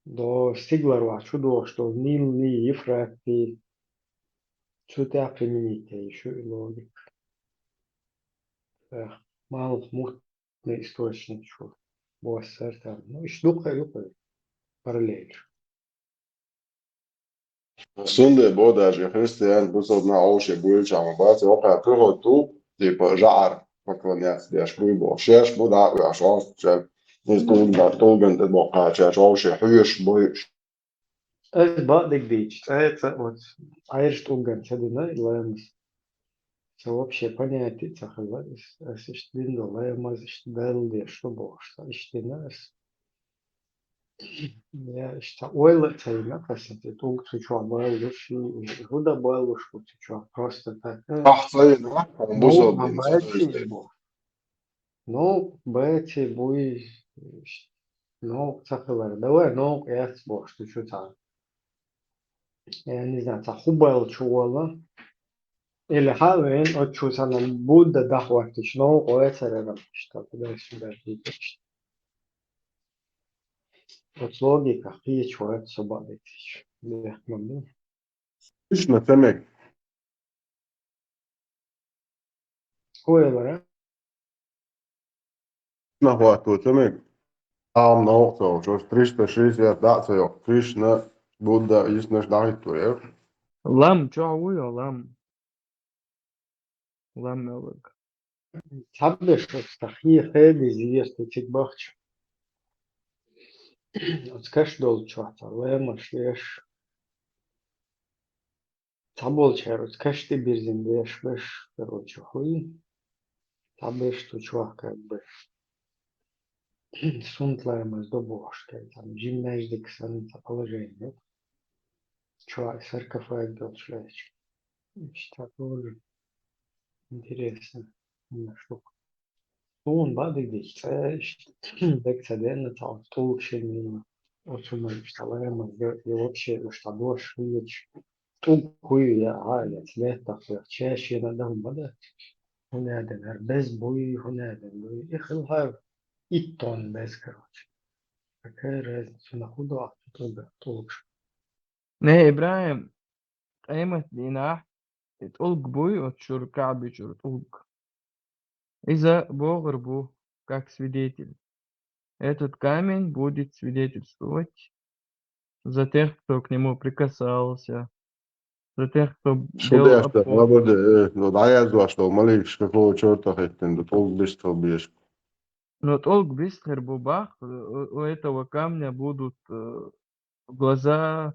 До стиглара вахь чу дохуш долу Нилний, Ефратий, цу тӀехь применить е шу и логика. Эх, малх мутный источник шу, боссар там. Ну, иштта дукха а ю кхуьй параллель. Цундела бо даже христиан, бусалба нах Ӏовше буьйлучахь ма бац, вокхара приготовлу, типа, жӀар поклоняться деш буй боху. Шаьш бу дӀа а вехаш, Ӏовшучаьрга, иза тӀулган, тӀулган тӀе боккхачаьрга Ӏовше хьоьжуш буй. Ас бакъдерг дийцича, цӀе а ца, оцу Ӏаьржа тӀулган ца дина и ламаз. Сан вообще понятие ца хилла, ас, ас иштта дина ду ламаз, иштта Далла деш ду бохуш, сан иштта дина ас. Я иштта ойла а ца йина, аса тӀе тӀулг цу чохь баллуш, и хӀуда баллуш бу цу чохь, просто так. Ахь ца йина, хьуна бусалба дин ца дойза. Новкъа баций буй, новкъа ца хилар. Давай, новкъа яц бохуш ду чу цхьа. Я не знаю, цхьа хӀу бала чу волла. Или хьа а вен, оцу чу санна Будда дӀахӀоттича новкъа вацаран иштта, туда-сюда хӀиттича. Оцу логика кхеча вац со бакъдерг дийцича. Бехк ма бу. Ишна ца мег. ХӀу элира? Нах ватто ца мег. Ам новкъа ца волчу, триста шестьдесят дӀа а ца йоккху, Кришна, Будда, йиснаш дӀахӀитто яра. Лам, чохь ву йо, лам? Лам мел варг. Цхьаберш оцу тахе хедизи есту цига бахча. Оцу каш долчохь цхьа лаймаш еш. Цхьаболчара оцу каш тӀе бирзина деш беш, короче, хуй. Цхьаберш цу чохь как бы сунтлаймаза до бохуш, как там жимнастика санна цхьа положение. Чохь саркофаг долчу лаьцча. Иштта тоже интересно. Хьуна шух. Суна бакъдерг дийцича, цӀе иштта дага ца денна, цхьа оцу тӀулгашна йина. Оцу хӀуманна иштта лаймаза, и вообще уьш цхьа дош хилча, тӀулг хуй я, хьа а яц, лаьттах яц, шен-шена а дан хӀума ма дац. ХӀунда аьлла хӀара беза буй, хӀунда аьлла буй, и хилахь итт тонна беза, короче. Какая разница, цунах хӀун до ахча тӀулга, тӀулгаш? Не, ИбрахӀим, къематан дийнахь и тӀулг буй, оцу чуьра, КаӀби чуьра тӀулг. Иза богӀур бу, как свидетель. Этот камень будет свидетельствовать за тех, кто к нему прикасался, за тех, кто Шу делал деш дар, обход. Ма бу де, э, ну, дӀаяздеш долу маликаш какого чёрта хӀиттина ду, тӀулг бистхила безаш. Ну, тӀулг бистхир бу бах, у, у этого камня будут, э, глаза,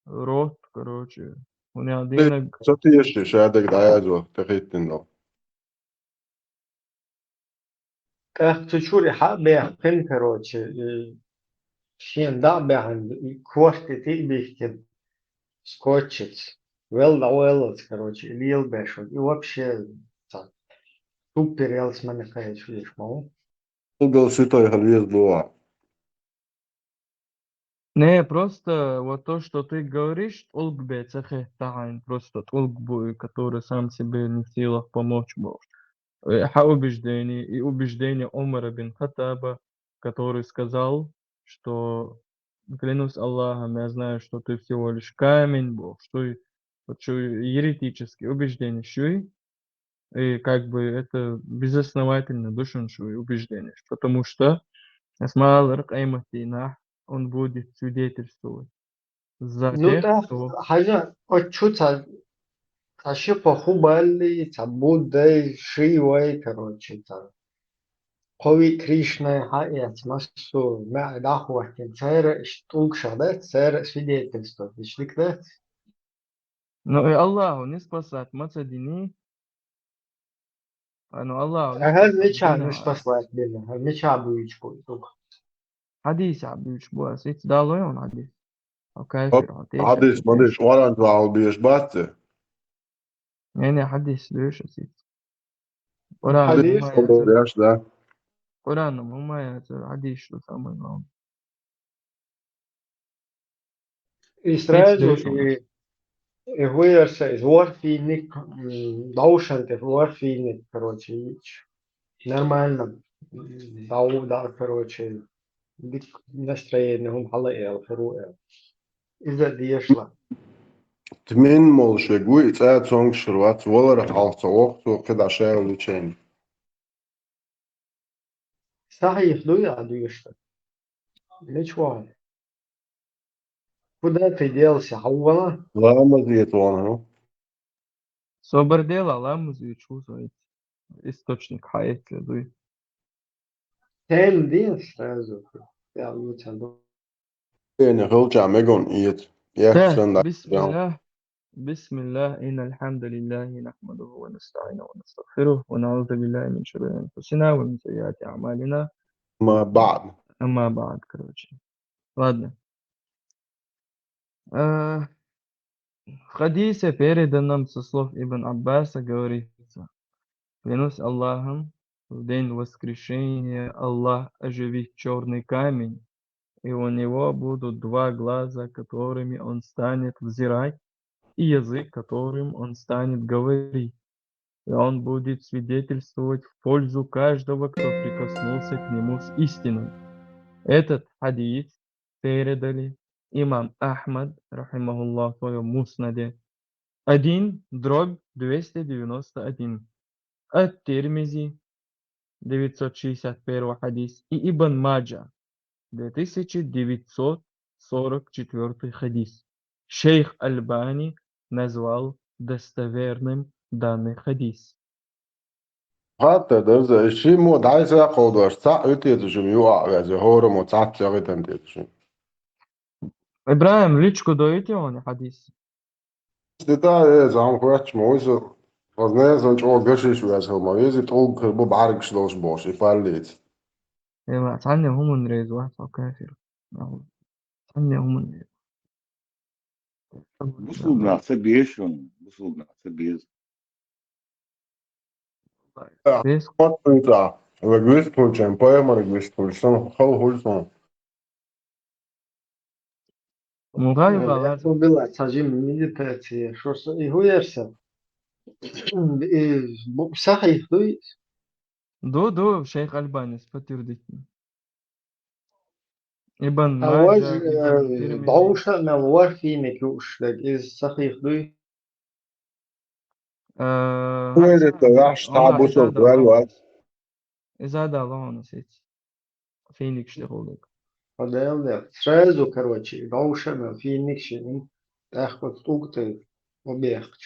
рот, короче, хӀунда аьлла дийнаг. Ца тешаш, ша дерг дӀаяздо, тӀе хӀиттина долу. ТӀаккха цу чуьра хьа а баьккхина, короче, и шена дӀа а баьхьна, и корта тӀе а бихкина, скотчаца, вел дӀавоьллалц, короче, и лелабеш ву. И вообще цхьа супер ялсамане кхаьчвеш ма ву. Угол святой хила веза боху. Не, просто вот то, что ты говоришь, тӀулг бен ца хетта хьайна, просто тӀулг буй, который сам себе не в силах помочь бохуш. Э, хьан убеждение и убеждение Умара бин Хаттаба, который сказал, что: «Клянусь Аллахом, я знаю, что ты всего лишь камень», бохуш, что и, вот что еретические убеждения, что и И как бы это безосновательно ду шуна шу убеждение, потому что ас ма аллара, къематдийнахь он будет свидетельствовать за Ну, тех, тӀаккха, кто хьажа, оцу чу цхьа, цхьа ши-кхо хӀу балли, цхьа Буддай, ши вай, короче, цхьа кхо-виъ Кришнай хьаэца массо а маьӀ дӀахӀоттина, цара иштта тӀулгашах дац, цара свидетельство диш дика дац. Ну, и Аллахо не спасать ма ца дини. А, ну, Аллахо не Ага, спасать мича дина не ас. Спасать дина, мича буьйчу бу изуг. Хьадисехь буьйчу бу ас, ица далой он хьадис. Окей, Оп, хьо тешаш хьадис, ма диш, тешаш. Къуръан чохь беш бац те? Не, не, хьадис луьйш ас ица. Къуръан Хьадис? Ма яцара. Яш, да. Къуръан ма яцара, хьадис шу самый главный. И сразу, и, и хӀу яра сан, иза ворхӀ фийниг, м, дӀовшан тӀе ворхӀ фийниг, короче, йиъча. Нормально. ДӀа-, дӀа, короче, дика настроение хӀума хьала эл, хир ву эл. Иза дешла. Тмин молуш вег ву, и цӀа цонгаш хир вац, валар хьалха ца воккху, кхидӀа шаьлла лучейна. Сахьих дуй а дуьйш сан? Мича вахана? Куда ты делся, хьо вахана? Ламаз эца вахана, хӀу? Собар дела, ламаз эцаш ву со ица. Источник хьаэцле дуй. Тема де сразу. Я лучше ду. Эна хилча мегон иет. Я Так, сан да. بسم الله. بسم الله. إن الحمد لله نحمده ونستعينه ونستغفره ونعوذ بالله من شرور أنفسنا ومن سيئات أعمالنا. Ма баъд. أما بعد, короче. Ладно. Э, в хадисе, переданном со слов Ибн Аббаса, говорится: клянусь Аллахом, в день воскрешения Аллах оживит черный камень, и у него будут два глаза, которыми он станет взирать, и язык, которым он станет говорить. И он будет свидетельствовать в пользу каждого, кто прикоснулся к нему с истиной. Этот хадис передали имам Ахмад, рахимахуллах, в своем Муснаде один дробь двести девяносто один, Ат-Тирмизи, девятьсот шестьдесят первый хадис, и Ибн Маджа, две тысячи девятьсот сорок четвёртый хадис. Шейх Альбани назвал достоверным данный хадис. ХӀаъ, дерза, шиммо дӀайса кховдош, цхьаъ витеза шим юа вязе, хӀораммо цхьацца гӀитан теза шим. Ибрагьим, личку доите он хадис? Сита, э, зам хуач, мо иза, ознезан чӀо гашиш вяз хӀама, вези тӀулг хӀама бӀаргаш долш бош, и паллиц. Эла, цхьанне хӀуман рейз вац, о кафир. Цхьанне хӀуман рейз. Бусулба нах ца беза шун, бусулба нах ца беза. Бес Потунца, лингвист хулчен, поэмор лингвист хулчен, хал хулчен. Мугай балар. Была сажим медитация, шо с-, и хуярса. И бу-, сахих дуй. Ду, ду, шейх Альбанис подтвердить. Ибн А важ, Маджа, Ибн э, Тирмизи. Бауша на вархи не кюш, так из сахих дуй. Э, Хуярса ваш Аллах табу изада сотвар лоунас. ваш. Изада лоунас эти. Финик шли хулдык. Подавлял, да. Сразу, короче, Бауша на финик шин. Так вот, угты, объект.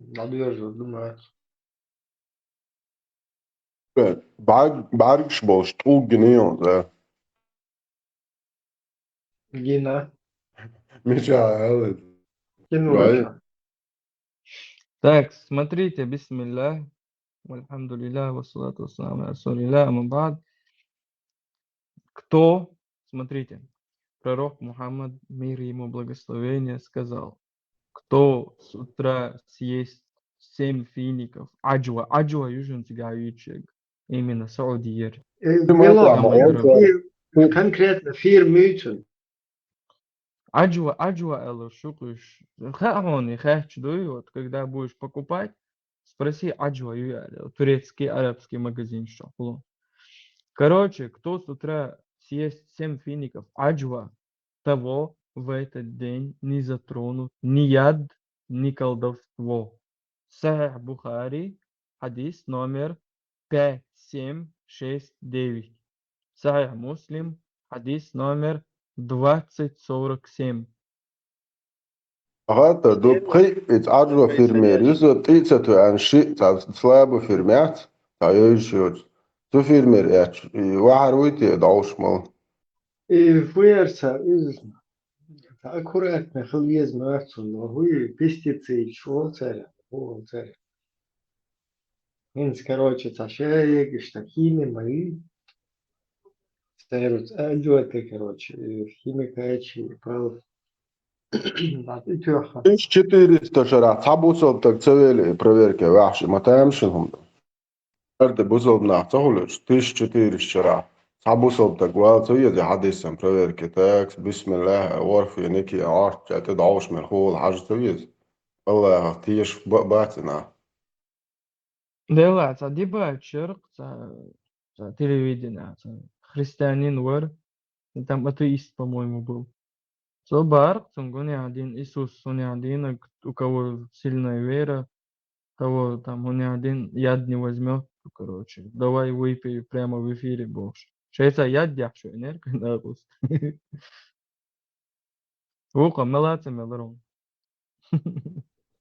Надежда, думаю. БӀарг-, бӀаргаш болш тӀулг гине йолча. Гина. Мича аьлла. Кино. Right. Так, смотрите, бисмилля, вальхамдулилля, вассалату вассаламу аля расулилля, амма ба'д. Кто, смотрите, пророк Мухаммад, мир ему, благословение, сказал: кто с утра съест семь фиников, аджва, аджва южинский гаючек, именно Саудиер. Э, Ты Милан, мой э, главный фир-, конкретно фир мюцен. Аджва, аджва аьлла шукуш. Хаъ хьона, хаьча дуй, вот, когда будешь покупать, спроси, аджва ю аьлла, турецкий, арабский магазин, что хуло. Короче, кто с утра съест семь фиников аджва, того в этот день не затронут ни яд, ни колдовство. Сахих Бухари, хадис номер пять семь шесть девять. Сахих Муслим, хадис номер двадцать сорок семь. ХӀаъ, ду пхи из аджва фир мер, юза тӀица ту ан ши, ца слабу фир мер, ца йойш йоч. Цу фир мер яч, и вахар уйти дауш мал. И хуярса, из, аккуратно хил езма ацун, но хуй пестицид, шо царя, шо царя. Инс, короче, ца шеегиш, та хими мои. Царюц, а, джоты, короче, э, химикачи, пал. Бат, и тёха. Тысяча четыреста шара, цхьа бусалба таг ца вели, проверка вахши, ма таьмшин хӀума. Арда бусалба нах ца хулуш, тысяча четыреста шара. Цхьа бусалба таг вал ца вези хьадисан проверка, такс, бисмиллах, ворфи, ники, арт, чати, дауш мер, хул, хьажа ца вези. Аллах, теш ба-, бацина. Дела, ца дебат шерх, ца, ца телевидение, ца христианин вар, и там атеист, по-моему, был. Со бар, цунгуни один, Иисус, суни один, а к-, у кого сильная вера, того там уни один яд не возьмет, короче. Давай выпей прямо в эфире, боже. Шеца яд яхшу энергия на. Ука, мелаца меларон.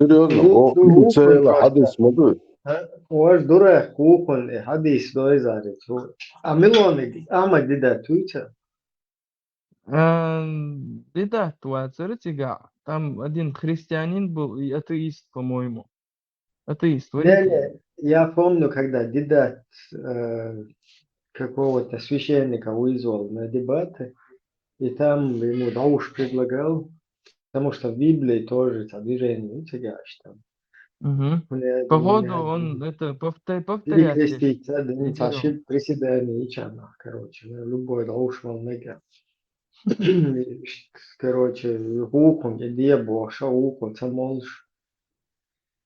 Серьезно, Ну, о, ну, цела просто. Хьадис ма ду. Ваш дурак кухун, э, хадис дойзарит. А милоны, ама дида туйца. А, Бидат вацара цига. Там один христианин был и атеист, по-моему. Атеист, вроде. Не, не, я помню, когда дедат, э, какого-то священника вызвал на дебаты, и там ему Дауш предлагал, потому что в Библии тоже это движение, ну, цыгаш там. Мгм. Хунеа Походу, динеа он дин. это повтор- Или повторять. креститься, да, не Видел. Саши приседание, ничего, короче, ну, любой должен он нога. Короче, ухун, где бошь, ухун, самолш.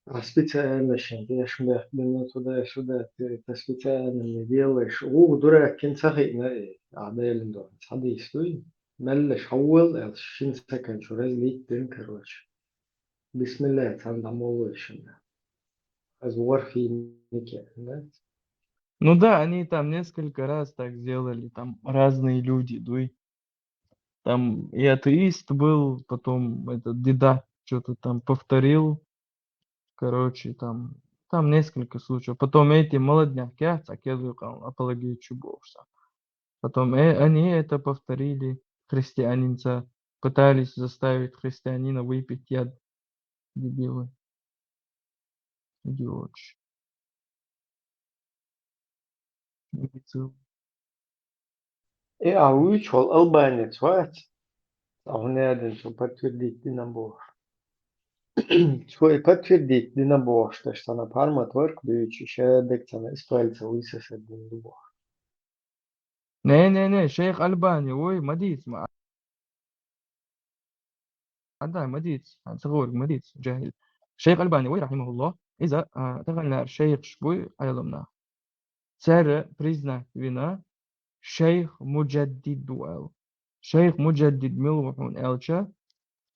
А специально шен, я шмех, ну, туда и сюда, ты это специально не делаешь. Ух, дурак, кин сахи, на, а делин дон, садись, туй. Меллеш хавал, эл шин сакан, что разлить, короче. Бисмилля, там домовой шен. Аз варфи нике, да? Ну да, они там несколько раз так сделали, там разные люди, дуй. Там и атеист был, потом этот дедак что-то там повторил. Короче, там, там несколько случаев. Потом эти молодняки, а, так я говорю, там, апологетчик был, что. Потом э, они это повторили, христианинца, пытались заставить христианина выпить яд. Дебилы. Идиотш. Дебил. Э, а уйчхол албанец вац? А он один, что подтвердить дина бошь. Что и подтвердить дина бошь, что она парма творк бючи, шедек, она из пальца высосет дин бошь. Не, не, не, шейх Албани, ой, ма дийц, ма. Адай, ма дийц, ан сагург, ма дийц, джахил. Шейх Албани, ой, рахимахуллах, иза, а, таханлар шейх шбуй, айлумна. Цара признать вина, шейх муджаддид дуал. Шейх муджаддид милвухун элча,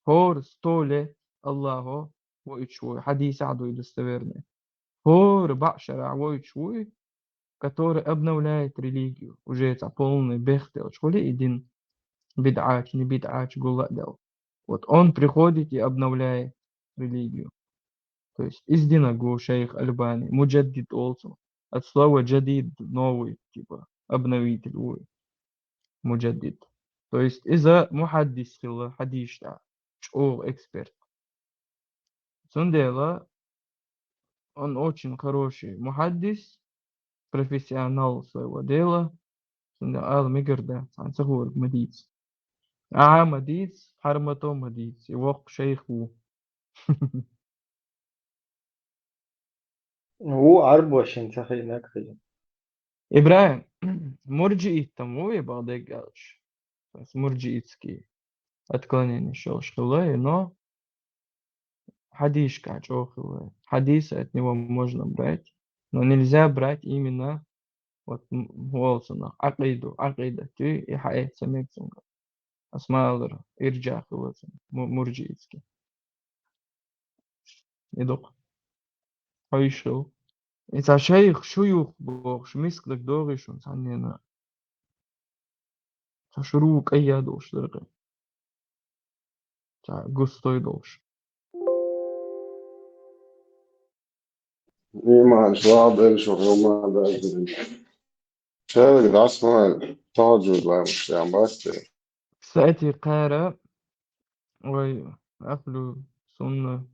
хор столе Аллахо, воич вой, хадис аду и достоверный. Хор башара воич вой, который обновляет религию. Уже это полный бехтел. Школе и дин бид'ач, не бид'ач, гула дел. Вот он приходит и обновляет религию. То есть из дина гу шейх Албани, муджаддид олсу. От слова джадид, новый, типа, обновитель, ой. Муджаддид. То есть из-за мухаддис хила, хадишта, чух эксперт. Цундела, он очень хороший мухаддис, профессионал своего дела. Цундела ал мигарда, ан сагург ма дийц. А, ма дийц, хармато ма дийц, и вок шейх ву. Ну, арбошин сахи накхи. Ибрахим, мурджиит там ву, я балдег галч. Мурджиитский отклонение шел шхилой, но хадишка чух хилой. Хадисы от него можно брать, но нельзя брать именно вот волсунах, акиду, акида, ты и хай самекцунга. Асмалыр, ирджа хилой, мурджиитский. Идук. Хойшил. Ица шейх шуюх бохш, мискдак догишун, саннена. Ца шуру кайя долш дыргы. Ца густой долш. Иман шла бен шурма да. Шейх дасма таджуд лам шам басте. Кстати, кара, ой, ахлю сунна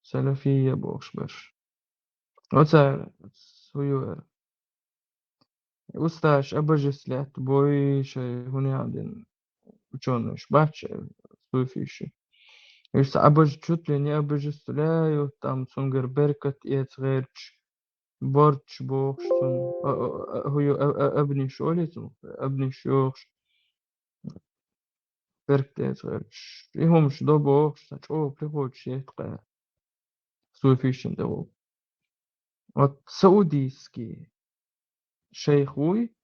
салафия бохш беш. Оца сую. Усташ обожествлять бой шей хунядин учёныш бач, суфиши. Ишта обож-, чуть ли не обожествляют, там сунгар беркат ецгерч, борч бохш сун, а, а, а, хую, а, а, абниш олицун, абниш йохш. Беркат ецгерч. Ихумш до бохш, са чо приходиш етка. Суфишин дагу. Вот саудийский шейх вуй,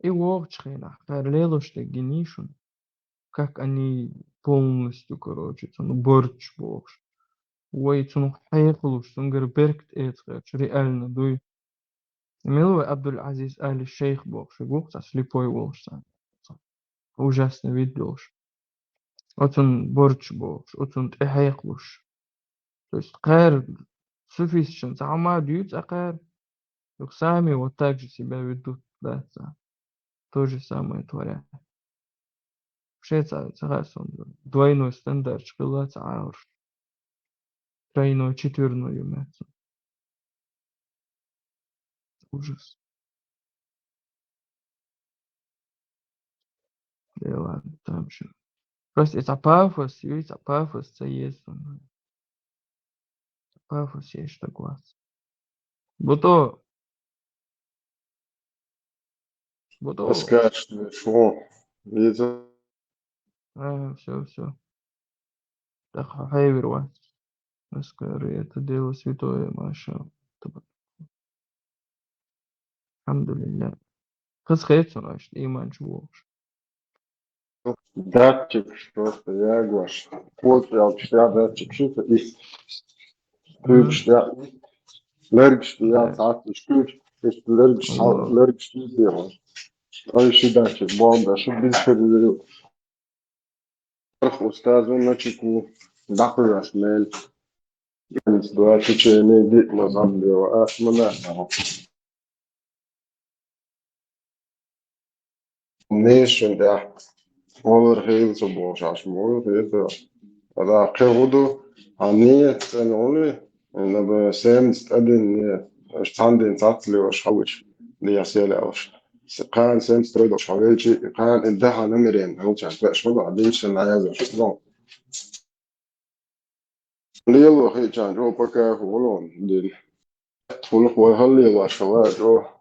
и вогч хена, хар лелош де гинишун, как они полностью, короче, цун борч бохш. Вой цун хейхлуш, цун гар беркт эцгерч, реально дуй. Милвай Абдул Азиз Али шейх бохш, гух, ца слепой волш сан. Ужасно вид долш. Оцун борч бохш, оцун тӀехьекълуш. То есть кхер суфистшин ца хӀама дуьйцӀа кхер. Юх сами вот так же себя ведут, да, ца. То же самое творят. Вообще ца, ца хасан двойной стандарт хила ца Ӏаур. Тройной, четверной юм яц. Ужас. Да ладно, там ещё. Просто это пафос, видите, пафос ца есть. Пафос еш стаг вац. Буто! Буто! Аскаш, шо? Виза. А, всё, всё. Так, хьайвир вац. Аскар, это дело святое, маша. Алхьамдулиллах. Хаза хетсон аьшта, иман чу вогӀуш. Датчик просто ягош. Коча ялча датчик шица и куьйгаш я, лергаш я, цхьацца куьйгаш, лергаш, лергаш я. Ой, ши датчик, бомба, шу бисер. Устаз ву начику дахуяш мел. Два течение дипло забила, а мана. Нешин да. Олар хейл со бошаш, мол хейл. Ада кхевуду, а не ценоли, на семьдесят один не, штандин цацлиош халыч, не яселяош. Кан семьдесят стройдош халычи, кан даха намерен, халчаш, шмала, диншин наязош. Лело хечан, жо пока хулон, дин. Хулух вай хал лело, шала, жо.